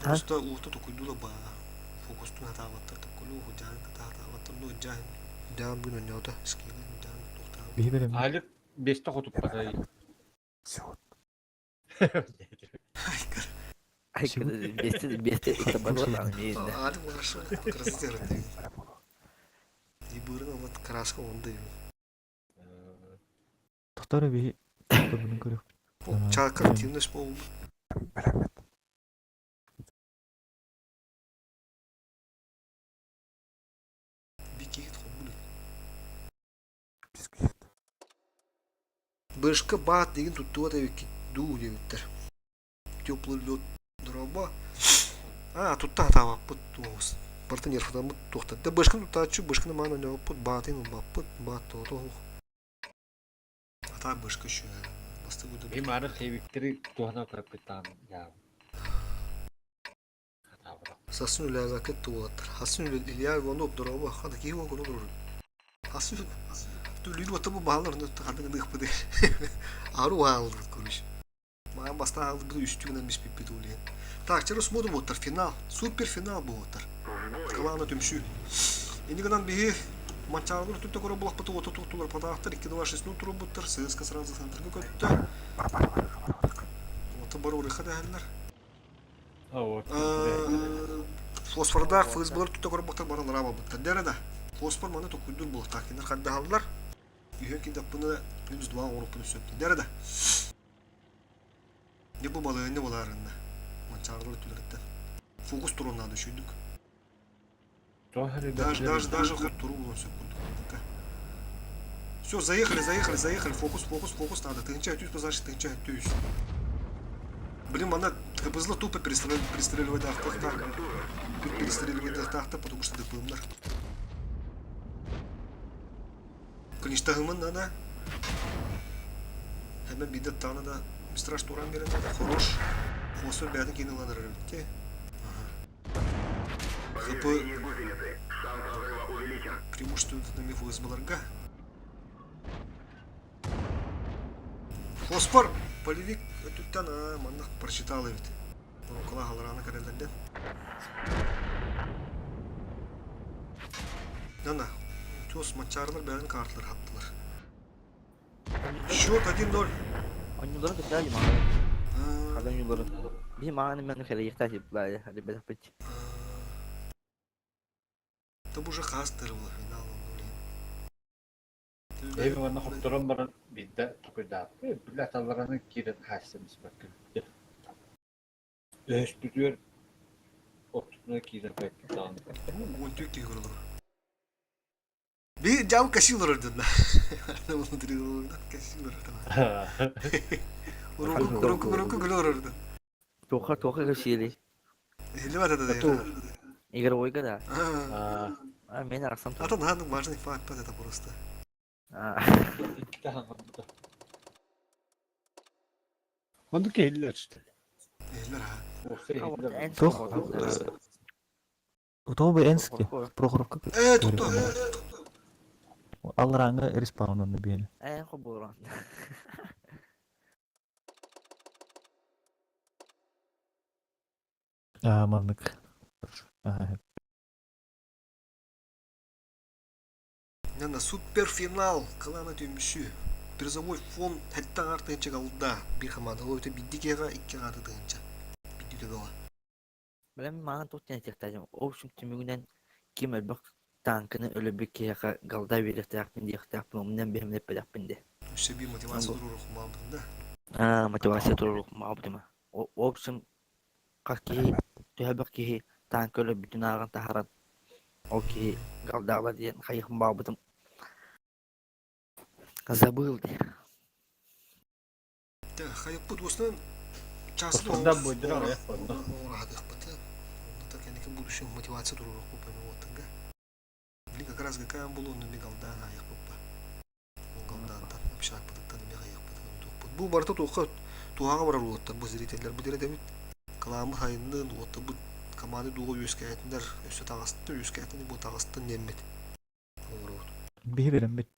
Просто ууту токуйдула ба. Фокустун хатаабаттар токкулу худьаан хатаабаттар ну дьаан дьаан бүгүн өнөтө скилин дьаан туохтаабыт.
Биһи берем.
Айлык бесте хотуппата.
Ай, бесте бесте
Али хорошо, красиво. И бырын вот краска онда.
Тохтор биһи тобунун көрүк.
Чака активность бол. Бикит хобули. Бышка баат деген туттуа табикки дуу диэбиттэр. Теплый лед дроба. А, тутта хатаабаппыт туоҕус. Барыта нервтаммыт туохтар. Да бышканы туттааччы, бышканы маан ойнооппут, баатын ылбаппыт, баат тоҕото оһох. Ата бышка үшүө. Бастыгы
Им ары хевиктери туһана капитан я.
Сасын үлээбэккэ туолаттар. Хасын Илья Иванов дороба хата киһи уокуну турur. Хасын түлүүр ота бу баалар ханнык ыныхпыты. Ару аалдыбыт короче. Маан бастаан аалдыбыт үстүгүнэн биспиппит улиен. Так, через смотрим буоттар финал. Супер финал буоттар. Кылаана түмсүү. Ини гынан биһи Манчаарылар өттүттэн көрөр буоллахпыт уота туттулар патаахтар 2-2-6-0 турбуттар ССК сразу центрга көттө. Уота бары урыха дэһэллэр. Фосфордаах ФСБлар тута көрбөхтөр бары лара барбыттар. Дэрэ да. Фосфор маны токуйдур буолуохтаах. Кинилэр хардаһаллар. Үһүөн кидаппыны плюс 2 оҥоруппун сөп. Дэрэ да. Дьэ бу балыанньа буолаарынна. Манчаарылар өттүлэриттэн. Фокус туруон наада үчүйдүк. Даже, даже, даже хоть туру булуон сөп курдук. Все, заехали, заехали, заехали. Фокус, фокус, фокус надо. Тыһыынча өтүүс базарчы, тыһыынча өтүүс. Блин, манна КПЗ тупо перестреливать перестреливать потому что ДПМнар. Конечно, надо. Hemen bir de tane да страш туран берен надо. Хорош. Фосфор бәдін кейін ыланыр бітті. ХП преимущество на мифу СБЛРГ. Фосфор! Полевик өттүттэн манна прочитал эбит. Уруккула халараны кэрэллэрден. Нана, утес матчарылар бәрін карталар хаптылар. Счет 1-0.
Oyuncuları güzel mavi. Oyuncuları. Bir mavi мен хәле бля, ребята пить.
Это уже хастер был финал.
Эми манна хотторон баран биирдэ токуйдааппы, били аталараны киирэн хаайсан испэккэ бүттэ. Өһөспүтүгэр ортотуна киирэн пэккэ даҕаны.
Он тюки көрөлөр. Би жам косилор дедна. Внутри косилор. Руку руку руку гөлөр.
Тоха тоха косили.
Или это
Игровойга да. А мен арасам.
А то надо важный факт это просто.
Оннук иһиллэр что ли?
Иһиллэр ha.
Туох Утоо Энски Прохоровка.
Э, туту.
Аллараҥҥа респаунанна биэни.
Э, хобуран.
Аа, маннык. Аа.
Нана суперфинал кылана түмүшү. Призовой фонд хэттэ аҥар тыһыынча галда. Биир хамаанда ол өтө бидди киэҕэ икки аҥаары тыһыынча. Бидди төбөҕө.
Билэн маҕан туох диэн этиэхтээхпин, ол общем түмүгүнэн ким элбэх тааҥканы өлөрбүт киһиэхэ галда биэриэхтээхпин диэхтээхпин, умнан биһэмин эппэтэхпин дии.
Өссө биир мотивация туруорухмаабытын да.
Аа, мотивация туруорухмаабытыма. В общем, хас киһи, төһө элбэх киһи тааҥка өлөрбүтүн ааҕан таһааран, ол киһи галдаала диэн хайыхпын баҕарбытым. Забыл дии.
Хайыппыт уостанан часы
Фосфорда буйдура аҕыйах буолла.
Оҥоро Так кэнники будущем мотивация туруоруохпут уоттарга. Били как раз ГКМ булуон ми галдаан аайахпыппа. Ол галдаантан общакпытыттан эмиэ хайыахпытын туохпут. Бу барыта туохха туһаҕа барар уоттар бу зрителлэр бу дирэтэбит. Кылааммыт хайыннын уоттарбыт команда дуоҕа үөскээтиннэр өссө таҕыстын үөскээтин бу таҕыстын диэммит. Оҥоробут.
Биһи береммит.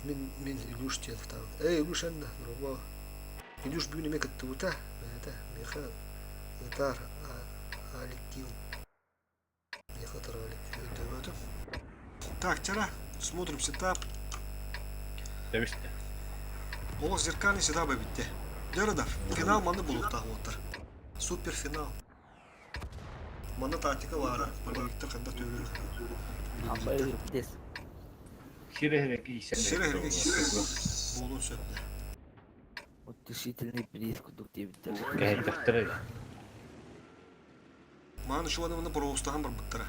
Мин мин Илюш диэн ытаабыт. Эй, Илюш эннэ, дорообо. Илюш бүгүн эмиэ кыттыбыта. Бэйэтэ миэхэ ытаар Алик Миэхэ ытар Алик өйдөөбөтүм. Так, вчера смотрим сетап.
Тэбистэ.
Олох зеркальный сетап эбитте. Дөрөдө, финал манны булуктаах уоттар. Суперфинал. Манна тактика баара, полевиктар ханна төбөлөр.
Сирэһирэки исэн.
Сирэһирэки исэн. Буолуон сөп.
Утешительный приз курдук диэбиттэр.
Кэһэйдэхтэрэ.
Маан ушуаны маны боруостаһан барбыттара.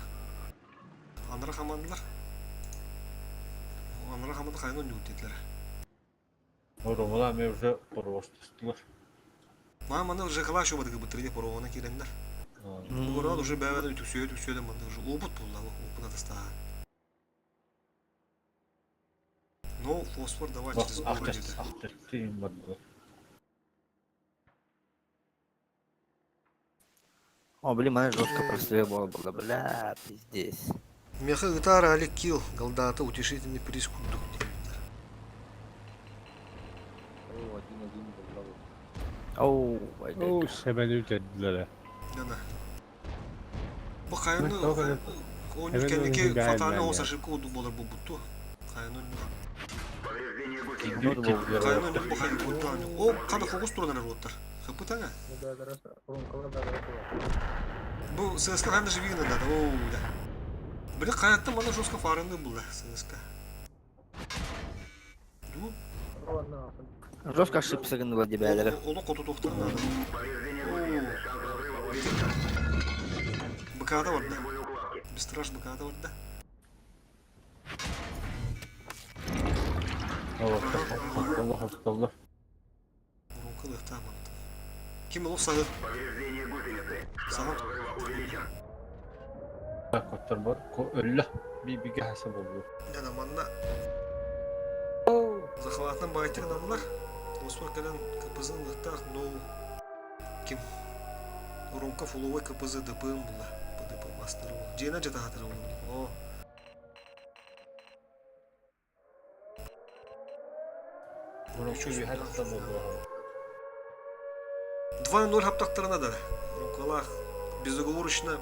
Анара хамандылар. Анара хаманды хайын ойнуут диэтилэр.
Оромолаа эмиэ уже боруостастылар.
Маа маны ЖКла шубадыгы быттырыне поруона киирэннэр. Бугорал уже бэбэдэ үтүксүө үтүксүөдэ манны уже опыт булла опыт атастаһа. Но фосфор давай через горы где-то.
Ахтыртыын бардылар.
О, блин, мана жестко прострел было, бля, пиздец.
Меха ытаар Алик Килл, голдата утешительный приз курдук диэбиттэр.
Один-один буолла бу.
Оу,
Оо, Сэмэни бүтэрдилэр.
Да-да. Бу хайаны оонньуур кэнники фатальный оҕус ошибка курдук буолар буолбутту. Хайаны оонньуур. Хайаны оонньуур бу хайы курдук оонньуур. О, хана фокус туран эрэр уоттар. Хапытаҥа. Бу ССК хайаны живигин надо. Оу, да. Били хайаттан мана жестко фараны булла ССК. Ду?
Жестко ошибся гыннылар дебээлери.
Олох хотутуохтарын наада. БК-да барда. Бистраж БК-да барда.
Олох
Урунка лыхтаах мантан. Ким олох саҕы? Саҕа.
Котторбор өллө. Биге хаса болду.
Да, манна захватынан баайтык наллар. Осмор кэлэн КПЗ-ны ылыктаах, но ким Ромка фуловой КПЗ ДПМ була. ПДП мастер була. Дьиэнэ дьатаһатыр була. О. 2-0 хаптахтарына да Рукалаах безоговорочно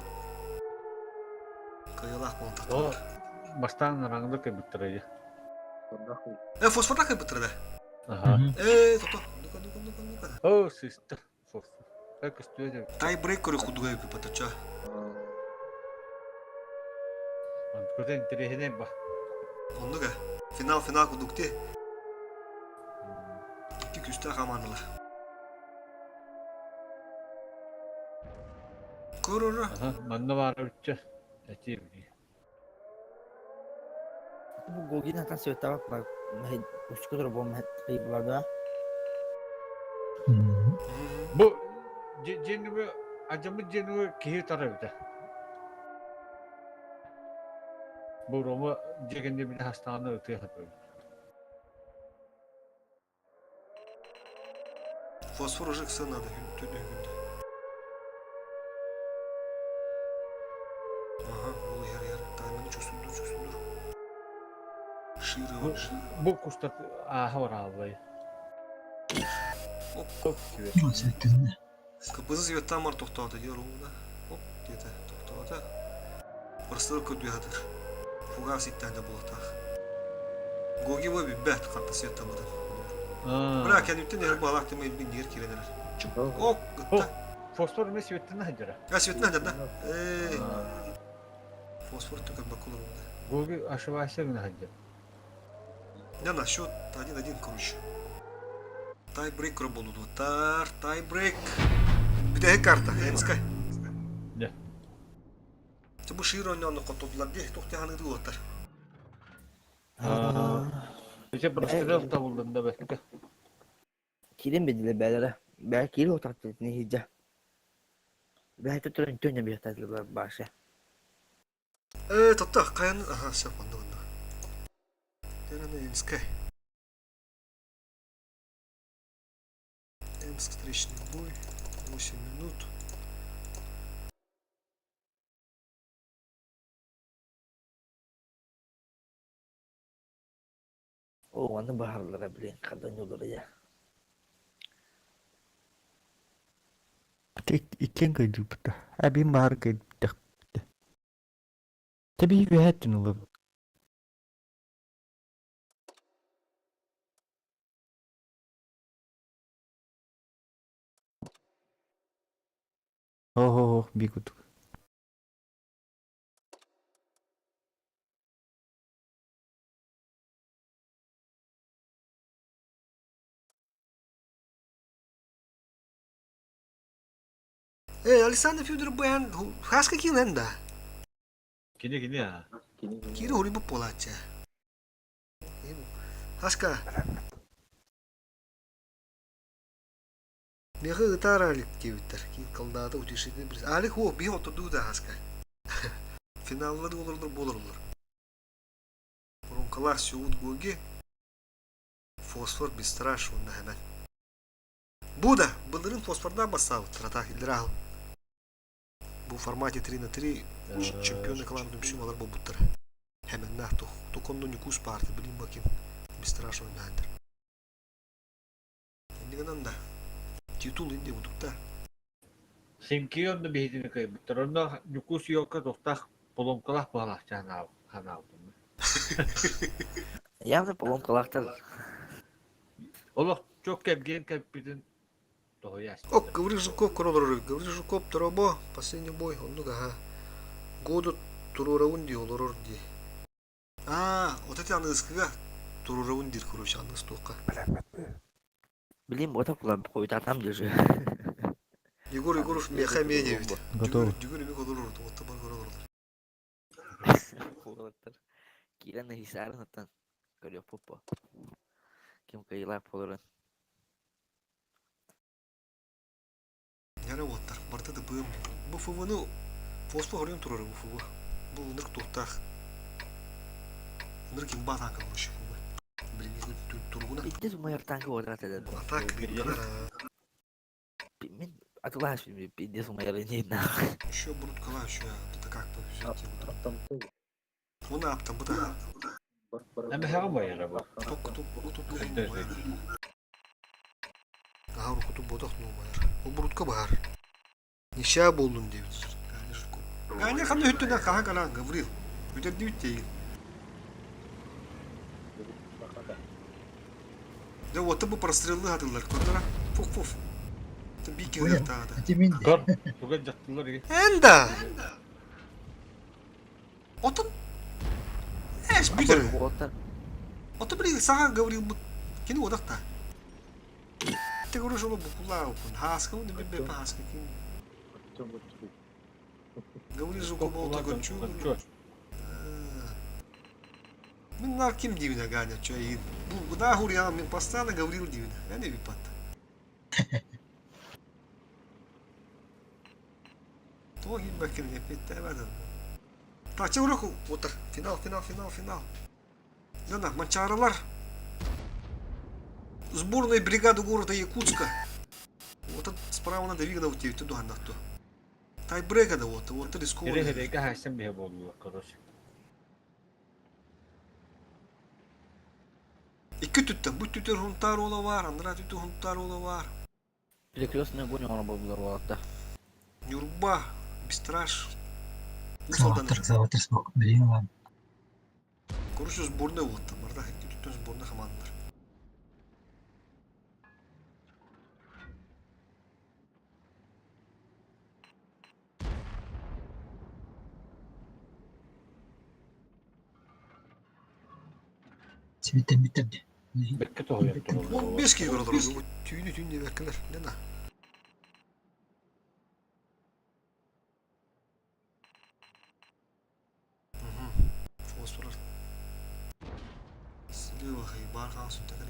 кыайылаах буолан тахтылар.
Бастаан рангда кэбиттэрэ.
Э, фосфорда кэбиттэрэ.
Ага.
Э, тото. Ну-ка, ну-ка, ну-ка, ну-ка.
О, сыста. Фосфор. Как история.
Тай-брейк көрө кудуга патача.
Көтөн интэриэһинэй ба.
Оннуга. Финал финал кудукти. Икки күүстээх хамаандалар. Көрөрө.
Манна баара үччэ. Этиим.
Бу Гогин атан сөтабак бар. Ускутур бу буларда.
Бу дьиэнүгө адьаммыт дьиэнүгө киһи тарабыта. Бу Рома дьиэгэнни били хастааны ытыа хатабыт.
Фосфор уже кыса надо күндө күндө. Ага, ол иһэр иһэр. Тайманы чувствуйдур, чувствуйдур. Шире, шире.
Бу кустар ааха барааллай.
Оп. КПЗ светтан тохтоото диир ровно. Оп, диэтэ тохтоото. Бырыстыыр көрдүөхэтир. Фугас иттэн да буолуохтаах. Гоги бу билбэт ханта светтаммытын. Бля, кэнниттэн иһэр баалаах тимир илбин диир киирэн эрэр. Оп, гытта.
Фосфор эмэ светтэн сылдьара.
А, светтэн сылдьар да? Эй. Фосфор түкэн бакулар
Гоги ошибайся гына сылдьар.
Не, на счет 1-1, короче. Тай-брейк көрө болудуттар. Тай-брейк. Бүтэһик карта, Энска.
Не.
Бу шиир оонньоонно хототулар дии, туох тиһаныгы уоттар.
Иче прострел табылдын да бэккэ.
Киирэн биэрдилэр бээлэрэ. Бээ киирэ утахтыытын иһирдьэ. Бэйэтэ туран төннө биэртэллэр баша.
Э, тотто, хайан, аха, все, онно, онно. Энскай. Эмск встречный бой, 8 минут.
О, аны баһарлара, блин, хадан я.
Иккиэн кыйдыыбыта. Эбиин баһар кыйдыахпыт. Тэбии үөһэттэн ылабыт. Оһо, бии курдук.
Э, Александр Федоров быһан хаска киинэн да?
Кини кини а.
Кири хури буолааччы. Хаска. Меха ытаар Алик диэбиттэр. Кылдаата утешительный приз. Алик о, биһи отурдуу да хаска. Финаллар олордор буолар Рункалар Сеут Гоги. Фосфор бистраш уонна хэмэн. Бу да былырын фосфордаах бассаабыттар атаах иллэрэ Бу формате 3 на 3 чемпионы кылаан түмсүү алар буолбуттара. Хэмэннээх тух токонно ньукуус баарты билин баким бистраш ойнаһандар. Гынан да. Титул инде будукта.
Симки онно биһитини кыайбыттар. Онно Ньукуус Йолка тохтах поломкалаах баҕалаах ханаабытым.
Явно поломкалаахтар.
Олох чок кэбгиэн кэппитин
О, Гаврил Жуков көрө Гаврил Жуков Торобо, последний бой, оннук аха. Году туруорабын дии олорор дии. Аа, вот эти аныыскыга туруорабын диир, короче, аныыс туохха.
Блин, вот так кулам хуйтатам держи.
Егор Егоров меха эмиэ диэбит.
Готово.
Дүгүр эмиэ олорор, отто бар көрө олорор.
Уолаттар киирэн иһисаарын оттон көрүөхпүт буо. Ким кыайыылаах буоларын.
Яра уоттар, барыта да быам. Бу ФВ-ны фосфор хоройон турар бу ФВ. Бу ынырык туохтаах. Ынырык имба танка короче ФВ. Билигин туругуна.
Пиздец умайар танка уотрат этэ.
Атак биргелер.
Мин атылааш пиздец умайар не нахуй.
Еще будут кала еще это как повезет Оны аптан бұта.
Эмэхэҕэ байара бу.
Ток туп туп Аха уруккуту буотах нуумайар. Ол бурутка баһар. Нища буоллун диэбит. Ганя ханна үттүнэ хаһан калаан Гаврил. Бүтэрдибит тиэйин. Дьэ уота бу простреллы хатыллар көрдөрө. Фух-фух. Бии киһилэр таада.
Көр, туган дьахталлар иги.
Энда! Отон Эш бүтэр. Ото били саҥа Гаврилбыт кини уодах та. Ты говоришь, ол букулаа упун. Хааска уни бибе хааска кин. Гаврил Жуков болта гончу. Мин нар ким дивина Ганя, чё и бу да хурьян мен постоянно Гаврил дивина. Я не випат. То гиббакин эпиттээбэдэн. Так, чэ уруку утар. Финал, финал, финал, финал. Дана, Манчаралар. Сборная бригады города Якутска. Вот это справа надо видно вот тебе туду ханнатту. Тайбрейка да вот, вот рискованно.
Ире хаасан биһэ буоллулар, короче.
Икки түттэн, бу түтер хунтаар ола бар, андра түтү хунтаар ола бар.
Перекрестный огонь оҥоро буоллулар уолаттар.
Нюрба, Бистраш.
Завтра, завтра смог. Блин, ладно.
Короче, сборная вот там, барда, икки түттэн сборная командалар.
Сибиттен бүттерди.
Бэккэ тоһуйан тураллар.
15 киһи көрө Түүнү түүн диэбэккэлэр. Лена. Фосфор. Слева хайбар хаус тагар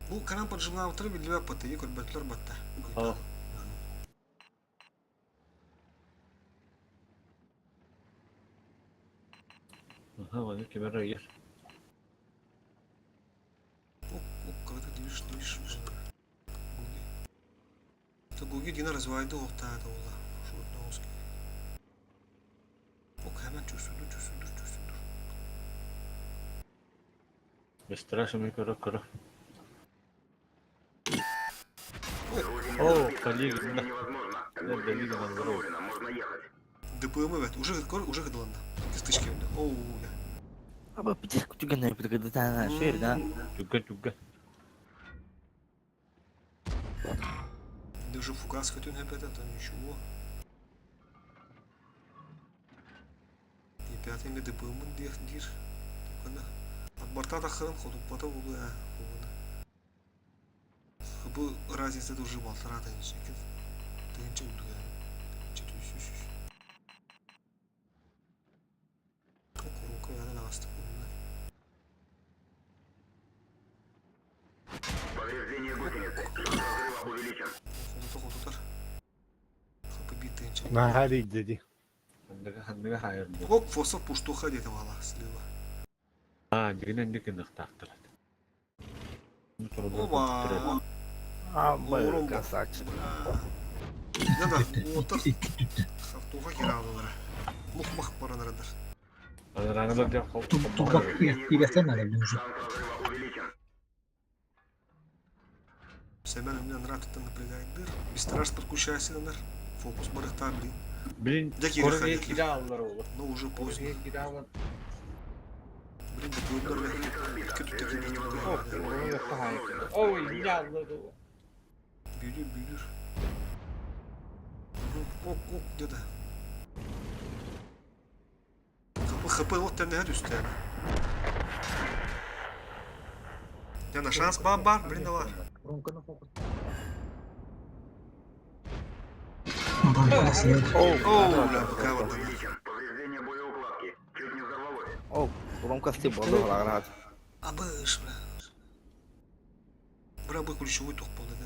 Бу канал поджимнаабыттара биллибэт батта, көрбөтүлэр батта.
Аха, оны кемер ыйыр.
Оп, когда движ, движ, Гуги. Это Гуги дина развайды оқтады ола. Шотноуский. Ок, hemen чувствуйду, чувствуйду, чувствуйду.
Бестрашный көрө көрө. О, коллеги, да.
ДПМ evet. Уже уже кыдыланды. Кыстычки. Оу,
Аба пиздец түгэннэр бүтгөдө шөр да.
Түгэн түгэн.
Даже фугас хоть он опять это ничего. И пятый ДПМ дир дир. От борта до хрен ходу потом угла. Бу разница уже балтара да ничек. Тынча удуга. Чөтү Курука яна асты Хоту хотутар. Хапы битынча.
Наһаа диди.
Ханныга ханныга хайыр бу.
Оп, фоса пуштуха где-то вала слева.
А, дигинен дикин ықтақтырады.
Оба.
А, красавчик.
Да-да, отыр. Хавтуға кералылары. Мух-мах баранарыдар.
Анараҥылар дьэ
Турбак кииректен надо блин уже.
Сэмэн эмне анараа туттан напрягайдыр. Бистраш подключайсынар. Фокус барыхтаа блин.
Блин,
Дьэ
скоро
киириэххэ
не
дьэ
киирэ аллар оҕо.
Но уже поздно.
Не киирэ аллар.
Блин, да икки түттэ
О, Ой, не аллар.
Бүлүр, бүлүр. Ок, ок, где-то. ХП, ХП, вот теннеһэ түстэ. Я на шанс бар, бар, блин, да бар. Оу, бля, пока вот.
О, Ромка стып болды ғалағырат.
Абыш, бля. Бра, бы ключевой тух болды, да.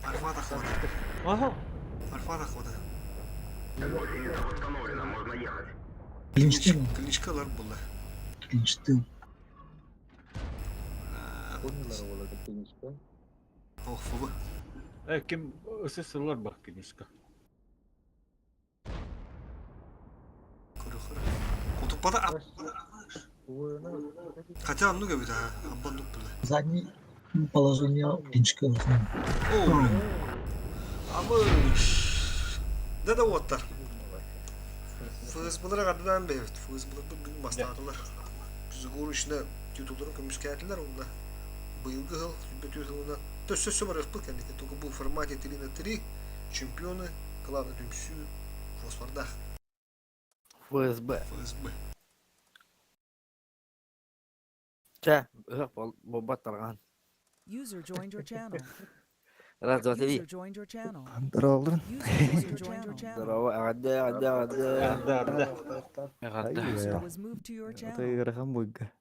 Альфа хватает.
Ага.
Альфа хватает.
Клинчтым.
Клинчкалар болды.
Клинчтым.
Ох, фу.
Ким СССРлар бар кинишка.
Кутуппада Хотя ну говорит, а, абандук было.
Задний положение клинчка.
О, Абыш. Да да оттар. ФСБлар ададан бэбит. ФСБлар бүгүн бастаатылар. Жүзгөр ишine титулдарын көмүскәтилер онда. Быйылгы хыл, сүбөтүү хылына. Төссө сөбөр бар ыппы кәндики. Только бу формате 3 на 3 чемпионы клана Түмсүү фосфордах.
ФСБ.
ФСБ.
Чә, ыһык болбат тарган.
User joined your channel.
Раз, два, три.
User joined your channel.
Здорово,
User joined your channel.
Здорово, ағады, ағады, ағады.
Ағады.
User was moved to your channel.
Ыарахан буйга.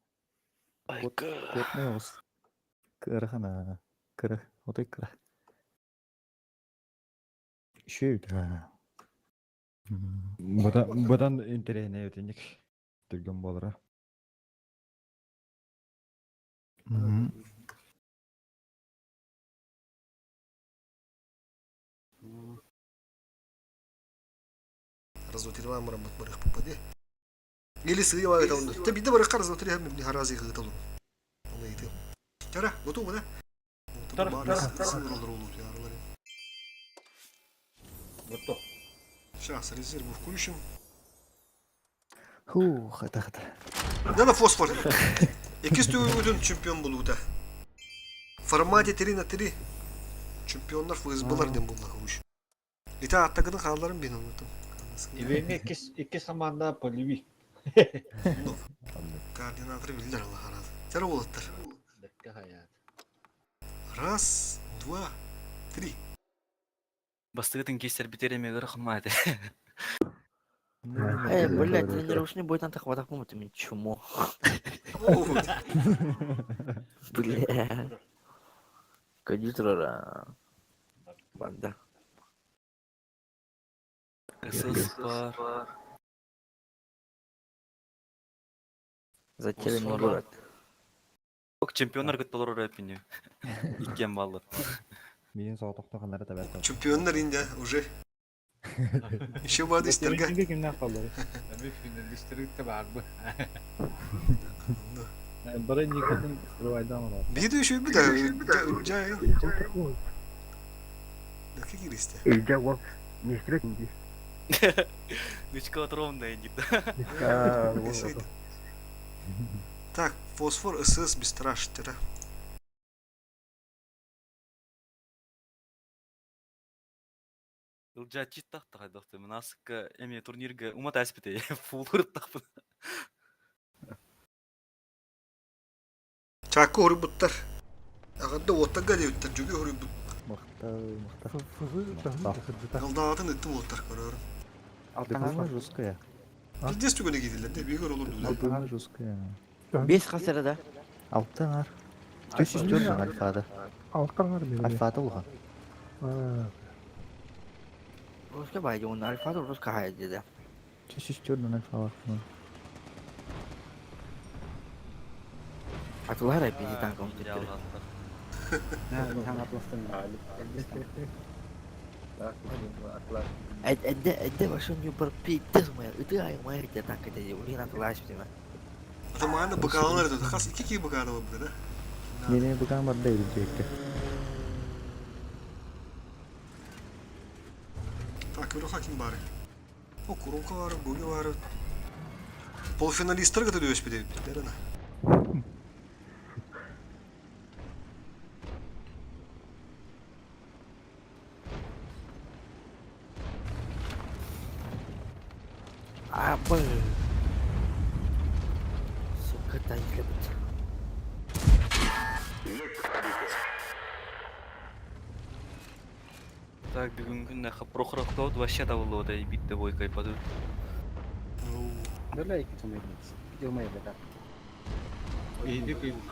Котный ос. Кырахан а. Кыра. Отой кыра. Шөйт.
Бұдан интересный өтенек. Түрген болара.
Разутирла мырамыт барых попаде. Или сыйла это он. Те биде барых разутири хам не харази гыталу. Оны ити. Тара, готово, да?
Тара, тара, тара.
Готов. Сейчас резервы включим.
Ху, хата хата.
Да на фосфор. Икис бүтүн чемпион болууда. В формате 3 на 3 чемпиондар ФСБлар дем болла короче. Ите аттагыны хааларын бин онутум.
Ивеме икки саманда полюби.
Координаторы билдер Аллах разы. Тара болаттар. Раз, два, три.
Бастыгытын кесер битереме ырхмады.
Э, блядь, тренировочный бой там так вот ты чмо. Бля. Кондитера. Банда.
СС бар.
Затерянный город.
Ок, чемпионнар көт болор рэпини. Иккен баллы.
Миин соғытоқтағанлары табәт.
Чемпионнар инде уже. Еще бады истерге.
Кимнән калды?
Эми финалисттер бар бу.
Бары Никотын скрывайдан алар.
Биди еще биде. Жай. Да какие киристе?
Илья вот не встретим
Нычка отровная инди.
Так, фосфор СС бесстраш, тира.
Ылжа чит тахта хайдахты. Мынасыкка эме турнирге умат әспите. Фул ырыттахпын.
Чакы хорубуттар. Аганда оттага дебиттер, жүгө хорубут.
Мыкты, мыкты.
Алдаатын ыттым оттар көрөрүм.
Алтаңар жесткая.
Пиздец түгөнө кийдилер, де бигер олор дулар.
Алтаңар жесткая.
Бес қасыры да.
Алтаңар. 304 альфада.
Алтаңар мен.
Альфада улхан.
Русска байды, он альфа русска хайды да.
304 альфа бар.
Атылар бизи танком түттүрү. Эдде эдде башын юпар пиздец моя. Ыты ай моя где так это улин атылааш дима.
Ата маана быкаалар это хас икки кии быкаала бар да.
Не-не, быкаан барда эбит
Так, көрө ким бары. О, Курунка бар, Гуги бар. Полуфиналисттар кытары өспүт эбит.
Абы. Сука, тайклебит.
Так, бүгүн күннэ Прохоровка вообще табылды да битте бой кайпады.
Бля, икки сумайдыңыз. Жылмай да.
Иди кыйбыт.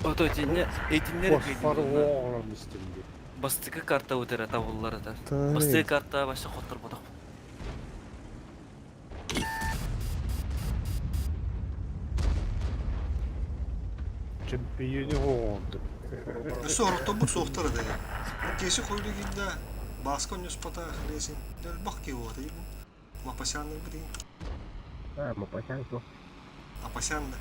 Ото тинне этиннер
Фосфор оğlan истемди.
Бастыкы карта өтөрө табыллар да. Бастыкы карта башы коттор бодок.
Чемпионы оğlandı.
Өсө орохтобут суохтар да. Кеси койду кийде баска нюспата хлесин. Дөл бак ки вот и бу. Мапасян бит.
А, Мапасян то.
Апасян да.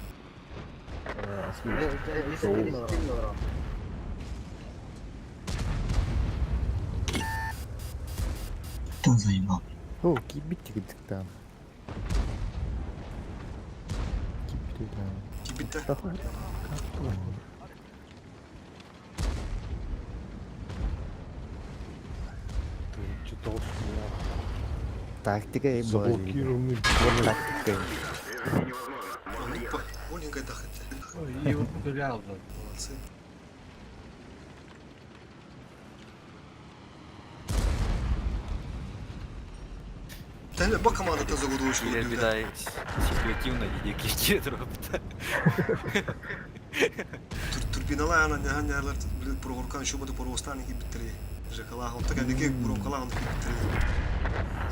Кто заебал?
О, кибит там. Кибит там.
Кибит
Тактика и
Заблокированный
Тактика.
Лупа, Оленька дахет.
И вот гулял, да.
Молодцы. Тәне бак команда таза году ушло.
Билер бидай ситуативно диде киче туруп.
Турбинала ана нәһән нәләр блин прогоркан шубады порвостан ки биттери. Жекала он так неке бурокала он биттери.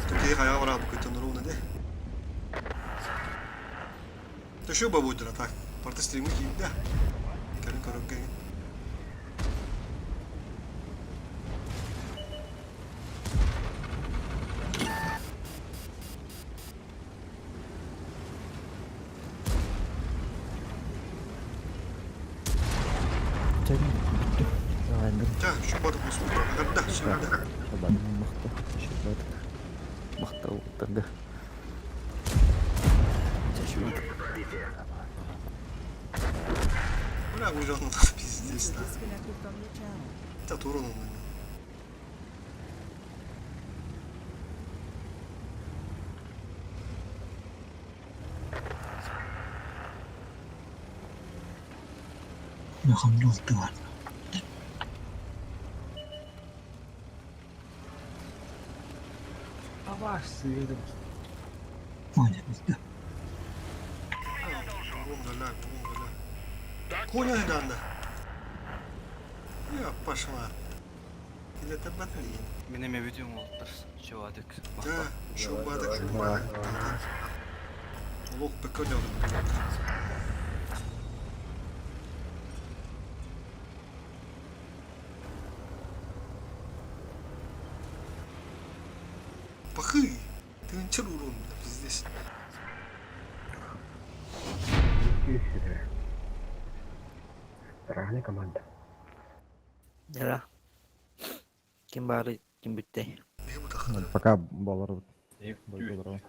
Туке кая бара бу көтөн руны де. Төшө бабудра так. Парты стримы кийде. Кәрен көрөккә. Да, шубады бу Да, шубады.
Махта, шубады. Махта уттарды.
Бля, уже пиздец, да.
Disconnected from your channel.
Это турун.
Нахамнул ты ладно.
Аваш сыйдым.
Понял, да.
Коня данда. Я пошла. Или это батли?
Мене ме видеом олуптар. Чебадык.
Да, шубадык, шубадык. Олох беконя. Пахы! Ты нчер урон, пиздец.
Странная команда.
Да. Ким бары, ким бүтте.
Пока баллар. Баллар.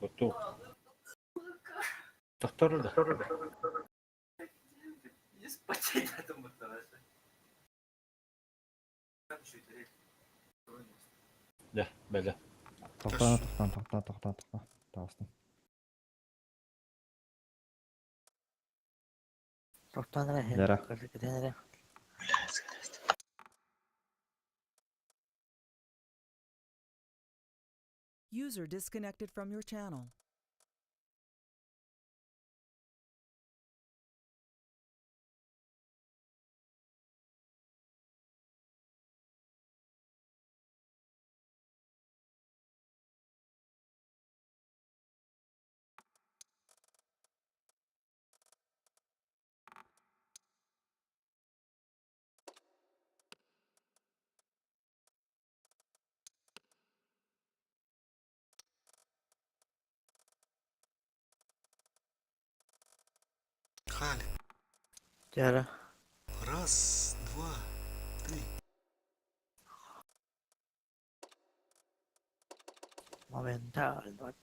Оту. Доктор да. Дьэ, бэлэ.
Тохтоон, тохтоон, тохтоон, тохтоон, тохтоон. Таҕыстым.
Тохтоон эрэ,
Дара.
кэтэн эрэ.
User disconnected from your channel.
Хали.
Дьэ,
Раз, два, три.
Моментально.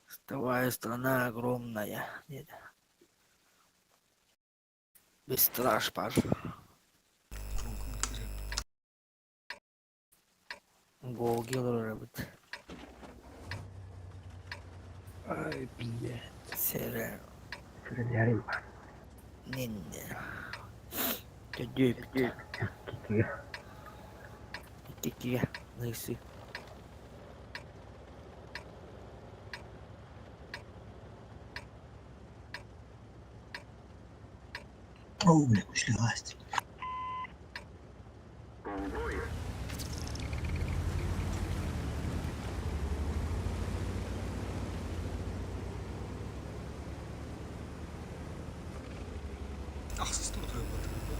Вставая, страна огромная. Нет. Быстраж, паш. Гогил робот.
Ай, блядь.
Сере.
Сүрүннэрим
Нинне. Төдүк.
кикигэ.
Кикиге. Ныйсы.
О, бля, ушли власти.
Ахсыз турдура батырба.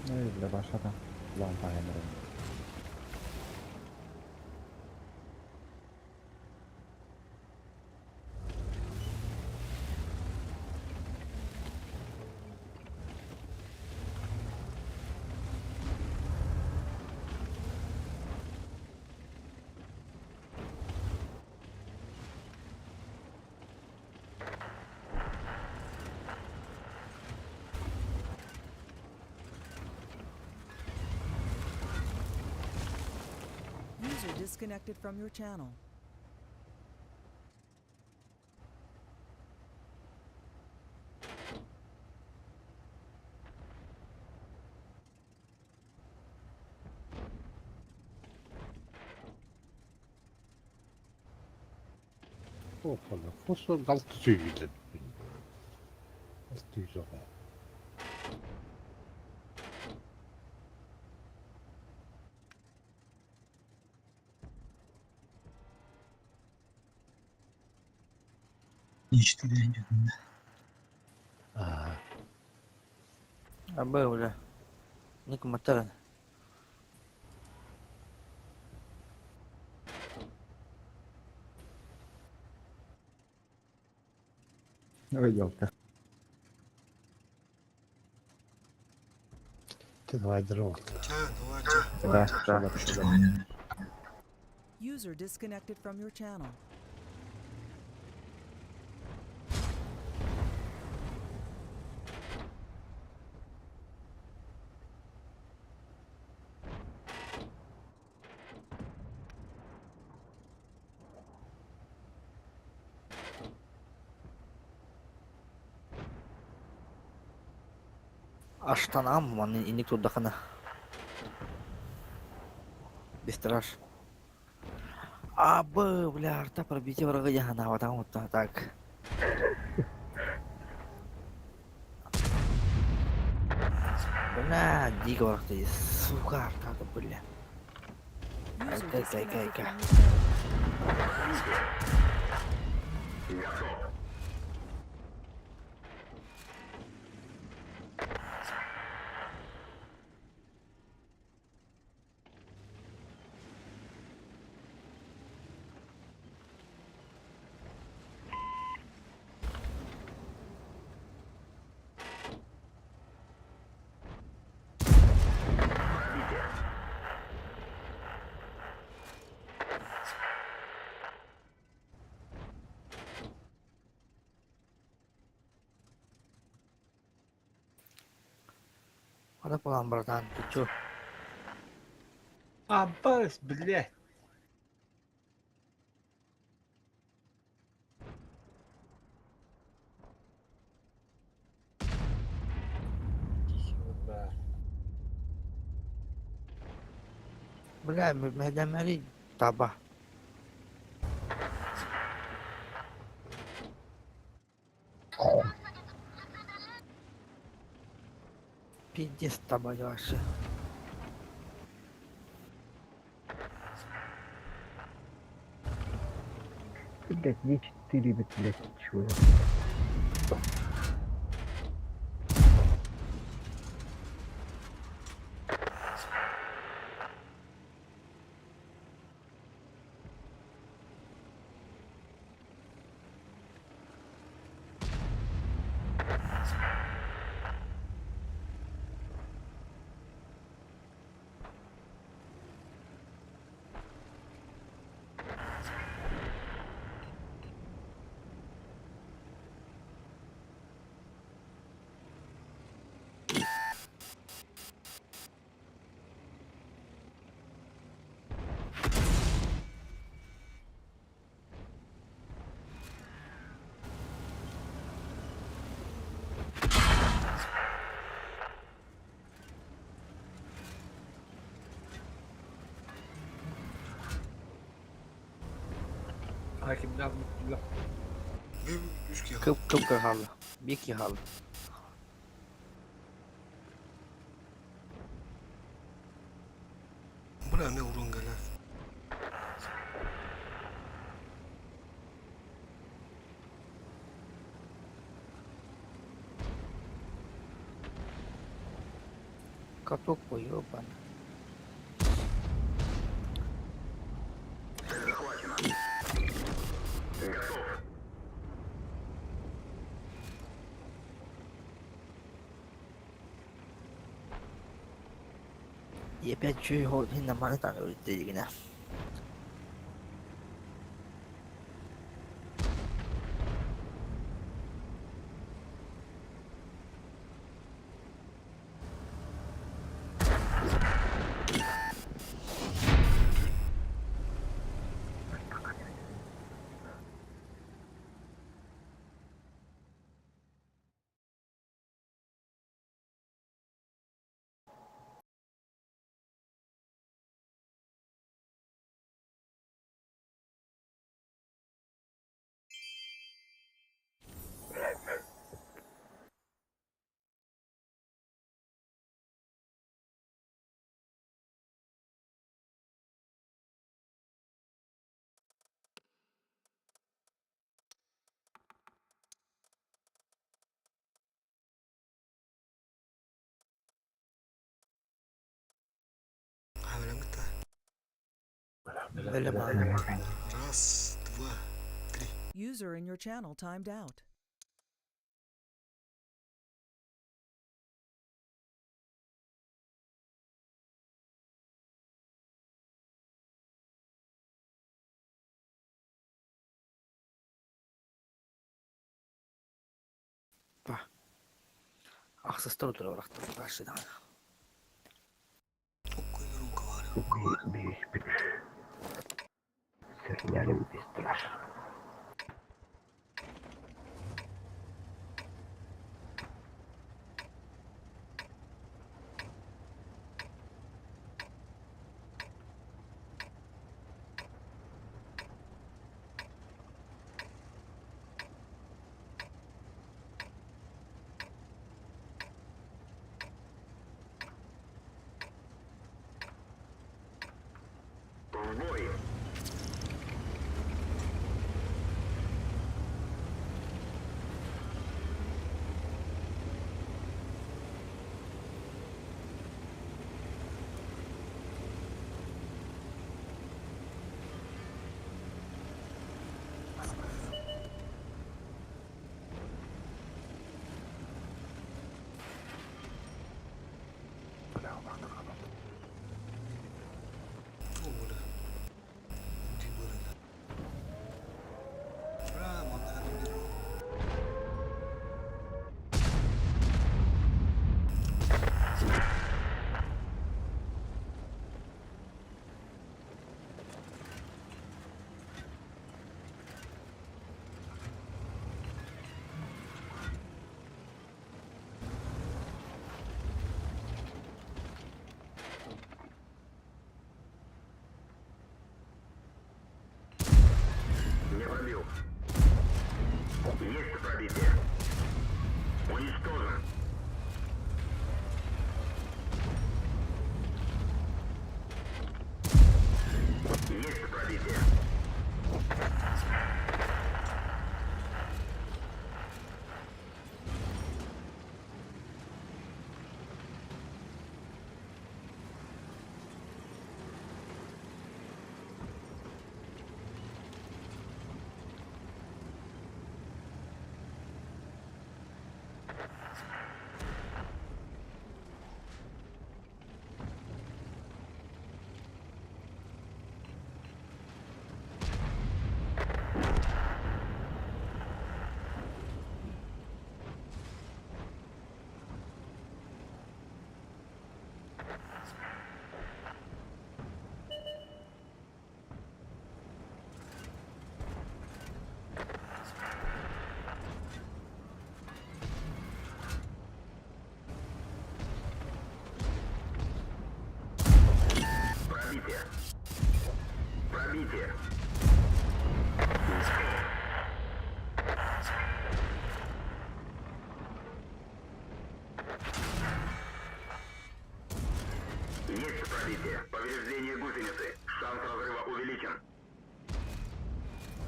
Эй, бля, башата. Лампа эмрен.
User disconnected from your channel.
Опана, фосфор алты сүйгілді. 600 оҕо.
Ничто не
Аа.
Абы, бля. Ник матаран.
Ой, елка.
Ты давай дрова.
Чэ, давай, чэ.
Да, да, да.
User disconnected from your channel.
Аштанам, маны иник турдахана. Бестраж. Абы, бля, арта пробитие врага яхана, вот там вот так. Бля, дико враг ты, сука, арта, бля.
User
Айка, айка,
disconnected
айка.
from your channel.
Хата план, братан, ты чё?
Аббас, блядь.
Бля, мэдэмэри таба. Пиздец таба вообще.
Блять, Е4, блять, чего?
Hakimden mutluluk.
Bir, üç ki.
Кып кып кахалла. Бики хал.
Бля, мен урон галя.
Каток поебан. И опять чё его нормально там дигина.
Раз, два, три.
User in your channel timed out.
Ахсыстыр отыра каршыдан.
Сөрнәрем бестраш.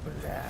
Бля.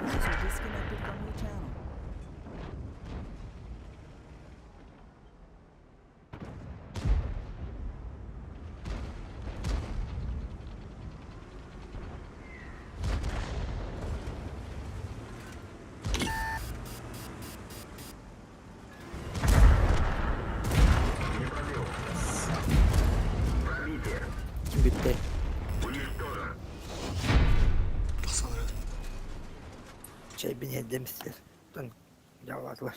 User disconnected from your channel.
Kim bitti?
Тахсан эрэ.
Şey beni demişler. Dön. Yavladılar.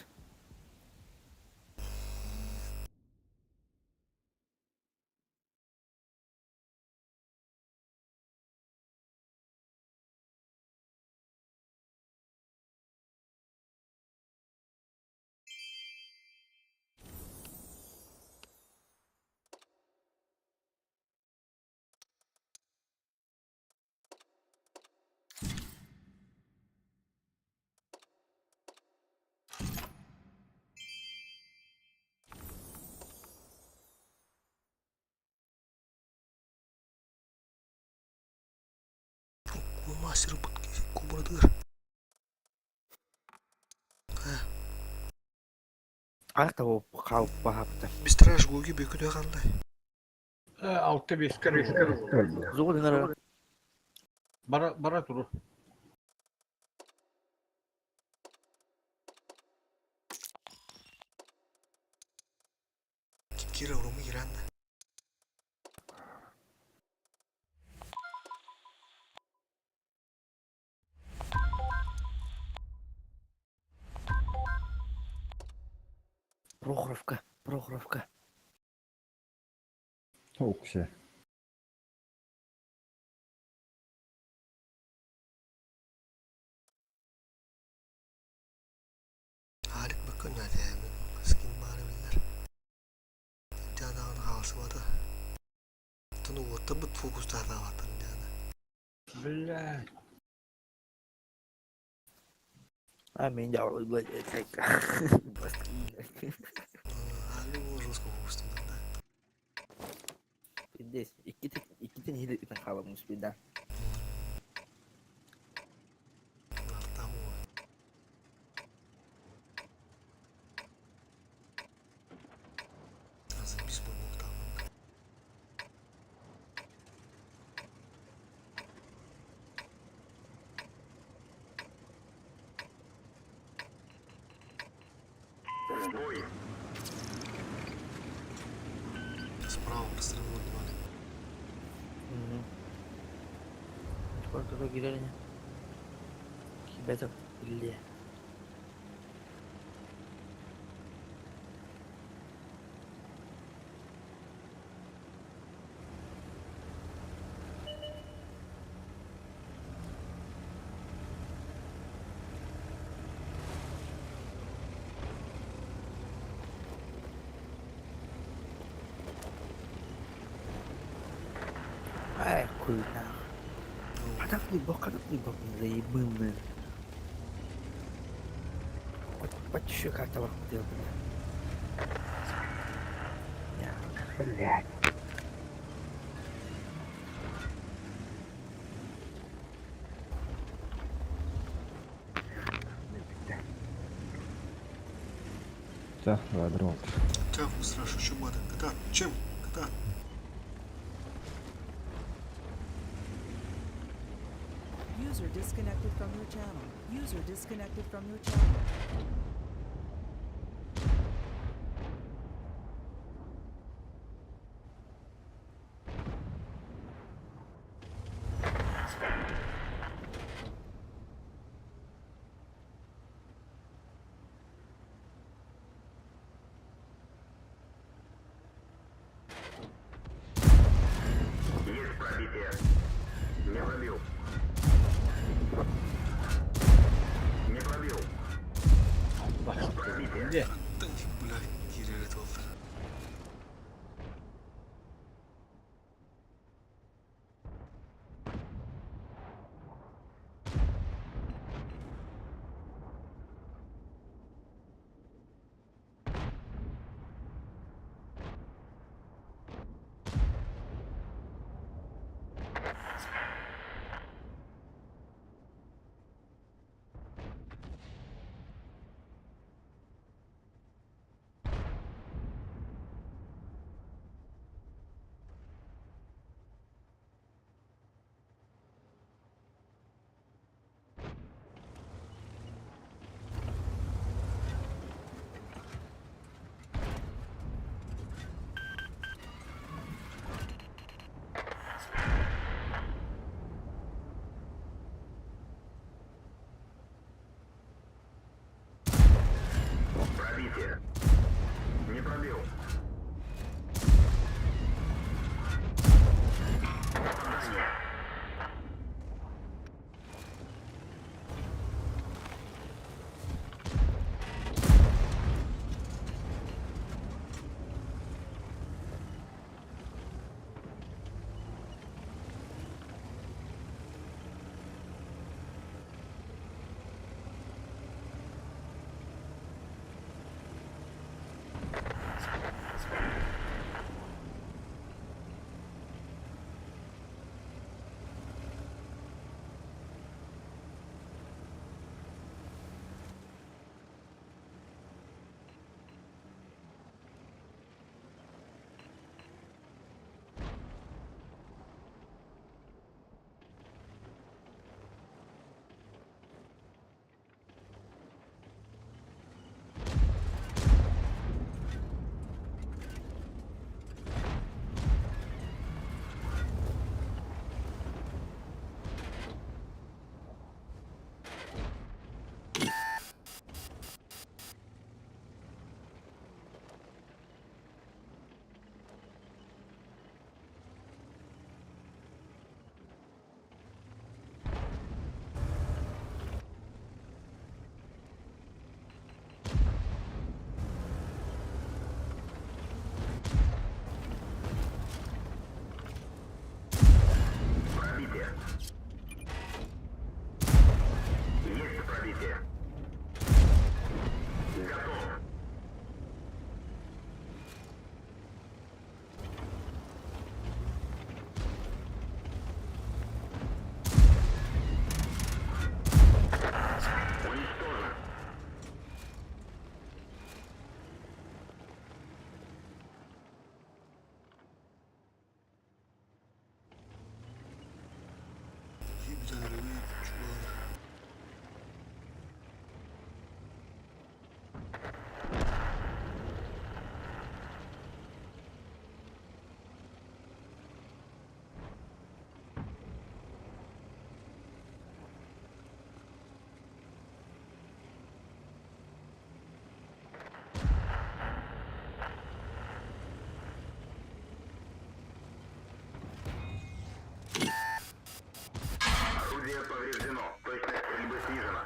Мастер кубрадыр.
Ayakta o kalıp bahaptı.
Бистраж гуги бекүдө кандай?
Алты бескер.
Зуğu dinler.
Бара бара туру.
Кира уруму киранна.
Прохоровка. Прохоровка.
Оксе.
Алик бөккөн атайым. Скин бары билер. Жадагын хаалсыбады. Туну отта бут фокустарда батын жана.
Бля.
Ha beni yavladılar.
Али жестко фокустунда.
Пиздец. İki tek iki tane hile iten kalmış birden.
Азыр биз болмок. Справа прострел внимание.
Сколько girer ya? Kibet billi. Нах. Хатах либо заебанные. Почти как-то бля.
Блядь.
Да, давай, дрон.
Чав, страшно, чем это? Кота, чем? Кота.
User disconnected from your channel. User disconnected from your channel.
Есть пробитие. Не пробил. Не пробил.
Де.
Бля, киирэр ол.
Пробитие. Не пробил. Попадание. Пробитие. Есть пробитие. Готов. Уничтожен.
Ебля, чувак.
Орудие повреждено. Точность стрельбы снижена.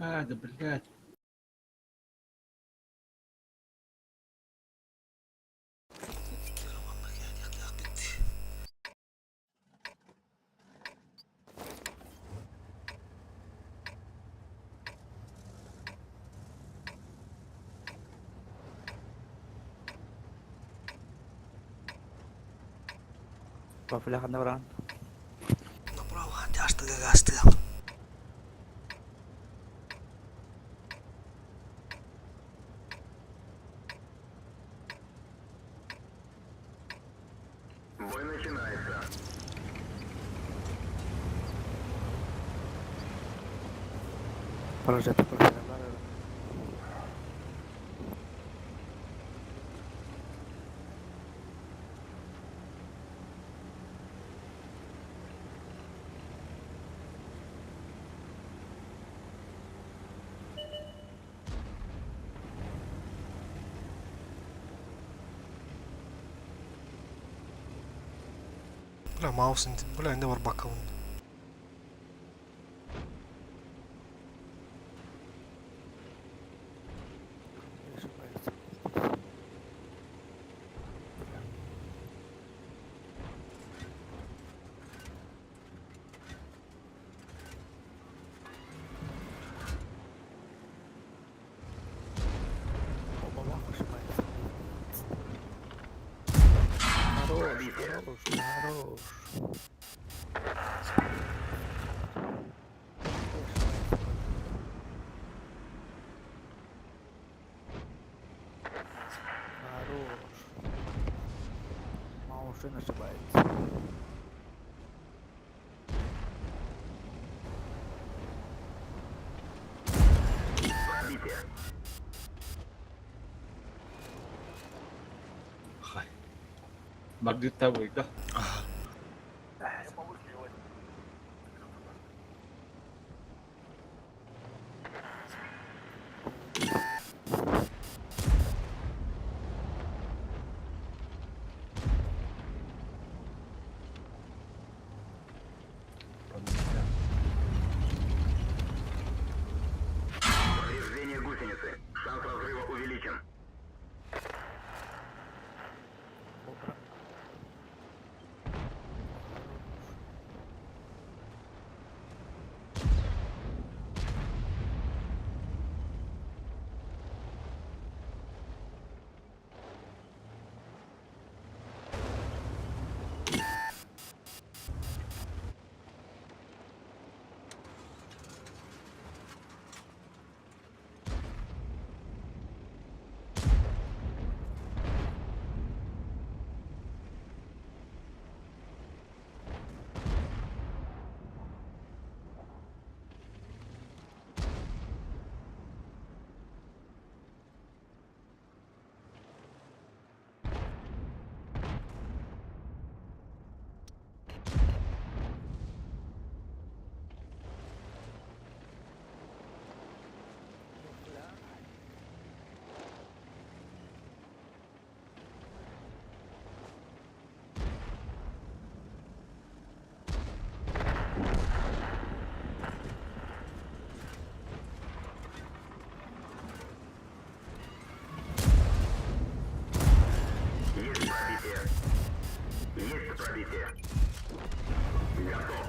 А, да блядь.
Профиля ханна баран.
Направо, тяжтыга гастыга.
Бой начинается.
Прожекты профиля бар.
Бля, маус, бля, не барбака.
Хорош, хорош, хорош. Хорош. Маушин ошибается.
Пробитие.
Хай. Бардыта выйда.
Повреждение гусеницы. Шанс разрыва увеличен. Есть пробитие. Есть пробитие. Готов.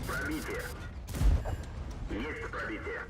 Пробитие. Есть пробитие.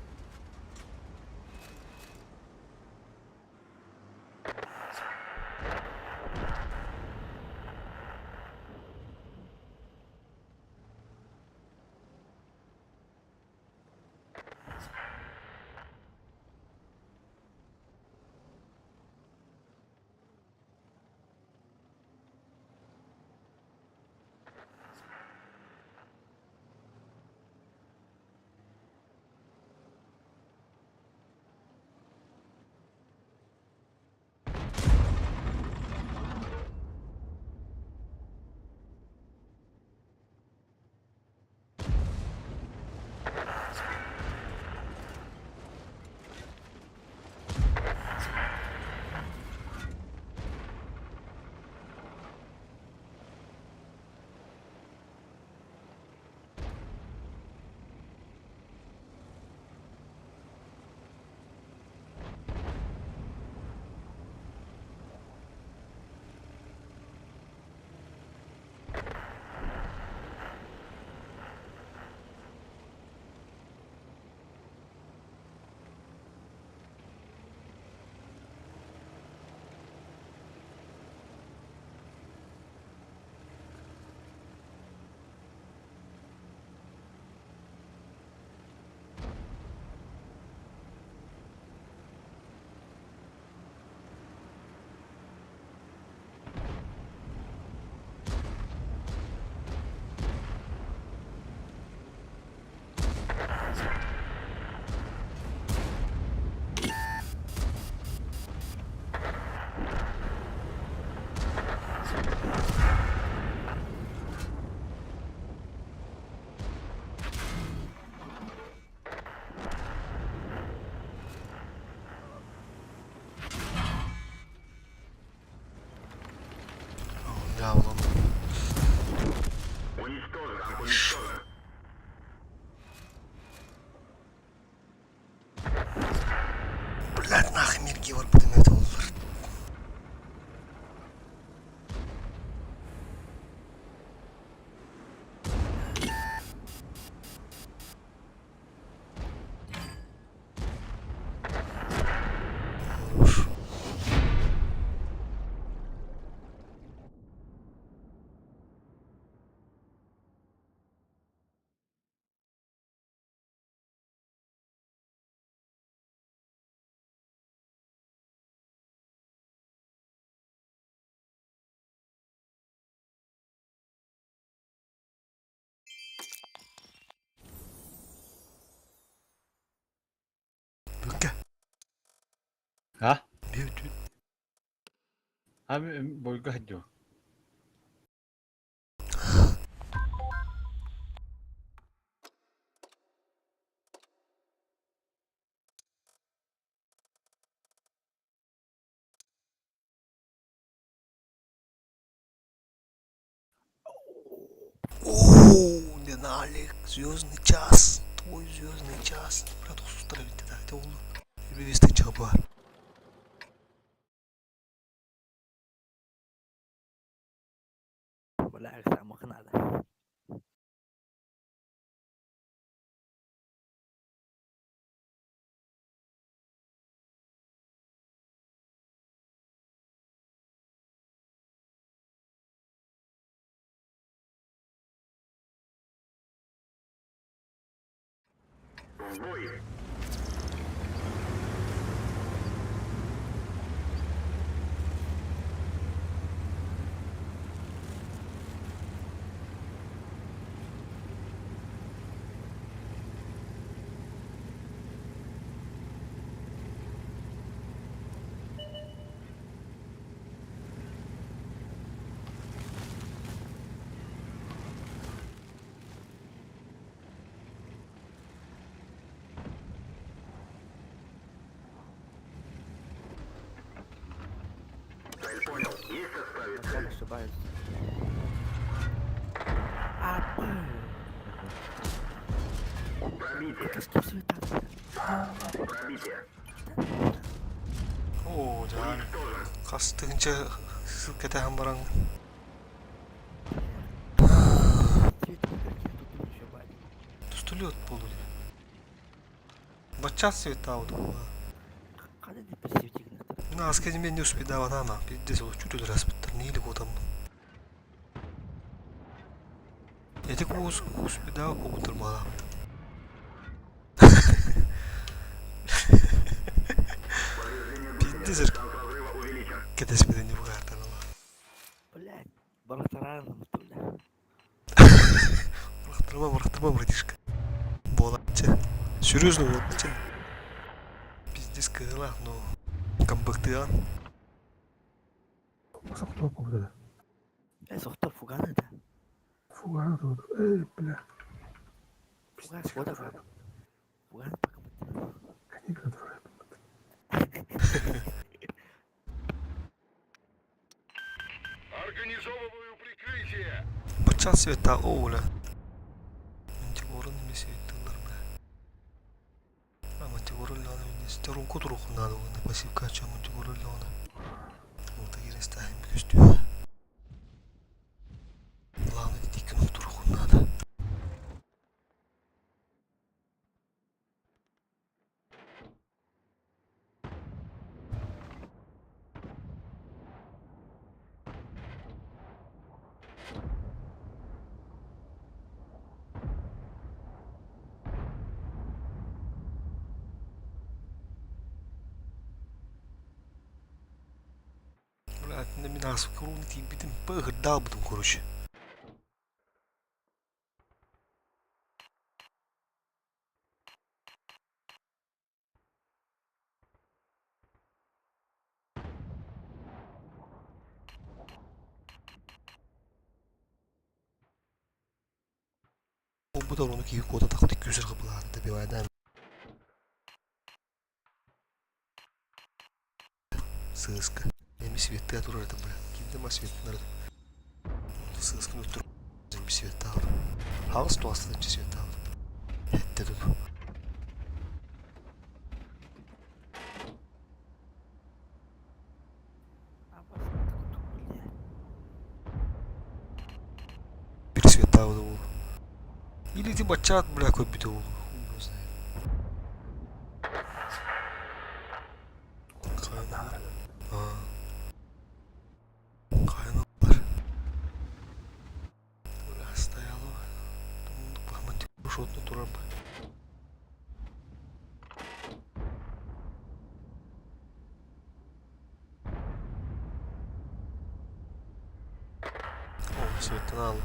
Хорошо. Блядь, нахуй мирги барбытым это оллар. Хорош. Бүккэ.
А?
Бүт.
Ами бойга хаддё.
О, Неналик, звездный час. Твой звездный час. Брат, устра ведь это это он. Вести чаба.
Бля, самых надо. Он ошибается. А, Это с кем все это?
О, да. Хас тыгынча кэтэһэн баран тустулет буолуй. Бачча цветаут була. Мин ааска мен не успедаватама. Пиздец, ол чуть өлөр Нили котам. Эти куус успедав побутырмала. Пиздец, кэтэспитин не бугартанала.
Блядь, барахтаран, бля.
Бырахтырма, бырахтырма, братишка. Буолаччы. Серьезно, буолаччы. Пиздец кыһылаах, но камбыктыан.
Сохтоо кубда.
Сохтоо фуган это.
Фуган тут. Эй, бля.
Фуган, вот это. Фуган пока.
Книга дворе.
Организовываю прикрытие.
Бачча света оула. Мантигорын эмес светтылар, бля. А мантигорын лана эмес. Терунку турухун надо, на пассивка ча мантигорын лана. Вот кирестахим көстүү. Главное, дикин турухун надо. Бля, мин ааспыкка тиийбитим ыһырдаабытым короче. Бу да ону киһи куота тахты күүсэр кыбылаан добивайдан. Сыыска. Эми светтыга турар этим бля. Кимде ма светтин арыдым. Сыыскын өттүр. Эми светтагыр. Аҕыс туостан свет Этте тут. Бир светтаабыт уол. Или ти баччаат бля көрбүтэ уол. Хайын Стояло. Шотно турар. О, светтен алды.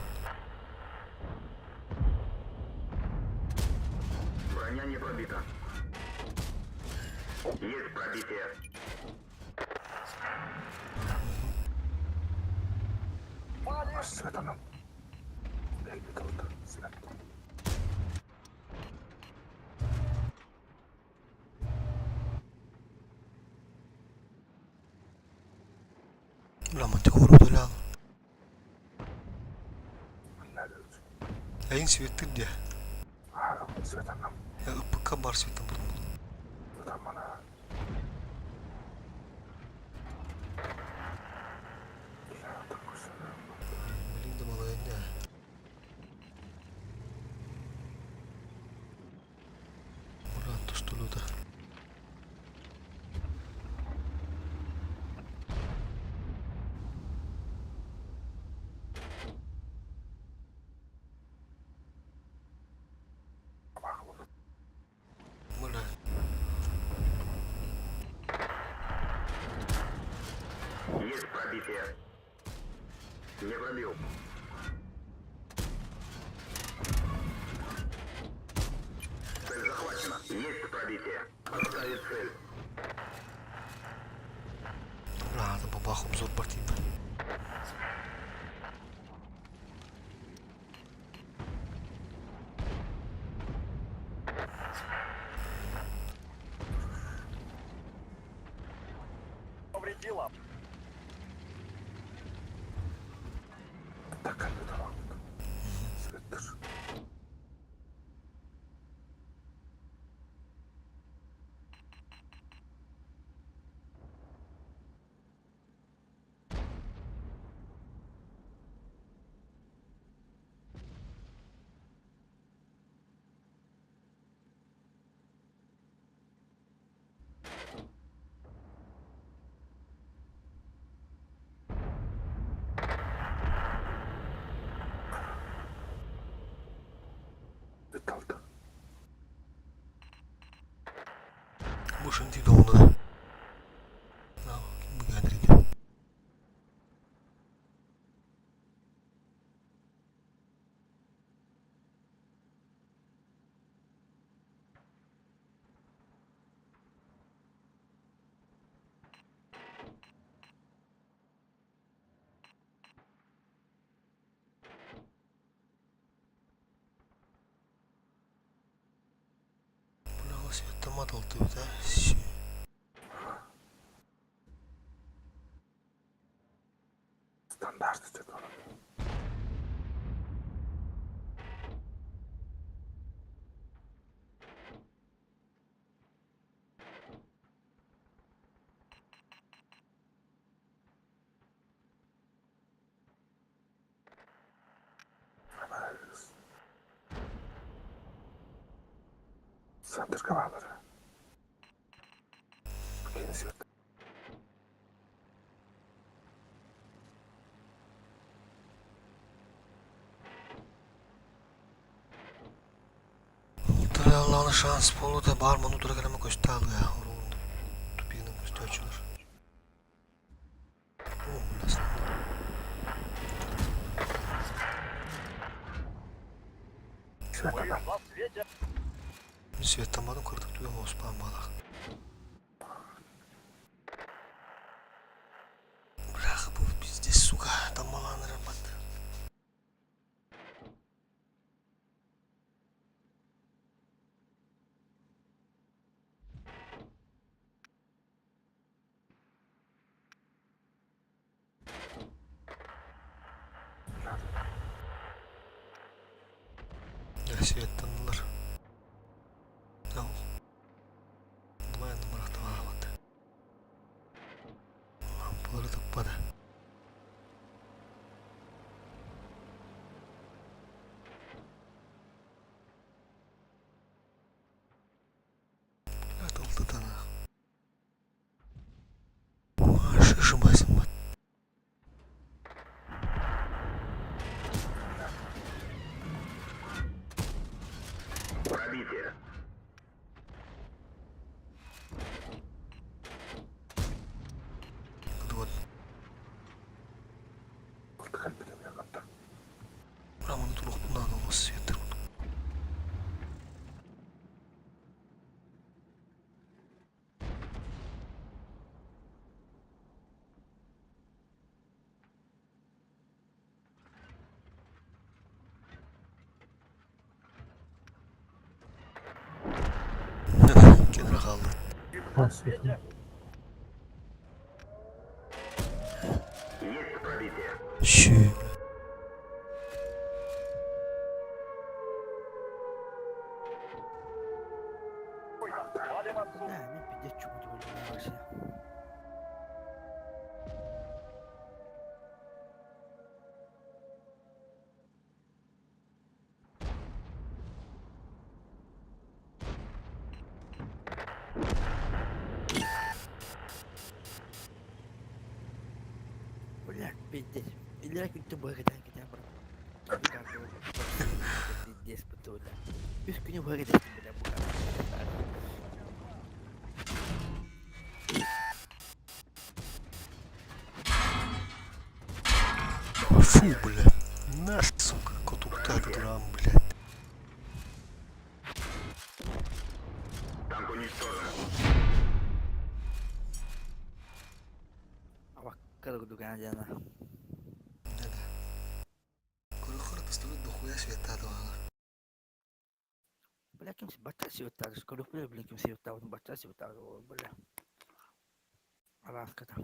Броня не пробита. Есть пробитие.
Светаном. Элбит алды. Свет.
Бля, мантикору удалял. Эйин светтир де.
Светаном.
Я ПК бар светом был.
Светамана.
Блин, да молодец. Бля, то что люто. Бля.
Есть пробитие. Не пробил. Цель захвачена. Есть пробитие. Отставить цель.
Бля, это бабахом зор партийный.
Повредила.
Так, элбит алды. Светтир. Свет алды.
Бушын дейді оны. Бүгін Бля, светтамат алты, да?
Стандарт свет алды. Центр кавалера. Кинь свет.
Алланы шанс болу да бар мұны тура келеме көсті алды я. Тупигінің көсті өчілер. О, бля,
Светаном.
Светтамадым кырдык түгем оспан балақ. Бляха, бұл пиздец, сука, там маланы рабат. Светтаннылар. Былайын мырахталаабат. Лампалары туппада. Атылтытанах. Шишимасиммат.
Пробитие.
Вот. Раманы туруохпун олус сиэттэр Kenara kaldı. Şu.
Да, мен пиздец чугунту вообще. Бля, пиздец. Или күнтү быһа китен бар. Пиздец бутула. Үс күнү быһа китен бля бу.
Фу, бля. На, сука, котуктар дурам, блядь.
Танк уничтожен.
Абакка курдук жана.
Көрөхөр тастыбыт дохуя светтады баҕа.
Бля, ким бачча сибеттаады, көрөх бля, блин, ким сибеттаабытын бачча сибеттаады, бля. Араската.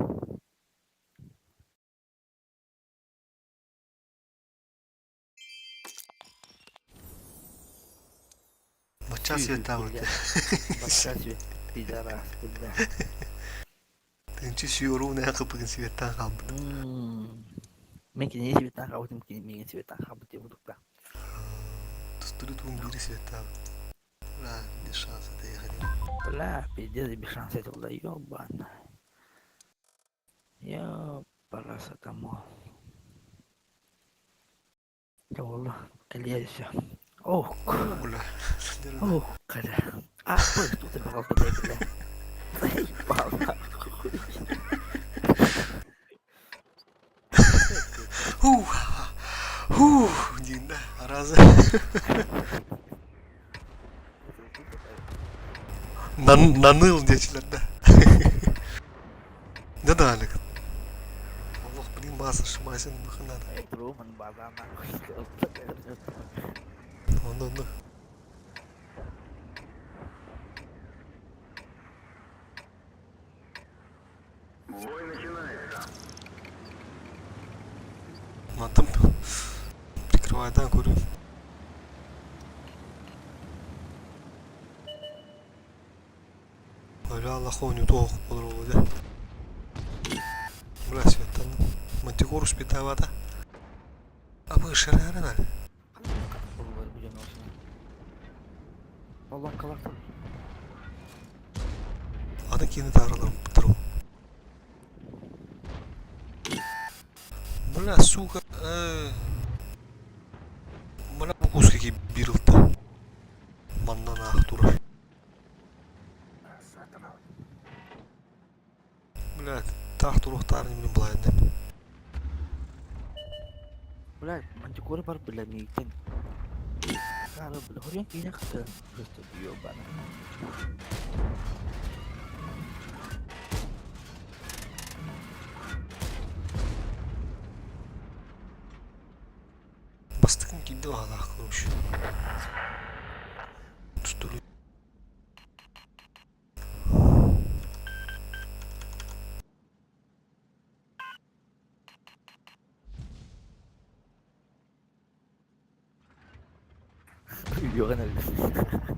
Бачча светтаабыт.
Бачча сибет, пидорас, бля.
Тынчы сүйөрүү нэ кыпыгын светтан хаалбыт.
Мен кинини сибеттан хаабытым, миигин сибеттан хаабыт диye будукта.
Тустуру туун бири светтаабыт. Бля, без шанса доехать.
Бля, пиздец, без шанса это было, ёбана. Ёпарасатамол. Да والله كليا все. Ох,
Бля.
ох, когда. А, ой, тут ты пожалуйста, дай, бля. Заебал, нахуй.
Хух. Хух, диин да, аразы. Наныл диэчилэр да. Да да, Алик. Аллах, блин, баса шмасин надо.
Роман база нахуй.
Онно, онно.
Бой начинается.
Мантан прикрывайдан көрүм. Өлө Аллах оонньуу болор буолуо дии. Бля, светтан. Мантикор успетавата. А вы шарарана.
Поломкалар.
Аны кини тааралар туру. Бля, сука. Бля, бу куски бирылта. Маннан аах турар. Бля, таах туруохтаарын билин булайын
Бля, мантикора бар, бля, миигин. Кара, бля, хорьян киинэ кытта. Просто ёбана.
Бастыкын киирдэ баҕалаах короче. Тустулу.
Үөҕэн өллүм.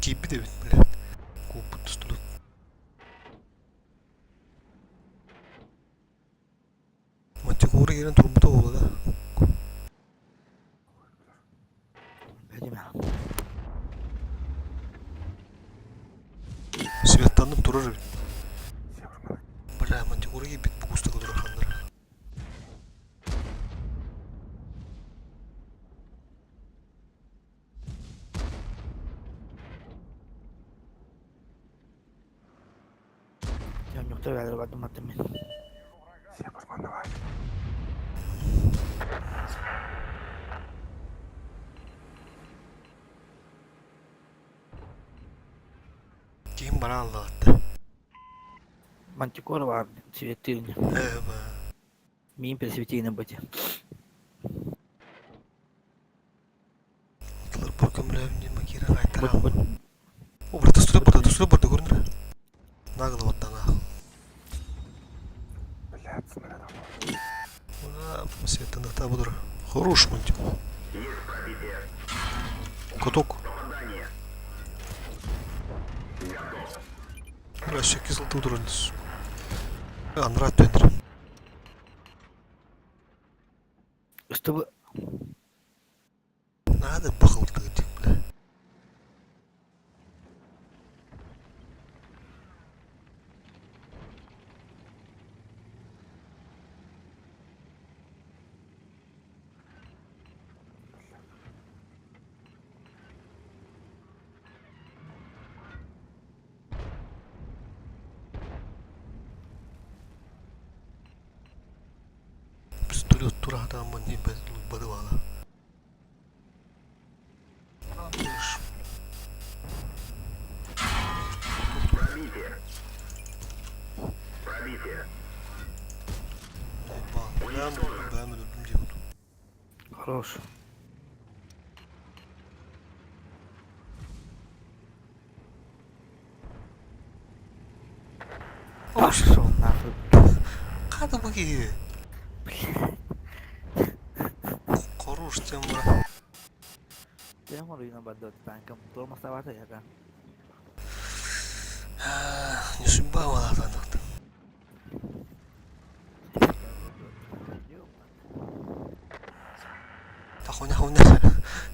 Киирбит эбит, блядь. Кууппут тустубут. Мантикора киирэн турбута буолла да.
Видимо.
Светтанным турар эбит. Бля, мантикора киирбит бу кустага турар ханнара.
Дьонньуктар бээлэр бардым маттым мин.
Ким бара аллаатта.
Мантикора бар светильня.
Э,
Мин пресветильня быть.
Атылар бу көмөлөһүм диэн киирэн айтарам. О, брата, сюда барда, сюда барда, көрүнөр. Нагло вот нах.
Блядь, снарядом.
Света на табудра. Хорош мультик. Каток. Бля, 8 золотой Анрат тендер.
Чтобы
Надо бахылтык, бля. Пистолет тураатааммын бадывала. Бэм өлөрдүм диэбит.
Хорош. Пошел нахуй.
Хата быги. Хорош тема.
Тема руина бардот танком. Тормоз авата яка.
Не судьба была там. Тахоня хуня.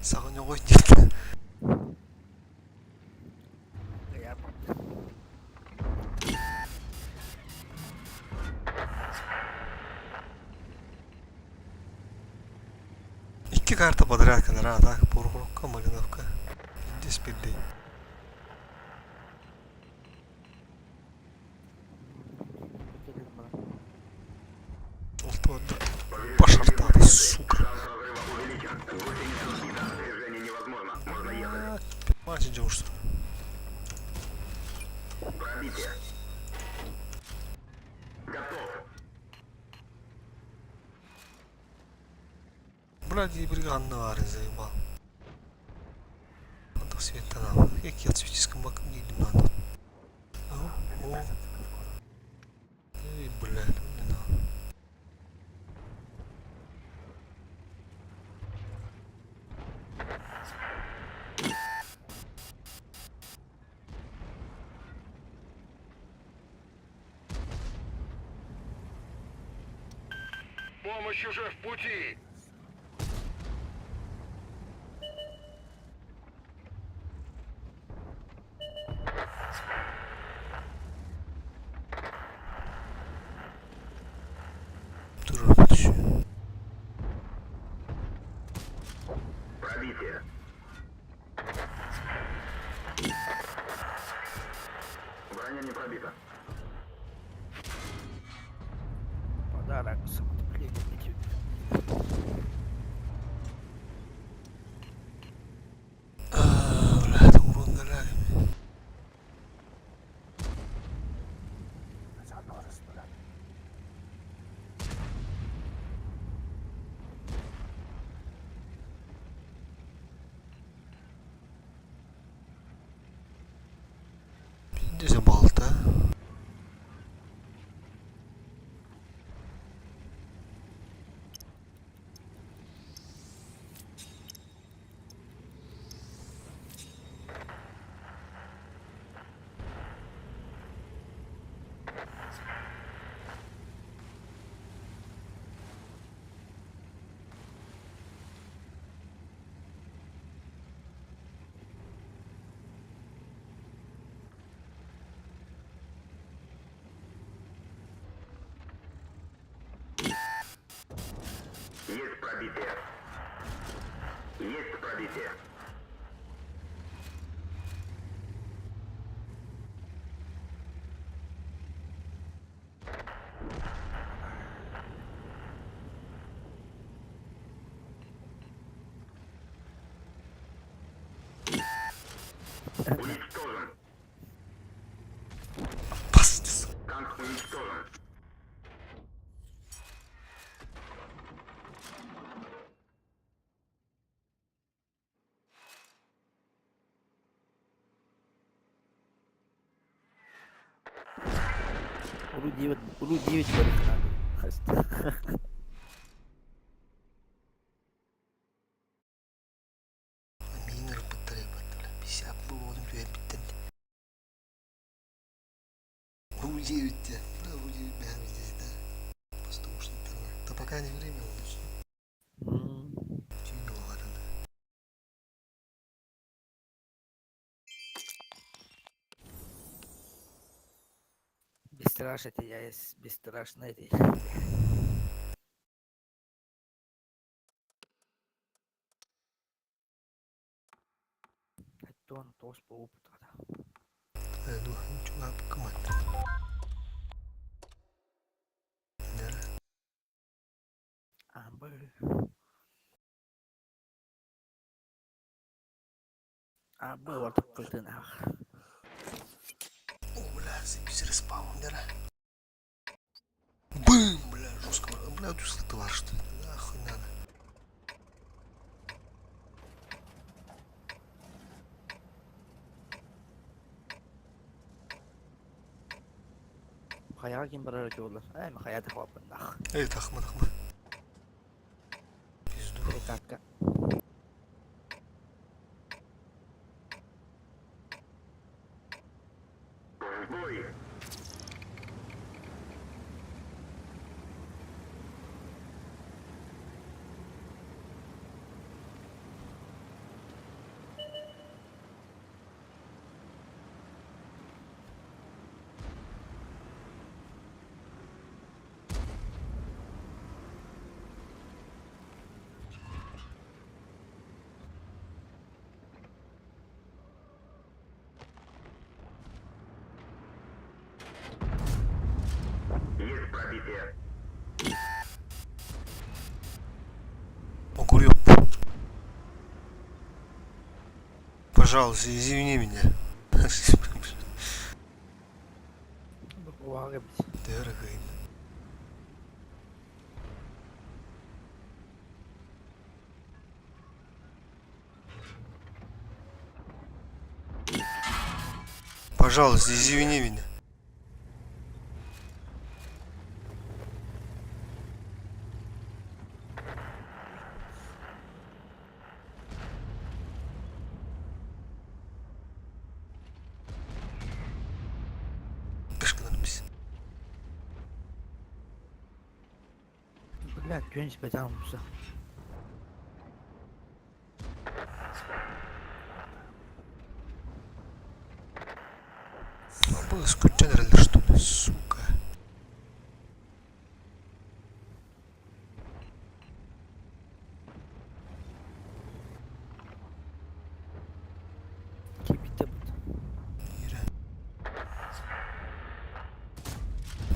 Сахоня гой дит. Икки карта подряд кэлэр так, Пороховка, Малиновка. Здесь пилдей. Алтыда пошартады, сука. Мать идешь. Блядь, и бриганна бар, заебал. Антох светтан Як я цветиском баком не надо. О, о. Эй, блядь, не надо.
Помощь уже в пути!
Тоже
Пробитие. Броня не пробита.
Подарок самотопление.
Блядь, урон голями. Пиздец балта.
пробитие. Есть пробитие. Уничтожен. Танк уничтожен.
Улуу диэбит барыхтаах.
Миин ырыппыттар ебаттар. 50 буолуон түһэрбиттэн. Ру 9 те. Да, ру 9 бэһэн здесь, да. Послушниктарына. Да пока не время лучше. Түйін олағарына.
Бесстрашный ты, я есть бесстрашный ты. Тон тос по опыту.
Ну, чугап кымат.
Амбы. Амбы ортақ қылтын ақ.
О, бля, заебись респаунера. Бым, бля, жестко. Бля, тут тварь, что ли? Нахуй надо.
Хайаға кем барар жолдар. Әй, хайа тақуаппын ақ.
Эй, тахма, тахма. Пизду.
Перекатка.
В бой. Есть пробитие.
Огурёб. Пожалуйста, извини меня.
Уағы бит.
Дорогой. Пожалуйста, извини меня. Пешка надпись.
Бля, көнс бетан мұса.
Было скучно, что ли, сука.
Кебітті бұт.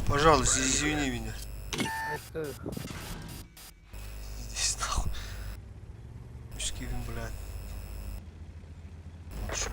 Пожалуйста, извини меня.
Айтты.
Здесь нахуй. Скивин, блядь. Шо?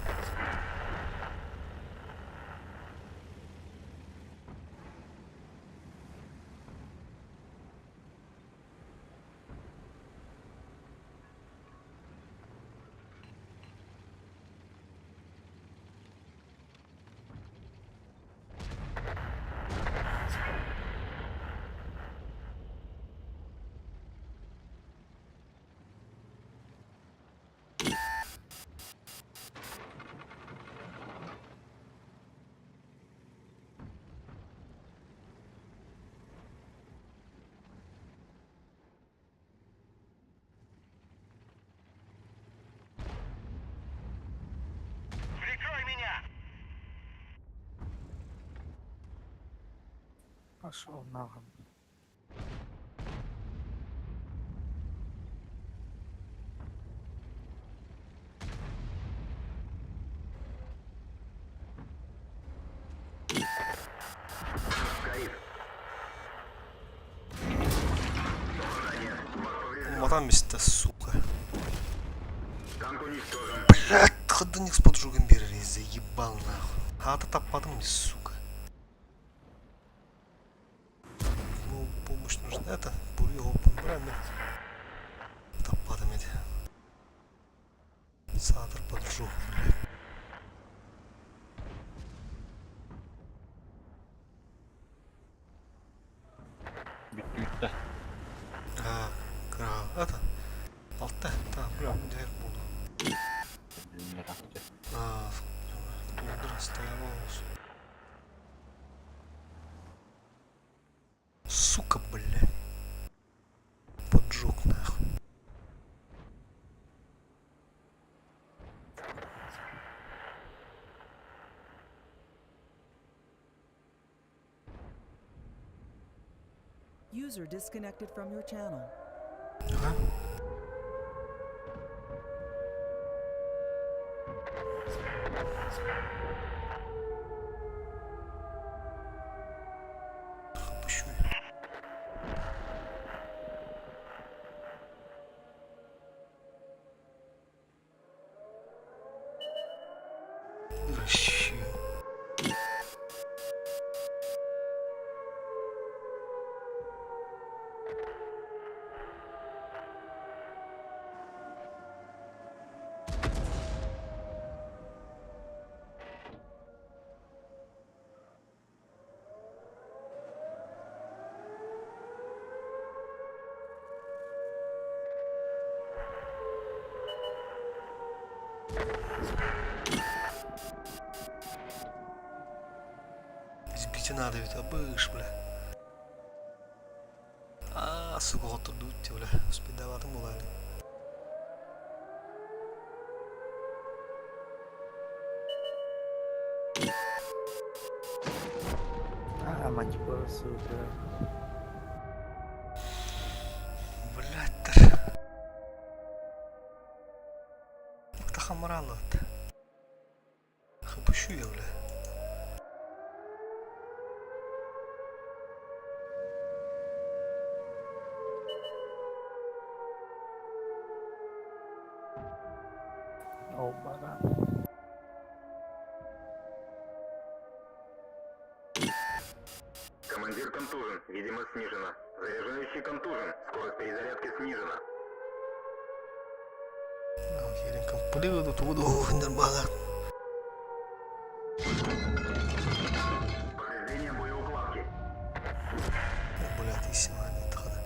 Прикрой меня!
Пошел нахуй.
Хата место, сука. Блядь, ходоник с поджогом берери, заебал нахуй. Хата таппадым, сука. Ну, помощь нужна. Это, бурю брами. Таппадым эти. Саатар поджог, блядь.
Бүттүттэ.
А, это, алта, та, бля, дверь буду. А, тундра стоялась. Сука, бля. Поджог нахуй.
User disconnected from your channel.
Ага. Опущу. Вообще. Избить надо ведь, абыш, бля. А, сука, отурдут, бля. Успедаватым була.
А, мать сука.
Блядь, Тахамаралат. Хапущу я, бля.
О, бага.
Командир контужен. Видимость снижена. Заряжающий контужен. Скорость перезарядки снижена. Повреждение боеукладки.
Блядь, и сегодня тхада.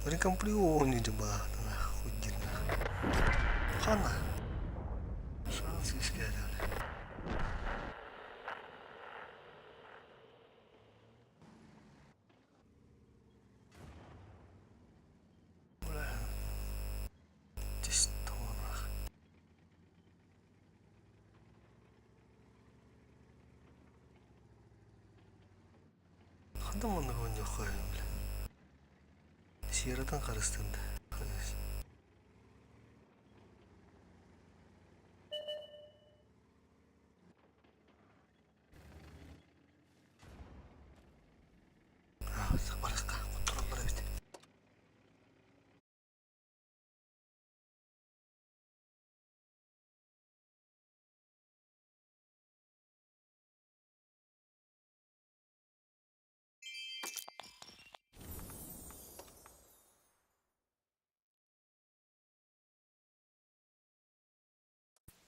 Рекомплиони деба, нахуй Хана. Шанс искать. Бля. Тестонах. Ханда маннык оонньуоххайын, бля. Сиэратын харыстында. Барыққа құттыралар эбит.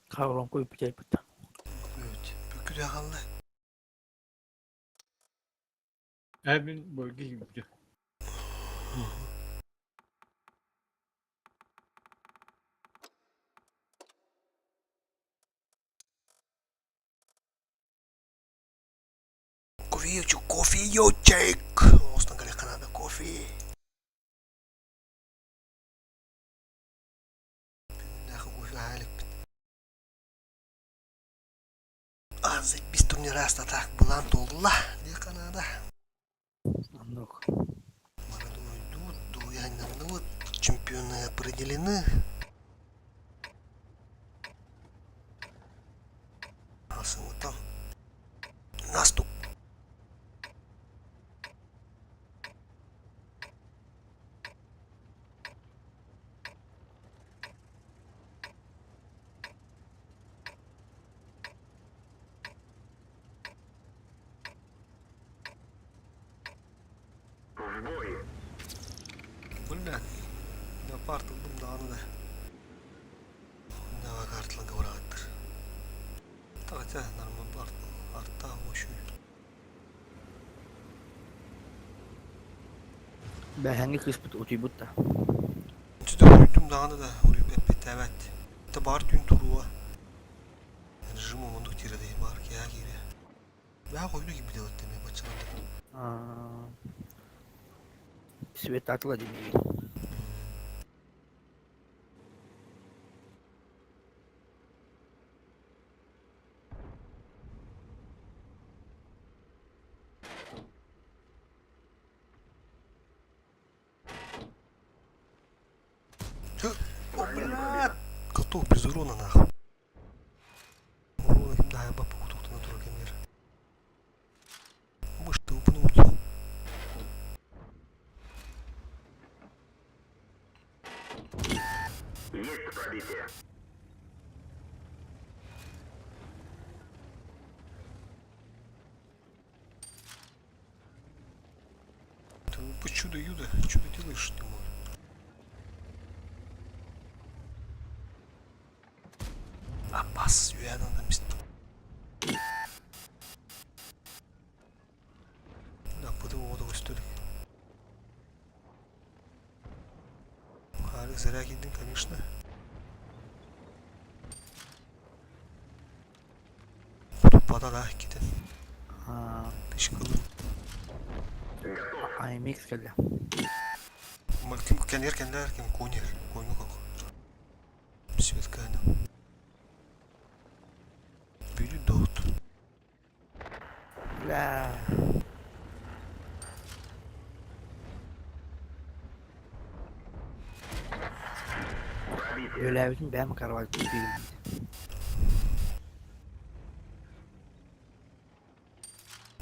Kavram koyup gelip
Evet. Бүкүл ағалла.
Эбин бөлге кимди.
Кофеечек, кофеечек. Остан канада кофе. Азы без турнира так булан толла. Де канада.
Аннок.
Вот чемпионы определены. Асымы там наступ. Леопард ыллым даҕаны да. Оннооҕо карталарга быраҕаттар. Хотя нормально арта мощный.
Бэһэҥҥи кыыспыт утуйбут да.
Чүтэ уруйдум даҕаны да эппиэттээбэт. Та баар түүн туруо. Режим оннук тирэдэй баар киһа киирэ. Бэһэ хойду киирбит элэттэ эмиэ баччаларда.
Света Владимирович.
О, блядь! Готов без урона нахуй. Урона ким да бапа кутуктана турар кемер. Мышь ты упнул.
Есть пробитие.
Ты по чудо-юдо, что ты делаешь, ты мой? Апас, юянанда мист. Да, буду воду көстөлүк. Али зря кидин, конечно. Бада да кидин. Пишкылы.
IMX кэллэ.
Ким кенер кенлер ким конер. Коню как. Светкайна. Били дот.
Бля. Үлээбитин бэйэм карваль купил.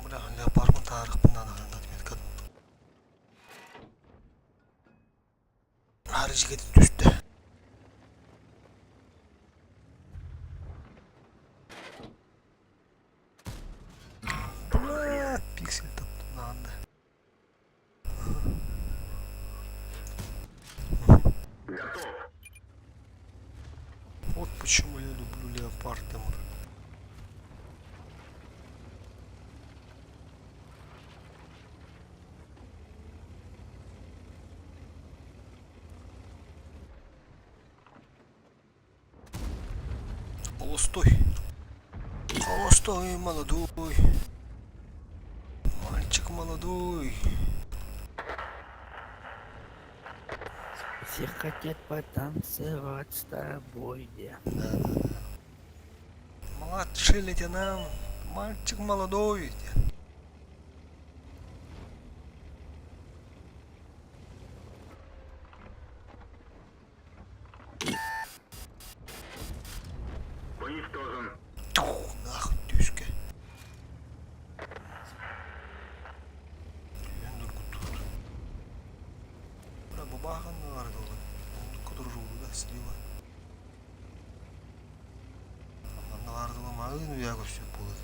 Бля, леопардын тарыхпын анахан отметка. Харыжыга түстэ. Бля, пиксель таптым
Готов.
Вот почему я люблю леопард Эмор. Холостой. Холостой, молодой. Мальчик молодой.
Все хотят потанцевать с тобой, где.
Да, да, да. Младший лейтенант, мальчик молодой.
Уничтожен.
Тух, нахуй, түшке. Түһэн дургуттуут. Бра бабахан арыдылы. Оннук да слива. Манна ардылы мағын уя көсөп болады.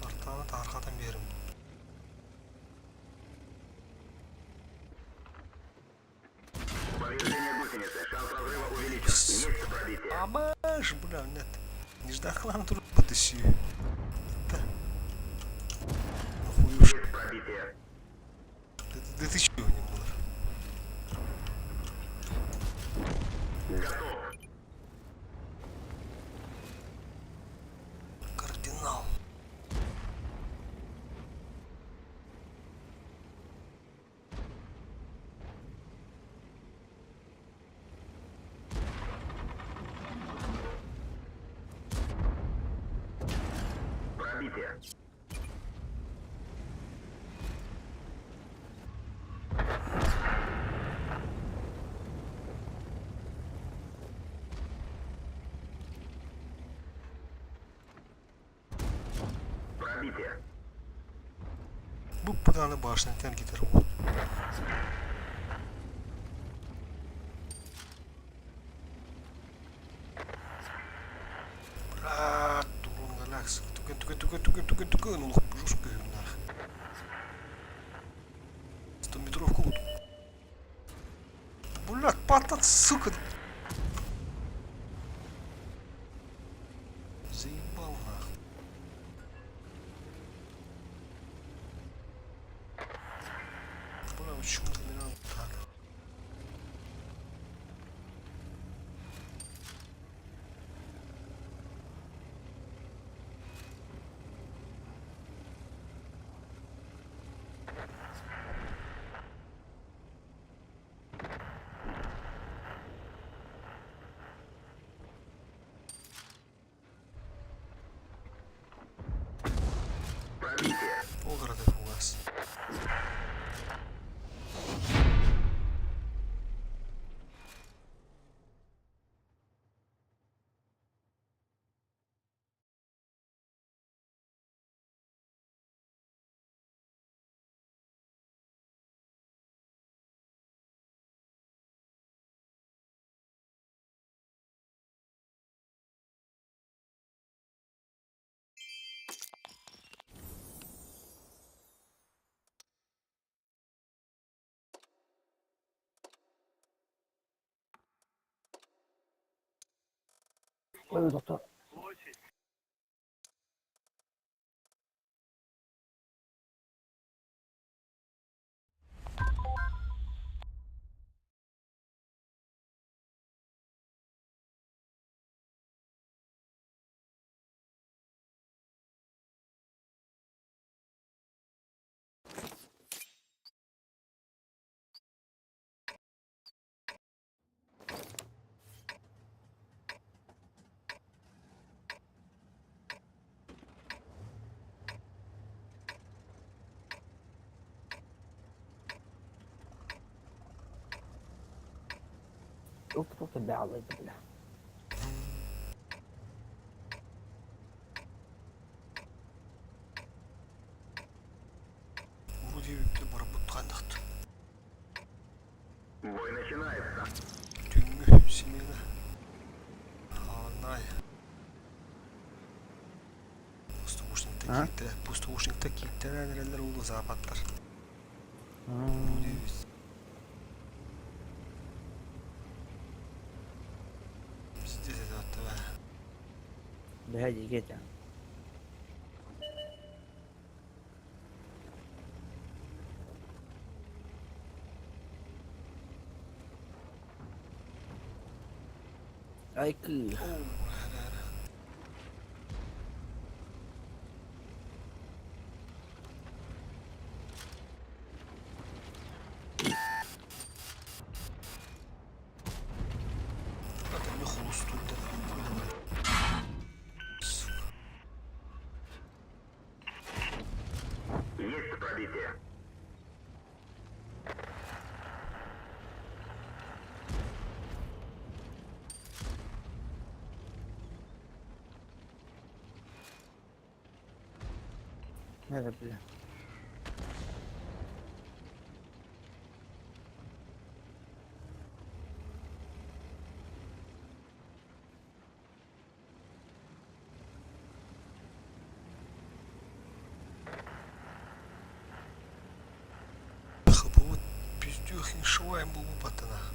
Артаны тарқатан берім.
Повреждение гусеницы. Шанс разрыва увеличен. Есть пробитие.
Абаш, бля, нет. Неждахлан тур потащи. Да. Нахуй уж.
Есть пробитие.
Да, да ты чего не было?
Готов.
Кардинал.
Пробитие. Пробитие.
Бу пытаны башня тен гитар вот. Брат, турун галакс. Тукен, тукен, тукен, тукен, тукен, тукен. Ну, жестко нах. 100 метровку. Сука! Заебал нахуй. Бля, почему ты не так? Полгорода у вас.
Ой, доктор. Доктор, бля, бля.
Вроде барбут хандахт.
Бой начинается.
Түүҥҥү смена. Аанай. Пустушникта
А?
кииртэрэ, пустушникта кииртэрэн эрэллэр улуу западтар. Бу диэбит. Пиздец это бә.
Бля, дигете. Ай, кы.
Это не холостуй, да. Сука.
Есть пробитие.
Надо, бля.
Хапуут пиздюхин швайм был батанах.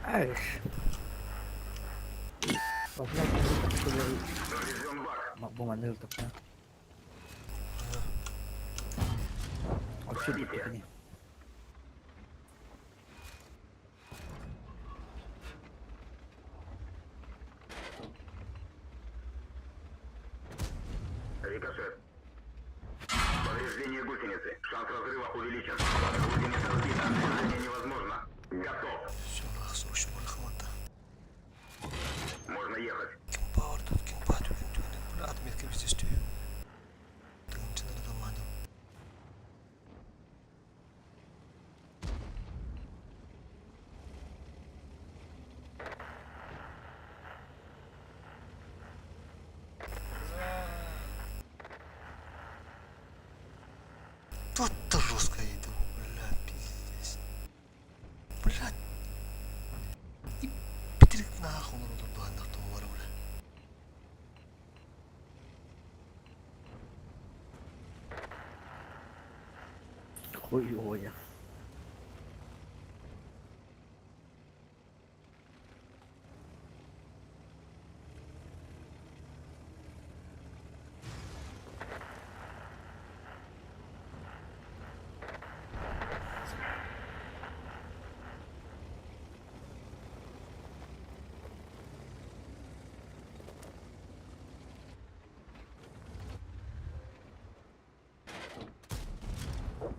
Ай. Бу маныл тапна. Вообще не.
Рикошет. Повреждение гусеницы. Шанс разрыва увеличен. Гусеница сбита. Движение невозможно. Готов.
Все, нах, срочно барахамата.
Можно ехать.
Кимпа тут кимпа түгін түгін. Бля, отметка везде стою. Тыгынчынар дамадым. Тут-то жестко иду, бля, пиздец. Олоролор быһаннар тоҕолоро бля.
Хуй ой.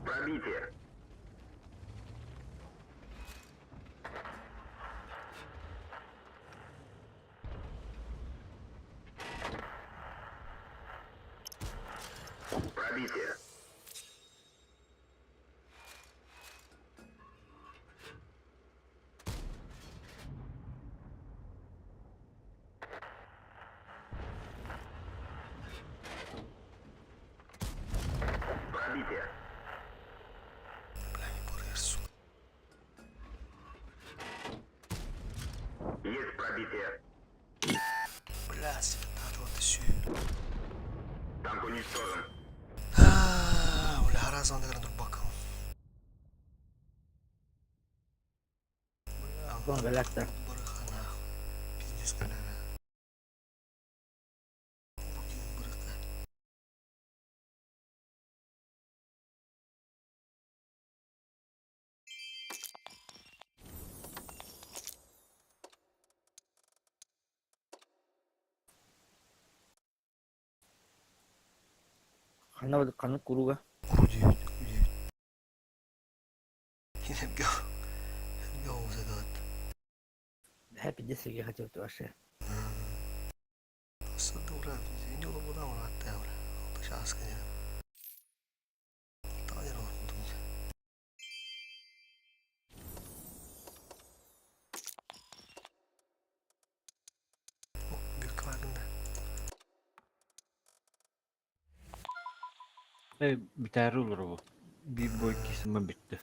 Пробитие. Пробитие. Пробитие.
Бля, не бургер, сука.
Есть пробитие.
Бля, светата вот сю.
Танк уничтожен.
Бля, араас онныгар турбаккын.
Бон галакта.
Барыха нахуй. Пиздец каляра. Барыха.
Ханна ханна куруга.
Куру 9, 9. Go. Go задат.
Happy десеге хотел вообще.
Садура, не улыбуда он оттавра. Сейчас, конечно. Таня он думает. О, бекарна.
Biter olur bu. Bir boy kesimi bitti.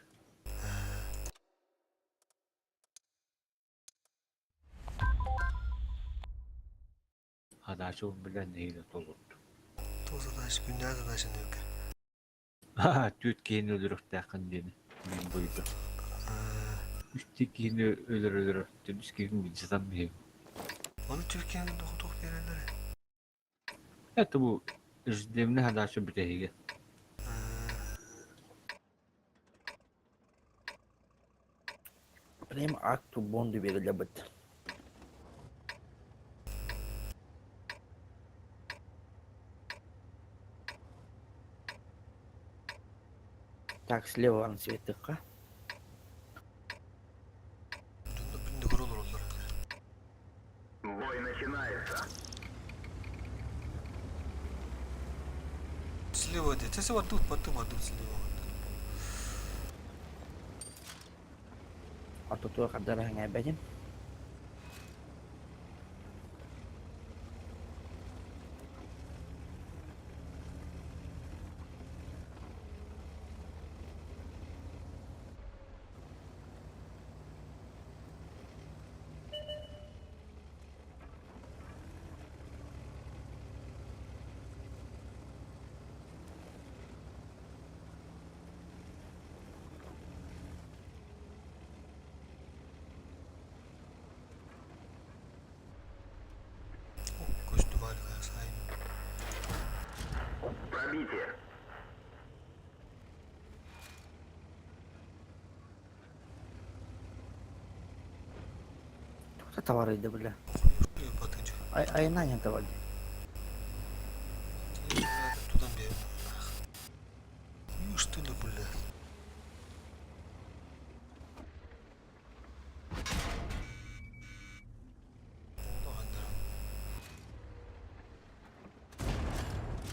Hadaşı bilen neyle dolurdu.
Ту задача, күннää задача нүкэ.
Ha, Türkiye'nin ölür takın diye. Ben buydu. Üstteki ölür ölür. Üstteki bir bir.
Onu Türkiye'nin dokutuk yerleri.
Evet bu Demli hadaşı bir tehige.
Прям акту бонду бериле бит. Так, слева он светыка.
Бой начинается.
Слева где? Це вот тут, потом вот тут слева.
А то то кадара бәдем.
Костюм альга сайын.
Пробитие.
Кто товар иди, бля? Ай, ай, на не товар.
Туда бегу. Ну что ли, бля?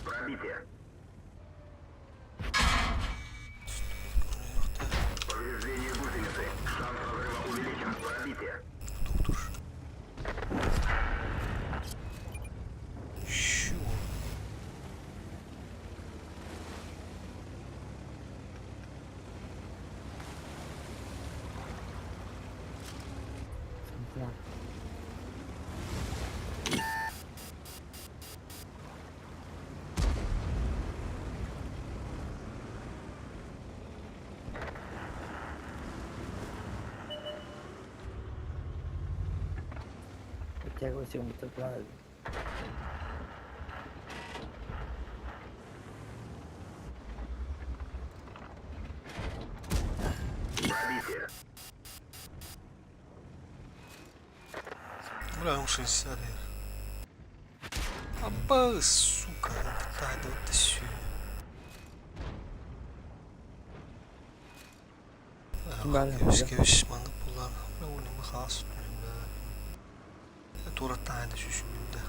Пробитие. Повреждение гусеницы. Шанс разрыва увеличен. Пробитие.
Чего?
Оттягивайся, бутылка.
Бля, он 60. Аба, сука, да вот сю.
Бары.
Кэбис кэбис маннык буллар. Бля, уонна хаас Туораттаан да сүүсүмүн да.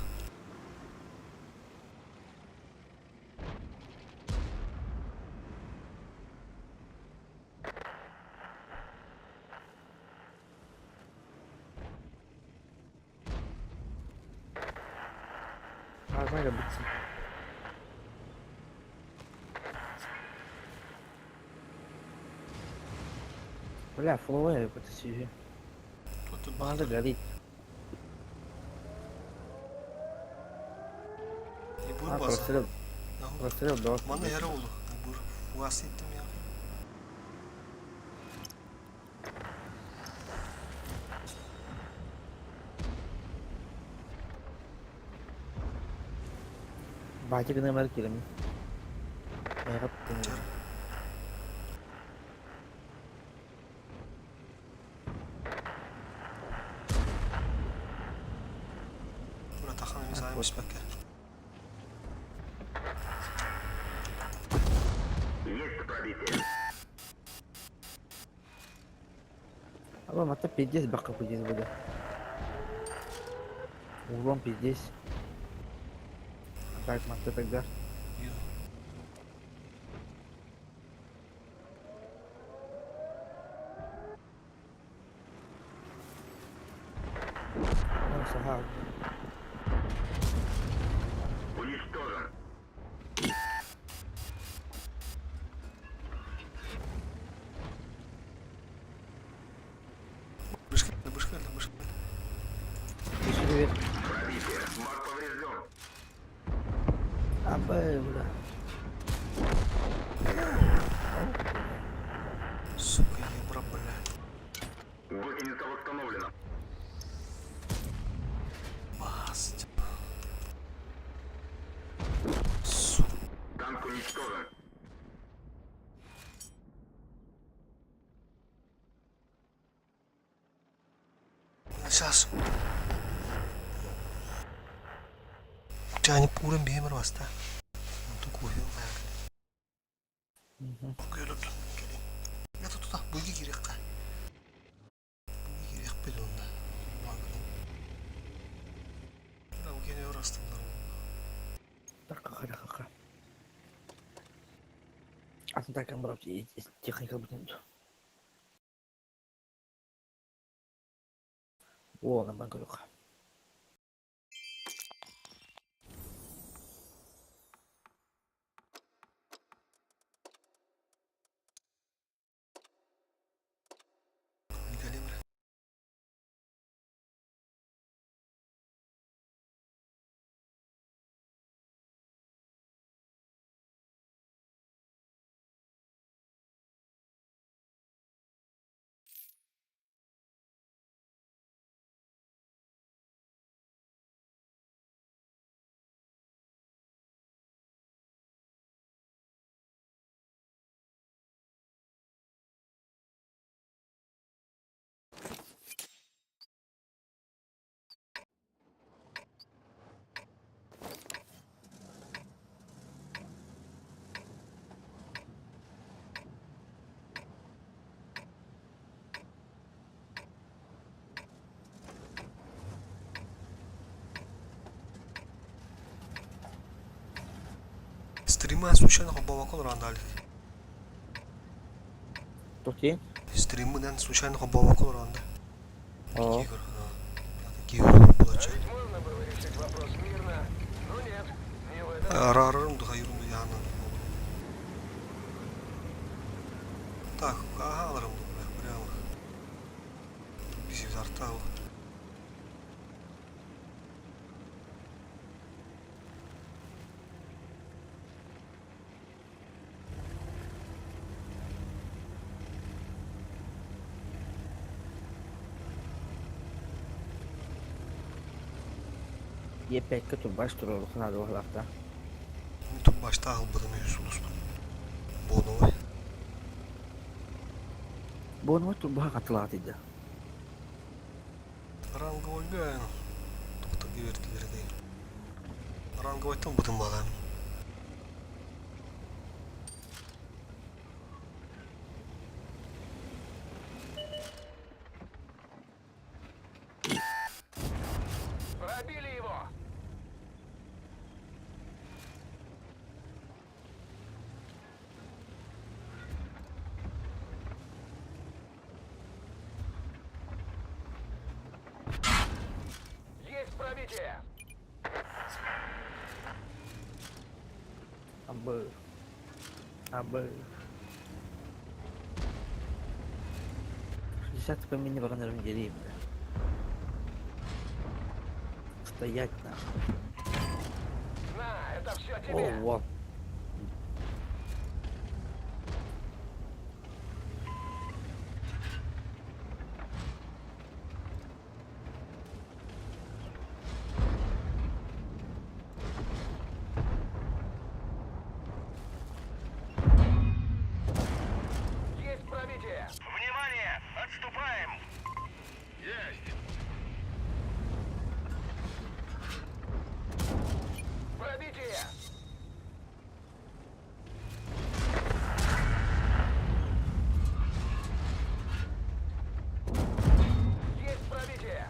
Ağzına gel bitsin. Бля, фуловая какой-то сижу. Надо горит.
Бур
А,
база.
прострел. Прострел, да.
Манна яра oldu. Бур фугас ettim ya.
Батя гномер килем. Я
Бура тахан эмес айым испекке.
Ама мата пиздец бака пиздец буде. Углом пиздец. Так, мата тогда. Ну, сага.
Уничтожен.
Бышка, бышка, бышка.
Привет.
Пробитие. Бак поврежден.
А, бля.
Сука, ебра, бля.
Гусеница восстановлена.
Баст. Сука.
Танк уничтожен.
Сейчас. Тяни пурым беймір баста. Онту кофе Көріп Я тут туда буги керек қа. Буги керек бе онда. Да, укене орастыңдар.
Так, ха, ха, ха. А так брат, техника будет. О, на банку.
Стрима случайно хобовакон рандалик.
Токи?
Стримынан случайно хобовакон ранда.
О.
Кигр. Арарым духайрум яна. Так, ага, аларым прямо. Бизи зартау.
Е5-кэ турбаш турар ханады баһылаахта.
Турбашта албытым үс улуспун. Боновой.
Боновой турбаха катылаатыйда.
Ранговойга тоқтар кибертилер дейм. Ранговойтан бутун балам.
Пробили его! Есть пробитие!
Абы. Абы. 60 по мини баранарым деревья. Стоять нахуй.
На, это все тебе!
О, во.
Есть пробитие! Внимание! Отступаем! Есть! Пробитие! Есть пробитие!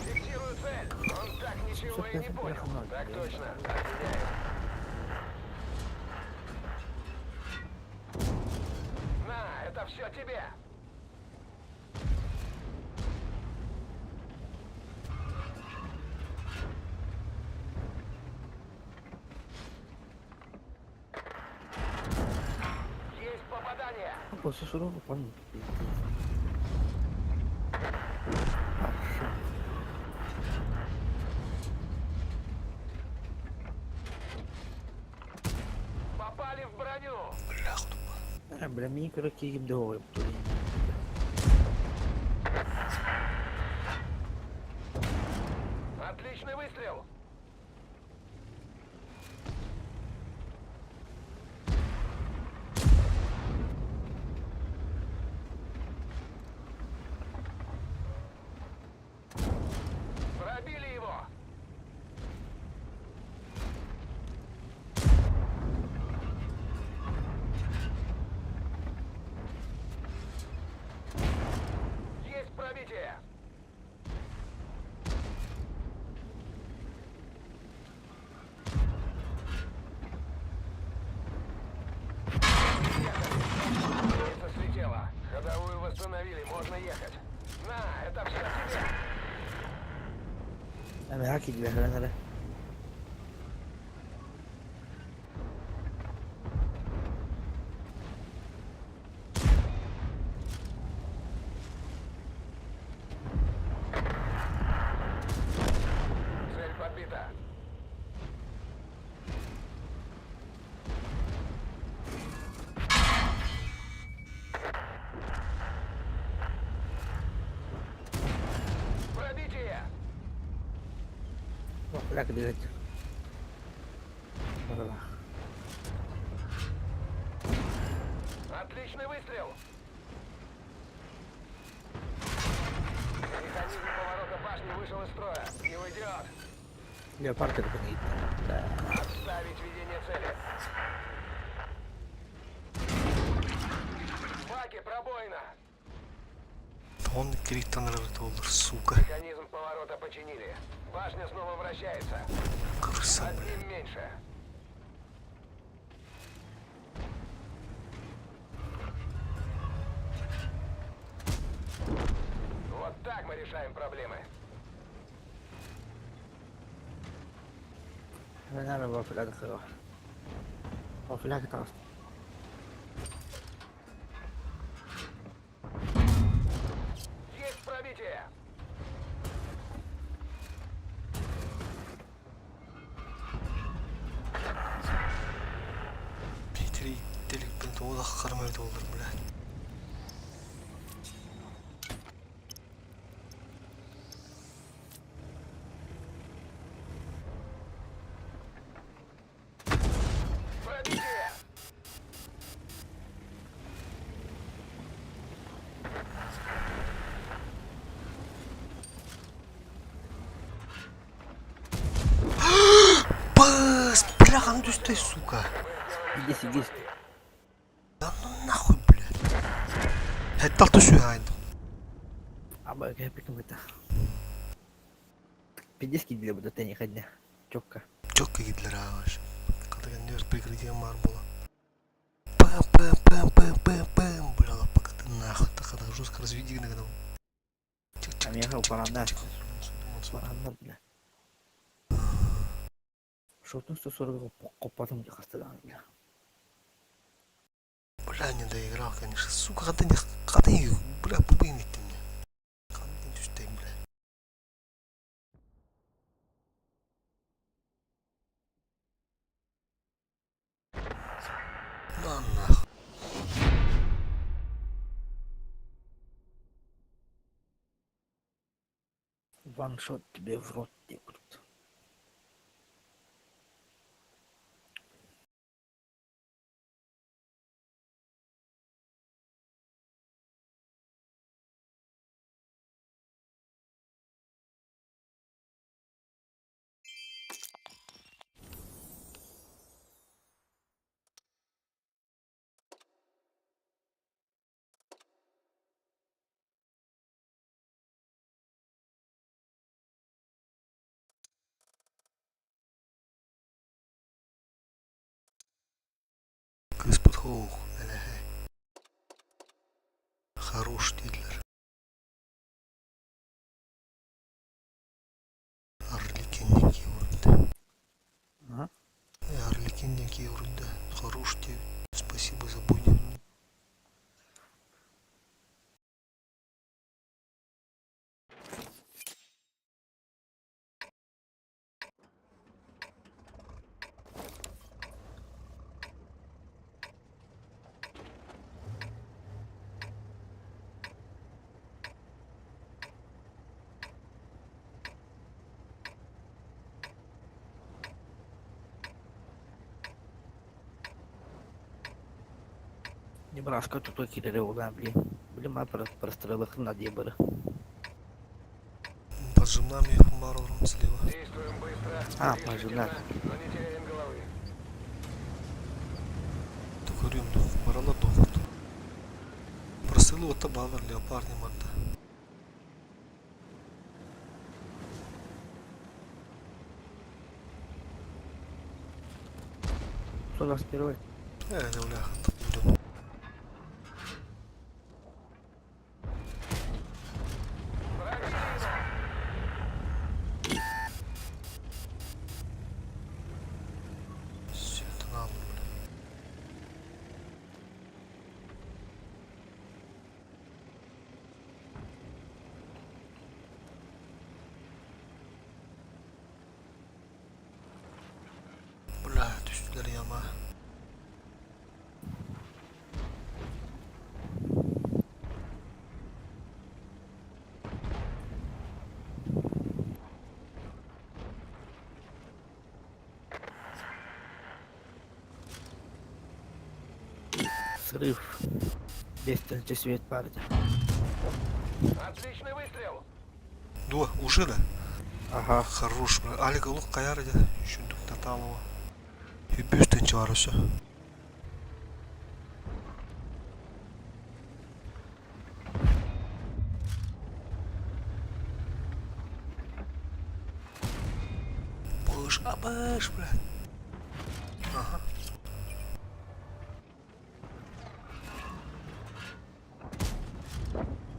Фиксирую цель! Он так ничего и не понял. Так точно. Отменяем. На, это все тебе! Есть попадание!
После сурового помню. Хорошо.
Попали в броню!
Бля, мини короче, им договорим.
Отличный выстрел! Пробили его! Есть пробитие! Единица слетела. Ходовую восстановили, можно ехать. На, это все тебе!
Эми хаки дилер.
Цель подбита. Пробитие!
Бля, дилер.
Отличный выстрел! Механизм поворота башни вышел из строя. Не уйдет.
Леопард это не Да.
Отставить ведение цели. В Баке пробоина.
Он криттан olur, сука.
Механизм поворота починили. Башня снова вращается.
Крыса, бля.
Одним меньше. Вот так мы решаем проблемы.
Ben var filan var. O filan taraf.
Есть пробитие!
Туох хармай буолар, блядь. Пыс, бляха, ну ты сука.
Иди сиди.
Да ну нахуй, блядь. Это ты сюда.
Аба кэпиким это. Пиздец киирдилэр бу да ходня. Чокка.
Чокка киирдилэр аҕаш. Хата прикрытие маар буола. Пэм пэм пэм пэм пэм пэм бля пока ты нахуй так она жестко разведи на
Миэхэ упараннар. Упараннар бля. Шотун 140 коппатым хастадан бля.
Бля, не доиграл, конечно. Сука, хата не хата не бля, бубын ты мне. Хата не бля. На нахуй.
Ваншот тебе в рот текут.
Кыыспыт хоох, элэһэ. Хорош дииллэр. Арлекин диэн киһи уруйда. Арлекин диэн киһи уруйда. Хорош диэбит. Спасибо за бой диэбит.
Небраска тупо киирэрэ буолаа блин. Блин ма прострелахын надо бары.
Поджимнами барорум слева.
А, пожимнар.
Көрүм баралар доҕор. Просылы отта балар леопардный манта.
121.
Бляха, Все это надо, бля. Бля, түстүлэр яма.
Срыв. 200 свет барды.
Отличный выстрел!
Дуо, уже да?
Ага.
Хорош, бля. Алик олук каяр иде. Шүндүк таталова. Үбүстен чыгар өсө. Быш, абыш, бля. Ага.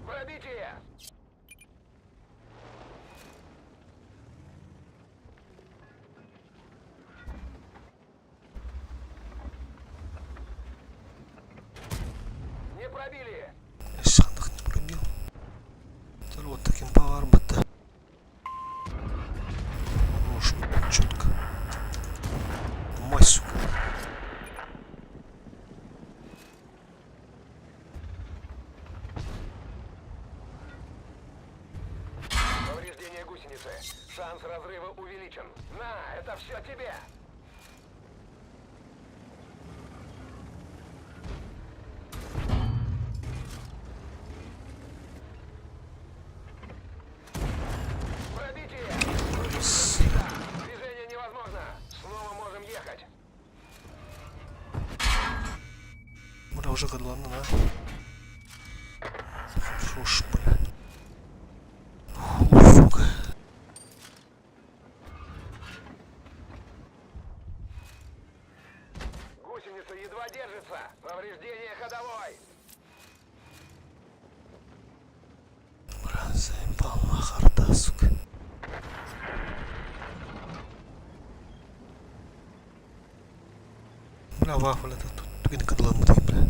Пробитие! Не пробили!
Сандык не пробил. Вот таким повар бытта. Хорош, четко. Мать, сука.
гусеницы. Шанс разрыва увеличен. На, это все тебе! Пробитие! Движение невозможно! Снова можем ехать!
Бля, уже ладно, да? Шо ж, бля. Фу, сука.
Гусеница едва держится! Повреждение ходовой!
Бля, заебал нахарда, сука. Бля, вафля, это тут түгін кыдылан бля.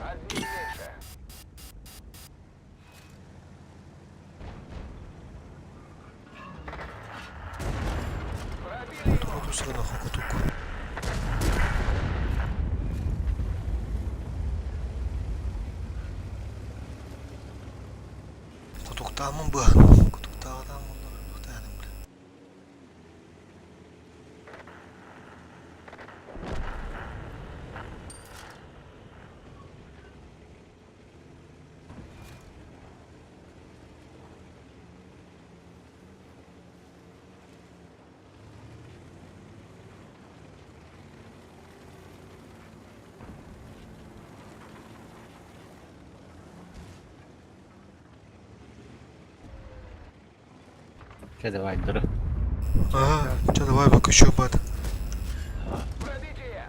Одним меньше. Пробили его!
Тусыра нахуй кутук. Кутуктаамын быһан. Кутуктааҕытаан буллар, бля.
Че давай, дуры.
Ага, че давай выключу бат.
Пробитие!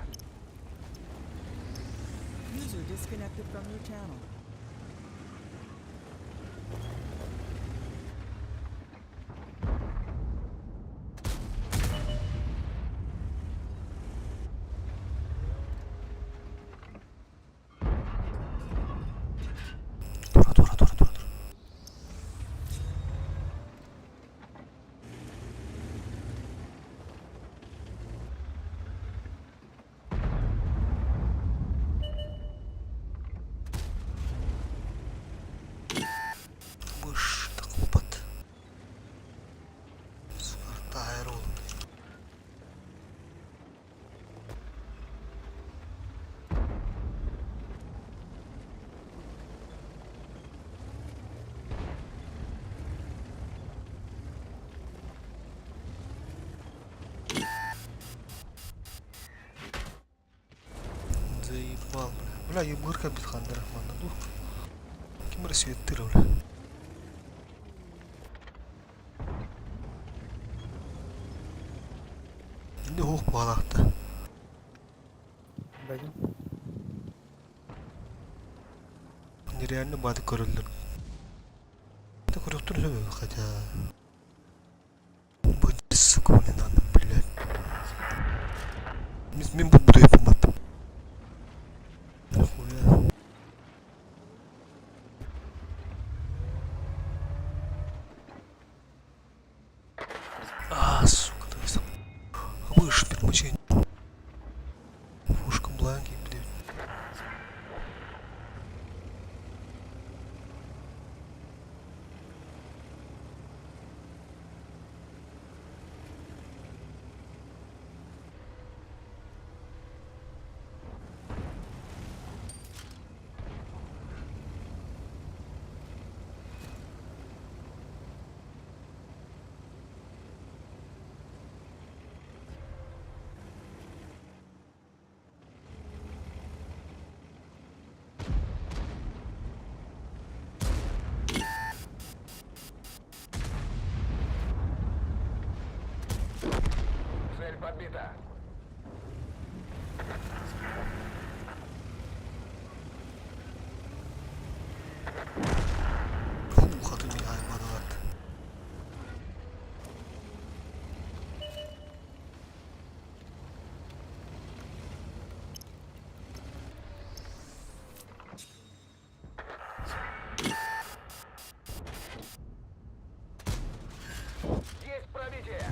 User disconnected from your channel.
Тура, тура, тура, тура, тура. Мыш, так опыт. Свартайр ол. Заебал, бля. Бля, ебырка битхандыр, манна дух. Ким рассветтыр, бля. Инде хух балахта.
Бәдім.
Нереально бады көрөлдөр. Это көрөктөр сөбө, хотя. Быть, сука, блин, надо, блядь. Мин буду ебать. Нахуя. А, сука, то есть. Выше перемучение. Фушка бланки, блядь.
Цель подбита.
Фух, а ты меня обманывает.
Есть пробитие!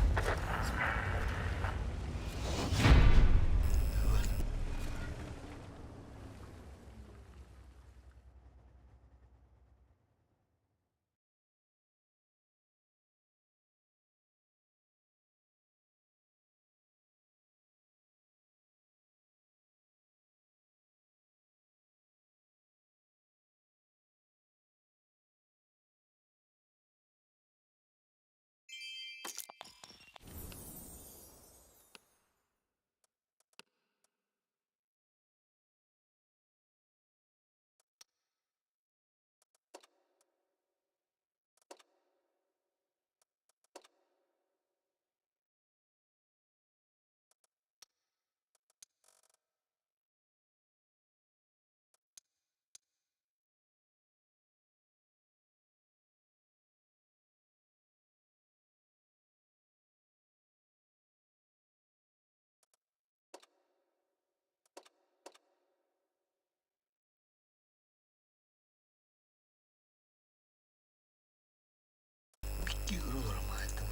Көрө олором аайдым.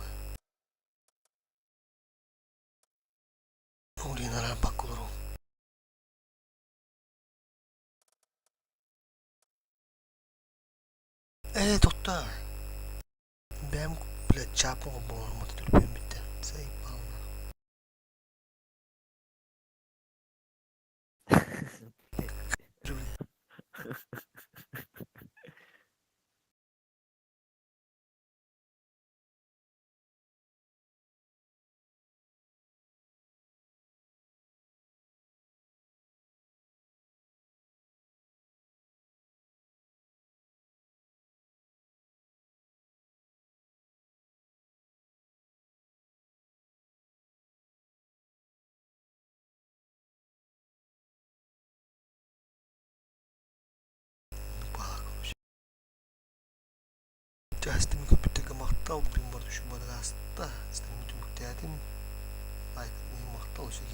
Блин, араарбакка олорум. Ээ, тохтоо. Бэйэм, блядь, чаапы оҥорбут төлөпүөн бүттэ. Заебал. Бала, короче. Частым көпүттэргэ махтал, блин, бар түшүн бары ааста. Стримы түмүктээтим. Лайк махтал, өссө.